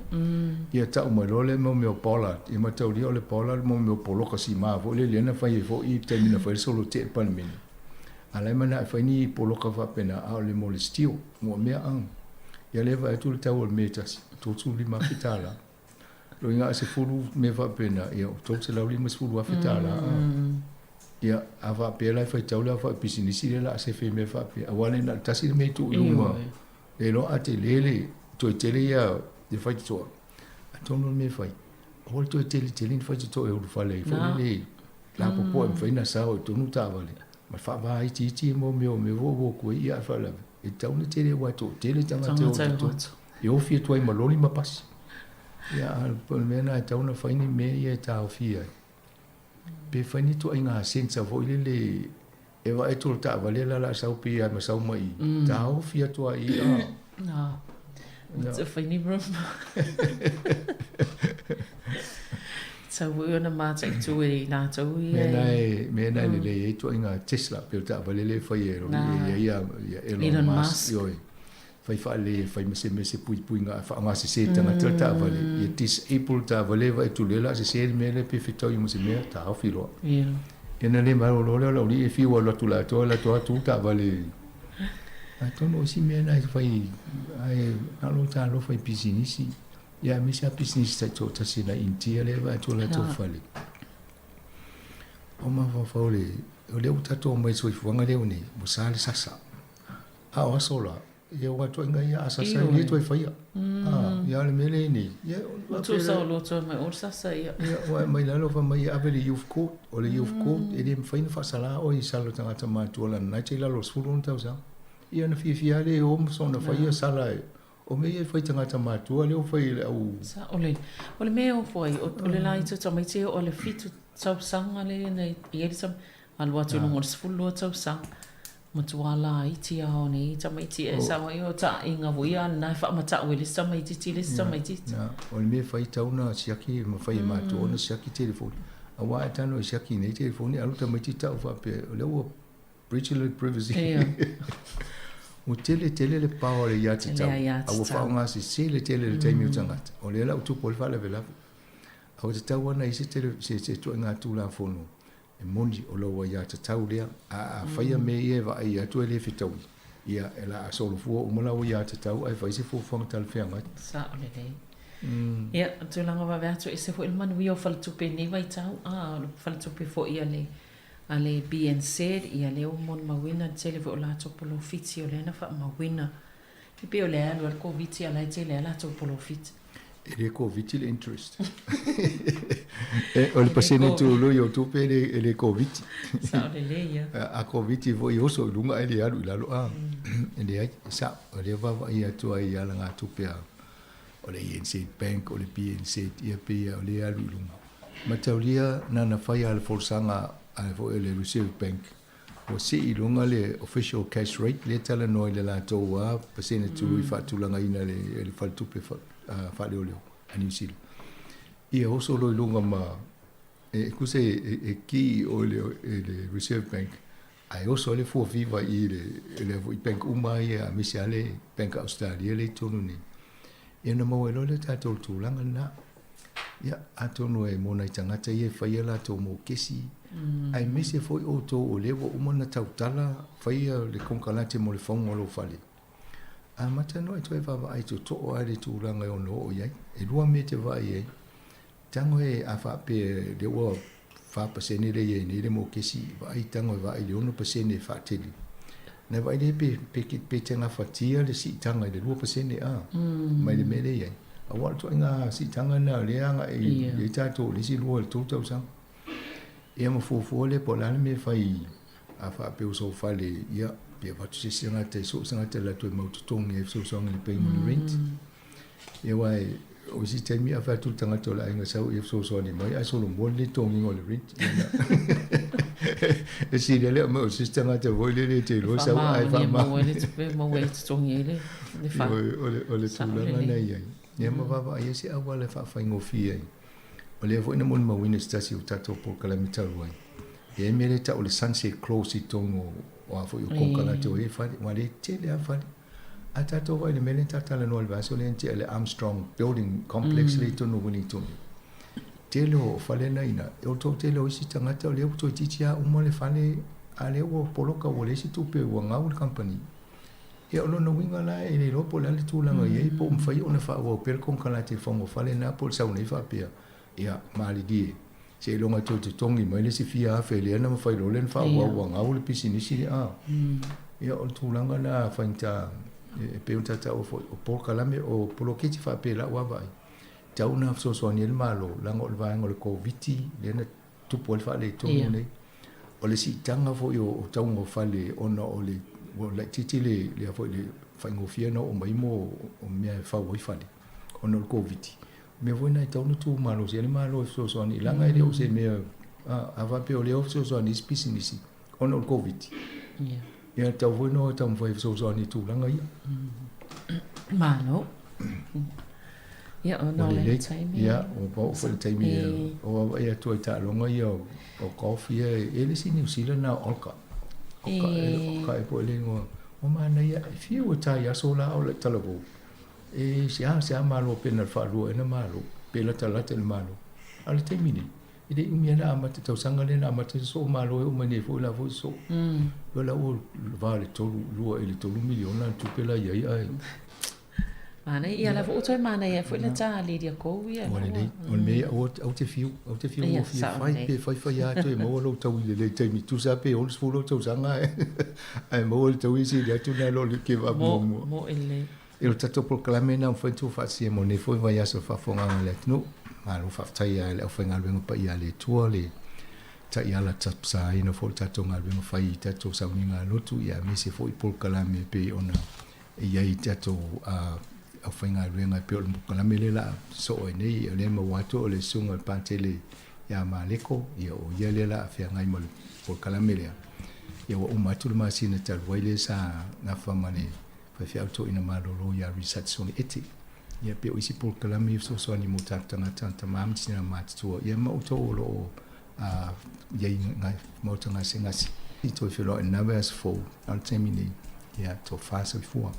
Ia tau mai loa lea mau mea o bollard. Ia mataulia o le bollard mo mea o poloka sima foi lele na fai ai foi i le taimi na fai ai le solo tea i le Palemene. A la e manao e fai ni poloka faapena a o le mo le steel, mo mea a. Ia lea e vaai atu le tau o le mea e tasi, $35,000. Loiga a 10 mea faapena, ia o $350,000. Ia, a faapea la e faitau le aofai pisinisi lea o le a sefe i mea faapea, aua le na o le tasi le mea e tuu i luga, le iloa a tele le, toe tele ia le faitotoa. Atonu o le mea e fai, aua le toe tele tele ni faitotoa e ulufale ai foi lele, lapopoa e mafai ona sao i totonu taavale, ma le faavaitiiti mo mea o mea foi ua o atu ai, ia ae faalavelave, e tatau ona tele aua e toatele tagata e o i totonu. E ofi atu ai ma loli ma pasi. Ia, a o le mea lena e tatau ona fai ni mea ia e taofia ai. Pe fai ni ituaiga sensor foi lele e vaai atu o le taavale la o le a sau pe a ma sau mai i, taofi atu lava i i. Ah, ua fai ni room. Tatau foi ona mataitu e i latou ia. Mea na e, mea na e lelei ai ituaiga Tesla pei o le taavale lea e fai e e ia ia Elon Musk. Ioe. Fai faalelei e fai ma se mea se puipuiga a faaaoga sese e le tagata le taavale. Ia disable le taavale vaai atu lea o le a sese le mea lea pe fetaui ma se mea, taofi loa. Ia ona le malolo lea o le aualii e fiu e alu atu i le atoa, alu atu lava tu le taavale. Atonu o isi mea na e fai ae na o lou talofa i pisinisi. Ia aemaise lava pisinisi taitoatasi nai Initia lea e vaai atu o latou fale. O mafaufau le, o lea ua tatou omai i le soifuaga lea ua nei, ua sa le sasa. A o aso la, ia aua ituaiga ia a sasa e le toe faia. A, ia o le mea lea nei, ia Ua tuusa o lua toe mai o le sasa ia. Ia, ua aumai lalo fai mai e ave i le youth court. O le youth court e le mafai ona faasala oe i sala o tagata matutua lana na e te i lalo o le 16 tausaga. Ia ona fiafia lava lea e o ma soona faia sala e O mea ia e fai tagata matua lea ua fai e le au. Sao le, o le mea e ofo ai, o le laiti o tamaiti e oo i le 7 tausaga lea na i ai le tama, alu atu i luga o le 12 tausaga, matua laiti lava o nei tamaiti e sao ai o taaiga foi a lena e faamatau e le isi tamaitiiti i le isi tamaitiiti. Na, o le mea e fai tatau ona siaki, e mafai e matua ona siaki telefoni. Aua a tago e siaki nei telefoni, alu tamaiti tau faapea, o lea ua breach le privacy. Ua tele tele le power o le aiatatau, a ua faaaogasese le tele i le taimi o tagata. O lea la ua tupu ai le faalavelave. A ua tatau lava ona i ai se tele, se se ituaiga Tulafono e moni o lou aiatatau lea. A a faia mea ia e vaai atu e le fetaui, ia e la a solofua uma lau aiatatau ae fai se fuafuaga talafeagai. Sao lelei. Ia, o tulaga vave atu, ese foi le manuia o faletupe i lenei vaitau, a o le faletupe foi a le a le BNZ, ia lea ua molimauina le tele foi o latou polofiti o lea na faamauina. E pei o lea e alu ai le Koviti a o la e tele lava latou polofiti. E le Koviti le interest. O le pasene tului o tupe e le Koviti. Sao lelei ia. A Koviti foi e oso i luga ae le alu i lalo a. E leai, e sao. O lea vaavaai atu ai i alagatupe a o le ANZ Bank, o le BNZ, ia pei o lea e alu i luga. Mataulia na na fai a le folasaga a le foi o le Reserve Bank, ua sii i luga le official cash rate lea talanoa i le latou a pasene tului faatulagaina e le faletupe faaleoleo a New Zealand. Ia oso loa i luga ma e tusa e ki o le Reserve Bank ae oso ai le fua fiva i le lea foi bank uma ia aemaise lava le Bank Australia lea i totonu nei. Ia ona maua ai loa lea o tatou tulaga lena. Ia, atonu e mo nai tagata ia e faia latou mokesi, aemaise foi outou o lea ua uma ona tautala faia le konekarate mo le fauga o lou fale. Amata noa e toe vaavaai totoa lava i le tulaga e ono oo i ai. E lua mea e te vaai ai, tago e a faapea lea ua 4% lea e i ai nei le mokesi, vaai tago e vaai i le 6% e faatele. Na vaai lea pe, pe, pe te gafatia le siitaga i le 2% a, mai le mea lea e i ai. Aua o le ituaiga siitaga lena o lea e agai i ai tatou i le isi 2 i le 3 tausaga. Ia ma fuafua lea po o le a le mea e fai a faapea ua soofale, ia, pe avatu se isi tagata e soo se tagata e alu atu e mau totogi ai fesoasoani i le paying o le rent. Ia aua o isi taimi a fai atu le tagata o le aiga sau ia fesoasoani mai ae solomua le totogiga o le rent. E sili lea mai o se isi tagata foi lele e te iloa sau ae faamaonia le tupe maua e totogi ai le fale. O le tulaga lena e i ai. Ia ma vaavaai ai se auala e faafaigofie ai. O lea foi na molimauina i se tasi o tatou polokalame talu ai, e i ai mea lea e tau o le sunset clause i totonu o a foi o konekarate o i ai fale, aua o lea e tele lava fale. A tatou vaai i le mea lea na ta talanoa i le vaiaso lea na tea, le Armstrong Building Complex lea i totonu o Wellington. Tele o fale na i ina, o le toatele o isi tagata o lea ua toeitiiti lava uma le fale, a o lea ua poloka ua leai se tupe ua gau le kamupani. Ia o lona uiga la e le iloa po o le a le tulaga i ai po o mafai ona faaauau pea le konekarate i fagofale lena po o le sau nei faapea, ia malilie seiloga e toe totogi mai le isi fia afe lea na mafai loa lea ona faaauau ua gau le pisinisi lea. A, ia o le tulaga lena faigata e pei ona ta taua foi o polokalame o poloketi faapea i lau vaavaai, tau ina fesoasoani ai le Malo leaga o le vaega o le Koviti lea na tupu ai le faaletonu nei. O le siitaga foi o tauga o fale ona o le ua laitiiti le lea foi le faigofie ona oo mai mo o mea e fau ai fale ona o le Koviti. O mea foi na e tatau ona tu malosi ai le Malo e fesoasoani leaga e le o se mea a faapea o lea ua fesoasoani isi pisinisi ona o le Koviti. Ia tatau foi ona taumafai e fesoasoani i tulaga ia. Malo. Ia, ona o le taimi. Ia, ua pau foi le taimi o vaavaai atu ai i taaloga ia o golf ia, e le isi Niu Sila na o Olka. Oka e, Oka e po o le igoa. Ua manaia, e fiu e ta i aso la o le talavou. E se a, se a malo pe na le faalua ea na malo, pe latalata i le malo. A o le taimi nei, e le i umi lava na amata, tausaga lea na amata ai soo malo e oo mai nei foi la foi soo. Ua la ua va i le tolu, lua i le tolu miliona le tupe la i ai ae. Manaia, ia la foi ua toe manaia foi le ta Lydia Kou ia. Ua lelei, o le mea ia aua, aua te fiu, aua te fiu gofie, fai pe fai fai lava toe maua lou taui lelei i le taimi, tusa lava pe 60 ou tausaga ae, ae maua le taui sili atu nai lo le give up muamua. Mo, mo e lelei. E o le tatou polokalame lena ua mafai ona tuu faatasia mo lenei foi vaiaso i le faafofogaaga a le atunuu. Malo faafetai i le aufaigaluega paia a le Atua le taiala tapasaina foi o le tatou galuega fai i tatou sauniga a lotu ia aemaise foi polokalame e pei ona e i ai i tatou aufaigaluega e pei o le polokalame lea o le a sosoo ai nei, o lea e maua atu o le susuga i le Patele ia Maleko, ia o ia lea o le a feagai ma le polokalame lea. Ia ua uma atu le masina talu ai lea sa nafa ma le faifeau toeaina malolo ia Research Sone Ete. Ia pei o isi polokalame ia fesoasoani mo tatou tagata, tama ma tina matutua, ia ma outou o lo o i ai i maota gasegase. I toe feiloai i lena vaiaso fou, a o le taimi nei, ia tofa soifua.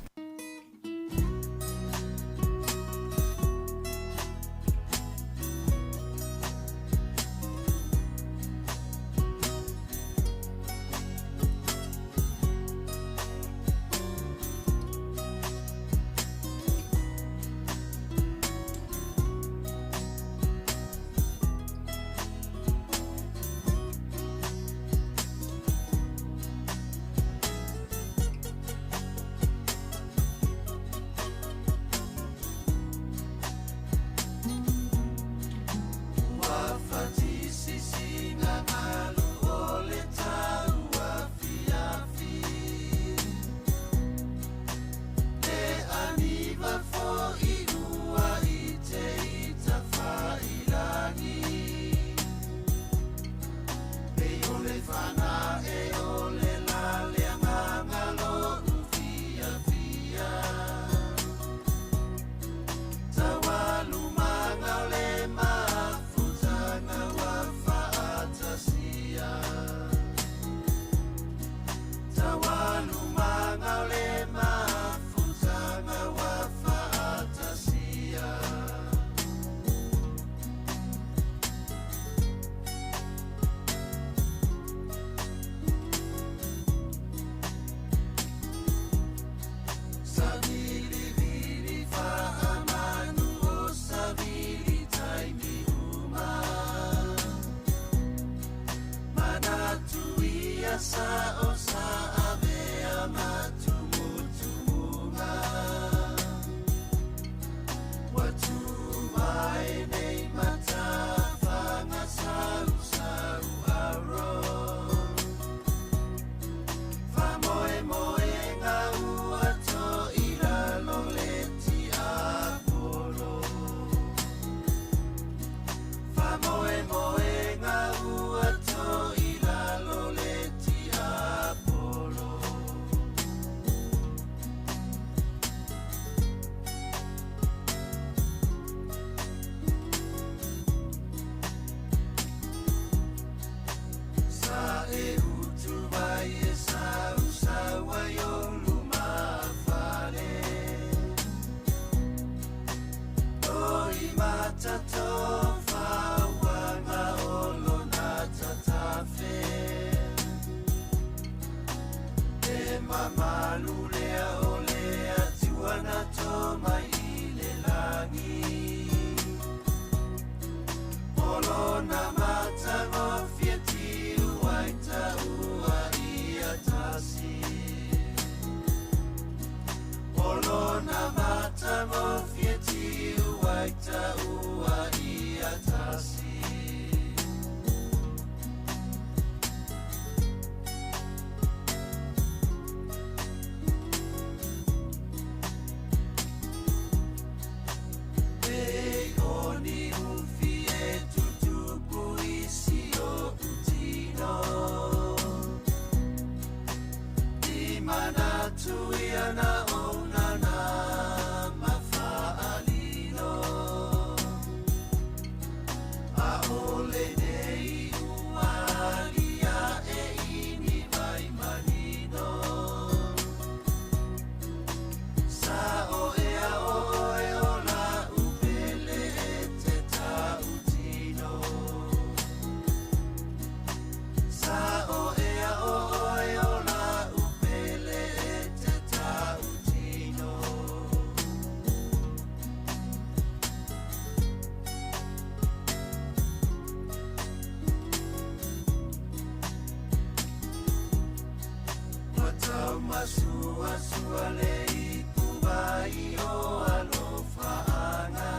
Asuasua le ipuvai o alofaaga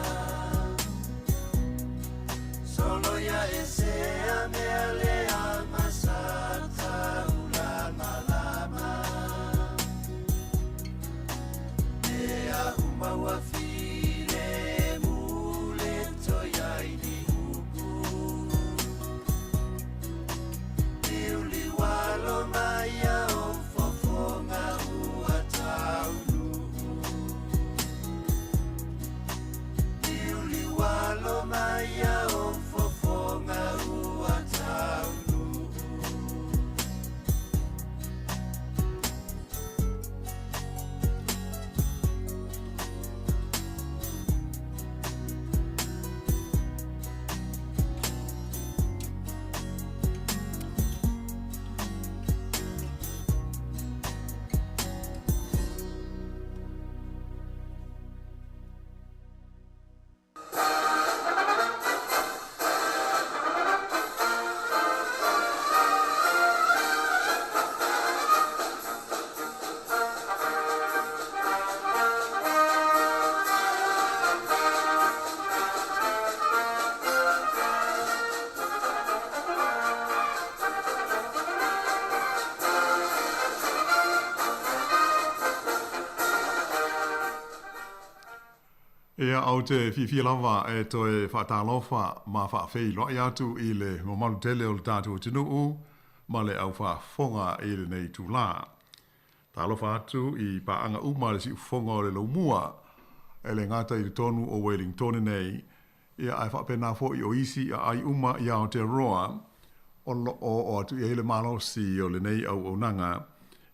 Soloia e se a mea lea ma sa taulamalama Mea uma ua filemu le toe ai ni upu Liuliualo mai a o fofoga ua taunuu Liuliualo mai a o fofoga ua taunuu Ia, ou te fiafia lava e toe faatalofa ma faafeiloai atu i le mamalu tele o le tatou atunuu ma le au faafofoga i lenei itulā. Talofa atu i paaga uma a le siufofoga o le Laumua, e le gata i totonu o Welingtone nei, ia ae faapena foi o isi aai uma i Aotearoa o lo o oo atu i ai le malosi o lenei auaunaga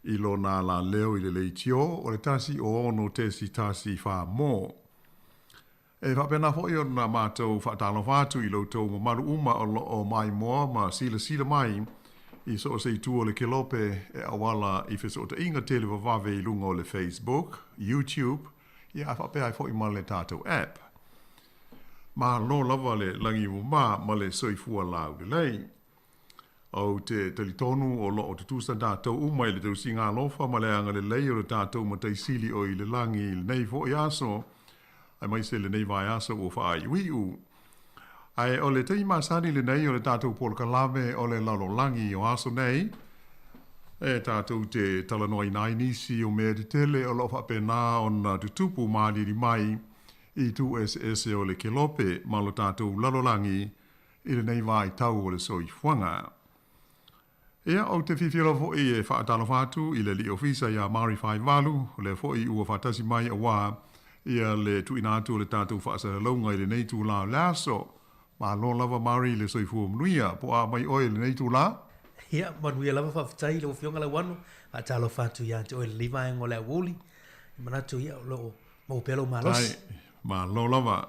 i lona alaleo i le leitio o le 1 6 1 4 mo. E faapena foi ona matou faatalofa atu i lo outou mamalu uma o lo o maimoa ma silasila mai i so o se itu o le kelope e auala i fesootaiga televavave i luga o le Facebook, YouTube, ia ae faapea ai foi ma le tatou app. Malo lava le lagi mama ma le soifua laulelei. Ou te talitonu o lo o tutusa tatou uma i le tausiga alofa ma le agalelei o le tatou Matai Sili o i le lagi i lenei foi aso, aemaise lenei vaiaso ua faaiuiu. Ae o le taimi masani lenei o le tatou polokalame o le lalolagi o aso nei, e tatou te talanoaina ai nisi o mea tetele o lo o faapena ona tutupu ma aliali mai i itu eseese o le kelope ma lo tatou lalolagi i lenei vaitau o le soifuaga. Ia, ou te fiafia lava foi e faatalofa atu i le alii ofisa ia Mari Faivalu, o lea foi ua faatasi mai auā ia le tuuina atu o le tatou faasalalauga i lenei itulā o le aso. Malo lava Mari i le soifua manuia, po o a mai oe i lenei itulā? Ia, manuia lava, faafetai i lau Afioga Lauano. Faatalofa atu ia te oe i lenei vaega o le aoauli. E manatu ia o lo o maua pea lou malosi. Ai, malo lava.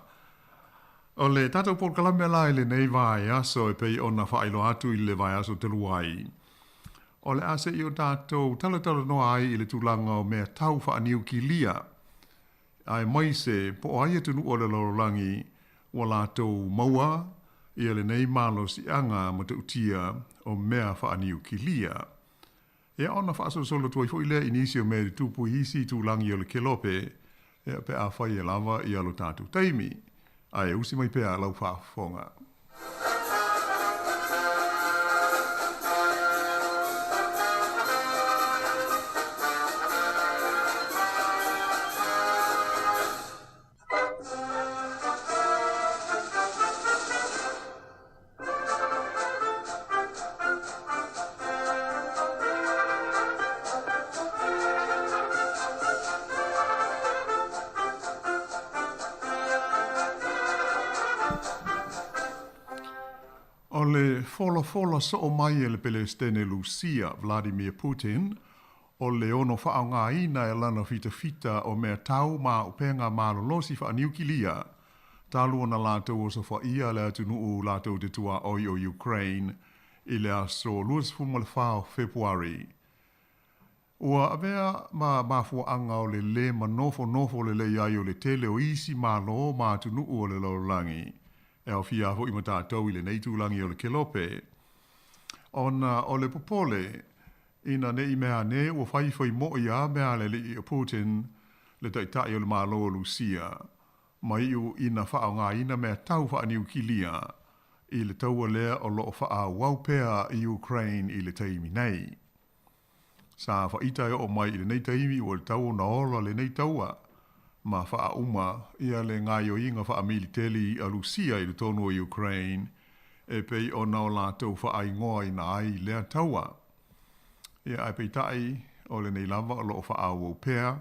O le tatou polokalame la i lenei vaiaso e pei ona faailoa atu i le vaiaso talu ai, o le a se i o tatou talatalanoa ai i le tulaga o mea tau faaniukilia, aemaise po o ai atunuu o le lalolagi ua latou maua ia lenei malosiaga matautia o mea faaniukilia. Ia ona faasolosolo atu ai foi lea i nisi o mea e tutupu i isi itulagi o le kelope, ia pe afai e lava ia lo tatou taimi. Ae usi mai pea lau faafofoga. O le folafola soo mai e le Pelesitene Lusia, Vladimir Putin, o le ono faaaogaina e lana fitafita o mea tau ma upega malolosi faaniukilia, talu ona latou osofaia le atunuu latou te tuaoi o Ukraine i le aso 24 o Fepuari. Ua avea ma mafuaaga o le lē manofonofo lelei ai o le tele o isi Malo ma atunuu o le lalolagi, e aofia foi ma tatou i lenei itulagi o le kelope, ona o le popole Ina ne i mea ane ua faifai mo'i a mea a le alii o Putin, le Taitai o le Malo o Lusia, ma iu ina faaaogaina mea tau faaniukilia i le taua lea o lo o faaauau pea i Ukraine i le taimi nei. Sa faita e oo mai i lenei taimi ua tatau ona ola lenei taua ma faauma ia le gaoioiga faamiliteli a Lusia i totonu o Ukraine e pei ona o latou faaigoaina ai lea taua. Ia ae peitai o lenei lava o lo o faaauau pea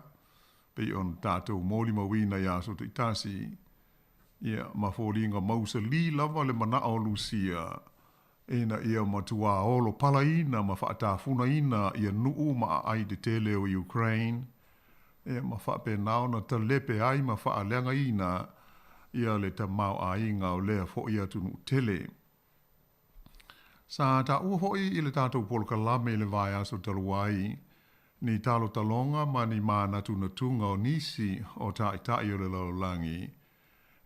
pei ona tatou molimauina i aso taitasi, ia ma foliga mausali lava le manao o Lusia ina ia matuā olo palaina ma faatafunaina ia nuu ma aai tetele o Ukraine, ia ma faapena ona talepe ai ma faaleagaina ia le tamaoaiga o lea foi atunuu tele. Sa taua foi i le tatou polokalame i le vaiaso talu ai, ni talotaloga ma ni manatunatuga o nisi o taitai o le lalolagi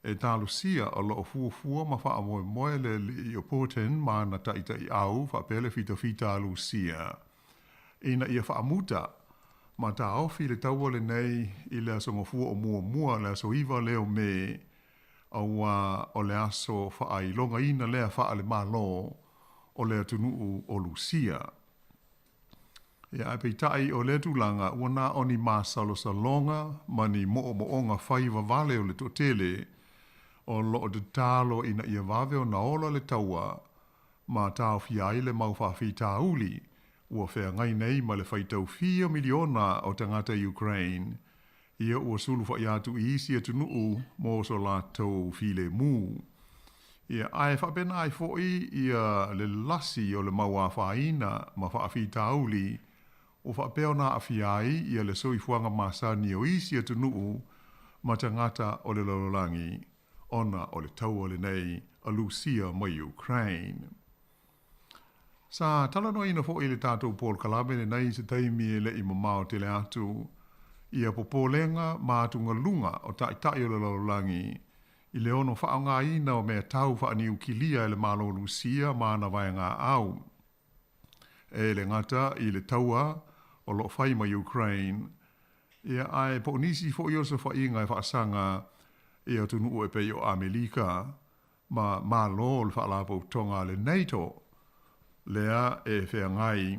e talosia o lo o fuafua ma faamoemoe le alii o Putin ma ana taitaiau faapea le fitafita a Lusia ina ia faamuta ma taofi le taua lenei i le aso Gafua o muamua le aso 9 lea o Me auā o le aso faailogaina lea faale-Malo o le atunuu o Lusia. Ia, ae peitai o lea tulaga ua na o ni masalosaloga ma ni moomooga fai vavale o le toatele o lo o tatalo ina ia vave ona ola le taua ma taofia ai le mau faafitauli ua feagai nei ma le faitau fia miliona o tagata Ukraine ia ua sulufai atu i isi atunuu mo so latou filemu. Ia, ae faapena ai foi ia le lasi o le mau afaina ma faafitauli ua faapea ona aafia ai ia le soifuaga masani o isi atunuu ma tagata o le lalolagi ona o le taua lenei a Lusia ma Ukraine. Sa talanoaina foi i le tatou polokalame lenei i se taimi e le i mamao tele atu, ia popolega ma atugaluga o taitai o le lalolagi i le ono faaaogaina o mea tau faaniukilia e le Malo o Lusia ma ana vaegaau e le gata i le taua o lo o fai ma Ukraine, ia ae po o nisi foi o osofaiga e faasaga i atunuu e pei o Amelika ma Malo o le Faalapotopotoga a le NATO lea e feagai,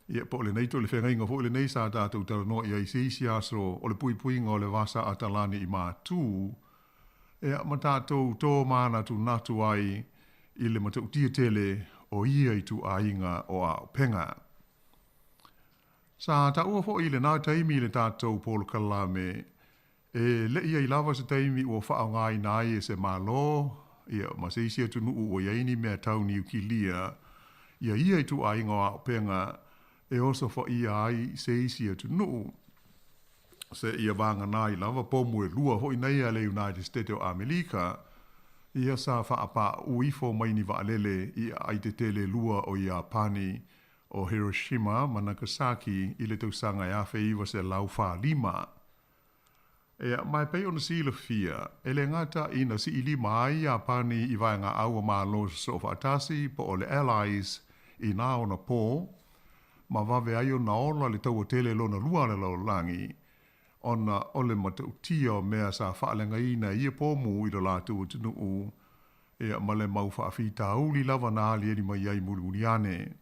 ia, po o le NATO, le feagaiga foi lenei sa tatou talanoa i ai i se isi aso o le puipuiga o le Vasa Atalani i Matu, ia, ma tatou tōmanatunatu ai i le matautia tele o ia ituaiga o auupega. Sa taua foi i lena taimi i le tatou polokalame E le i ai lava se taimi ua faaaogaina ai e se Malo, ia, ma se isi atunuu ua i ai ni mea tau niukilia, ia ia ituaiga o auupega e osofaia ai se isi atunuu. Seia vagana ai lava pomu e lua foi nei a le United States o Amelika, ia sa faapauu ifo mai ni vaalele i aai tetele e lua o Iapani o Hiroshima ma Nagasaki i le tausaga e 1945. Ia, ma e pei ona silafia, e le gata ina siilima ai Iapani i vaegaau a Malo Sosoo Faatasi po o le Allies i nā ona pō, ma vave ai ona ola le taua tele lona lua a le lalolagi, ona o le matautia o mea sa faaleagaina e ia pomu i lo latou atunuu, ia, ma le mau faafitauli lava na aliali mai ai mulimuli ane.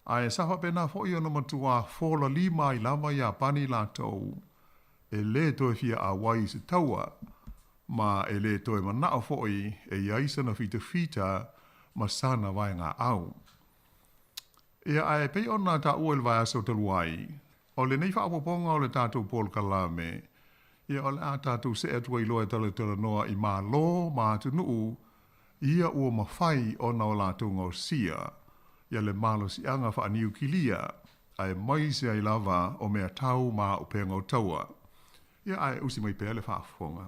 Ae sa faapena foi ona matuā fola lima ai lava Iapani latou e lē toe fia ʻauai i se taua, ma e lē toe manaʻo foi e i ai sana fitafita ma sana vaegaau. Ia, ae pei ona taua i le vaiaso talu ai, o lenei faaopoopoga o le tatou polokalame, ia o le a tatou see atu ai loa e talatalanoa i Malo ma atunuu ia ua mafai ona o latou gaosia ia le malosiaga faaniukilia, aemaise ai lava o mea tau ma auupega o taua. Ia ae usi mai pea le faafofoga.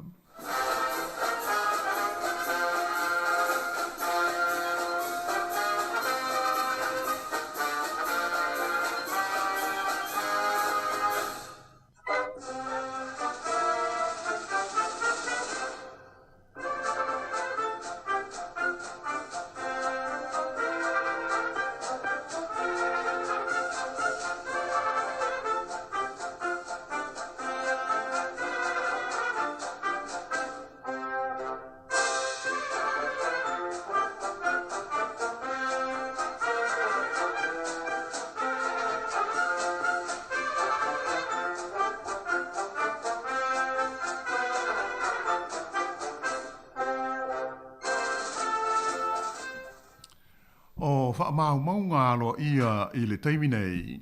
faamaumauga aloaia i le taimi nei,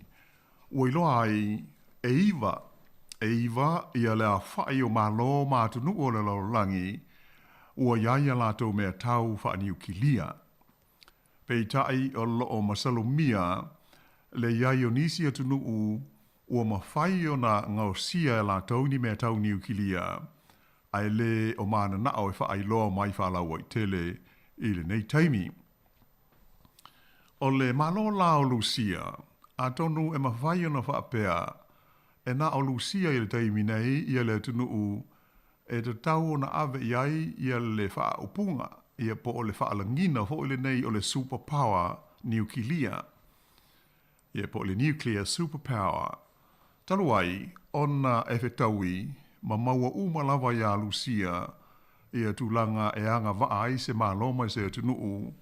ua iloa ai e iva, e iva ia le aofa'i o Malo ma atunuu o le lalolagi ua i ai a latou mea tau faaniukilia. Peitai o lo o masalomia le i ai o nisi atunuu ua mafai ona gaosia e latou ni mea tau niukilia, ae lē o mananao e faailoa mai faalauaitele i lenei taimi. O le Malo la o Lusia, atonu e mafai ona faapea e na o Lusia i le taimi nei ia le atunuu e tatau ona ave i ai ia le faaupuga, ia po o le faalagiga foi lenei o le super power niukilia, ia po o le nuclear super power. Talu ai ona e fetaui ma maua uma lava iā Lusia ia tulaga e agavaa ai se Malo ma se atunuu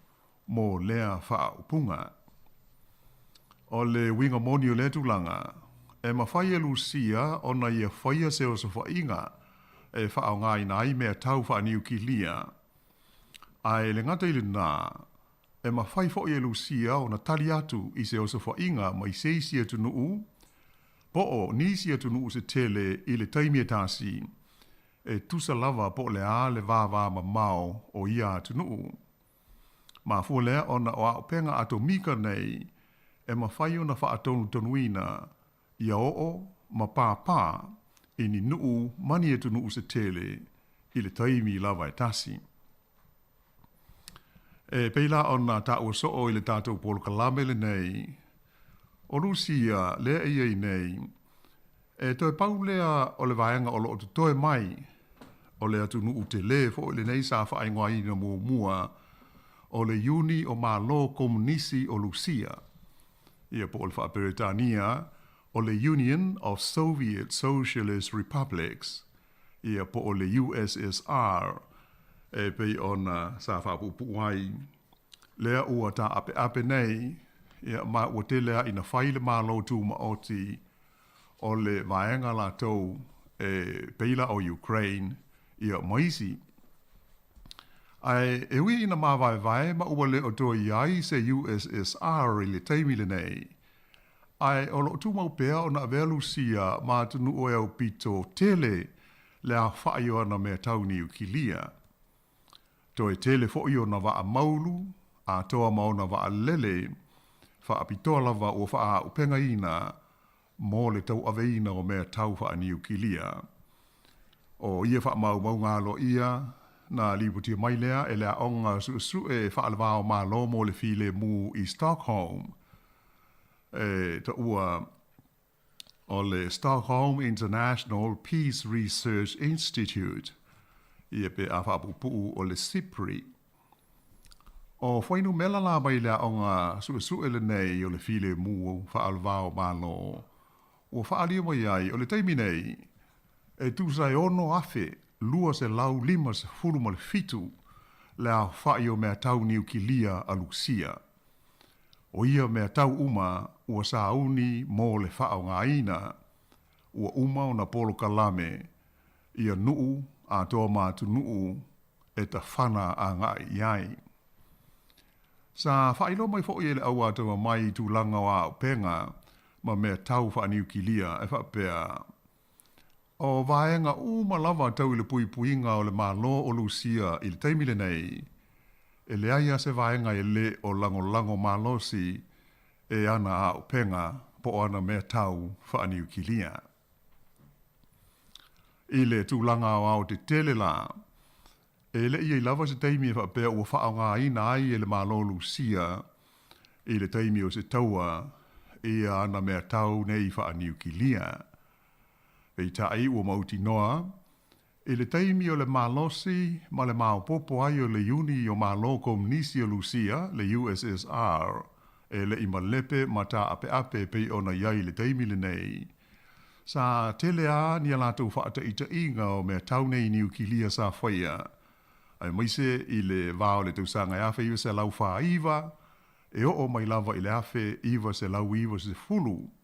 mo lea faaupuga. O le uiga moni o lea tulaga, e mafai e Lusia ona ia faia se osofaiga e faaaogaina ai mea tau faaniukilia, ae le gata i lena, e mafai foi e Lusia ona tali atu i se osofaiga mai se isi atunuu po o nisi atunuu se tele i le taimi e tasi, e tusa lava po o le a le vavamamao o ia atunuu. Mafua lea ona o auupega atomika nei e mafai ona faatonutonuina ia oo ma pāpā i ni nuu ma ni atunuu se tele i le taimi lava e tasi. E pei la ona taua soo i le tatou polokalame lenei, o Lusia lea e i ai nei, E toe pau lea o le vaega o lo o totoe mai o le atunuu tele foi lenei sa faaigoaina muamua o le Iuni o Malo Komunisi o Lusia, ia po o le faa-Peretania o le Union of Soviet Socialist Republics, ia po o le USSR e pei ona sa faapuupuu ai. Lea ua taapeape nei, ia ma ua tele lava ina fai le Malo Tumaoti o le vaega latou e pei la o Ukraine ia ma isi. Ae e ui ina mavaevae ma ua le o toe i ai se USSR i le taimi lenei, ae o lo o tumau pea ona avea Lusia ma atunuu e aupito tele le aofa'i o ana mea tau niukilia. Toe tele foi ona vaa maulu atoa ma ona vaalele faapitoa lava ua faaaupegaina mo le tauaveina o mea tau faaniukilia. O ia faamaumauga aloaia na lipotia mai lea e le Aoga Suesue Faale-va o Malo mo le Filemu i Stockholm, e taua o le Stockholm International Peace Research Institute, ia pe a faapuupuu o le SIPRI. O fuainumela la mai le aoga suesue lenei o le filemu faaolevao Malo ua faaalia mai ai o le taimi nei e tusa e 6,257 le aofa'i o mea tau niukilia a Lusia. O ia mea tau uma ua sauni mo le faaaogaina, ua uma ona polokalame ia nuu atoa ma atunuu e tafana agai i ai. Sa faailoa mai foi e le auatamamai i tulaga o auupega ma mea tau faaniukilia e faapea, O vaega uma lava tau i le puipuiga o le Malo o Lusia i le taimi lenei, e leai a se vaega e le o lagolago malosi e ana auupega po o ana mea tau faaniukilia. I le tulaga aoaotetele la, e le i ai lava se taimi e faapea ua faaaogaina ai e le Malo Lusia i le taimi o se taua ia ana mea tau nei faaniukilia. Peitai ua mautinoa, i le taimi o le malosi ma le maopoopo ai o le Iuni o Malo Komunisi o Lusia, le USSR, e le i malepe ma taapeape e pei ona i ai i le taimi lenei. Sa tele a ni a latou faataitaiga o mea tau nei niukilia sa faia, aemaise i le va o le tausaga e 1949 e oo mai lava i le 1990.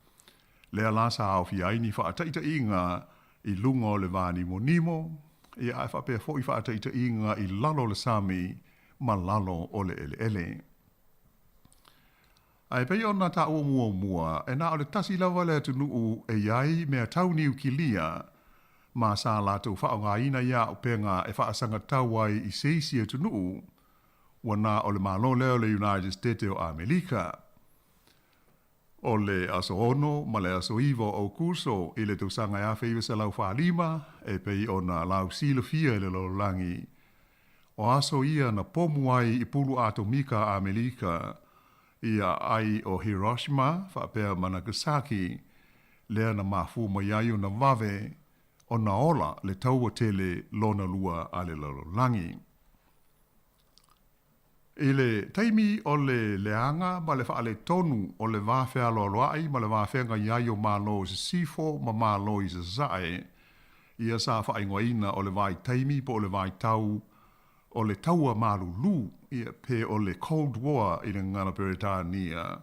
Lea la sa aofia ai ni faataitaiga i luga o le vānimonimo, ia ae faapea foi faataitaiga i lalo o le sami ma lalo o le eleele. Ae pei ona taua muamua, e na o le tasi lava le atunuu e i ai mea tau niukilia ma sa latou faaaogaina ia auupega e faasagatau ai i se isi atunuu, ua na o le Malo lea o le United Stete o Amerika. O le aso 6 ma le aso 9 o Aokuso i le tausaga e 1945, e pei ona lausilafia e le lalolagi, o aso ia na pomu ai i pulu atomika a Amerika i aai o Hiroshima faapea ma Nagasaki, lea na mafua mai ai ona vave ona ola le taua tele lona lua a le lalolagi. I le taimi o le leaga ma le faaletonu o le va fealoaloai ma le va feagai ai o Malo i Sisifo ma Malo i Sasae, ia sa faaigoaina o le vaitaimi po o le vaitau o le Taua Malulu, ia, pe o le Cold War i le gagana Peretania.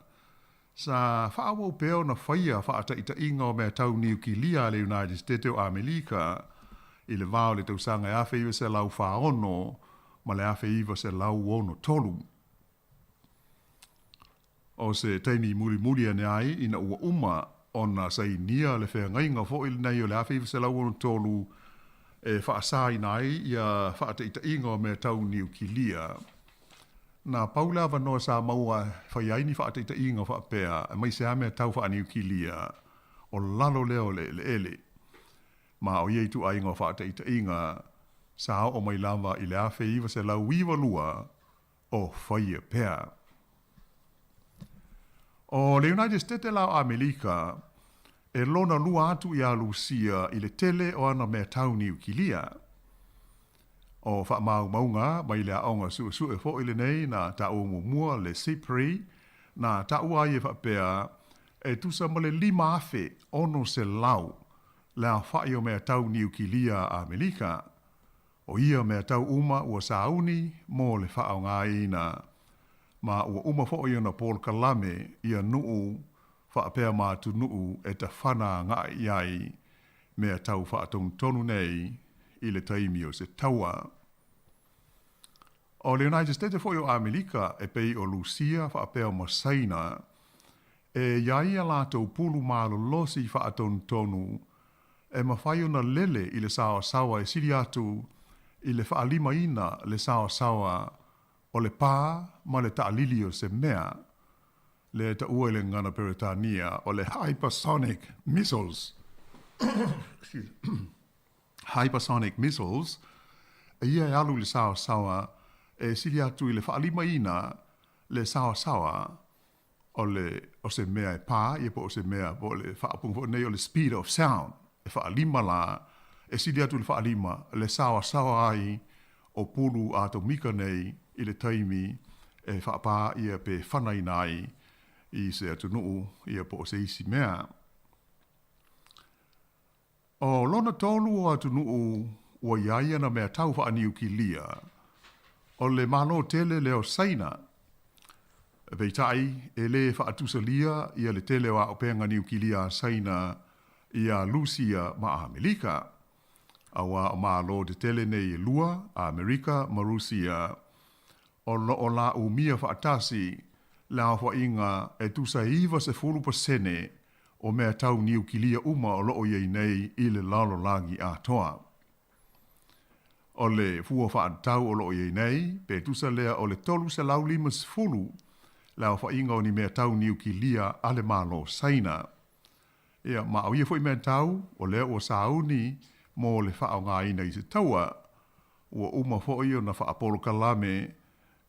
Sa faaauau pea ona faia faataitaiga o mea tau niukilia a le United Stete o Amerika i le va o le tausaga e 1946 ma le 1963. O se taimi mulimuli ane ai ina ua uma ona sainia le feagaiga foi lenei o le 1963 e faasaina ai ia faataitaiga o mea tau niukilia. Na pau le avanoa sa maua e fai ai ni faataitaiga faapea, aemaise lava mea tau faaniukilia, o lalo lea o le eleele. Ma o ia ituaiga o faataitaiga sa oo mai lava i le 1992 o faia pea. O le United Stete la o Amerika, e lona lua atu iā Lusia i le tele o ana mea tau niukilia. O faamaumauga mai le aoga suesue foi lenei na taua muamua le SIPRI, na taua ai e faapea, e tusa ma le 5,600 le aofai o mea tau niukilia a Amerika. O ia mea tau uma ua sauni mo le faaaogaina, ma ua uma foi ona polokalame ia nuu faapea ma atunuu e tafana agai i ai mea tau faatonutonu nei i le taimi o se taua. O le United States foi o Amerika e pei o Lusia faapea ma Saina, e i ai a latou pulu malolosi faatonutonu e mafai ona lele i le saoasaoa e sili atu i le faalimaina le saoasaoa o le pā ma le taalili o se mea, lea e taua i le gagana Peretania o le hypersonic missiles. Hypersonic missiles, e ia e alu i le saoasaoa e sili atu i le faalimaina le saoasaoa o le o se mea e pā ia po o se mea po o le faaupuga foi nei o le speed of sound e faalima lā e sili atu i le faalima le saoasaoa ai o pulu atomika nei i le taimi e faapā ia pe fanaina ai i se atunuu ia po o se isi mea. O lona tolu o atunuu ua i ai ana mea tau faaniukilia, o le Malo tele lea o Saina. Peitai, e lē faatusalia ia le tele o aopeaga niukilia a Saina iā Lusia ma Amerika. Auā o Malo tetele nei e lua, Amerika ma Rusia, o lo o laumia faatasi le aofaiga e tusa e 90% o mea tau niukilia uma o lo o i ai nei i le lalolagi atoa. O le fua faatatau o lo o i ai nei, pe tusa lea o le 350 le aofaiga o ni mea tau niukilia a le Malo o Saina. Ia, ma o ia foi mea tau, o lea ua sauni mo le faaaogaina i se taua, ua uma foi ona faapolokalame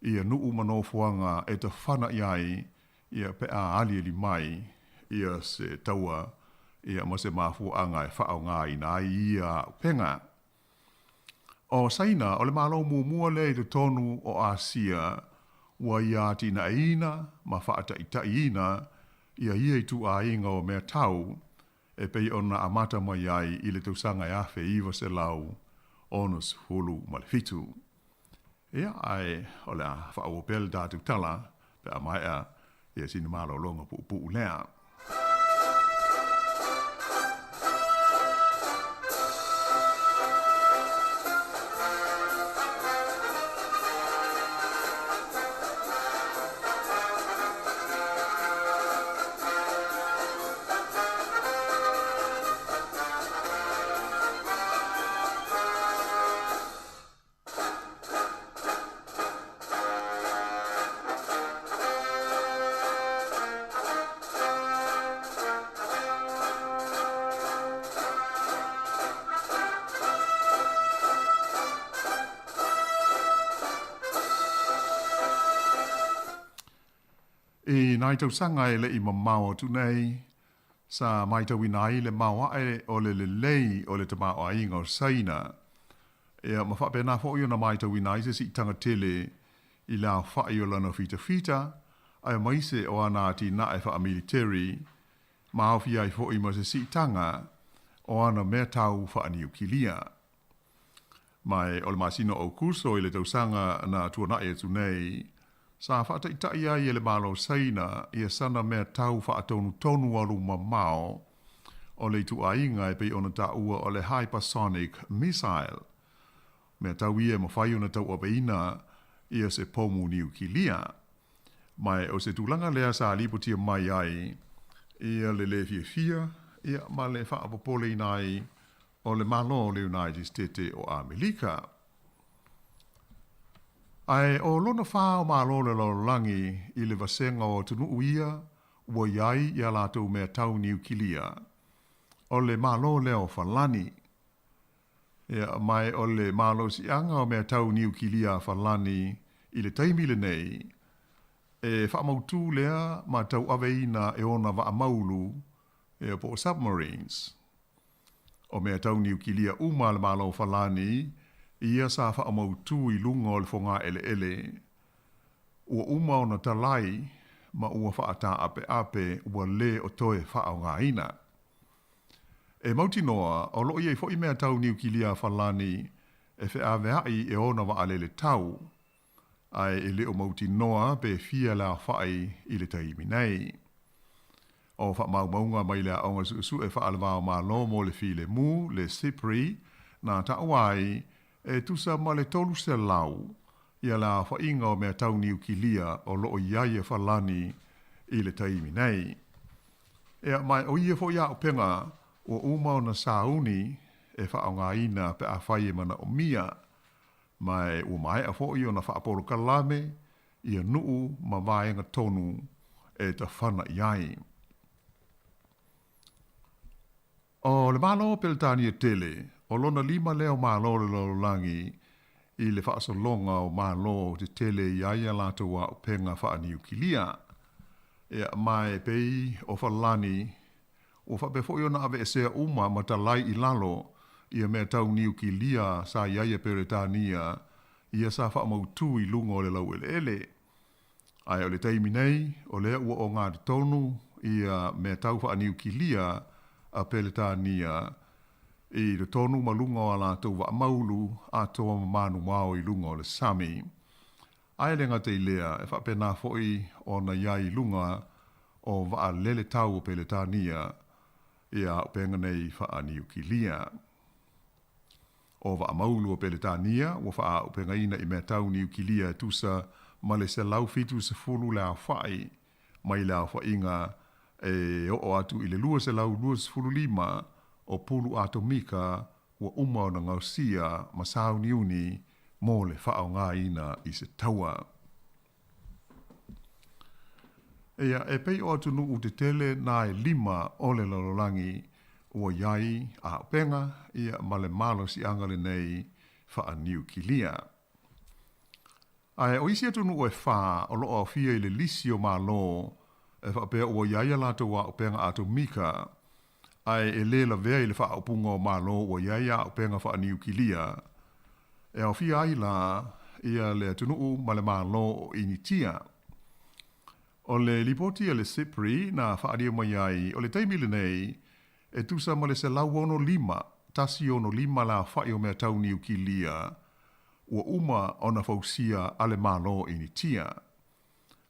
ia nuu ma nofoaga e tafana i ai ia pe a aliali mai ia se taua ia ma se mafuaaga e faaaogaina ai ia auupega. O Saina, o le Malo muamua lea i totonu o Asia ua ia atinaeina ma faataitaiina ia ia ituaiga o mea tau e pei ona amata mai ai i le tausaga e 1967. Ia, ae o le a faaauau pea le tatou tala pe a maea ia sina malologa puupuu lea. I nai tausaga e le i mamao atu nei, sa matauina ai le maoae o le lelei o le tamaoaiga o Saina, ia ma faapena foi ona matauina ai se siitaga tele i le aofai o lana fitafita aemaise o ana atinae faamiliteri, ma aofia ai foi ma se siitaga o ana mea tau faaniukilia. Ma o le masina o Aokuso i le tausaga na tuanai atu nei, sa faataitai ai e le Malo o Saina ia sana mea tau faatonutonu alu mamao o le ituaiga e pei ona taua o le hypersonic missile, mea tau ia e mafai ona tauaveina ia se pomu niukilia. Ma o se tulaga lea sa lipotia mai ai ia le lē fiafia ia ma le faapopoleina ai o le Malo o le United State o Amelika. Ae o lona whā o Malo o le lalolagi i le vasega o atunuu ia ua i ai i a latou mea tau niukilia, o le Malo lea o Falani. Ia, ma o le malosiaga o mea tau niukilia a Falani i le taimi lenei, e faamautū lea ma tauaveina e ona vaa maulu, ia, po o submarines. O mea tau niukilia uma a le Malo o Falani, ia sa faamautū i luga o le fogaeleele. Ua uma ona talai ma ua faataapeape ua lē o toe faaaogaina. E mautinoa, o loo i ai foi mea tau niukilia a Falani e feaveai e ona vaalele tau, ae e le o mautinoa pe fia le aofai i le taimi nei. O faamaumauga mai le Aoga Suesue Faale-va-o-Malo mo le Filemu, le SIPRI, na taua ai, e tusa ma le 300 ia le aofaiga o mea tau niukilia o loo i ai e Falani i le taimi nei. Ia, ma o ia foi auupega ua uma ona sauni e faaaogaina pe afai e manaomia, ma ua maea foi ona faapolokalame ia nuu ma vaega tonu e tafana i ai. O le Malo o Peretania tele, o lona lima lea o Malo o le lalolagi i le faasologa o Malo tetele i ai a latou auupega faaniukilia. Ia, ma e pei o Falani, ua faapea foi ona aveesea uma ma talai i lalo ia mea tau niukilia sa i ai e Peretania, ia sa faamautū i luga o le laueleele. Ae o le taimi nei, o lea ua ogatotonu ia mea tau faaniukilia a Peretania i totonu ma luga o a latou vaa maulu atoa ma manumao i luga o le sami. Ae le gata i lea, e faapena foi ona i ai i luga o vaa lele tau o Peretania ia auupega nei faaniukilia. O vaa maulu o Peretania ua faaauupegaina i mea tau niukilia e tusa ma le 170 le aofai, mai le aofaiga e oo atu i le 225 o pulu atomika ua uma ona gaosia ma sauniuni mo le faaaogaina i se taua. Ia, e pei o atunuu tetele na e lima o le lalolagi ua i ai auupega ia ma le malosiaga lenei faaniukilia. Ae o isi atunuu e whā o loo aofia i le lisi o Malo e faapea ua i ai a latou auupega atomika, ae e lē lavea i le faaupuga o Malo ua i ai auupega faaniukilia, e aofia ai la ia le atunuu ma le Malo o Initia. O le lipoti a le SIPRI na faaalia mai ai, o le taimi lenei, e tusa ma le 165, 165 le aofai o mea tau niukilia ua uma ona fausia a le Malo o Initia.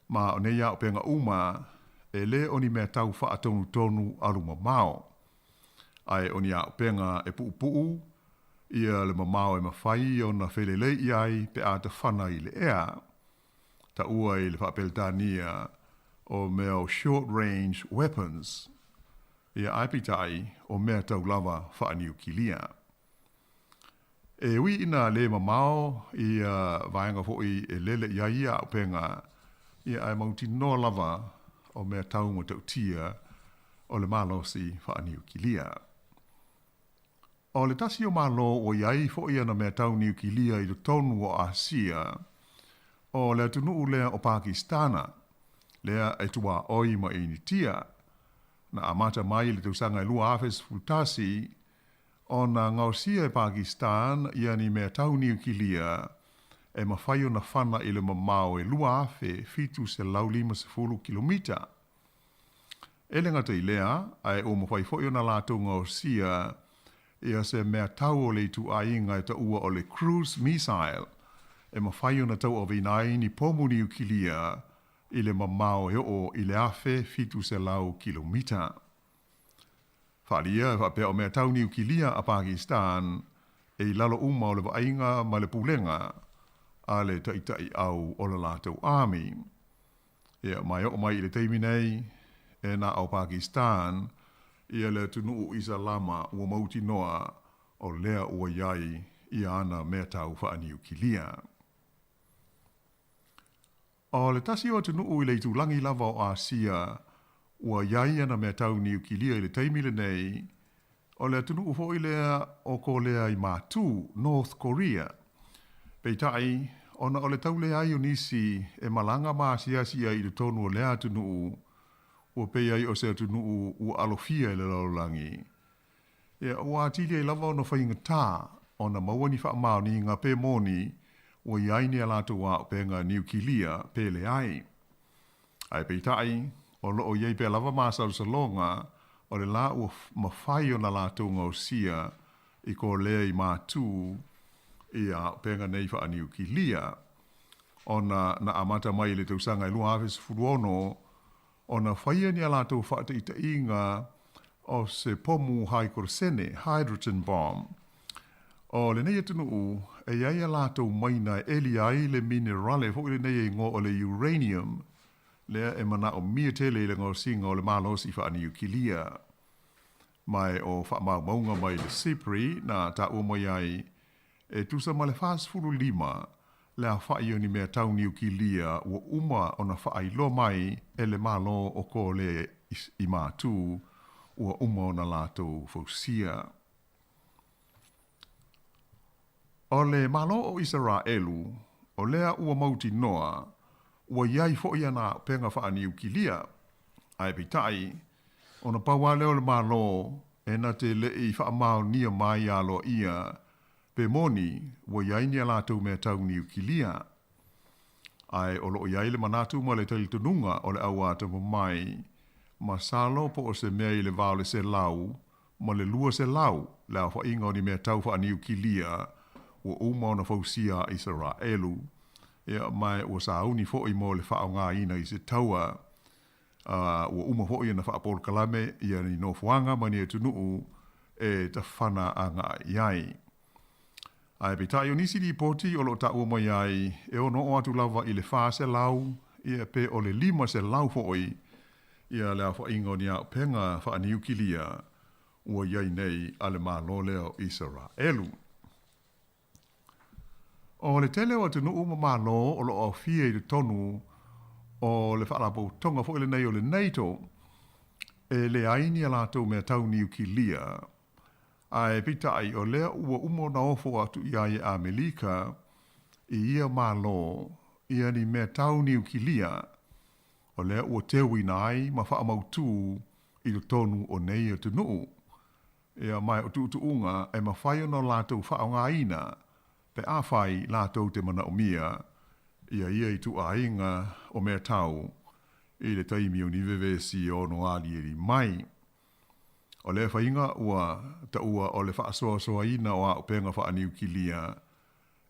Ma o nei auupega uma, e lē o ni mea tau faatonutonu alu mamao, ae o ni auupega e puupuu ia le mamao e mafai ona felelei i ai pe a tafana i le ea. Taua i le Faaperetania o mea o short range weapons, ia ae peitai o mea tau lava faaniukilia. E ui ina lē mamao ia vaega foi e lele i ai ia auupega, ia ae mautinoa lava o mea tau matautia o le malosi faaniukilia. O le tasi o Malo ua i ai foi ana mea tau niukilia i totonu o Asia, o le atunuu lea o Pakistana. lea e tuaoi ma Initia. Na amata mai i le tausaga e 2011 ona gaosia e Pakistan ia ni mea tau niukilia e mafai ona fana i le mamao e 2,750 kilomita. E le gata i lea, ae ua mafai foi ona latou gaosia ia se mea tau o le ituaiga e taua o le cruise missile e mafai ona tauaveina ai ni pomu niukilia i le mamao e oo i le 1,700 kilomita. Faaalia e faapea o mea tau niukilia a Pakistan e i lalo uma o le vaaiga ma le pulega a le taitaiau o le latou army. Ia, ma e oo mai i le taimi nei, e na o Pakistan ia le atunuu Isalama ua mautinoa o lea ua i ai ia ana mea tau faaniukilia. O le tasi o atunuu i le itulagi lava o Asia ua i ai ana mea tau niukilia i le taimi lenei, o le atunuu foi lea o Kolea i Matū, North Korea. Peitai, ona o le tau leai o nisi e malaga ma asiasi ai i totonu o lea atunuu, ua pei ai o se atunuu ua alofia e le lalolagi. Ia, ua atili ai lava ona faigata ona maua ni faamaoniga pe moni ua i ai ni a latou aopenga niukilia pe leai. Ae peitai, o lo o i ai pea lava masalosaloga o le la ua mafai ona latou gaosia i Kolea i Matū i aopenga nei faaniukilia, ona na amata mai i le tausaga e 2016 ona faia ni a latou faataitaiga o se pomu haikorosene, hydrogen bomb. O lenei atunuu, e i ai a latou maina e ʻeli ai le minerale foi lenei e igoa o le uranium, lea e manaomia tele i le gaosiga o le malosi faaniukilia. Ma e o faamaumauga mai le SIPRI na taua mai ai E tusa ma le 45 le aofai o ni mea tau niukilia ua uma ona faailoa mai e le Malo o Kolea i Matū ua uma ona latou fausia. O le Malo o Isaraelu, o lea ua mautinoa ua i ai foi ana auupega faaniukilia, ae peitai, ona pau lava lea o le Malo e na te le i faamaonia mai aloaia pe moni ua i ai ni a latou mea tau niukilia. Ae o lo o i ai le manatu ma le talitonuga o le auatamamai, masalo po o se mea i le va o le 100 ma le 200 le aofaiga o ni mea tau faaniukilia ua uma ona fausia a Isaraelu, ia, ma ua sauni foi mo le faaaogaina i se taua. A ua uma foi ona faapolokalame ia ni nofoaga ma ni atunuu e tafana agai i ai. Ae peitai o nisi lipoti o lo o taua mai ai e ono oo atu lava i le 400 ia pe o le 500 foi ia le aofaiga o ni auupega faaniukilia ua i ai nei a le Malo lea o Isaraelu. O le tele o atunuu ma Malo o lo o aofia i totonu o le Faalapotopotoga foi lenei o le NATO, e leai ni a latou mea tau niukilia, ae peitai o lea ua uma ona ofo atu i ai e Amelika i ia Malo ia ni mea tau niukilia, o lea ua teuina ai ma faamautū i totonu o nei atunuu. Ia, ma o tuutuuga e mafai ona latou faaaogaina pe afai latou te manaomia ia ia ituaiga o mea tau i le taimi o ni vevesi e ono aliali mai. O lea faiga ua taua o le faasoasoaina o auupega faaniukilia,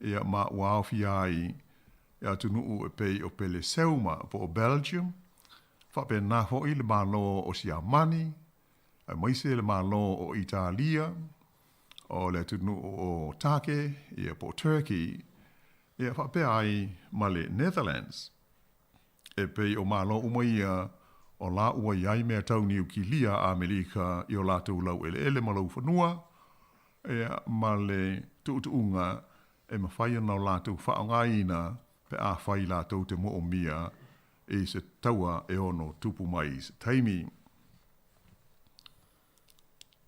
ia, ma ua aofia ai atunuu e pei o Peleseuma po o Belgium, faapena foi le Malo o Siamani, aemaise le Malo o Italia, o le atunuu o Take, ia, po o Turkey, ia, faapea ai ma le Netherlands. E pei o Malo uma ia, o la ua i ai mea tau niukilia a Amerika i o latou laueleele ma laufanua, ia, ma le tuutuuga e mafai ona o latou faaaogaina pe afai latou te moomia i se taua e ono tupu mai i se taimi.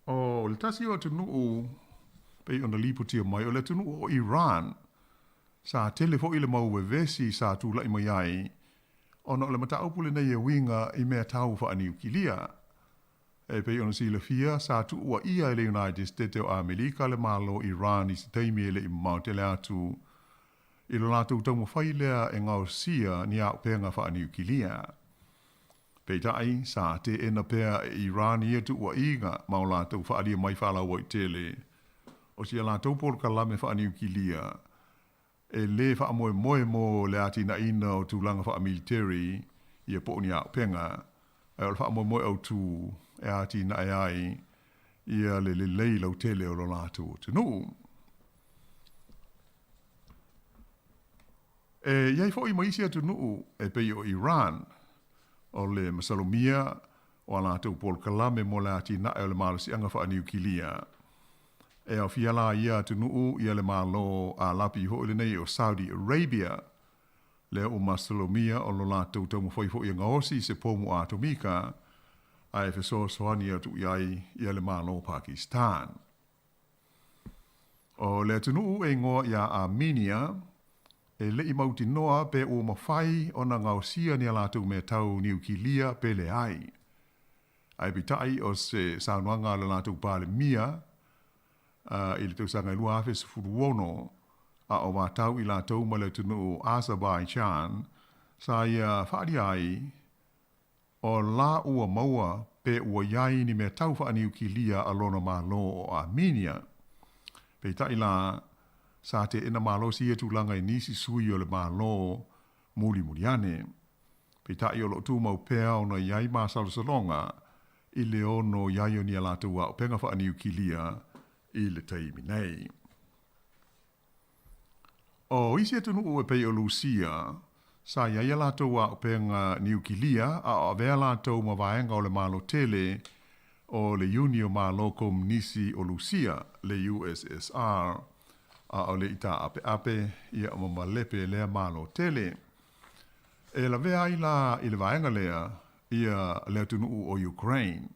O le tasi o atunuu pei ona lipotia mai, o le atunuu o Iran, sa tele foi le mau vevesi sa tulai mai ai. ona o le mataupu lenei e uiga i mea tau faaniukilia. E pei ona silafia, sa tuuaia e le United State o Amerika le Malo o Iran i se taimi e le i mamao tele atu i lo latou taumafai lea e gaosia ni auupega faaniukilia. Peitai, sa teena pea e Iran ia tuuaiga ma o latou faaalia mai faalauaitele o si a latou polokalame faaniukilia e lē faamoemoe mo le atinaeina o tulaga faamiliteri ia po o ni auupega, ae o le faamoemoe autū e atinae ai ia le lelei lautele o lo latou atunuu. E i ai foi ma isi atunuu e pei o Iran, o le masalomia o a latou polokalame mo le atinae o le malosiaga faaniukilia. E aofia la ia atunuu ia le Malo Alapi foi lenei o Saudi Arabia, lea ua masalomia o lo latou taumafai foi e gaosi i se pomu atomika ae fesoasoani atu i ai ia le Malo o Pakistan. O le atunuu e igoa iā Armenia, e le i mautinoa pe ua mafai ona gaosia ni a latou mea tau niukilia pe leai. Ae peitai o se saunoaga a le latou Palemia i le tausaga e 2016, a o vatau i latou ma le atunuu o Azerbaijan, sa ia faaalia ai O la ua maua pe ua i ai ni mea tau faaniukilia a lona Malo o Armenia. Peitai la, sa teena malosi ia tulaga i nisi sui o le Malo mulimuli ane. Peitai o lo o tumau pea ona i ai masalosaloga i le ono i ai o ni a latou auupega faaniukilia i le taimi nei. O isi atunuu e pei o Lusia, sa i ai a latou auupega niukilia a o avea latou ma vaega o le Malo tele o le Iuni o Malo Komunisi o Lusia, le USSR, a o le i taapeape ia ma malepe lea Malo tele. E lavea ai la i le vaega lea ia le atunuu o Ukraine.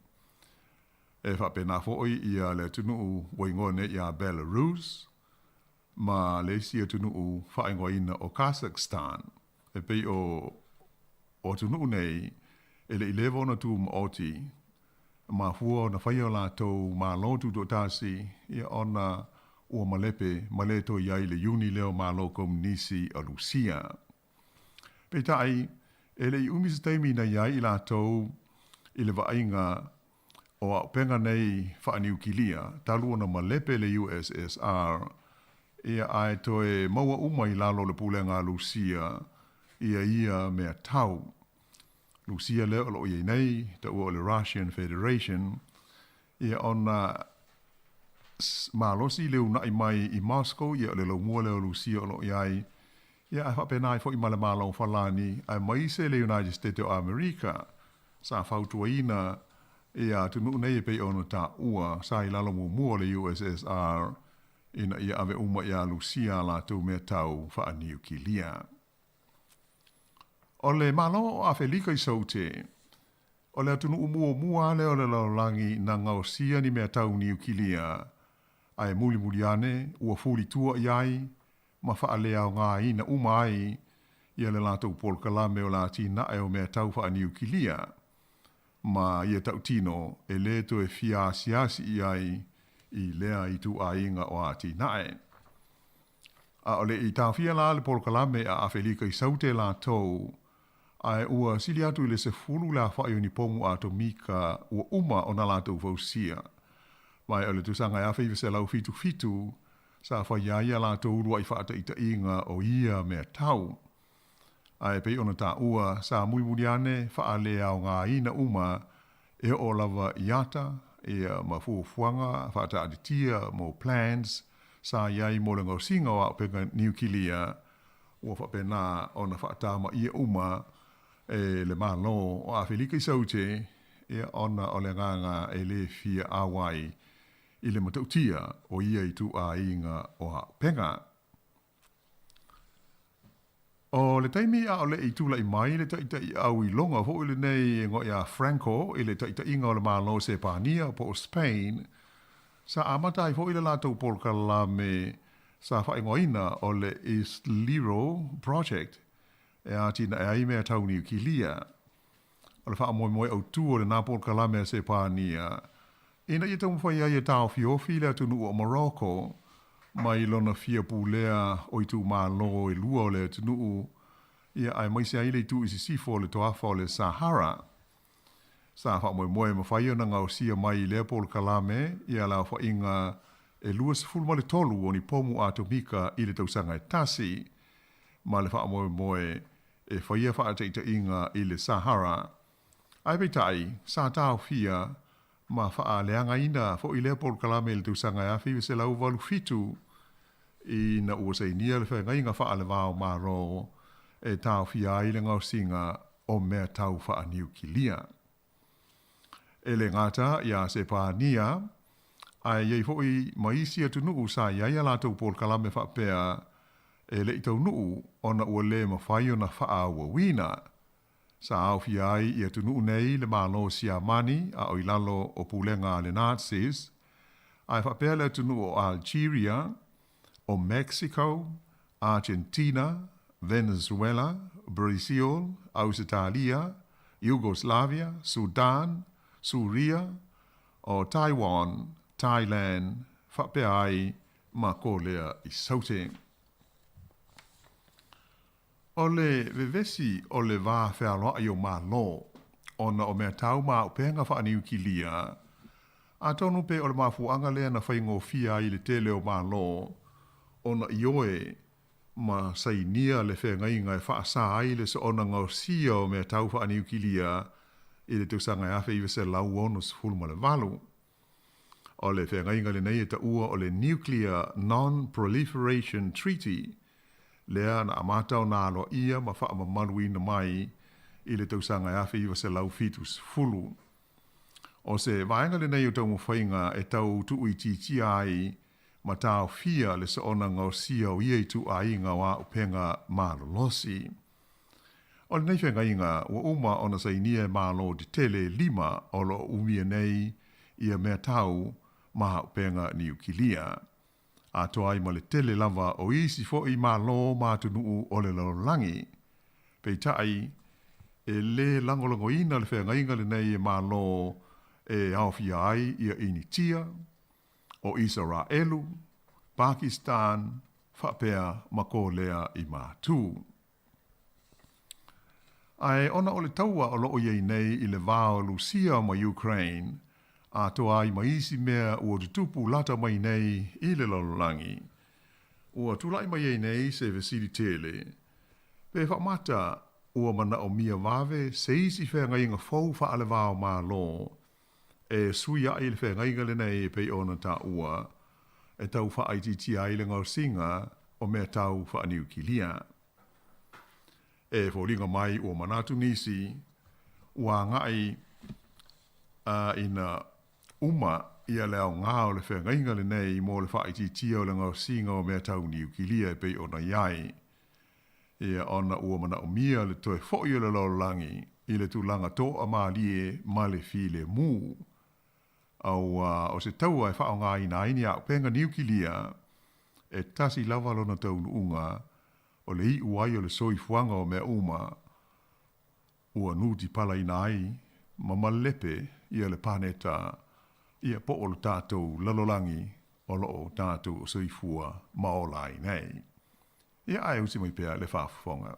E faapena foi ia le atunuu ua igoa nei ia Belarus ma le isi atunuu faaigoaina o Kazakhstan. E pei o o atunuu nei e le i leva ona tumaoti, mafua ona faia o latou malo tutoatasi ia ona ua malepe ma le toe i ai le iuni lea o Malo Komunisi o Lusia. Peitai, e le i umi se taimi na i ai i latou i le vaaiga o auupega nei faaniukilia talu ona malepe le USSR, ia ae toe maua uma i lalo o le pulega a Lusia ia ia mea tau. Lusia lea o lo o i ai nei, taua o le Russian Federation, ia ona malosi le uunai mai i Moscow, ia o le laumua lea o Lusia o lo o i ai, ia ae faapena ai foi ma le Malo o Falani, aemaise le United States o Amerika, sa fautuaina ia atunuu nei e pei ona taua sa i lalo muamua o le USSR ina ia ave uma iā Lusia a latou mea tau faaniukilia. O le Malo o Afelika i Saute, o le atunuu muamua lea o le lalolagi na gaosia ni mea tau niukilia, ae mulimuli ane ua fulitua i ai ma faaleaogaina uma ai ia le latou polokalame o le atinae o mea tau faaniukilia ma ia tautino e lē toe fia asiasi i ai i lea ituaiga o atinae. A o le i taofia la le polokalame a Afelika i Saute latou, ae ua sili atu i le 10 le afa'i o ni pomu atomika ua uma ona latou fausia. Ma o le tausaga e 1977 sa fai ai a latou ulua'i faataitaiga o ia mea tau. Ae pei ona taua, sa mulimuli ane faaleaogaina uma e oo lava i ata ia ma fuafuaga faataatitia mo plans sa i ai mo le gaosiga o auupega niukilia ua faapena ona faatamaia uma e le Malo o Afelika i Saute ia ona o le agaga e le fia auai i le matautia o ia ituaiga o auupega. O le taimi a o le i tulai mai le taitaiau iloga foi lenei e igoa ia Franco i le taitaiga o le Malo o Sepania po o Spain, sa amata ai foi le latou polokalame sa faaigoaina o le Islero Project. e atinae ai mea tau niukilia. O le faamoemoe autū o lenā polokalame a Sepania, ina ia taumafai ai e taofiofi le atunuu o Morocco mai lona fia pulea o itumalo e lua o le atunuu, ia aemaise ai le itu i sisifo o le toafa o le Sahara. Sa faamoemoe e mafai ona gaosia mai i lea polokalame ia le aofaiga e 23 o ni pomu atomika i le tausaga e tasi, ma le faamoemoe e faia faataitaiga i le Sahara. Ae peitai, sa taofia ma faaleagaina foi lea polokalame i le tausaga e 1987 ina ua sainia le feagaiga faale-va-o-Malo e taofia ai le gaosiga o mea tau faaniukilia. E le gata iā Sepania, ae i ai foi ma isi atunuu sa i ai a latou polokalame faapea e le i taunuu ona ua le mafai ona faaauauina. Sa aofia ai i atunuu nei le Malo Siamani a o i lalo o pulega a le Nazis, ae faapea le atunuu o Algeria, o Mexico, Argentina, Venezuela, Brazil, Ausetalia, Yugoslavia, Sudan, Suria, o Taiwan, Thailand, faapea ai ma Kolea i Saute. O le vevesi o le va fealoaʻi o Malo ona o mea tau ma auupega faaniukilia, atonu pe o le mafuaaga lea na faigofie ai le tele o Malo ona ioe ma sainia le feagaiga e faasā ai le soona gaosia o mea tau faaniukilia i le tausaga e 1968. O le feagaiga lenei e taua o le Nuclear Non-Proliferation Treaty, lea na amata ona aloaia ma faamamaluina mai i le tausaga e 1970. O se vaega lenei o taumafaiga e tau tuuitiitia ai ma taofia le soona gaosia o ia ituaiga o auupega malolosi. O lenei feagaiga ua uma ona sainia e Malo tetele e lima o lo o umia nei ia mea tau ma auupega niukilia, atoa ai ma le tele lava o isi foi Malo ma atunuu o le lalolagi. Peitai, e lē lagolagoina le feagaiga lenei e Malo e aofia ai ia Initia, o Isaraelu, Pakistan, faapea ma Kolea i Matu. Ae ona o le taua o lo o i ai nei i le va o Lusia ma Ukraine, atoa ai ma isi mea ua tutupu lata mai nei i le lalolagi, ua tulai mai ai nei se fesili tele, Pe faamata ua manaomia vave se isi feagaiga fou faale-va-o-Malo e sui aʻe i le feagaiga lenei e pei ona taua e tau faaitiitia ai le gaosiga o mea tau faaniukilia. E foliga mai ua manatu nisi ua agai a ina uma ia le aoga o le feagaiga lenei mo le faaitiitia o le gaosiga o mea tau niukilia e pei ona i ai. Ia, ona ua manaomia le toe foʻi o le lalolagi i le tulaga toamalie ma le filemu. Aua o se taua e faaaogaina ai ni auupega niukilia, e tasi lava lona taunuuga, o le iʻu ai o le soifuaga o mea uma ua nutipalaina ai ma malepe ia le paneta, ia po o le tatou lalolagi o lo o tatou soifua ma ola ai nei. Ia ae usi mai pea le faafofoga.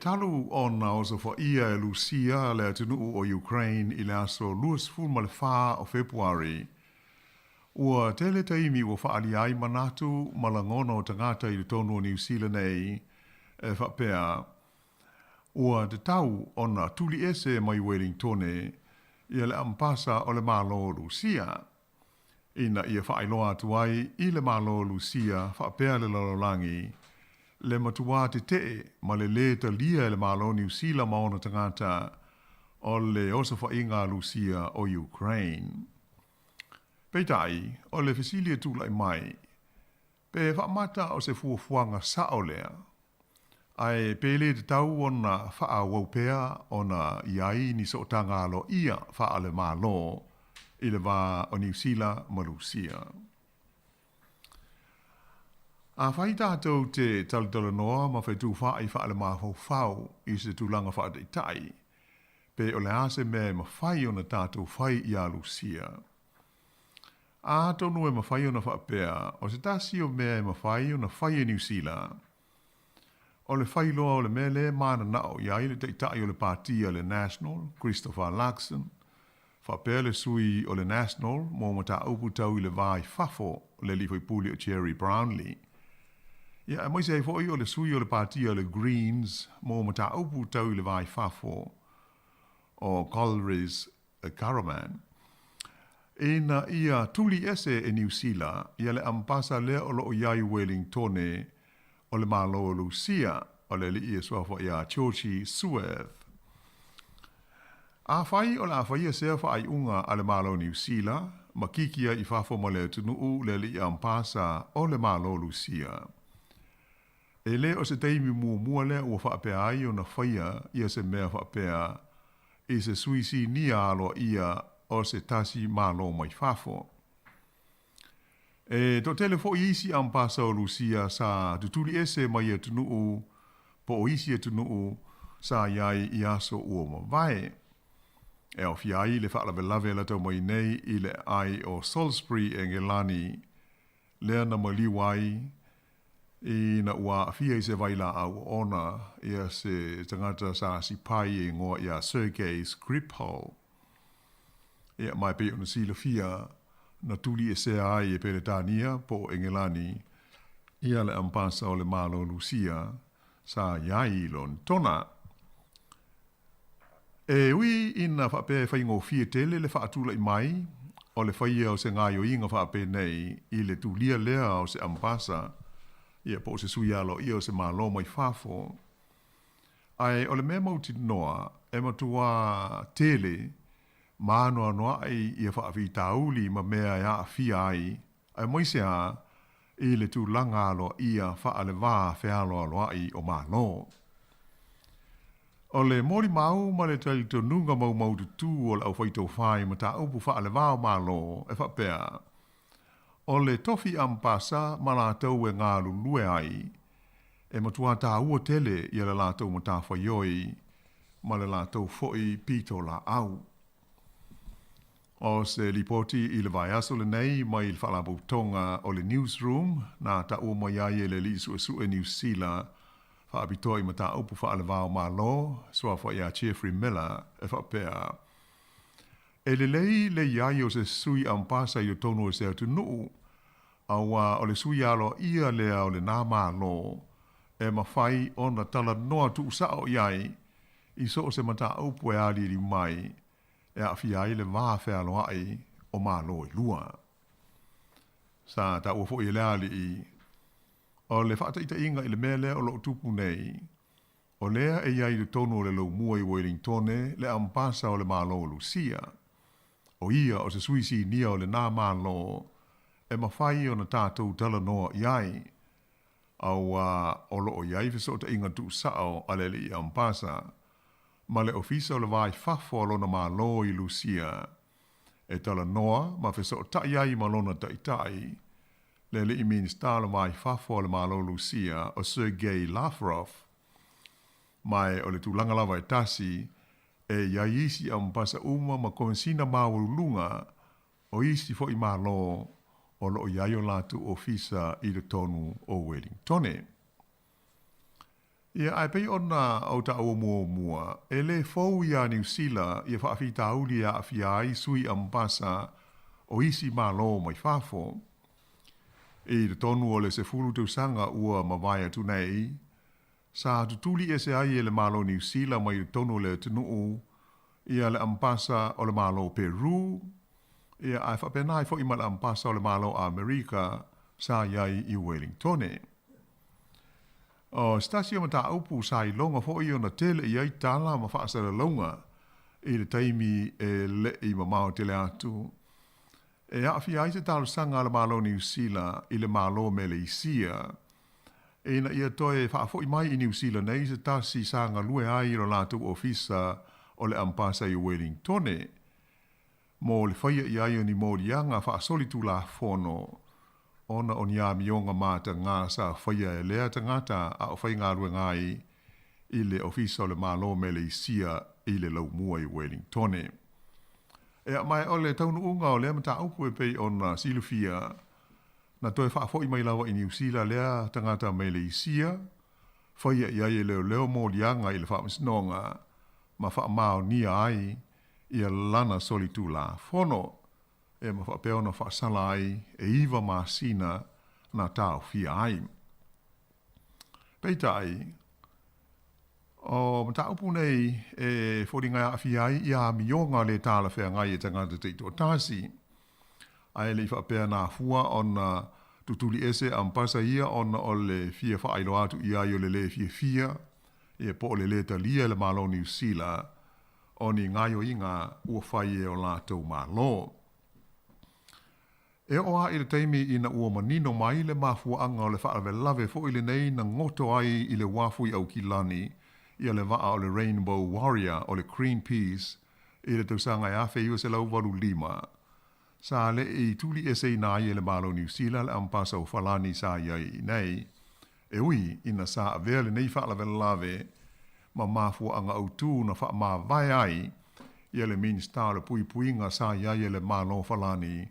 talu ona osofaia e Lusia le atunuu o Ukraine i le aso 24 o Fepuari, ua tele taimi ua faaalia ai manatu ma lagona o tagata i totonu o Niu Sila nei e faapea, ua tatau ona tuliese mai Welingtone ia le amepasa o le Malo o Lusia. Ina ia faailoa atu ai i le Malo o Lusia faapea le lalolagi, le matuā tetee ma le lē talia e le Malo o Niu Sila ma ona tagata o le osofaiga a Lusia o Ukraine. Peitai, o le fesili e tulai mai, pe faamata o se fuafuaga sao lea? Ae pe le tatau ona faaauau pea ona i ai ni sootaga aloaia faale-Malo i le va o Niu Sila ma Lusia. Afai tatou te talatalanoa ma fetufaai faale-mafaufau i se tulaga faataitai, pe o le a se mea e mafai ona tatou fai iā Lusia? Atonu e mafai ona faapea, o se tasi o mea e mafai ona fai e Niu Sila, o le fai loa o le mea lea e mananao i ai le taitai o le pāti a le National, Christopher Luxon, faapea le sui o le National mo mataupu tau i le va i fafo, le alii faipule o Gerry Brownlee. Ia, aemaise ai foi o le sui o le pāti a le Greens mo mataupu tau i le va i fafo, o Golriz Ghahraman, ina ia tuli ese e Niu Sila ia le amepasa lea o lo o i ai i Welingtone o le Malo o Lusia, o le alii e suafa iā Georgie Zuev. Afai o le a faia sea faaiuga a le Malo o Niu Sila ma kiki ai i fafo ma le atunuu le alii amepasa o le Malo o Lusia, e le o se taimi muamua lea ua faapea ai ona faia ia se mea faapea i se sui sinia aloaia o se tasi Malo mai fafo. E toatele foi isi amepasa o Lusia sa tutuli ese mai atunuu po o isi atunuu sa i ai i aso ua mavae. E aofia ai le faalavelave lata mai nei i le aai o Salisbury e Engelani, lea na maliu ai ina ua aafia i se vailaau oona ia se tagata sa sipai e igoa iā Sergei Skripal. Ia, ma e pei ona silafia, na tuliesea ai e Peretania po o Engelani ia le amepasa o le Malo o Lusia sa i ai i Lonetona. E ui ina faapea e faigofie tele le faatulai mai o le faia o se gaoioiga faapenei i le tulia lea o se amepasa, ia po o se sui aloaia o se Malo mai fafo, ae o le mea mautinoa e matuā tele ma anoanoaʻi ia faafitauli ma mea e aafia ai, aemaise a i le tulaga aloaia faale-va fealoaloaʻi o Malo. O le molimau ma le talitonuga maumaututu o le aufaitofā i mataupu faale-va o Malo e faapea, o le tofi amepasa ma latou e galulue ai, e matuā tāua tele ia le latou matafaioi ma le latou foi pitolaau. O se lipoti i le vaiaso lenei mai le Faalapotopotoga o le Newsroom na taua mai ai e le alii suesue Niu Sila faapitoa i mataupu faale-va o Malo, suafa iā Geoffrey Miller, e faapea, E lelei le i ai o se sui amepasa i totonu o se atunuu, auā o le sui aloaia lea o lenā Malo e mafai ona talanoa tuusao i ai i so o se mataupu e aliali mai e aafia ai le va fealoaʻi o Malo e lua. Sa taua foi e le alii, o le faataitaiga i le mea lea o lo o tupu nei, o lea e i ai i totonu o le laumua i Welingtone le amepasa o le Malo o Lusia. O ia o se sui sinia o lenā Malo e mafai ona tatou talanoa i ai, auā o lo o i ai fesootaiga tuusao a le alii amepasa ma le Ofisa o le Va i Fafo a lona Malo i Lusia e talanoa ma fesootai ai ma lona taitai, le alii Minisita o le Va i Fafo a le Malo o Lusia o Sergei Lavrov. Ma e o le tulaga lava e tasi, e i ai isi amepasa uma ma komesina maualuluga o isi foi Malo o lo o i ai o latou ofisa i totonu o Welingtone. Ia, ae pei ona ou taua muamua, e lē fou iā Niu Sila ia faafitauli e aafia ai sui amepasa o isi Malo mai fafo. I totonu o le 10 tausaga ua mavae atu nei, sa tutuli ese ai e le Malo Niu Sila mai totonu o le atunuu ia le amepasa o le Malo Peru, ia ae faapena ai foi ma le amepasa o le Malo Amerika sa i ai i Welingtone. O se tasi o mataupu sa iloga foi ona tele i ai tala ma faasalalauga i le taimi e le i mamao tele atu, e aafia ai se talosaga a le Malo Niu Sila i le Malo Meleisia ina ia toe faafoi mai i Niu Sila nei se tasi sa galue ai i lo latou ofisa o le Ampasa i Welingtone mo le faia i ai o ni moliaga faasolitulafono ona o ni amioga matagā sa faia e lea tagata a o faigaluega ai i le Ofisa o le Malo Meleisia i le Laumua i Welingtone. Ea, ma o le taunuuga o lea mataupu e pei ona silafia, na toe faafoi mai lava i Niu Sila lea tagata Meleisia, faia i ai e leoleo moliaga i le faamasinoga ma faamaonia ai ia lana solitulafono. E ma faapea ona faasala ai e 9 masina na taofia ai. Peitai, o mataupu nei e foliga e aafia ai ia amioga lē talafeagai e tagata taitoatasi, ae le i faapea na afua ona tutuli ese ampasa ia ona o le fia faailoa atu i ai o le lē fiafia ia po o le lē talia e le Malo Niu Sila o ni gaoioiga ua fai e o latou Malo. E oo lava i le taimi ina ua manino mai le mafuaaga o le faalavelave foi lenei na goto ai i le uafu i Aukilani ia le vaa o le Rainbow Warrior o le Greenpeace i le tausaga e 1985, sa le i tulieseina ai e le Malo Niu Sila le ampasa o Falani sa i ai i inei, e ui ina sa avea lenei faalavelave ma mafuaaga autū na faamavae ai ia le Minisita o le Puipuiga sa i ai e le Malo Falani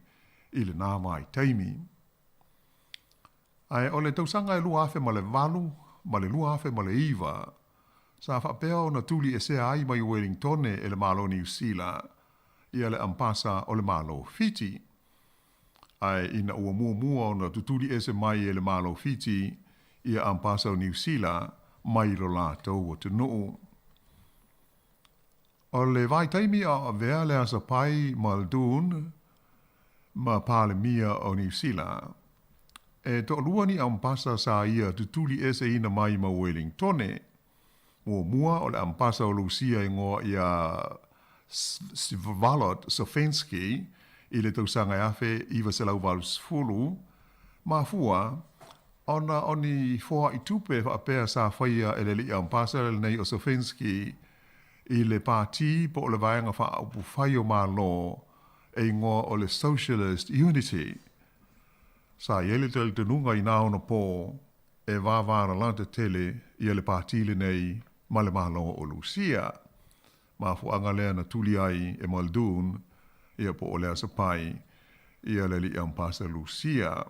i lenā vaitaimi. Ae o le tausaga e 2008 ma le 2009, sa faapea ona tuliesea ai mai Welingtone e le Malo Niu Sila ia le ampasa o le Malo Fiti. Ae ina ua muamua ona tutuli ese mai e le Malo Fiti ia ampasa o Niu Sila mai lo latou atunuu. O le vaitaimi a o avea le Asapai Muldoon ma Palemia o Niu Sila, e toalua ni ampasa sa ia tutuli eseina mai ma Welingtone. Muamua o le ampasa o Lusia e igoa ia Vsevolod Sofinski i le tausaga e 1980, mafua ona o ni foai tupe faapea sa faia e le alii ampasa lenei o Sofinski i le pati po o le vaega faaupufai o Malo e igoa o le Socialist Unity. Sa i ai le talitonuga inā ona pō e vāvālalata tele ia le pati lenei ma le Malo o Lusia. Mafuaaga lea na tuli ai e Muldoon ia po o le Asapai ia le alii ampasa Lusia.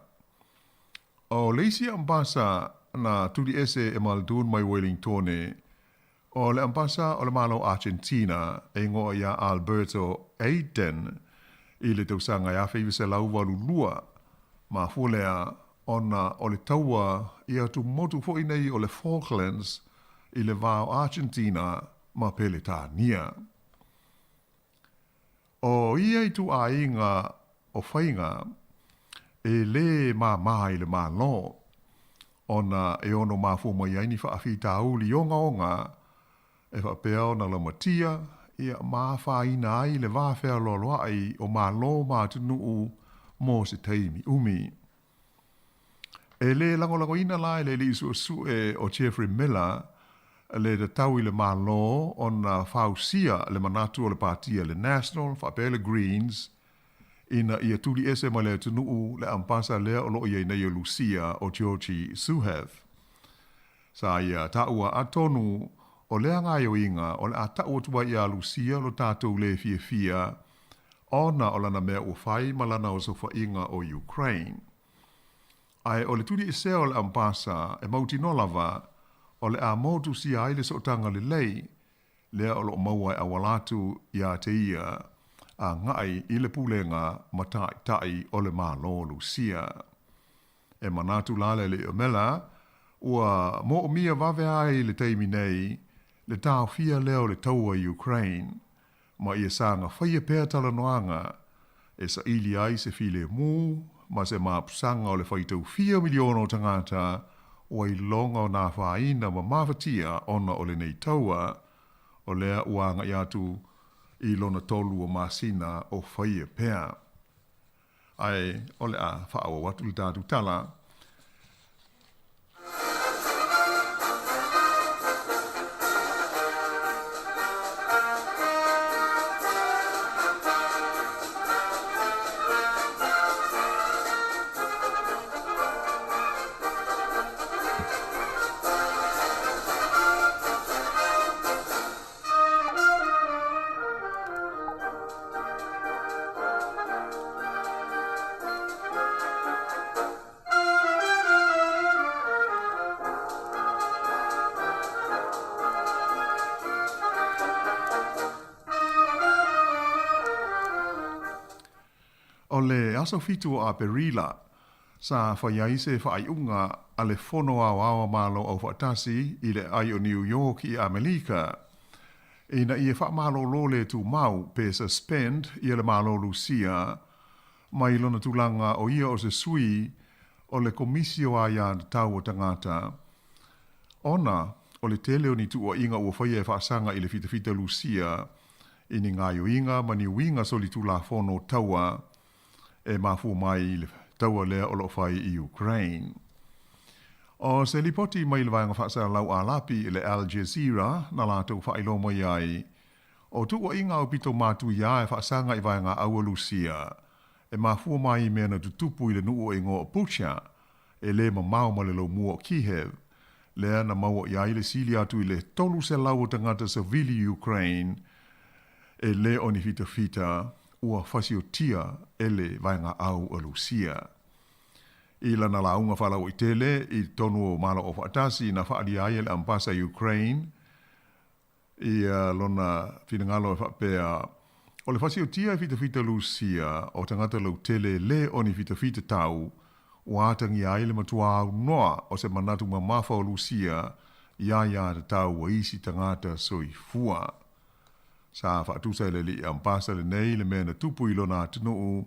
O le isi ampasa na tuli ese e Muldoon mai Welingtone, o le ampasa o le Malo Argentina e igoa ia Alberto Aiden i le tausaga e 1982, mafua lea ona o le taua i atumotu foi nei o le Falklands i le va o Argentina ma Peletania. O ia ituaiga o faiga e lē māmā i le Malo, ona e ono mafua mai ai ni faafitauli ogaoga e faapea ona laumatia, ia, ma afaina ai le va fealoaloai o Malo ma atunuu mo se taimi umi. E lē lagolagoina la e le alii suesue o Jeffrey Miller le tatau i le Malo ona fausia le manatu o le patia le National faapea le Greens ina ia tuli ese mai le atunuu le ampasa lea o lo o i ai nei o Lusia o Georgie Suhev. Sa ia taua atonu o lea gaoioiga o le a tau atu ai iā Lusia lo tatou lē fiafia ona o lana mea ua fai ma lana osofaiga o Ukraine. Ae o le tuliesea o le ampasa e mautinoa lava o le a motusia ai le sootaga lelei lea o lo o maua e auala atu iā te ia agai i le pulega ma taitai o le Malo o Lusia. E manatu la le Alii o Mela, ua moomia vave ai i le taimi nei le taofia lea o le taua i Ukraine, ma ia saga faia pea talanoaga e saili ai se filemu ma se mapusaga o le faitau fia miliona o tagata ua iloga o na afaina ma mafatia ona o lenei taua, o lea ua agai atu i lona tolu o masina o faia pea. Ae o le a faaauau atu le tatou tala. O le aso 7 o Aperila, sa fai ai se faaiuga a le Fono Aoao a Malo Aufaatasi i le Aai o New York i Amelika, ina ia faamalolo le tumau pe suspend ia le Malo Lusia mai lona tulaga o ia o se sui o le Komisi o Aia Tatau o Tagata ona o le tele o ni tuuaiga ua faia e faasaga i le fitafita Lusia i ni gaoioiga ma ni uiga solitulafono taua e mafua mai i le taua lea o lo o fai i Ukraine. O se lipoti mai le vaega faasalalau a lapi i le Al Jazeera na latou faailoa mai ai, o tuuaiga aupito matuia e faasaga i vaega aua Lusia e mafua mai i mea na tutupu i le nuu o igoa o Bucha e le mamao ma le laumua o Kyiv, lea na maua i ai le sili atu i le 300 o tagata savili i Ukraine e le o ni fitafita ua fasiotia e le vaegaau a Lusia. I lana lauga faalauaitele i totonu o Malo Aufaatasi na faaalia ai e le Ambasa i Ukraine ia lona finagalo e faapea, O le fasiotia e fitafita Lusia o tagata lautele le o ni fitafita tau, ua atagia ai le matua aunoa o se manatu mamafa o Lusia iā ia tatau a isi tagata soifua. Sa faatusa e le alii Ambasa lenei le mea na tupu i lona atunuu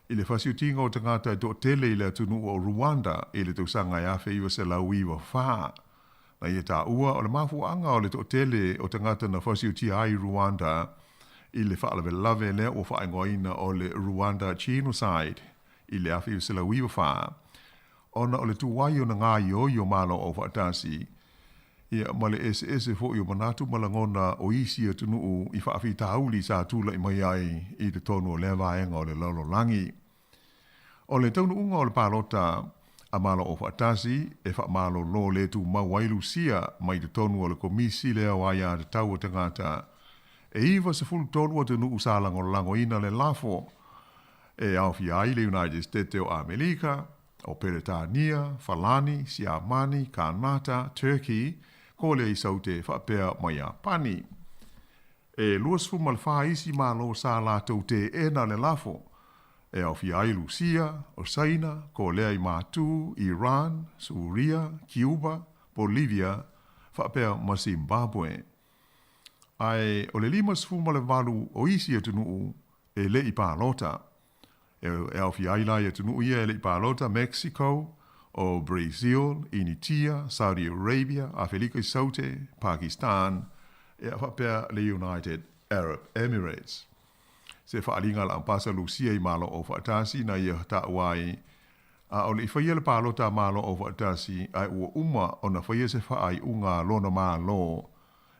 i le fasiotiga o tagata e toatele i le atunuu o Rwanda i le tausaga e 1994. Na ia taua, o le mafuaaga o le toatele o tagata na fasiotia ai i Rwanda i le faalavelave lea ua faaigoaina o le Rwanda Genocide i le 1994, ona o le tuai ona gaoioi o Malo Aufaatasi, ia, ma le eseese foi o manatu ma lagona o isi atunuu i faafitauli sa tulai mai ai i totonu o lea vaega o le lalolagi. O le taunuuga o le palota a Malo Aufaatasi e faamalolo le tumau ai Lusia mai totonu o le Komisi lea o Aia Tatau a Tagata e 93 atunuu sa lagolagoina le lafo e aofia ai le United Stete o Amelika, o Peretania, Falani, Siamani, Kanata, Turkey, Kolea i Saute faapea ma Iapani. E 24 isi Malo sa latou teena le lafo, e aofia ai Lusia, o Saina, Kolea i Matū, Iran, Suria, Kiuba, Bolivia, faapea ma Zimbabwe. Ae o le 58 o isi atunuu e le i palota. E aofia ai la i atunuu ia e le i palota, Mexico, o Brazil, Initia, Saudi Arabia, Afelika i Saute, Pakistan, ea faapea le United Arab Emirates. Se faaaliga a le Ampasa Lusia i Malo Aufaatasi na ia taua ai, a o le i faia le palota a Malo Aufaatasi, ae ua uma ona faia se faaiuga a lona Malo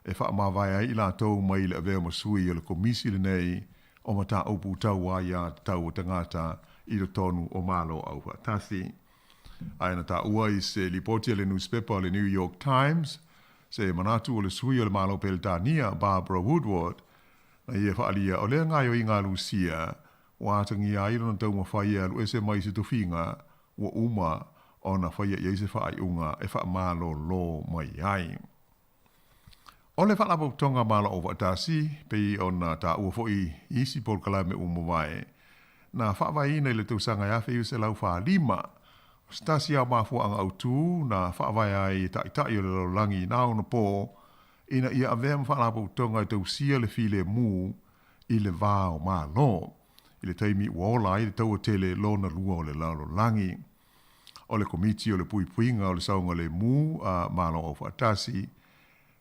e faamavae ai i latou mai le avea ma sui o le Komisi lenei o Mataupu Tau Aia Tatau a Tagata i totonu o Malo Aufaatasi. Ae na taua i se lipoti a le nusipepa o le New York Times se manatu o le sui o le Malo Peretania, Barbara Woodward, na ia faaalia o lea gaoioiga a Lusia ua atagia ai lona taumafai e alu ese mai i se tofiga ua uma ona faia i ai se faaiuga e faamalōlō mai ai. O le Faalapotopotoga Malo Aufaatasi, pei ona taua foi i isi polokalame ua mavae, na faavaeina i le tausaga e 1945, o se tasi lava o mafuaaga autu na faavae ai e taitai o le lalolagi na ona po ina ia avea ma faalapotopotoga e tausia le filemu i le va o Malo, i le taimi ua ola ai le taua tele lona lua o le lalolagi. O le Komiti o le Puipuiga o le Saogalemu a Malo Aufaatasi,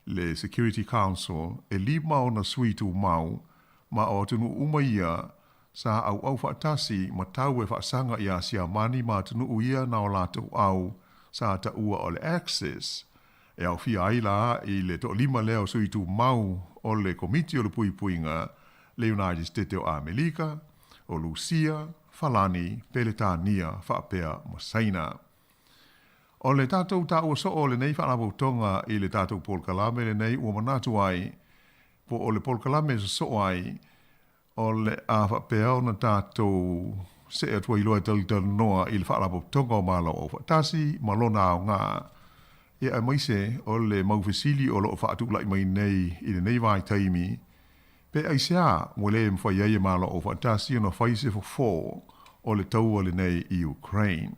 le Security Council, e lima ona sui tumau, ma o atunuu uma ia sa auau faatasi ma tau e faasaga iā Siamani ma atunuu ia na o latou au sa taua o le Axis. E aofia ai la i le toalima lea o sui tumau o le Komiti o le Puipuiga, le United State o Amelika, o Lusia, Falani, Peletania faapea ma Saina. O le tatou taua soo o lenei faalapotopotoga i le tatou polokalame lenei ua manatu ai, po o le polokalame e sosoo ai, o le a faapea ona tatou see atu ai loa e talatalanoa i le Faalapotopotoga o Malo Aufaatasi ma lona aoga, ia aemaise o le mau fesili o lo o faatulai mai nei i lenei vaitaimi, pe aisea ua le mafai ai e Malo Aufaatasi ona fai se fofo o le taua lenei i Ukraine.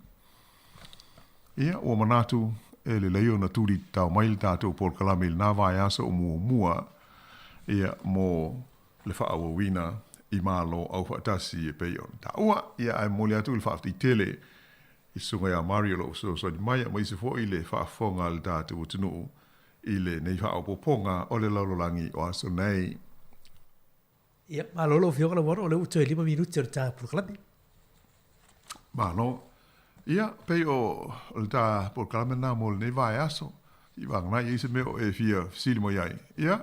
Ia, ua manatu e lelei ona tuli tatao mai le tatou polokalame i lena vaiaso o muamua, ia, mo le faaauauina i Malo Aufaatasi e pei ona taua. Ia, ae momoli atu le faafetai tele i Susuga ia Mario o lo o fesoasoani mai, aemaise foi le faafofoga a le tatou atunuu i lenei faaopoopoga o le lalolagi o aso nei. Ia, malo lau Afioga Lauano, o lea ua toe 5 minute o le ta polokalame. Malo. Ia, pei o le ta polokalame lena mo lenei vaiaso. I vagana i ai se mea o e fia fesili mai ai. Ia.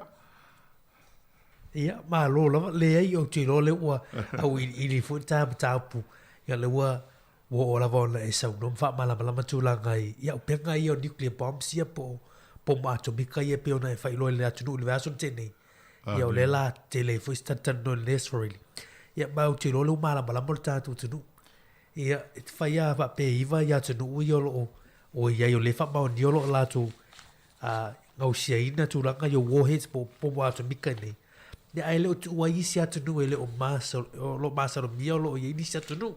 Ia, malo lava. Leai, ou te iloa lea ua auiliili foi le ta mataupu. Ia, lea ua Ua oo lava ona e saunoa ma faamalamalama tulaga i ia upega ia o nuclear bombs ia po o pomu atomika ia pei ona e faailoa i le atunuu i le vaiaso na tea nei. Ia o lea la tele ai foi se talatalanoa i lenei aso Farrelly. Ia ma ou te iloa o lea ua malamalama lo tatou atunuu. Ia e fai lava faapea e iva ia atunuu ia o lo o o i ai o lea e faamaonia o lo o latou a gausiaina tulaga ia o warheads po o pomu atomika nei. Ia ae le o tuua ai isi atunuu e le o masa, o lo o masalomia o lo o i ai nisi atunuu.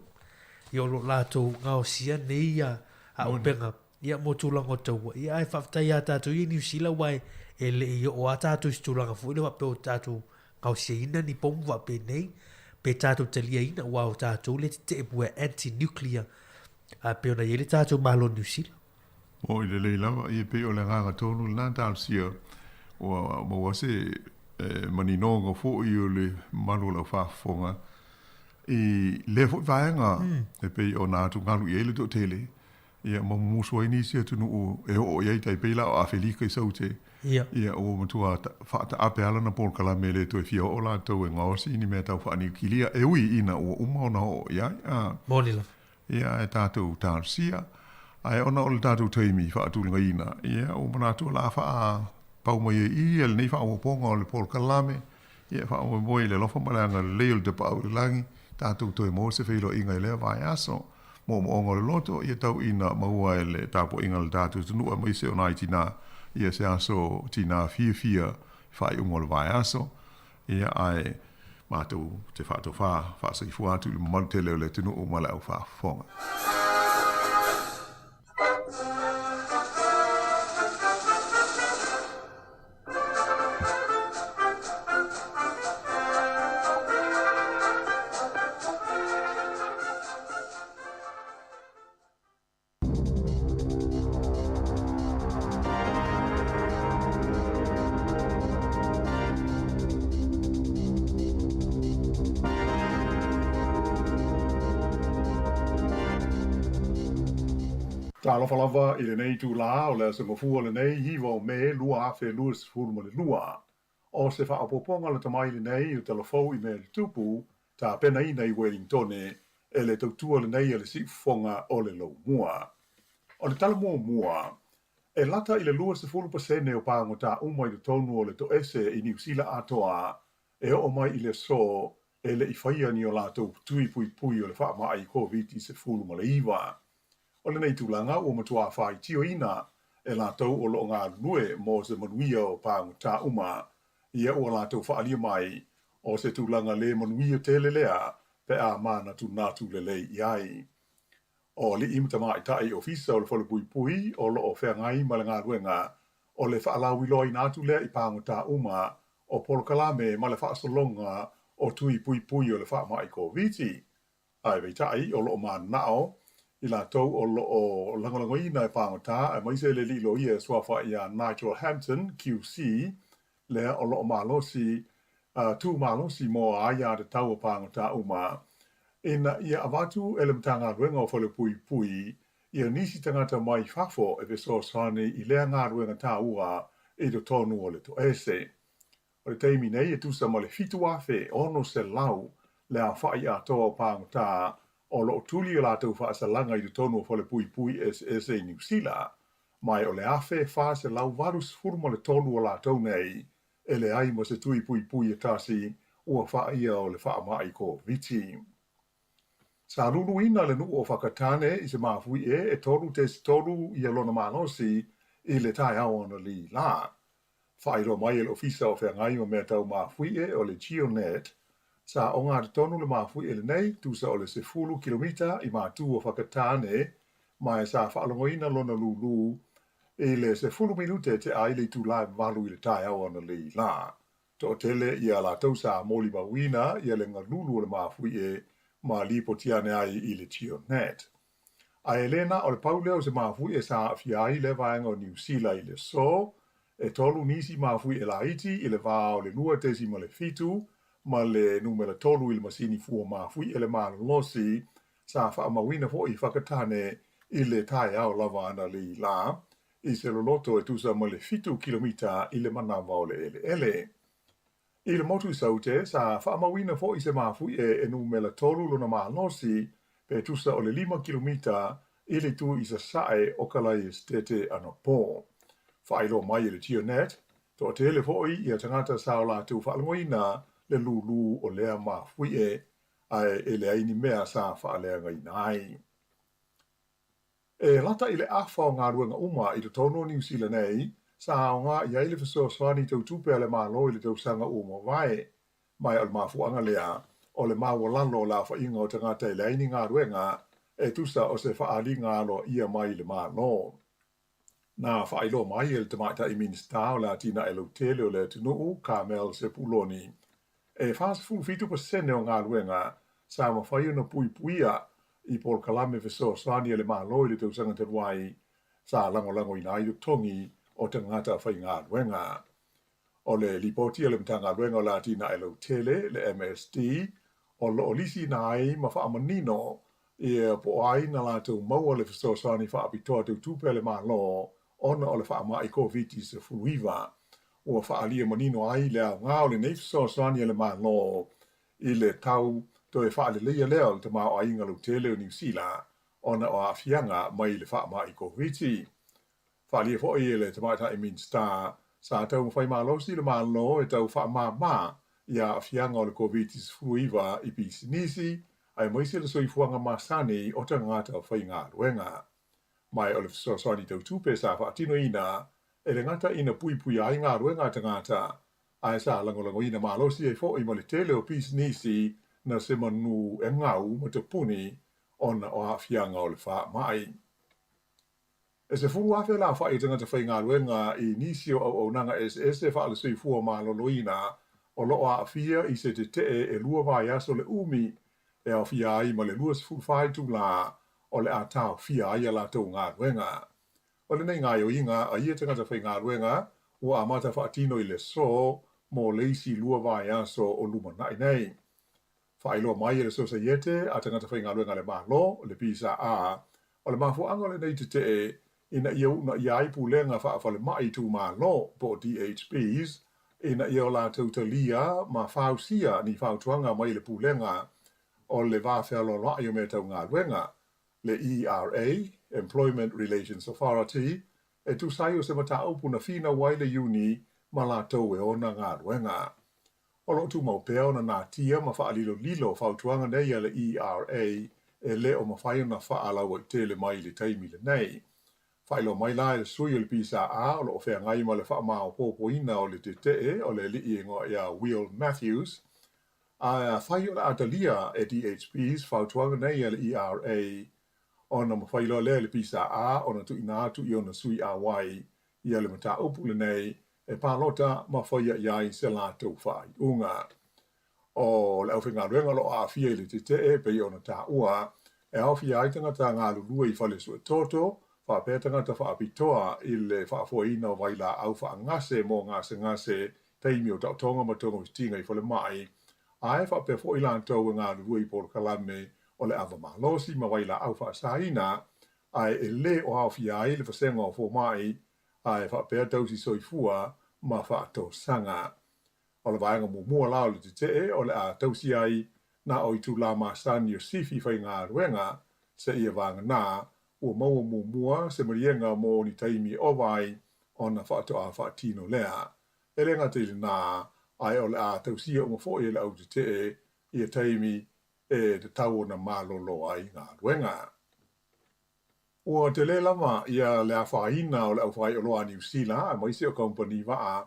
Ia o lo o latou gaosia nei ia auupega ia mo tulaga o taua. Ia ae faafetai ia tatou ia i Niu Sila aua e le i oo lava tatou i se tulaga foi lea faapea o tatou gaosiaina ni pomu faapenei pe tatou taliaina aua o tatou lea e tetee pua anti-nuclear a pei ona i ai le tatou Malo o Niu Sila. Oi lelei lava, ia pei o le agaga tonu lena talosia ua maua se maninoga foi o le mamalu o lau faafofoga i lea foi vaega e pei ona atugalu i ai le toatele, ia ma mumusu ai nisi atunuu e oo i ai tai pei la o Afelika i Saute, ia ua matua faataape lava lana polokalame e le toe fia oo latou e gaosi ni mea tau faaniukilia e ui ina ua uma ona oo i ai. Moni lava. Ia, ae tatou talosia. Ae ona o le tatou taimi faatulagaina, ia, ua manatu o le a faapau mai ai i i lenei faaopoopoga o le polokalame, ia, e faamoemoe i le alofa ma le agalelei o le Tapaau i le Lagi, tatou toe maua se feiloaiga i lea vaiaso. Moomooga o le loto, ia tau ina maua e le tapuaiga a le tatou atunuu aemaise o nai tinā, ia se aso tinā fiafia i faaiuga o le vaiaso. Ia, ae matou te faatofā faasoifua atu i le mamalu tele o le atunuu ma le au faafofoga. Talofa lava i lenei itulā o le aso Gafua lenei 9 o Me 2022. O se faaopoopoga lata mai lenei o tala fou i mea tutupu tapenaina i Welingtone e le tautua lenei a le siufofoga o le Laumua. O le tala muamua, e lata i le 20% o pagota uma i totonu o le toese i Niu Sila atoa e oo mai i le aso e le i faia ni o latou tui puipui o le faamai Koviti-19. O lenei tulaga ua matuā faitioina e latou o lo o galulue mo se manuia o pagota uma, ia ua latou faaalia mai o se tulaga le manuia tele lea pe a manatunatu lelei i ai. O alii ma tamaitai ofisa o le Falepuipui o lo o feagai ma le galuega o le faalauiloaina atu lea i pagota uma o polokalame ma le faasologa o tui puipui o le faamai Koviti. Ae peitai, o lo o mananao i latou o lo o lagolagoina e pagota aemaise le alii loia e suafa ia Nigel Hampton, QC, lea o lo o malosi, tu malosi mo aiatatau o pagota uma, ina ia avatu e le Matagaluega o Falepuipui ia nisi tagata mai fafo e fesoasoani i lea galuega taua i totonu o le toese. O le taimi nei e tusa ma le 7,600 le aofai atoa o pagota o lo o tuli a latou faasalaga i totonu o falepuipui eseese i Niu Sila, ma o le 1,483 o latou nei e leai ma se tui puipui e tasi ua faia o le faamai Koviti. Sa luluina le nuu o Whakatane i se mafuie e 3.3 ia lona malosi i le taeao analeila. Faailoa mai e le Ofisa o Feagai ma Mea Tau Mafuie o le GeoNet, sa ogatotonu le mafuie lenei tusa o le 10 kilomita i matu o Whakatane ma e sa faalogoina lona lulu i le 10 minute tea ai le itula e 8 i le taeao analeila. Toatele ia latou sa molimauina ia le galulu o le mafuie ma lipoti ane ai i le GeoNet. Ae le na o le pau lea o se mafuie sa aafia ai lea vaega o Niu Sila i le aso, e tolu nisi mafuie laiti i le va o le 2.7 ma le numera 3 i le masini fua mafuie le malolosi sa faamauina foi i Whakatane i le taeao lava analeila i se loloto e tusa ma le 7 kilomita i le manawa o le eleele. I le motu i Saute, sa faamauina foi se mafuie e numera 3 lona malosi pe tusa o le 5 kilomita i le itu i sasae o Kalai Esitete anapo. Faailoa mai e le GeoNet, toatele foi ia tagata sa o latou faalogoina le lulu o lea mafuie, ae e leai ni mea sa faaleagaina ai. E lata i le afa o galuega uma i totonu o Niu Sila nei, sa aoga i ai le fesoasoani tau tupe a le Malo i le tausaga ua mavae. Ma o le mafuaaga lea, o le maualalo o le aofaiga o tagata e leai ni galuega, e tusa o se faaaliga aloaia mai le Malo. Na faailoa mai e le Tamaitai Minisita o le Atinae Lautele o le atunuu, Carmel Sepuloni, e 47% o galuega sa mafai ona puipuia i polokalame fesoasoani a le Malo i le tausaga talu ai, sa lagolagoina ai totogi o tagata faigaluega. O le lipoti a le Matagaluega o le Atinae Lautele, le MSD, o lo o lisiina ai ma faamanino ia po o ai na latou maua le fesoasoani faapitoa tau tupe a le Malo ona o le faamai Koviti-19. Ua faaalia manino ai le aoga o lenei fesoasoani a le Malo i le tau toe faaleleia lea o le tamaoaiga lautele o Niu Sila ona o aafiaga mai le faamai Koviti. Faaalia foi e le Tamaitai Minisita sa taumafai malosi le Malo e tau faamama i aafiaga o le Koviti-19 i pisinisi aemaise le soifuaga masani o tagata faigaluega. Ma o le fesoasoani tau tupe sa faatinoina e le gata ina puipuia ai galuega a tagata, ae sa lagolagoina malosi ai foi ma le tele o pisinisi na se manu e gau ma tapuni ona o aafiaga o le faamai. E 10,000 le aofai o tagata faigaluega i nisi o auaunaga eseese faale-soifua maloloina o lo o aafia i se tetee e lua vaiaso le umi e aofia ai ma le 24 itula o le a taofia ai a latou galuega. O lenei gaoioiga a ia tagata faigaluega ua amata faatino i le aso mo le isi lua vaiaso o lumanai nei. Faailoa mai e le Sosaiete a Tagata Faigaluega a le Malo, le PSA, o le mafuaaga o lenei tetee ina ia uunaia ai pulega faafalemai itumalo po o DHBs ina ia o latou talia ma fausia ni fautuaga mai le Pulega o le Va Fealoaloai o Mea Tau Galuega, le ERA, Employment Relations Authority, e tusa ai o se mataupu na finau ai le Iuni ma latou e ona galuega. O lo o tumau pea ona natia ma faalilolilo fautuaga nei a le ERA e le o mafai ona faalauaitele mai i le taimi lenei. Faailoa mai la e le sui o le PSA o lo o feagai ma le faamaopoopoina o le tetee o le alii e igoa ia Will Matthews, a afai o le a talia e DHBs fautuaga nei a le ERA ona mafai loa lea e le PSA ona tuuina atu i ona sui auai ia le mataupu lenei e palota ma faia i ai se latou faaiuga. O le aufaigaluega o lo o aafia i le tetee e pei ona taua, e aofia ai tagata galulue i fale suetoto, faapea tagata faapitoa i le faafoeina o vailaau faagase mo gasegase, taimi o taotoga ma togafitiga i falemai, ae faapea foi latou e galulue i polokalame o le ava malosi ma vailaau faasaina, ae e le o aofia ai le vasega o fomai ae faapea tausi soifua ma faatosaga. O le vaega muamua la o le tetee o le a tausi ai na o itulā masani o sifi faigaluega seia vagana ua maua muamua se maliega mo ni taimi e ova ai ona faatoa faatino lea. E le gata i lenā, ae o le a tausia uma foi e le au tetee ia taimi e tatau ona malolo ai galuega. Ua tele lava ia le afaina o le aufaioloa a Niu Sila aemaise o kamupani vaa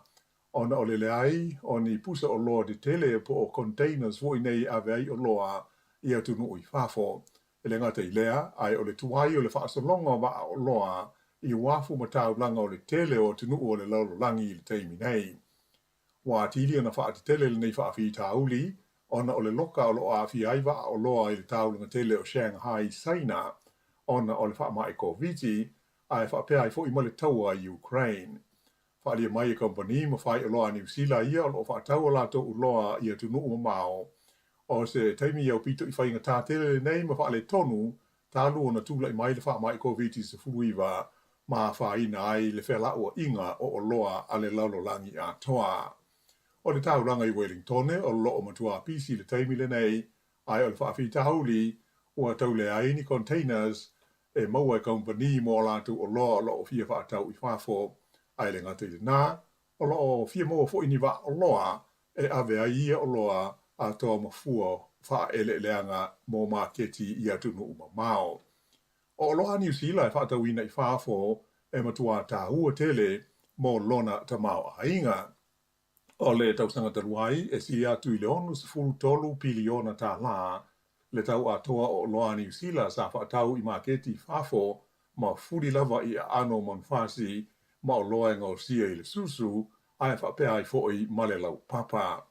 ona o le leai o ni pusa oloa tetele po o containers foi nei e ave ai oloa i atunuu i fafo. E le gata i lea, ae o le tuai o le faasologa o vaa oloa i uafu ma taulaga o le tele o atunuu o le lalolagi i le taimi nei. Ua atili ona faatetele lenei faafitauli ona o le loka o lo o aafia ai vaa oloa i le taulaga tele o Shanghai i Saina ona o le faamai Koviti ae faapea ai foi ma le taua i Ukraine. Faaalia mai e kamupani ma faioloa a Niu Sila ia o lo o faatau a latou uloa i atunuu mamao. O se taimi aupito i faigata tele lenei ma faaletonu talu ona tulai mai le faamai Koviti-19 ma afaina ai le felauaiga o oloa a le lalolagi atoa. O le taulaga i Welingtone o lo o matua pisi i le taimi lenei, ae o le faafitauli ua tau leai ni containers e maua e kamupani mo a latou oloa o lo o fia faatau i fafo, ae le gata i lenā, o lo o fia maua foi ni vaa oloa e ave ai ia oloa atoa ma fua faaeleeleaga mo maketi i atunuu mamao. O oloa a Niu Sila e faatauina i fafo e matua tāua tele mo lona tamaoaiga. O le tausaga talu ai, e sili atu i le 63 piliona tālā le tau atoa o oloa a Niu Sila sa faatau i maketi i fafo ma fuli lava i aano o manufasi ma oloa e gaosia i le susu ae faapea ai foi ma le laupapa.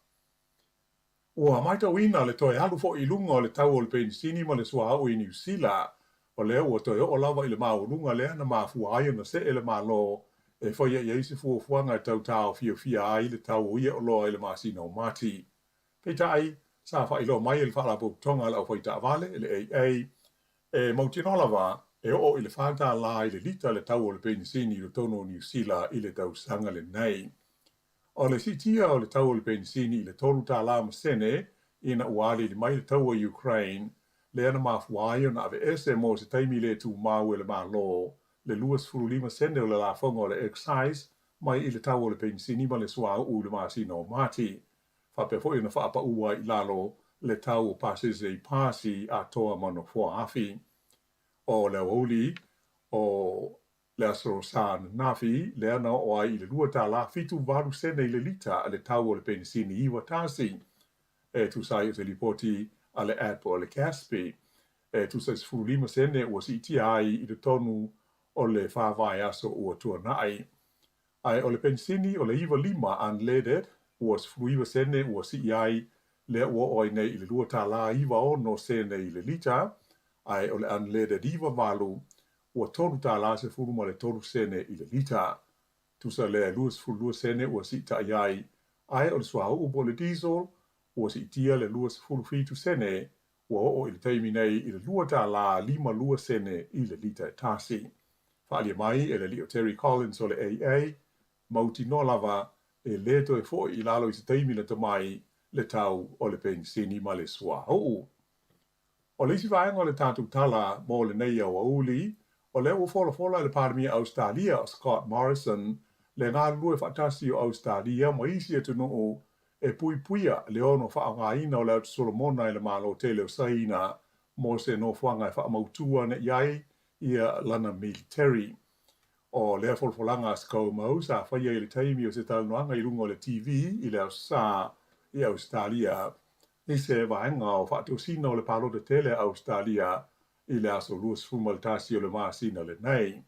Ua matauina le toe alu foi i luga o le tau o le penisini ma le suauu i Niu Sila, o lea ua toe oo lava i le maualuga lea na mafua ai ona see le Malo e faia i ai se fuafuaga e tau taofiofia ai le tau o ia oloa i le masina o Mati. Peitai, sa faailoa mai e le Faalapotopotoga a le Aufaitaavale, le AA, e mautinoa lava e oo i le $4 i le lita le tau o le penisini i totonu o Niu Sila i le tausaga lenei. O le siitia o le tau o le penisini i le $3 ma sene ina ua aliali mai le taua i Ukraine, lea na mafua ai ona aveese mo se taimi le tumau e le Malo le 25 sene o le lafoga o le excise mai i le tau o le penisini ma le suauu i le masina o Mati. Faapea foi ona faapaū ai i lalo le tau o pasese i pasi atoa ma nofoa afi. O le aoauli o le Aso Sa ananafi, lea na oo ai i le $2 78 sene i le lita le tau o le penisini 91, e tusa ai o se lipoti a le app o le Kaspi. E tusa i 15 sene ua siitia ai i totonu o le fa vaiaso ua tuanai. Ae o le penisini o le 95 unleaded ua 19 sene ua sii ai, lea ua oo ai nei i le $2 96 sene i le lita, ae o le unleaded 98 ua $3 13 sene i le lita. Tusa lea e 22 sene ua siitai ai, ae o le suauu po o le diesel ua siitia le 27 sene, ua oo i le taimi nei i le $2 52 sene i le lita e tasi. Faaalia mai e le alii o Terry Collins o le AA, mautinoa lava e le toe foi i lalo i se taimi lata mai le tau o le penisini ma le suauu. O le isi vaega o le tatou tala mo lenei aoauli, o lea ua folafola e le Palemia Ausetalia o Scott Morrison le galulue faatasi o Ausetalia ma isi atunuu e puipuia le ono faaaogaina o le Atu Solomona e le Malo tele o Saina mo se nofoaga e faamautū ane i ai ia lana military. O lea folafolaga a ScoMo sa faia i le taimi o se talanoaga i luga o le TV i le Aso Sa i Ausetalia i se vaega o faatosina o le palota tele a Ausetalia i le aso 21 o le masina lenei.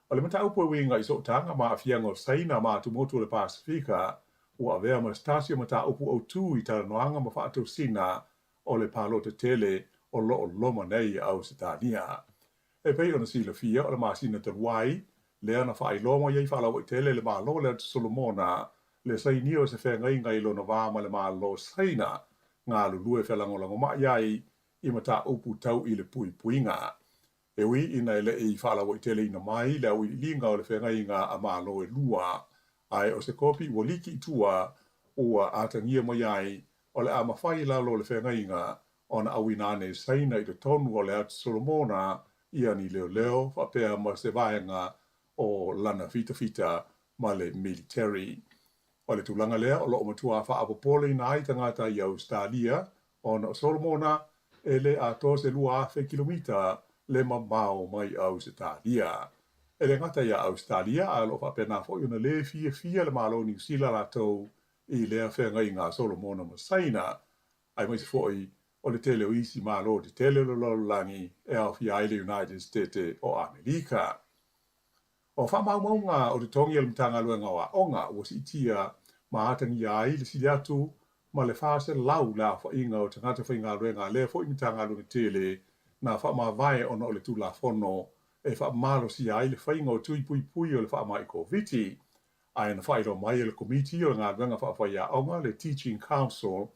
O le mataupu e uiga i sootaga ma aafiaga o Saina ma atumotu o le Pasefika ua avea ma se tasi o mataupu autū i talanoaga ma faatosina o le palota tele o lo o loma nei i Ausetalia. E pei ona silafia, o le masina talu ai, lea na faailoa mai ai faalauaitele e le Malo o le Atu Solomona le sainia o se feagaiga i lona va ma le Malo o Saina galulue felagolagomai ai i mataupu tau i le puipuiga. E ui ina e le i faalauaiteleina mai le auiliiliga o le feagaiga a Malo e lua, ae o se kopi ua liki i tua ua atagia mai ai o le a mafai i lalo o le feagaiga ona auina ane e Saina i totonu o le Atu Solomona ia ni leoleo faapea ma se vaega o lana fitafita ma le military. O le tulaga lea o lo o matua faapopoleina ai tagata i Ausetalia ona o Solomona e le atoa se 2,000 kilomita le mamao mai Ausetalia. E le gata iā Ausetalia ae o lo o faapena foi ona le fiafia le Malo o Niu Sila latou i lea feagaiga a Solomona ma Saina, aemaise foi o le tele o isi Malo tetele o le lalolagi e aofia ai le United Setete o Amerika. O faamaumauga o totogi a le Matagaluega o Aoga ua siitia ma atagia ai le sili atu ma le 400 le aofaiga o tagata faigaluega a lea foi Matagaluega tele na faamavae ona o le Tulafono e faamalosia ai le faiga o tui puipui o le faamai Koviti. Ae na faailoa mai e le Komiti o le Galuega Faafaiaoga, le Teaching Council,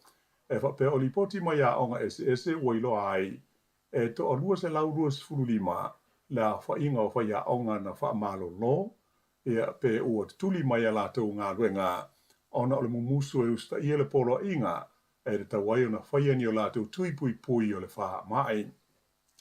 e faapea o lipoti mai aoga eseese ua iloa ai e toa 225 le aofaiga o faiaoga na faamalolo, ia, pe ua tutuli mai a latou galuega ona o le mumusu e usitaia le poloaiga e tatau ai ona faia ni o latou tui puipui o le faamai.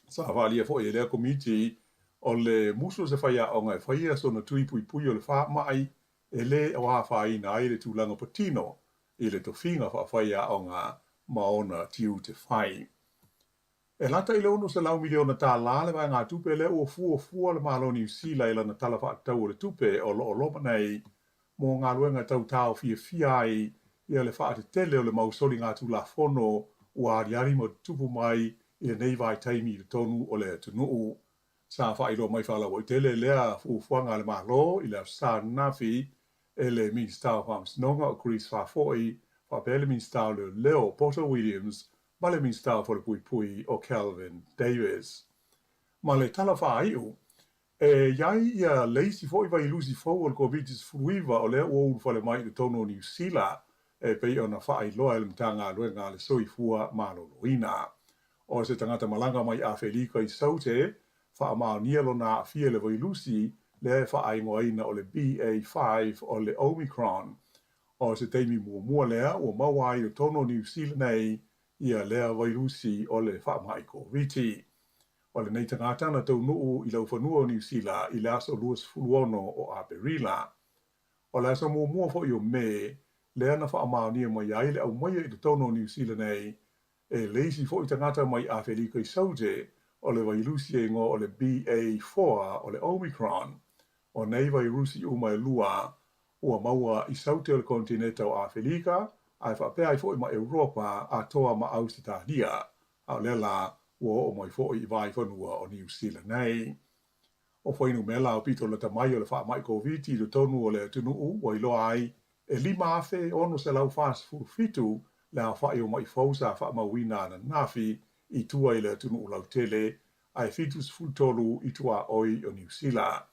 Sa faaalia foi e lea Komiti o le musu o se faiaoga e faia sona tui puipui o le faamai e le afaina ai le tulaga patino i le tofiga faafaiaoga ma ona tiute fai. E lata i le $600 miliona tala le vaegatupe lea ua fuafua le Malo o Niu Sila i lana Tala Faatatau o le Tupe o lo o loma nei mo galuega tau taofiafia ai ia le faatetele o le mau soligatulafono ua aliali ma tutupu mai i lenei vaitaimi i totonu o le atunuu. Sa faailoa mai faalauaitele lea fuafuaga a le Malo i le Aso Sa ananafi e le Minisita o Faamasinoga o Kris Faafoi faapea le Minisita o Leoleo Poto Williams ma le Minisita o Falepuipui o Kelvin Davis. Ma le tala faaiu, e i ai ia le isi foi vailusi fou o le Koviti-19 o lea ua ulufale mai i totonu o Niu Sila e pei ona faailoa e le Matagaluega a le Soifua Maloloina. O se tagata malaga mai Afelika i Saute faamaonia lona aafia i le vailusi lea e faaigoaina o le BA5 o le Omicron. O se taimi muamua lea ua maua ai i totonu o Niu Sila nei ia lea vailusi o le faamai Koviti. O lenei tagata na taunuu i laufanua o Niu Sila i le aso 26 o Aperila. O le aso muamua foi o Me, lea na faamaonia mai ai le aumaia i totonu o Niu Sila nei e le isi foi tagata mai Afelika i Saute o le vailusi e igoa o le BA4 o le Omicron. O nei vairusi uma e lua ua maua i Saute o le konetineta o Afelika ae faapea ai foi ma Europa atoa ma Ausetalia, a o lea la ua oo mai foi i vaifanua o Niu Sila nei. O fuainumera aupito lata mai o le faamai Koviti i totonu o le atunuu ua iloa ai e 5,647 le aofai o ma'i fou sa faamauina ananafi i tua i le atunuu lautele ae 73 i tuaoi o Niu Sila.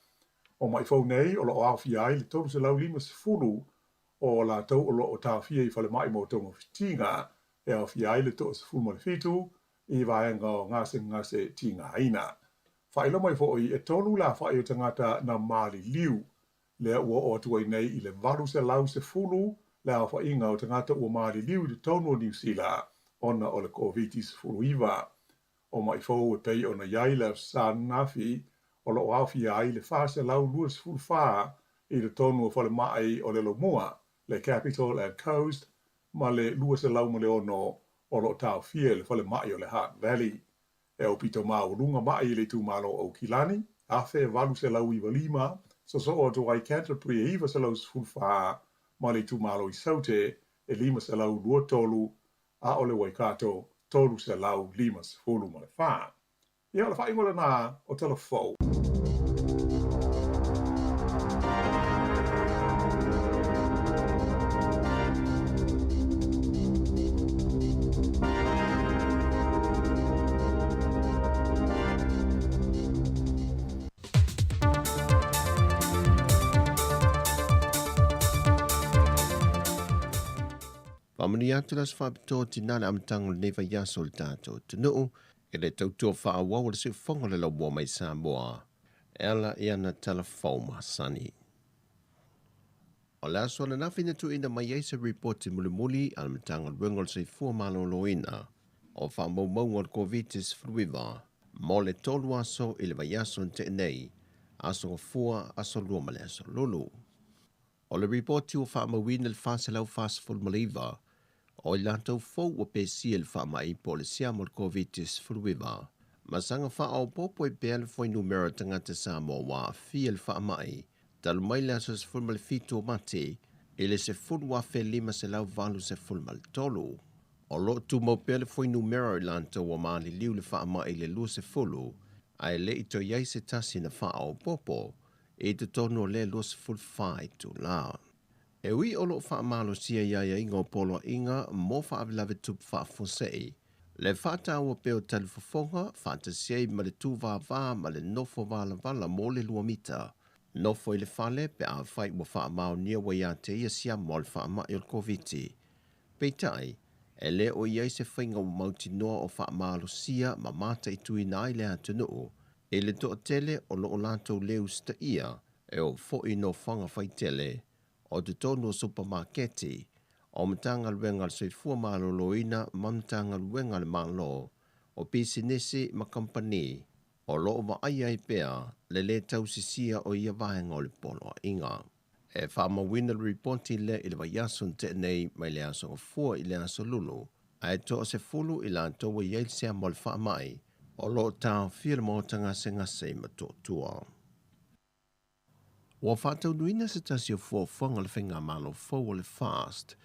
O ma'i fou nei o lo o aofia ai le 350 o latou o lo o taofia i falemai mo togafitiga e aofia ai le 17 i vaega o gasegase tigaina. Faailoa mai foi e tolu le aofai o tagata na maliliu lea ua oo atu ai nei i le 810 le aofaiga o tagata ua maliliu i totonu o Niu Sila ona o le Koviti-19. O ma'i fou e pei ona i ai le Aso Sa ananafi o lo o aofia ai le 424 i totonu o falemai o le Lomua, le Capital and Coast ma le 206 o lo o taofia i le falemai o le Hutt Valley. E aupito maualuga ma'i i le itumalo o Aukilani, 1895, sosoo atu ai Canterbury e 914, ma le itumalo i Saute e 523, a o le Waikato 354. Ia, o le faaiuga lena o Tala Fou. Faamanuia atu le aso faapitoa o Tina le amataga o lenei vaiaso o le tatou atunuu i le tautua faaauau a le siufofoga o le laumua mai Samoa e ala i ana tala fou masani. O le aso ananafi na tuuina mai ai se ripoti mulimuli a le Matagaluega o le Soifua Maloloina o faamaumauga o le Koviti-19 mo le 3 aso i le vaiaso na tea nei, Aso Gafua, Aso Lua ma le Aso Lulu. O le ripoti ua faamauina le 449 o i latou fou ua pesia i le faamai po o le siama o le Koviti-19, ma saga faaopoopo ai pea le fuainumera o tagata Samoa ua aafia i le faamai talu mai le aso 17 o Mati i le 10,583. O lo o tumau pea le fuainumera o i latou ua maliliu i le faamai i le 20, ae le i toe i ai se tasi na faaopoopo i totonu o lea 24 itula. E ui o lo o faamalosia i aiaiga o poloaiga mo faalavelave tupu faafuasei, le faataua pea o talifofoga faatasi ai ma le tūvāvā ma le nofo valavala mo le 2 mita, nofo i le fale pe afai ua faamaonia ua ia te ia siama o le faamai o le Koviti. Peitai, e le o i ai se faiga ua mautinoa o faamalosia ma mataituina ai le atunuu i le toatele o lo o latou le usitaia e oo foi i nofoaga faitele o totonu o supamaketi, o Matagaluega a le Soifua Maloloina ma Matagaluega a le Malo, o pisinisi ma kamupani, o lo o vaaia ai pea le lē tausisia o ia vaega o le poloaiga. E faamauina le ripoti lea i le vaiaso na tea nei mai le Aso Gafua i le Aso Lulu, ae toa-10 i latou ua i ai le siama o le faamai o lo o taofia le maota gasegase i Motootua. Ua faataunuuina se tasi o fuafuaga a le Faigamalo fou o le FAST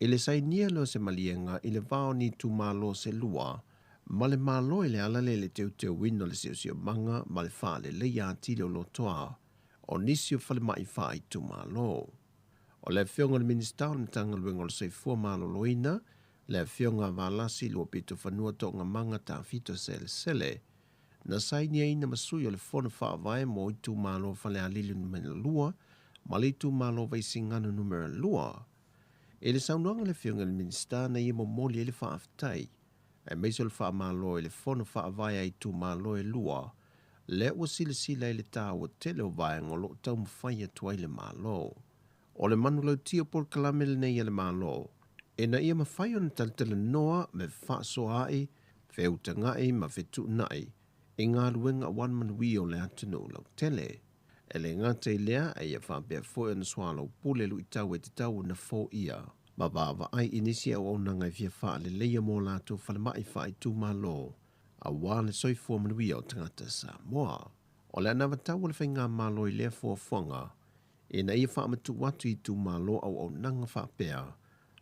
i le sainia lea o se maliega i le va o ni itumalo se lua ma le Malo i le ala lea i le teuteuina o le siosiomaga ma le faaleleia atili o lotoa o nisi o falemai faaitumalo. O le Afioga i le Minisita o le Matagaluega o le Soifua Maloloina, le Afioga a Valasi Luapitofanua Toogamaga Tafito Selesele, na sainiaina ma sui o le Fono Faavae mo Itumalo Falealili Numera 2 ma le Itumalo Vaisigano Numera 2. I le saunoaga a le Afioga i le Minisita na ia momoli ai le faafetai aemaise o le faamalo i le Fono Faavae a itumalo e lua, lea ua silasila i le taua tele o vaega o lo o taumafai atu ai le Malo. O le manulauti o polokalame lenei a le Malo, ina ia mafai ona talatalanoa me fefaasoaai, feutaga'i ma fetuunai i galuega aua le manuia o le atunuu lautele. E le gata i lea, a ia faapea foi ona soalaupule luitau e tatau ona foia ma vaavaai i nisi auaunaga e fia faaleleia mo latou falemai faaitumalo aua le soifua manuia o tagata Samoa. O le anavatau a le Faigamalo i lea fuafuaga ina ia faamatuu atu i itumalo auaunaga faapea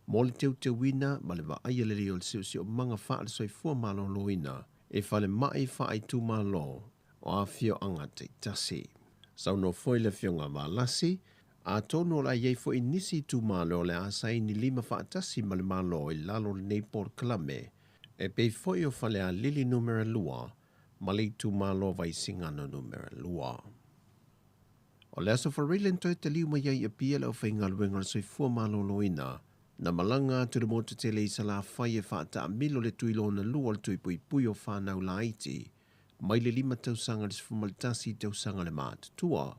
mo le teuteuina ma le vaaia lelei o le siosiomaga faale-soifua maloloina i falemai faaitumalo o afioaga taitasi. Saunoa foi le Afioga a Valasi, atonu o le a i ai foi nisi itumalo o le a saini lima faatasi ma le Malo i lalo o lenei polokalame, e pei foi o Falealili Numera 2 ma le itumalo Vaisigano Numera 2. O le Aso Faraile na toe taliu mai ai i Apia le aufaigaluega o le Soifua Maloloina na malaga atu i le motu tele i Salafai e faataamilo le tui lona lua o le tui puipui o fanau laiti mai le 5 tausaga i le 11 tausaga le matutua.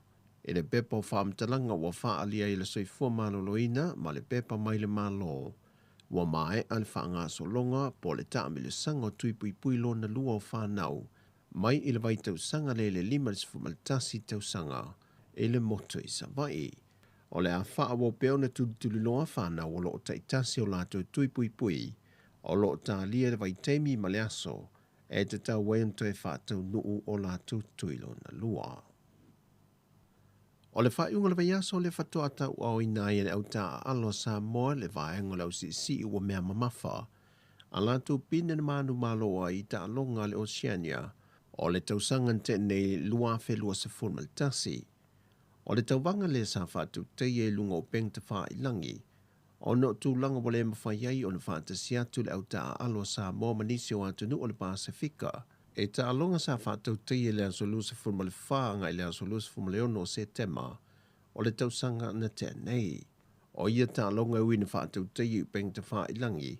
I le pepa o faamatalaga ua faaalia ai le Soifua Maloloina ma le pepa mai le Malo, ua maea le faagasologa po o le taamilosaga o tui puipui lona lua o fanau mai i le vaitausaga lea i le 5 i le 11 tausaga i le motu i Savaii. O le a faaauau pea ona tulituliloa fanau o lo o taitasi o latou tui puipui o lo o talia le vaitaimi ma le aso e tatau ai ona toe faataunuu o latou tui lona lua. O le faaiuga o le vaiaso lea faatoa tauaoina ai e le au taaalo a Samoa le vaega o le ausiisii ua mea mamafa a latou pine na manumalo ai i taaloga a le Oceania o le tausaga na tea nei 2021. O le tauvaga lea sa faatautaia i luga o upega tafailagi ona o tulaga ua le mafai ai ona faatasi atu le au taaalo a Samoa ma nisi o atunuu o le Pasefika i taaloga sa faatautaia i le aso 24 agai i le aso 26 o Setema o le tausaga na tea nei. O ia taaloga e ui ina faatautaia i upega tafailagi,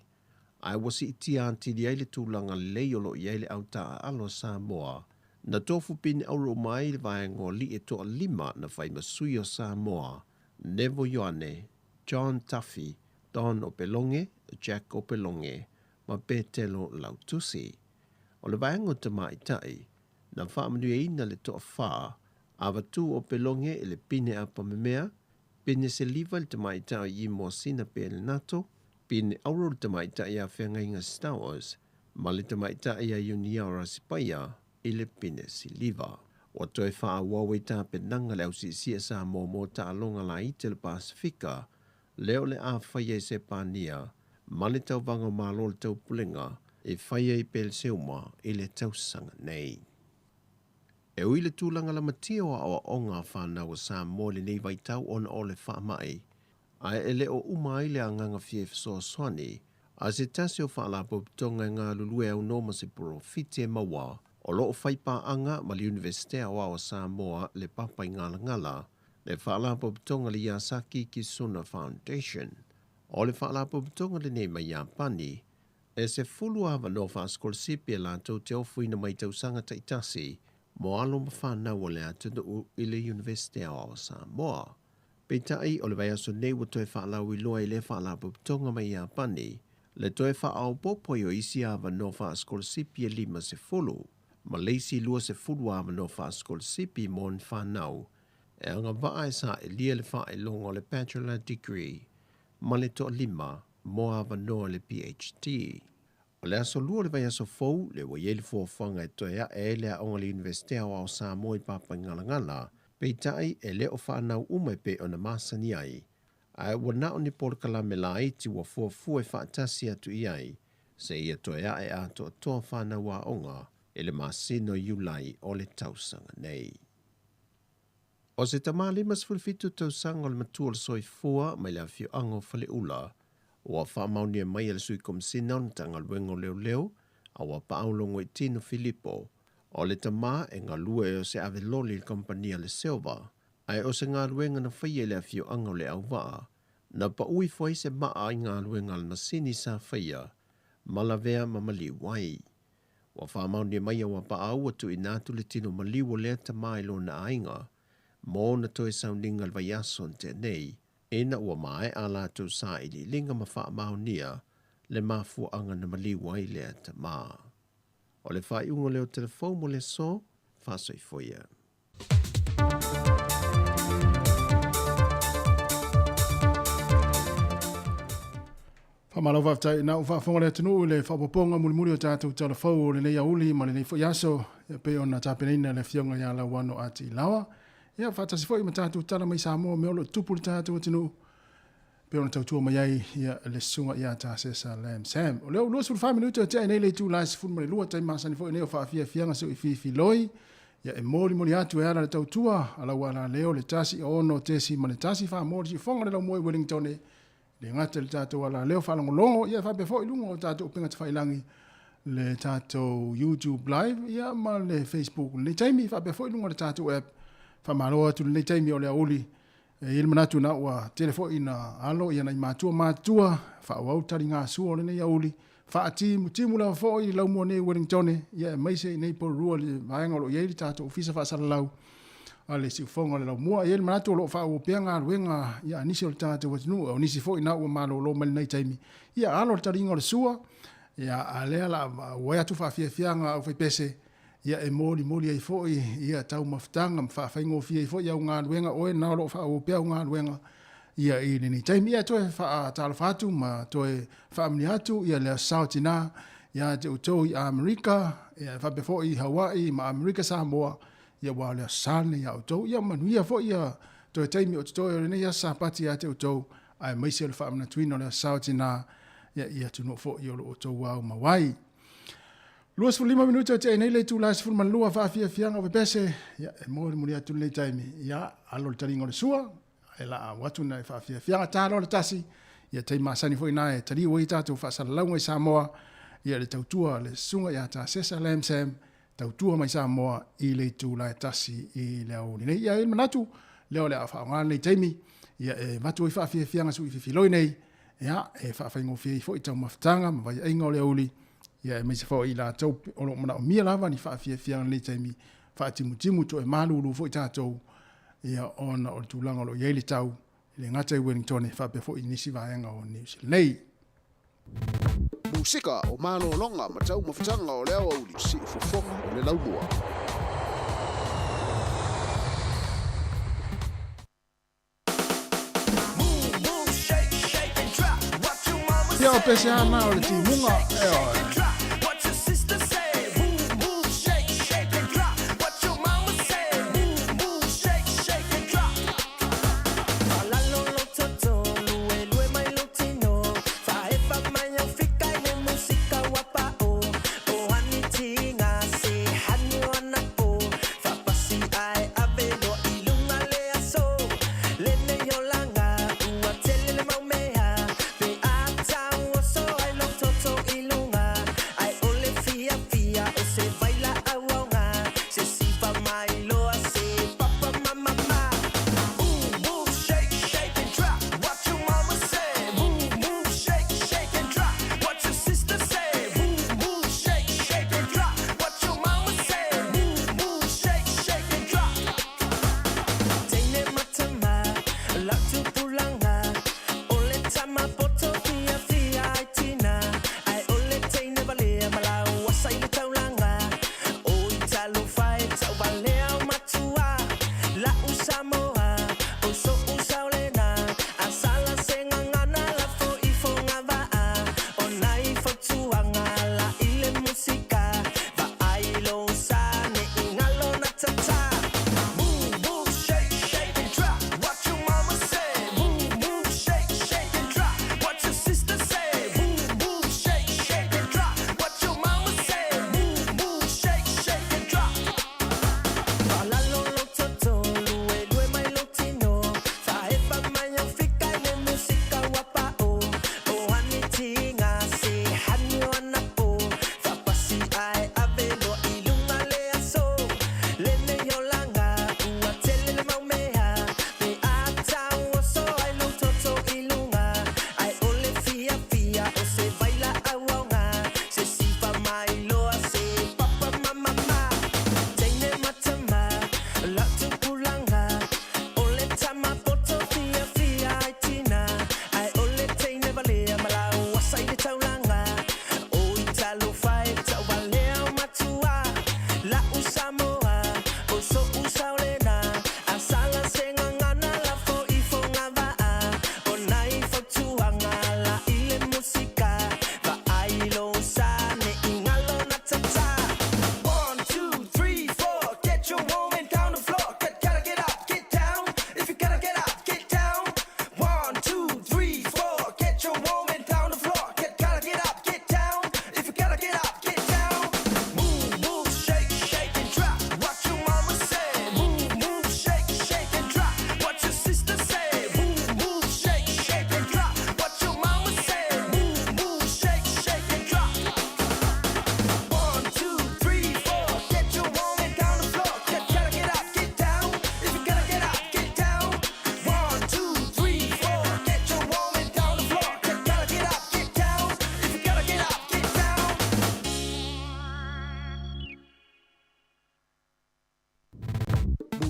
ae ua siitia atili ai le tulaga lelei o lo o i ai le au taaalo a Samoa. Na tofu pine auro uma ai le vaega o alii e toalima na fai ma sui o Samoa, Neville Ioane, John Duffy, Don Opeloge, Jack Opeloge ma Petelo Lautusi. O le vaega o tamaitai, na faamanuiaina le toafa, Avatu Opeloge i le pine apamemea, pine seliva i le tamaitai o Imoa Sina Pelenato, pine auro i le tamaitai ia Feagaiga Stowers ma le tamaitai ia Iuniaora Sipaia i le pine siliva. Ua toe faaauau ai tapenaga le ausiisia Samoa mo taaloga laiti o le Pasefika, lea o le a faia i Sepania ma le Tauvaga o Malo o le Taupulega e faia i Peleseuma i le tausaga nei. E ui i le tulaga lamatia o aoaoga a fanau a Samoa i lenei vaitau ona o le faamai, ae e le o uma ai le agaga fia fesoasoani a se tasi o faalapotopotoga e galulue aunoa ma se polofiti e maua o lo o fai paaga ma le Iunivesite Aoao a Samoa le Papaigalagala, le faalapotopotoga le Yasaki Kisuna Foundation. O le faalapotopotoga lenei mai Iapani, e 10 avanoa faasikolasipi e latou te ofoina mai tausaga taitasi mo alo ma fanau o le atunuu i le Iunivesite Aoao a Samoa. Peitai, o le vaiaso nei ua toe faalauiloa i lea faalapotopotoga mai Iapani le toe faaopoopo ai o isi avanoa faasikolasipi e 50 ma le isi 20 avanoa faasikolasipi mo ni fanau e agavaa e saelia le faailoga o le Bachelor Degree ma le toalima mo avanoa le PhD. O le aso Lua o le vaiaso fou, lea ua i ai le fuafuaga e toe ae ai le aoga a le Iunivesite Aoao o Samoa i Papaigalagala, peitai e le o fanau uma e pei ona masani ai, ae ua na o ni polokalame laiti ua fuafua e faatasi atu i ai, seia toe ae atoatoa fanau aoga i le masina o Iulai o le tausaga nei. O se tama 57 tausaga o le matua o le soifua mai le afioaga o Faleula, ua faamaonia mai e le Sui Komesina o le Matagaluega o Leoleo a ua paau Logoitino Filipo, o le tama e galue o se ave loli i le kamupani a le Silver, ae o se galuega na faia i le afioaga o Leauvaa, na pau ifo ai se maa i galuega a le masini sa faia ma lavea ma maliu ai. Ua faamaonia mai a ua paau ua tuuina atu le tino maliu o lea tama i lona aiga mo ona toe sauniga i le vaiaso na tea nei, ina ua maea a latou sailiiliga ma faamaonia le mafuaaga na maliu ai lea tama. O le faaiuga lea o Telefou mo le aso, faasoifoia. Faamalo faafetai na ua faafofoga le atunuu i le faaopoopoga mulimuli o tatou tala fou o lenei aoauli ma lenei foi aso e pei ona tapenaina e le Afioga ia Lauano A. Tilaoa. Ia, faatasi foi ma tatou tala mai Samoa mea o lo o tupu i le tatou atunuu e pei ona tautua mai ai ia le susuga ia Tasesa Lam Sam. O lea ua 24 minute o tea nei le itula e 12 taimi masani foi nei o faafiafiaga se i fifiloi. Ia e molimoli atu e ala le tautua a lau alaleo le 1 6.1 Samoa le siufofoga le laumua i Wellington e le gata i le tatou alaleo faalogologo, ia faapea foi i luga o tatou upega tafailagi le tatou YouTube live ia ma le Facebook lenei taimi, faapea foi i luga o le tatou app. Faamalo atu lenei taimi o le aoauli. E i ai le manatu na ua tele foi ina alo ia nai matua matutua faaauau taligasua o lenei aoauli faatimutimu lava foi i laumua nei i Wellington, ia aemaise i nei Porirua i le vaega o lo o i ai le tatou ofisa faasalalau a le siufofoga o le laumua. E i ai le manatu o lo o faaauau pea galuega ia a nisi o le tatou atunuu, o nisi foi na ua malolo mai lenei taimi, ia alo le taliga o le sua, ia a lea la ua atu faafiafiaga a aufaipese, ia e molimoli ai foi ia taumafataga ma faafaigofie ai foi au galuega, oe na o lo o faaauau pea au galuega ia i lenei taimi. Ia toe faatalofa atu ma toe faamanuia atu ia le Aso Sa o Tina. Ia te outou i Amerika, ia e faapea foi i Hawaii ma Amerika Samoa, ia aua o le Aso Sa lenei ia outou. Ia manuia foi ia toe taimi o totoe o lenei Aso Sapati ia te outou, aemaise o le faamanatuina o le Aso Sa o Tina, ia i atunuu foi o lo outou aumau ai. 25 minute o tea nei le itula e 12 faafiafiaga o pepese, ia e molimoli atu lenei taimi, ia alo le taliga o le sua, e laa atu na e faafiafiaga ta loa le tasi, ia taimi masani foi na e taliu ai tatou faasalalauga i Samoa, ia le tautua le susuga ia Tasesa Lam Sam, tautua mai Samoa i le itula e tasi i le aoauli nei. Ia e i ai le manatu, lea o le a faaaoga lenei taimi, ia e avatu ai faafiafiaga sui fifiloi nei, ia e faafaigofie ai foi taumafataga ma vaiaiga o le aoauli, ia aemaise foi i latou o lo o manaomia lava ni faafiafiaga i lenei taimi, faatimutimu toe malulu foi tatou, ia ona o le tulaga o lo o i ai le tau, e le gata i Wellington, faapea foi i nisi vaega o Niu Sila nei. Musika o malologa ma taumafataga o le aoauli, siufofoga o le laumua. Ia o pese ana o le timuga, e oe.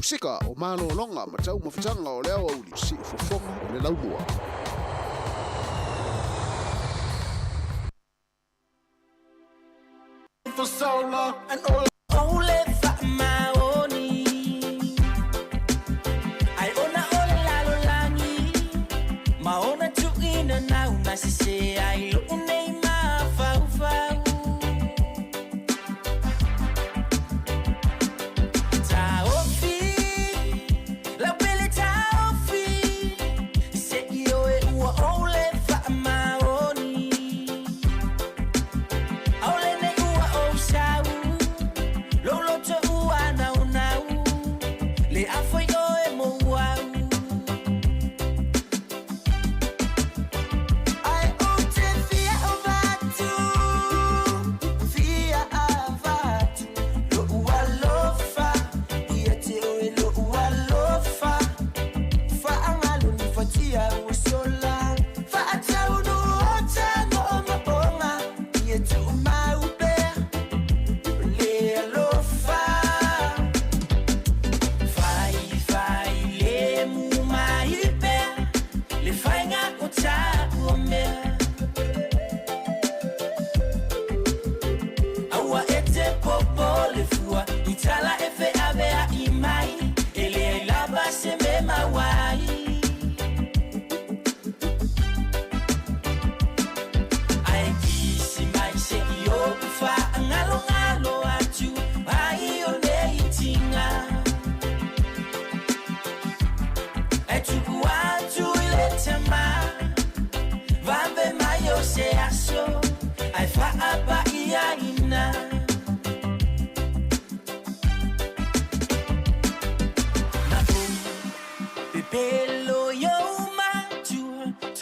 Musika o malologa ma taumafataga o le aoauli, siufofoga o le laumua.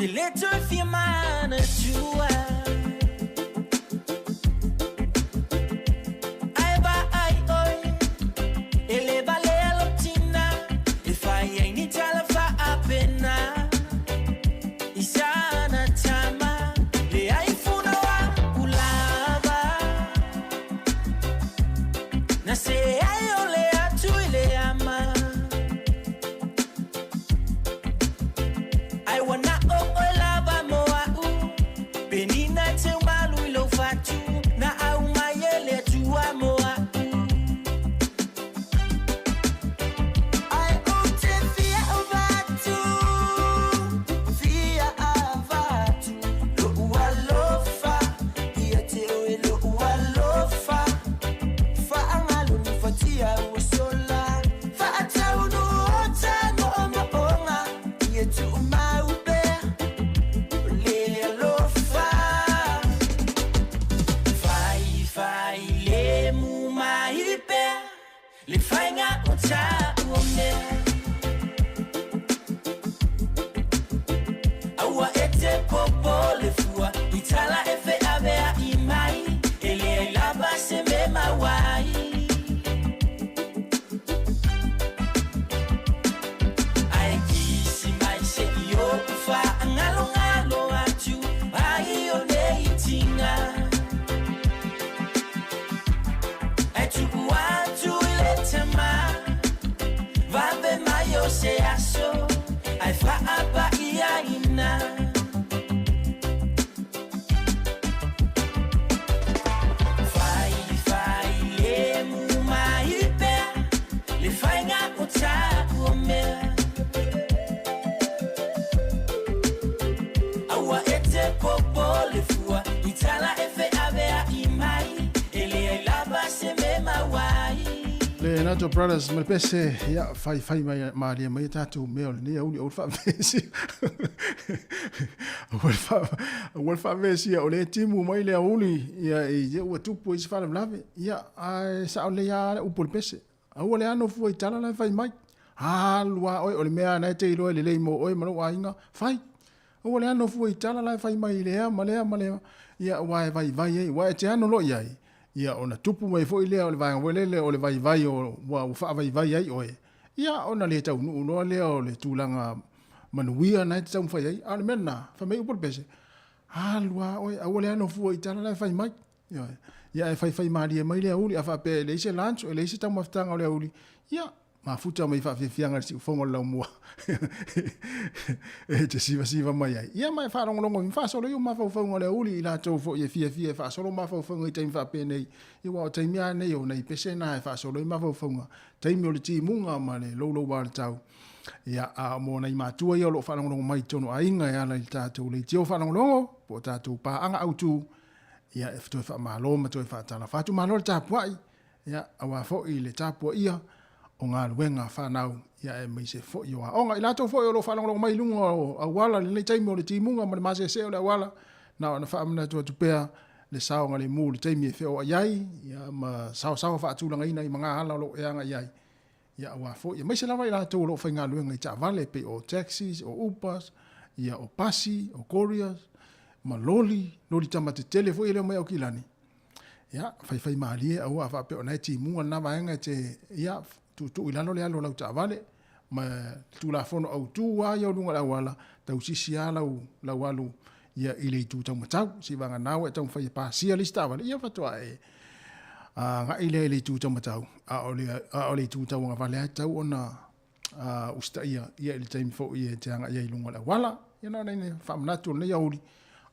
te le toe fia manatua. Ae vaai oe, e le valea lou tina, e fai ai ni tala faapena. I sana tama, leai funa o a'u lava. Na se ai o le atu i le ama. Ai ua na o oe lava mo a'u. Penina e teumalu i lou fatu. Na au mai e le Atua mo a'u. Ai ou te fia avatu, fia avatu lo'u alofa ia te oe lo'u alofa. Faagalo ni fatia ua sola, faataunuu o ta moomooga ia tuumau pea o le alofa. Faifai lemu mai pea le faiga o taua mea. Aua e te popole fua i tala e feaveai mai, e leai lava se mea maua ai. Ae kisi mai se'i ou faagalogalo atu ai o nei tiga. Ae tuu atu i le tama, vave mai o se aso, ae faapaiaina. Faifai lemu mai pea le faiga o taua mea. Aua e te popole fua i tala e feaveai mai, e leai lava se mea maua ai. Le Nato Brothers ma le pese, ia, faifai mai malie mai tatou mea o lenei auli, aua le faavesi. Aua le fa, aua le faavesi, o le timu mai le auli, ia, ia ua tupu ai se faalavelave. Ia, ae sao lelei lava le upu o le pese. Aua le ano fua i tala la e fai mai. Alu a oe, o le mea na e te iloa e lelei mo oe ma lou aiga, fai. Aua le ano fua i tala la e fai mai i lea ma lea ma lea, ia aua e vaivai ai, aua e te ano loa i ai, ia ona tupu mai foi lea o le vaega foi lele o le vaivai o ua faavaivai ai oe, ia ona le taunuu loa lea o le tulaga manuia na e te taumafai ai. A o le mea lena, fai mai upu o le pese, alu a oe, aua le ano fua i tala la e fai mai. Ioe. Ia e faifai malie mai le aoauli, a faapea e leai se lunch, e leai se taumafataga o le aoauli, ia, mafuta mai faafiafiaga i le siufogo o le laumua e te sivasiva mai ai. Ia ma e faalogologo ma faasolo i ou mafaufauga o le aoauli i latou foi e fiafia e faasolo mafaufauga i taimi faapenei, ia aua o taimi lava nei o nai pese na e faasolo ai mafaufauga, taimi o le timuga ma le louloua o le tau. Ia, a mo nai matua ia o lo o faalogologo mai i totonu o aiga e ala i le tatou leitio faalogologo po o tatou paaga autu, ia e toe faamalo ma toe faatalofa atu. Malo le tapuai, ia aua foi le tapuaia o galuega fanau, ia aemaise foi o aoga. I latou foi o lo o faalogologo mai i luga o auala i lenei taimi o le timuga ma le maseesee o le auala, na ona faamanatu atu pea le saogalemu i le taimi e feoai ai, ia ma saosaoa faatulagaina i magaala o lo o e agai ai. Ia aua foi, aemaise lava i latou o lo o faigaluega i taavale e pei o taxis, o Ubers, ia o pasi, o couriers, ma loli, loli tama tetele foi e le omai Aukilani. Ia, faifai malie aua a faapea o na e timuga lena vaega e te, ia, tuutuu i lalo le alu o lau taavale, ma le Tulafono autu lava ia o luga o le auala, tausisi lava lau, lau alu ia i le itu taumatau. Seivagana ua e taumafai e pasia le isi taavale, ia faatoa e agai lea i le itu taumatau, a o le, a o le itu tauagavale lava e tatau ona usitaia ia i le taimi foi e te agai ai i luga o le auala. Ia na ona ina faamanatu o lenei aoauli,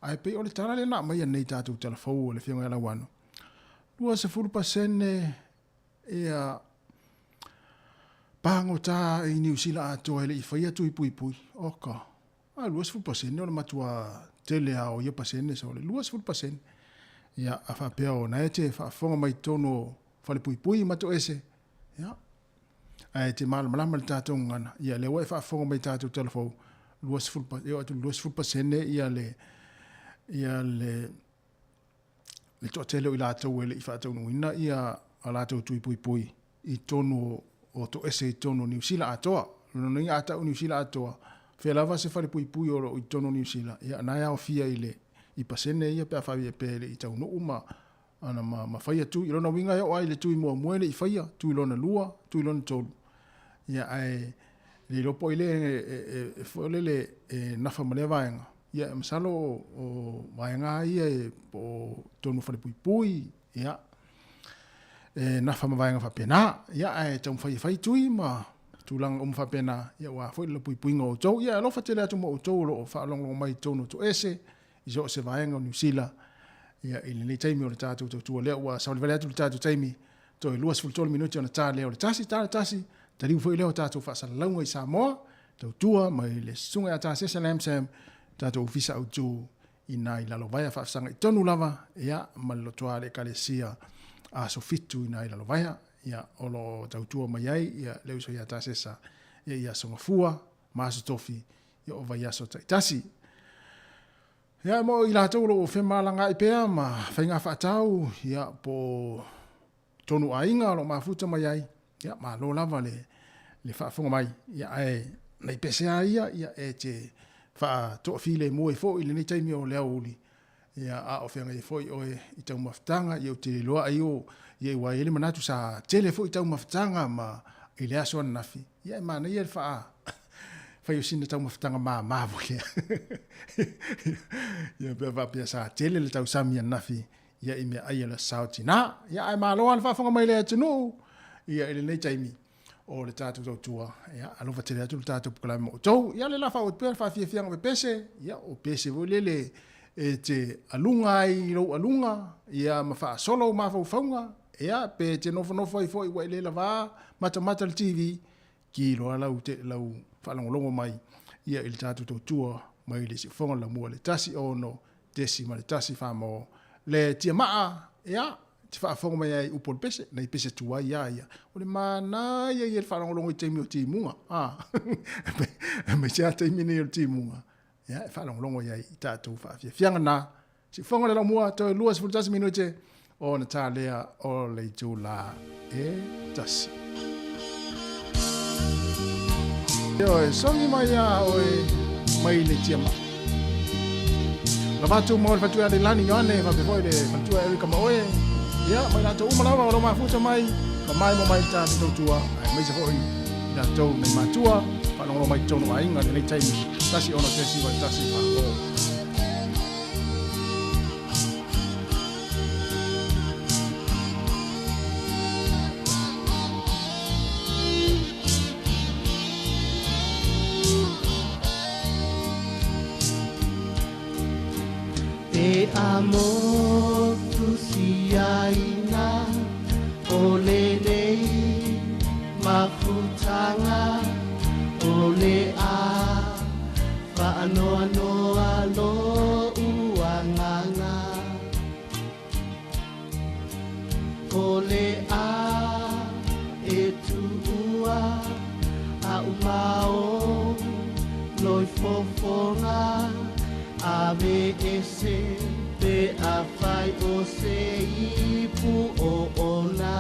ae pei o le tala lea na aumaia nei tatou tala fou a le Afioga ia Lauano, 20% ia pagota i Niu Sila atoa e le i faia tui puipui. Oka, a 20% o le matua tele lava o ia pasene, so o le 20%. Ia, a faapea o na e te faafofoga mai totonu o falepuipui ma toese, ia, ae te malamalama i le tatou gagana, ia lea ua e faafofoga mai i tatou tala fou, 20, e oo atu i le 20% ia le, ia le, le toatele o i latou e le i faataunuuina ia a latou tui puipui i totonu o toese i totonu o Niu Sila atoa. O lona uiga a tau Niu Sila atoa, Fea lava se falepuipui o lo o i totonu o Niu Sila, ia na e aofia i le i pasene ia pe afai e pe le i taunuu ma ana ma, ma faia tui. I lona uiga e oo lava i le tui muamua e le i faia, tui lona lua, tui lona tolu. Ia ae le iloa po o ai lea e, e, e, e foi lele e nafa ma lea vaega. Ia masalo o, o vaega lava ia e po o totonu o falepuipui, ia e nafa ma vaega faapena. Ia ae taumafai e fai tui ma tulaga uma faapena, ia aua foi le puipuiga o outou. Ia e alofa tele atu ma outou o lo o faalogologo mai i totonu o toese i so o se vaega o Niu Sila. Ia i lenei taimi o le tatou tautua lea ua savalivali atu le tatou taimi, toe 23 minute ona ta lea o le tasi, ta le tasi, taliu foi lea o tatou faasalalauga i Samoa, tautua mai le Susuga ia Tasesa Lamsam, tatou ofisa autu i na i Lalovaea faafesagai tonu lava, ia, ma le lotoa le Ekalesia Aso Fitu i na i Lalovaea, ia, o lo o tautua mai ai, ia, le uso ia Tasesa, ia, i Aso Gafua, ma Aso Tofi, ia, o vaiaso taitasi. Ia, mo i latou o lo o femalagaai pea ma faiga faatau, ia, po o tonu aiga o lo o mafuta mai ai, ia, malo lava le, le faafofoga mai, ia, ae nai pese lava ia, ia, e te faatoafilemu ai foi i lenei taimi o le aoauli, ia, a o feagai ai foi oe i taumafataga, ia, ou te le iloa ai o, ia, ua i ai le manatu sa tele foi taumafataga ma i le aso ananafi, ia, e manaia le faa fai o sina taumafataga mama foi lea. Ia, pe faapea sa tele le tausami ananafi, ia i meaai a le sao tina. Ia ae malo lava le faafofoga mai le atunuu ia i lenei taimi o le tatou tautua. Ia alofa tele atu le tatou polokalame mo outou. Ia le la faaauau atu pea le faafiafiaga o pepese. Ia o pese foi lele e te aluga ai i lou aluga, ia ma faasolo ou mafaufauga. Ia pe te nofonofo ai foi ua e le lava matamata le TV, ki loa lau te lau faalogologo mai ia i le tatou tautua mai le siufofoga o le laumua le 16.1 Samoa le tiamaa, ia, te faafofoga mai ai i upu o le pese, nai pese tuai a ia. O le manaia ia le faalogologo i taimi o timuga, a, aemaise lava taimi nei o le timuga, ia, e faalogologo i ai i tatou faafiafiaga na. Siufofoga le laumua, toe 21 minute ona ta lea o le itula e tasi. Ioe, songi mai a oe mai le tiamaa. Lava atu mo le faletua ia Leilani Ioane, faapea foi le faletua Erika ma oe. Ia, mai latou uma lava o lo mafuta mai, ma mai mo mai le tatou tautua, aemaise foi i latou nei matua, faalogologo mai totonu o aiga lenei taimi, 16.1 Whāngō. E amo tusiaina o lenei mafutaga o le a faanoanoa lou agaga. O le a e tuua a'u mao loi fofoga ave ese pe afai o se ipu o ona.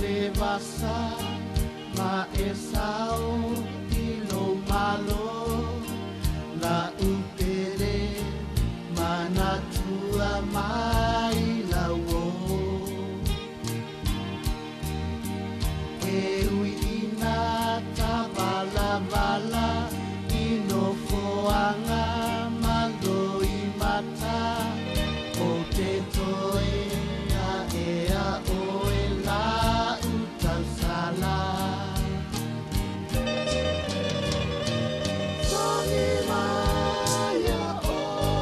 le vasa ma e sao i lo malo la upele manatua mai lauo E ui ina tavalavala i nofoaga maloimata o te toe aʻea oe laʻu tausala. Songi mai ia oe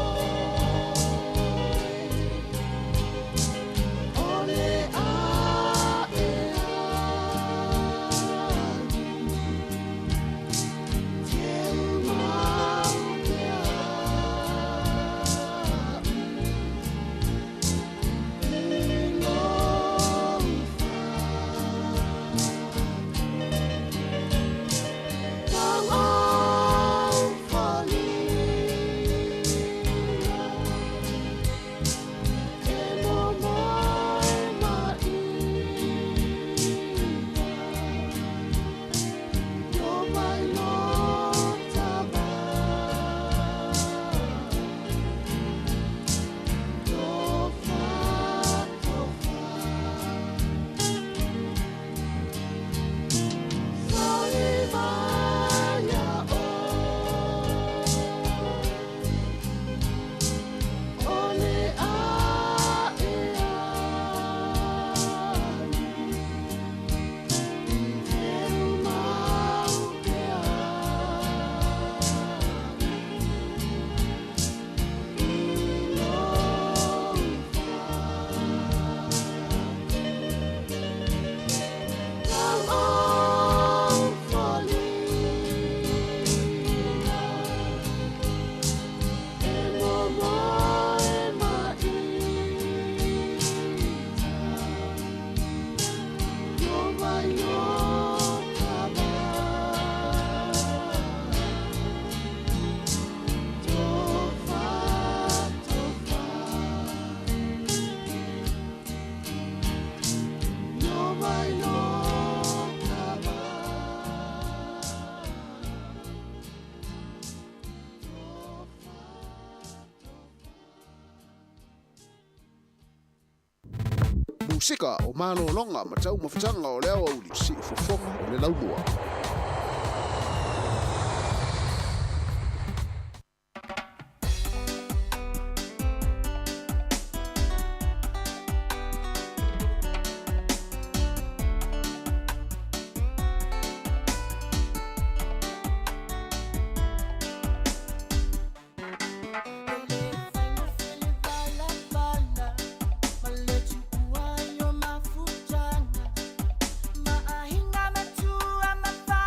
o le aʻe alu teu mau pea aʻu i lou fatu foliga e momoe maʻiga no mai lo tava tofa tofa Songi mai ia oe o le aʻe alu teu mau pea aʻu i lou fatu Lau foliga e momoe maʻita no mai lo tava tofa tofa no mai lo tava Musika o malologa ma taumafataga o le aoauli siufofoga o le laumua. Matua.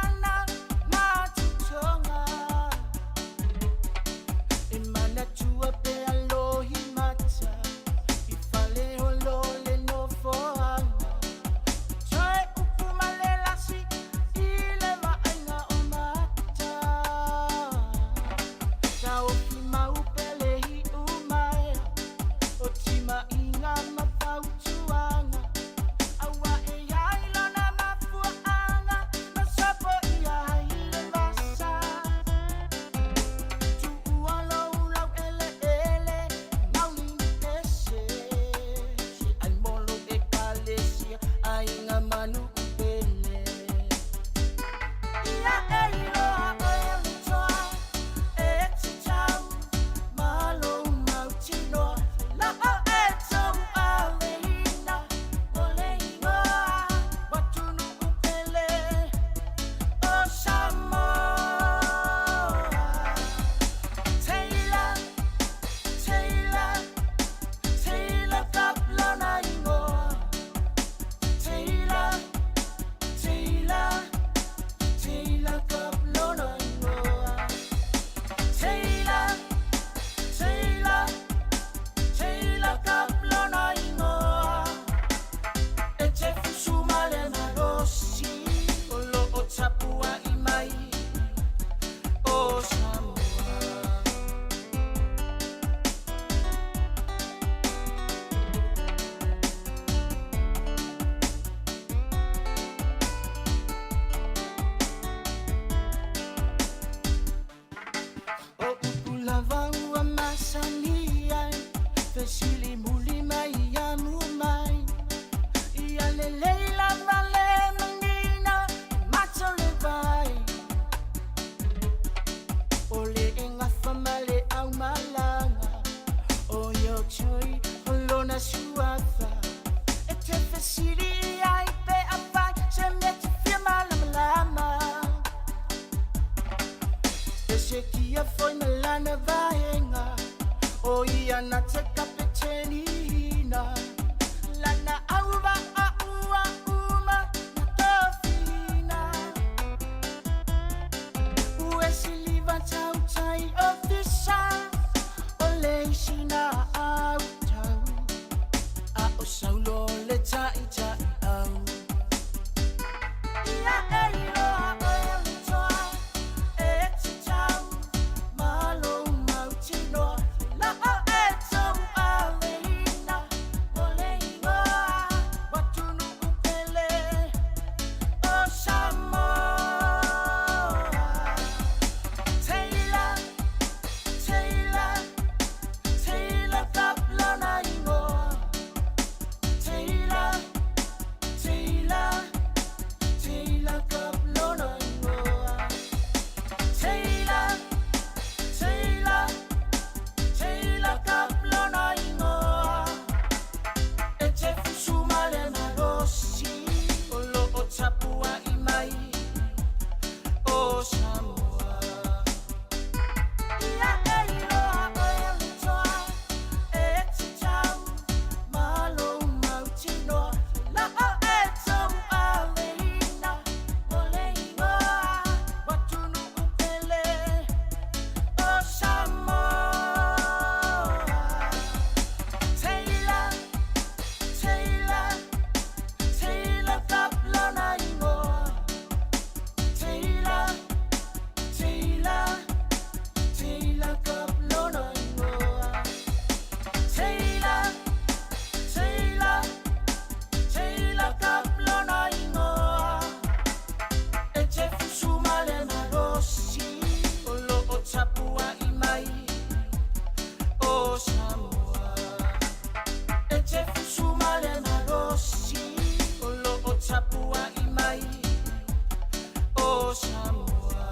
o Samoa.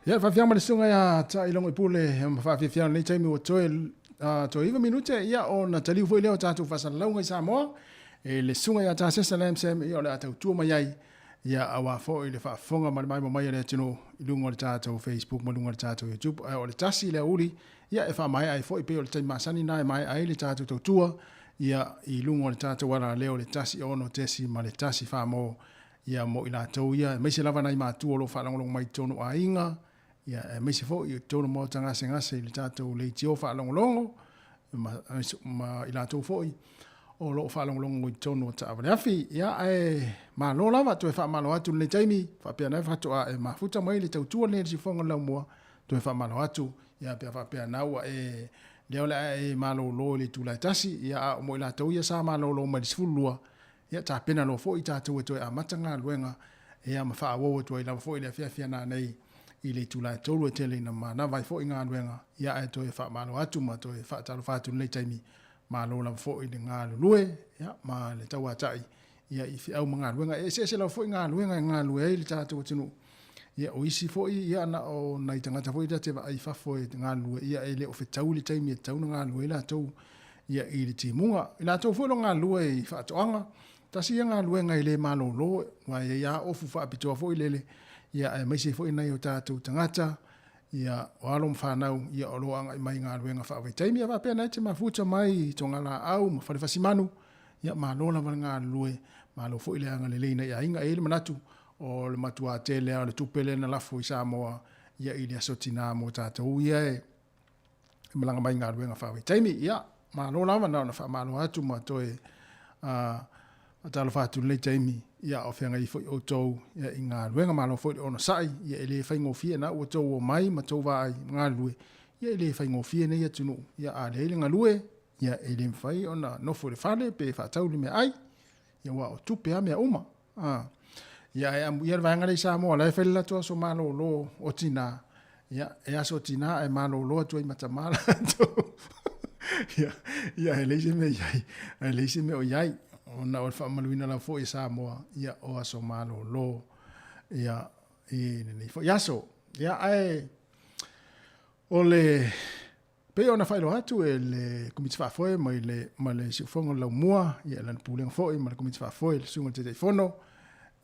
Ia, faafiaga ma le susuga ia Taailogo Pule ma faafiafiaga lenei taimi ua toe toe 9 minute ia ona taliu foi lea o tatou faasalalauga i Samoa e le susuga ia Tasesa Lam Sam ia o le a tautua mai ai ia aua foi le faafofoga ma le maimoa mai a le atunuu i luga o le tatou Facebook ma luga o le tatou YouTube ae o le tasi le aoauli ia e faamaea ai foi pei o le taimi masani na e maea ai le tatou tautua ia i luga o le tatou alaleo o le 1 6.1 mo ia mo i latou ia, aemaise lava nai matua o lo o faalogologo mai i totonu o aiga, ia, aemaise foi i totonu o maota gasegase i le tatou leitio faalogologo, ma, ma i latou foi o lo o faalogologo i totonu o taavale afi. Ia, ae malo lava, toe faamalo atu i lenei taimi, faapea na faatoa e mafuta mai le tautua lenei i le siufofoga o le laumua, toe faamalo atu, ia, pe a faapea na ua e, lea o le a e malolo i le itula e 1, ia, a o mo i latou ia sa malolo mai le 12, Ia tapena loa foi tatou e toe amata galuega ia ma faaauau atu ai lava foi le afiafi a nanei i le itula e 3 e tele ina manava ai foi galuega ia ae toe faamalo atu ma toe faatalofa atu i lenei taimi. Malo lava foi le galulue ia ma le tauatai ia i feau ma galuega. E eseese lava foi galuega e galulue ai le tatou atunuu. Ia o isi foi ia na o nai tagata foi ta te vaai i fafo e galulue ia e le o fetaui le taimi e tatau ona galulue ai latou ia i le timuga. I latou foi o lo o galulue i faatoaga, tasi ia galuega e le malolo aua e i ai lava ofu faapitoa foi lele, ia aemaise foi nai o tatou tagata ia o alo ma fanau ia o lo o agai mai i galuega faavaitaimi. Ia faapea na e te mafuta mai i Togalaau ma Falefasimanu, ia malo lava le galulue, malo foi le agalelei i nai aiga. E i ai le manatu o le matua tele lava o le tupe lea na lafo i Samoa ia i le Aso Tinā mo tatou ia e malaga mai i galuega faavaitaimi. Ia, malo lava, na ona faamalo atu ma toe faatalofa atu i lenei taimi, ia o feagai foi outou ia, i galuega, malo foi le onosai, ia e le faigofie na ua outou omai ma outou vaai ma galulue, ia e le faigofie nei atunuu, ia a leai le galue, ia e le mafai ona nofo i le fale pe faatau le meaai, ia aua o tupe lava mea uma. A, ia ae amuia le vaega lea i Samoa, la e fai le latou aso malolo o tinā, ia, e aso tinā ae malolo atu ai ma tamā latou. Ia, ia e leai se mea i ai, e leai se mea o i ai, ona o le faamamaluina lava foi e Samoa, ia, o aso malolo, ia, i lenei foi aso. Ia, ae o le Pei ona faailoa atu e le Komiti Faafoe mai le, ma le Siufofoga o le Laumua, ia lana Pulega foi ma le Komiti Faafoe, le Susuga i le Taitaifono,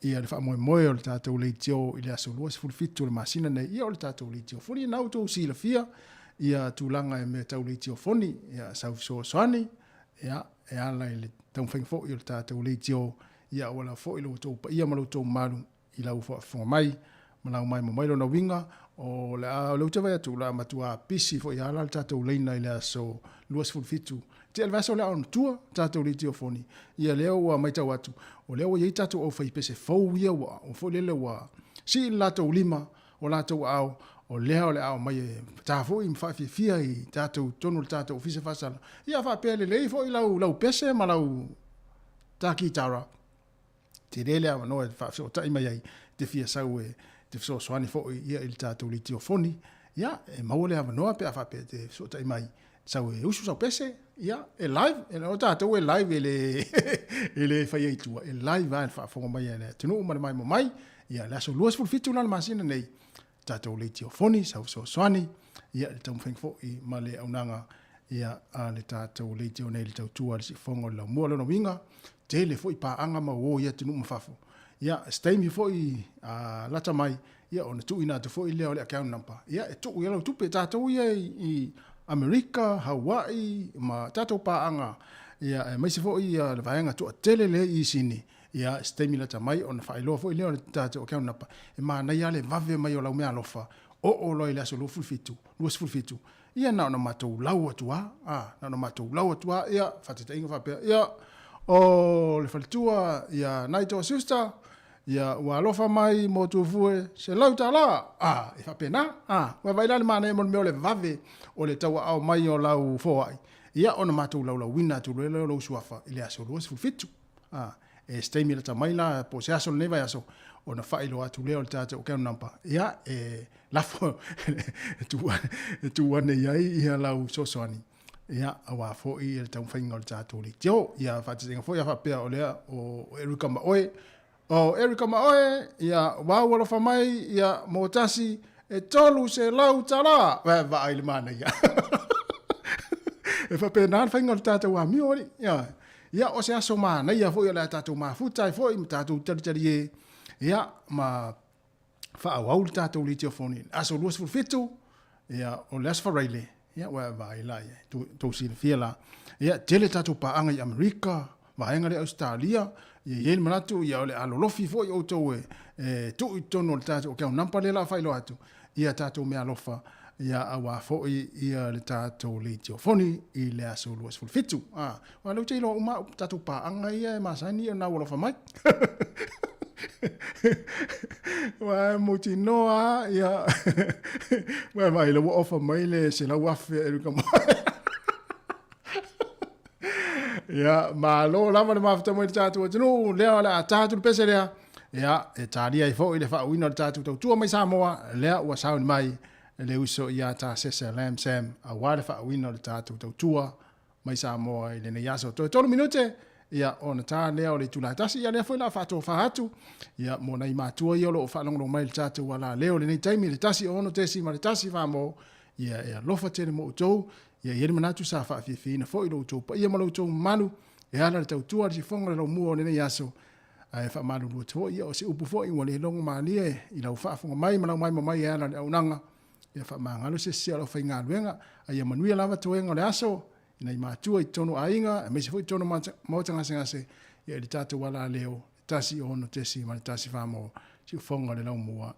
ia le faamoemoe o le tatou leitio i le aso 27 o le masina nei, ia o le tatou leitio foni. Na outou silafia ia tulaga e mea tau leitio foni, ia sau fesoasoani, ia e ala i le taumafaiga foi o le tatou leitio, ia aua lava foi lo outou paia ma lo outou mamalu i lau faafofoga mai ma lau maimoa mai. Lona uiga, o le a, o lea ou te vaai atu, o le a matua pisi foi lava la le tatou laina i le aso 27. Tea le vaiaso o le a ona tua tatou leitiofoni. Ia lea ua matau atu, o lea ua i ai tatou aufaipese fou ia ua, ua foi lele ua sii le latou lima, o latou aao, o lea o le a omai e ta foi ma faafiafia i tatou totonu o le tatou ofisa faasala. Ia faapea lelei foi lau, lau pese ma lau ta kitara, Tele le avanoa e faafesootai mai ai te fia sau e te fesoasoani foi ia i le tatou leitiofoni. Ia, e maua le avanoa pe a faapea e te fesootai mai sau e usu sau pese, ia, e live, e, o tatou e live e le, e le faia i tua, e live lava i le faafofoga mai a le atunuu ma le maimoa mai. Ia, le aso 27 la o le masina nei, tatou leitiofoni, sau fesoasoani, ia, i le taumafaiga foi ma le auaunaga ia, a le tatou leitio nei i le tautua a le siufofoga o le laumua. O lona uiga, tele foi paaga ma uo i atunuu ma fafo. Ia, se taimi foi a, lata mai, ia, ona tuuina atu foi lea o le account number, ia, e tuu i ai lau tupe. Tatou ia i Amerika, Hawaii ma tatou paaga, ia, aemaise foi ia le vaega toatele lea i Sini, ia, se taimi lata mai ona faailoa foi lea o le tatou account number. E manaia lava le vave mai o lau meaalofa, oo loa i le aso 27, 27, Ia na ona matou lau atu lava, a, na ona matou lau atu lava, ia, faataitaiga faapea, ia, o le faletua, ia, Naito Sister, ia, ua alofa mai mo Tufue, $100, a, e faapena, a, ua vaai la le manaia mo le mea o le vave o le tauaao mai o lau foai, ia, ona matou laulauina atu loa lea o lou suafa i le aso 27. A, E se taimi lata mai la po o se aso o lenei vaiaso ona faailoa atu lea o le tatou account number. Ia, e lafo e tuu e tuu ane i ai ia lau fesoasoani. Ia, aua foi le taumafaiga o le tatou leitio. Ia, faataitaiga foi a faapea o lea o Erica ma oe, o Erica ma oe, ia, ua alofa mai, ia, mo tasi, e $300. Vaai, vaai le manaia. E faapena le faiga o le tatou amio, alii. Ia, ia, o se aso manaia foi o le a tatou mafuta ai foi ma tatou talitalie, ia, ma faaauau le tatou leitiofoni. Aso 27, ia, o le aso Faraile, ia, ua vaai la ia, tou silafia la. Ia, tele tatou paaga i Amerika, vaega lea Ausetalia, ia i ai le manatu, ia, o le a lolofi foi outou e, e tuu i totonu o le tatou account number lea la faailoa atu, ia tatou meaalofa, ia aua foi ia le tatou leitiofoni i le aso 27. Ah, aua lea ou te iloa uma au tatou paaga ia e masani ona alofa mai. Ua e mautinoa lava, ia, ua e vaai ua ofa mai le $100,000 e Erika Moe. Ia, malo lava le mafuta mai le tatou atunuu, lea o le a ta atu le pese lea. Ia, e talia ai foi le faauuina o le tatou tautua mai Samoa, lea ua sauni mai le uso ia Tasese Lam Sam, aua le faauuina o le tatou tautua mai Samoa i lenei aso. Toe 3 minute, ia, ona ta lea o le itula e 1, ia lea foi la faatofa atu, ia, mo nai matua ia o lo o faalogologo mai i le tatou alaleo i lenei taimi, le 1 6.1 mo, ia, e alofa tele mo outou, ia, e i ai le manatu sa faafiafiaina foi lo outou paia ma lo outou mamalu, e ala le tautua a le sifoga o le laumua o lenei aso, ae faamalulu atu foi, ia, o se upu foi ua le logo malie i lau faafofoga mai ma lau maima mai e ala i le auaunaga, Ia faamagalo se sese o le aufaigaluega, a ia manuia lava toega o le aso i nai matua i totonu o aiga, aemaise foi i totonu o maota gasegase, ia i le tatou alaleo 1 6.1 mo siufofoga o le laumua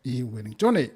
i Wellingtone.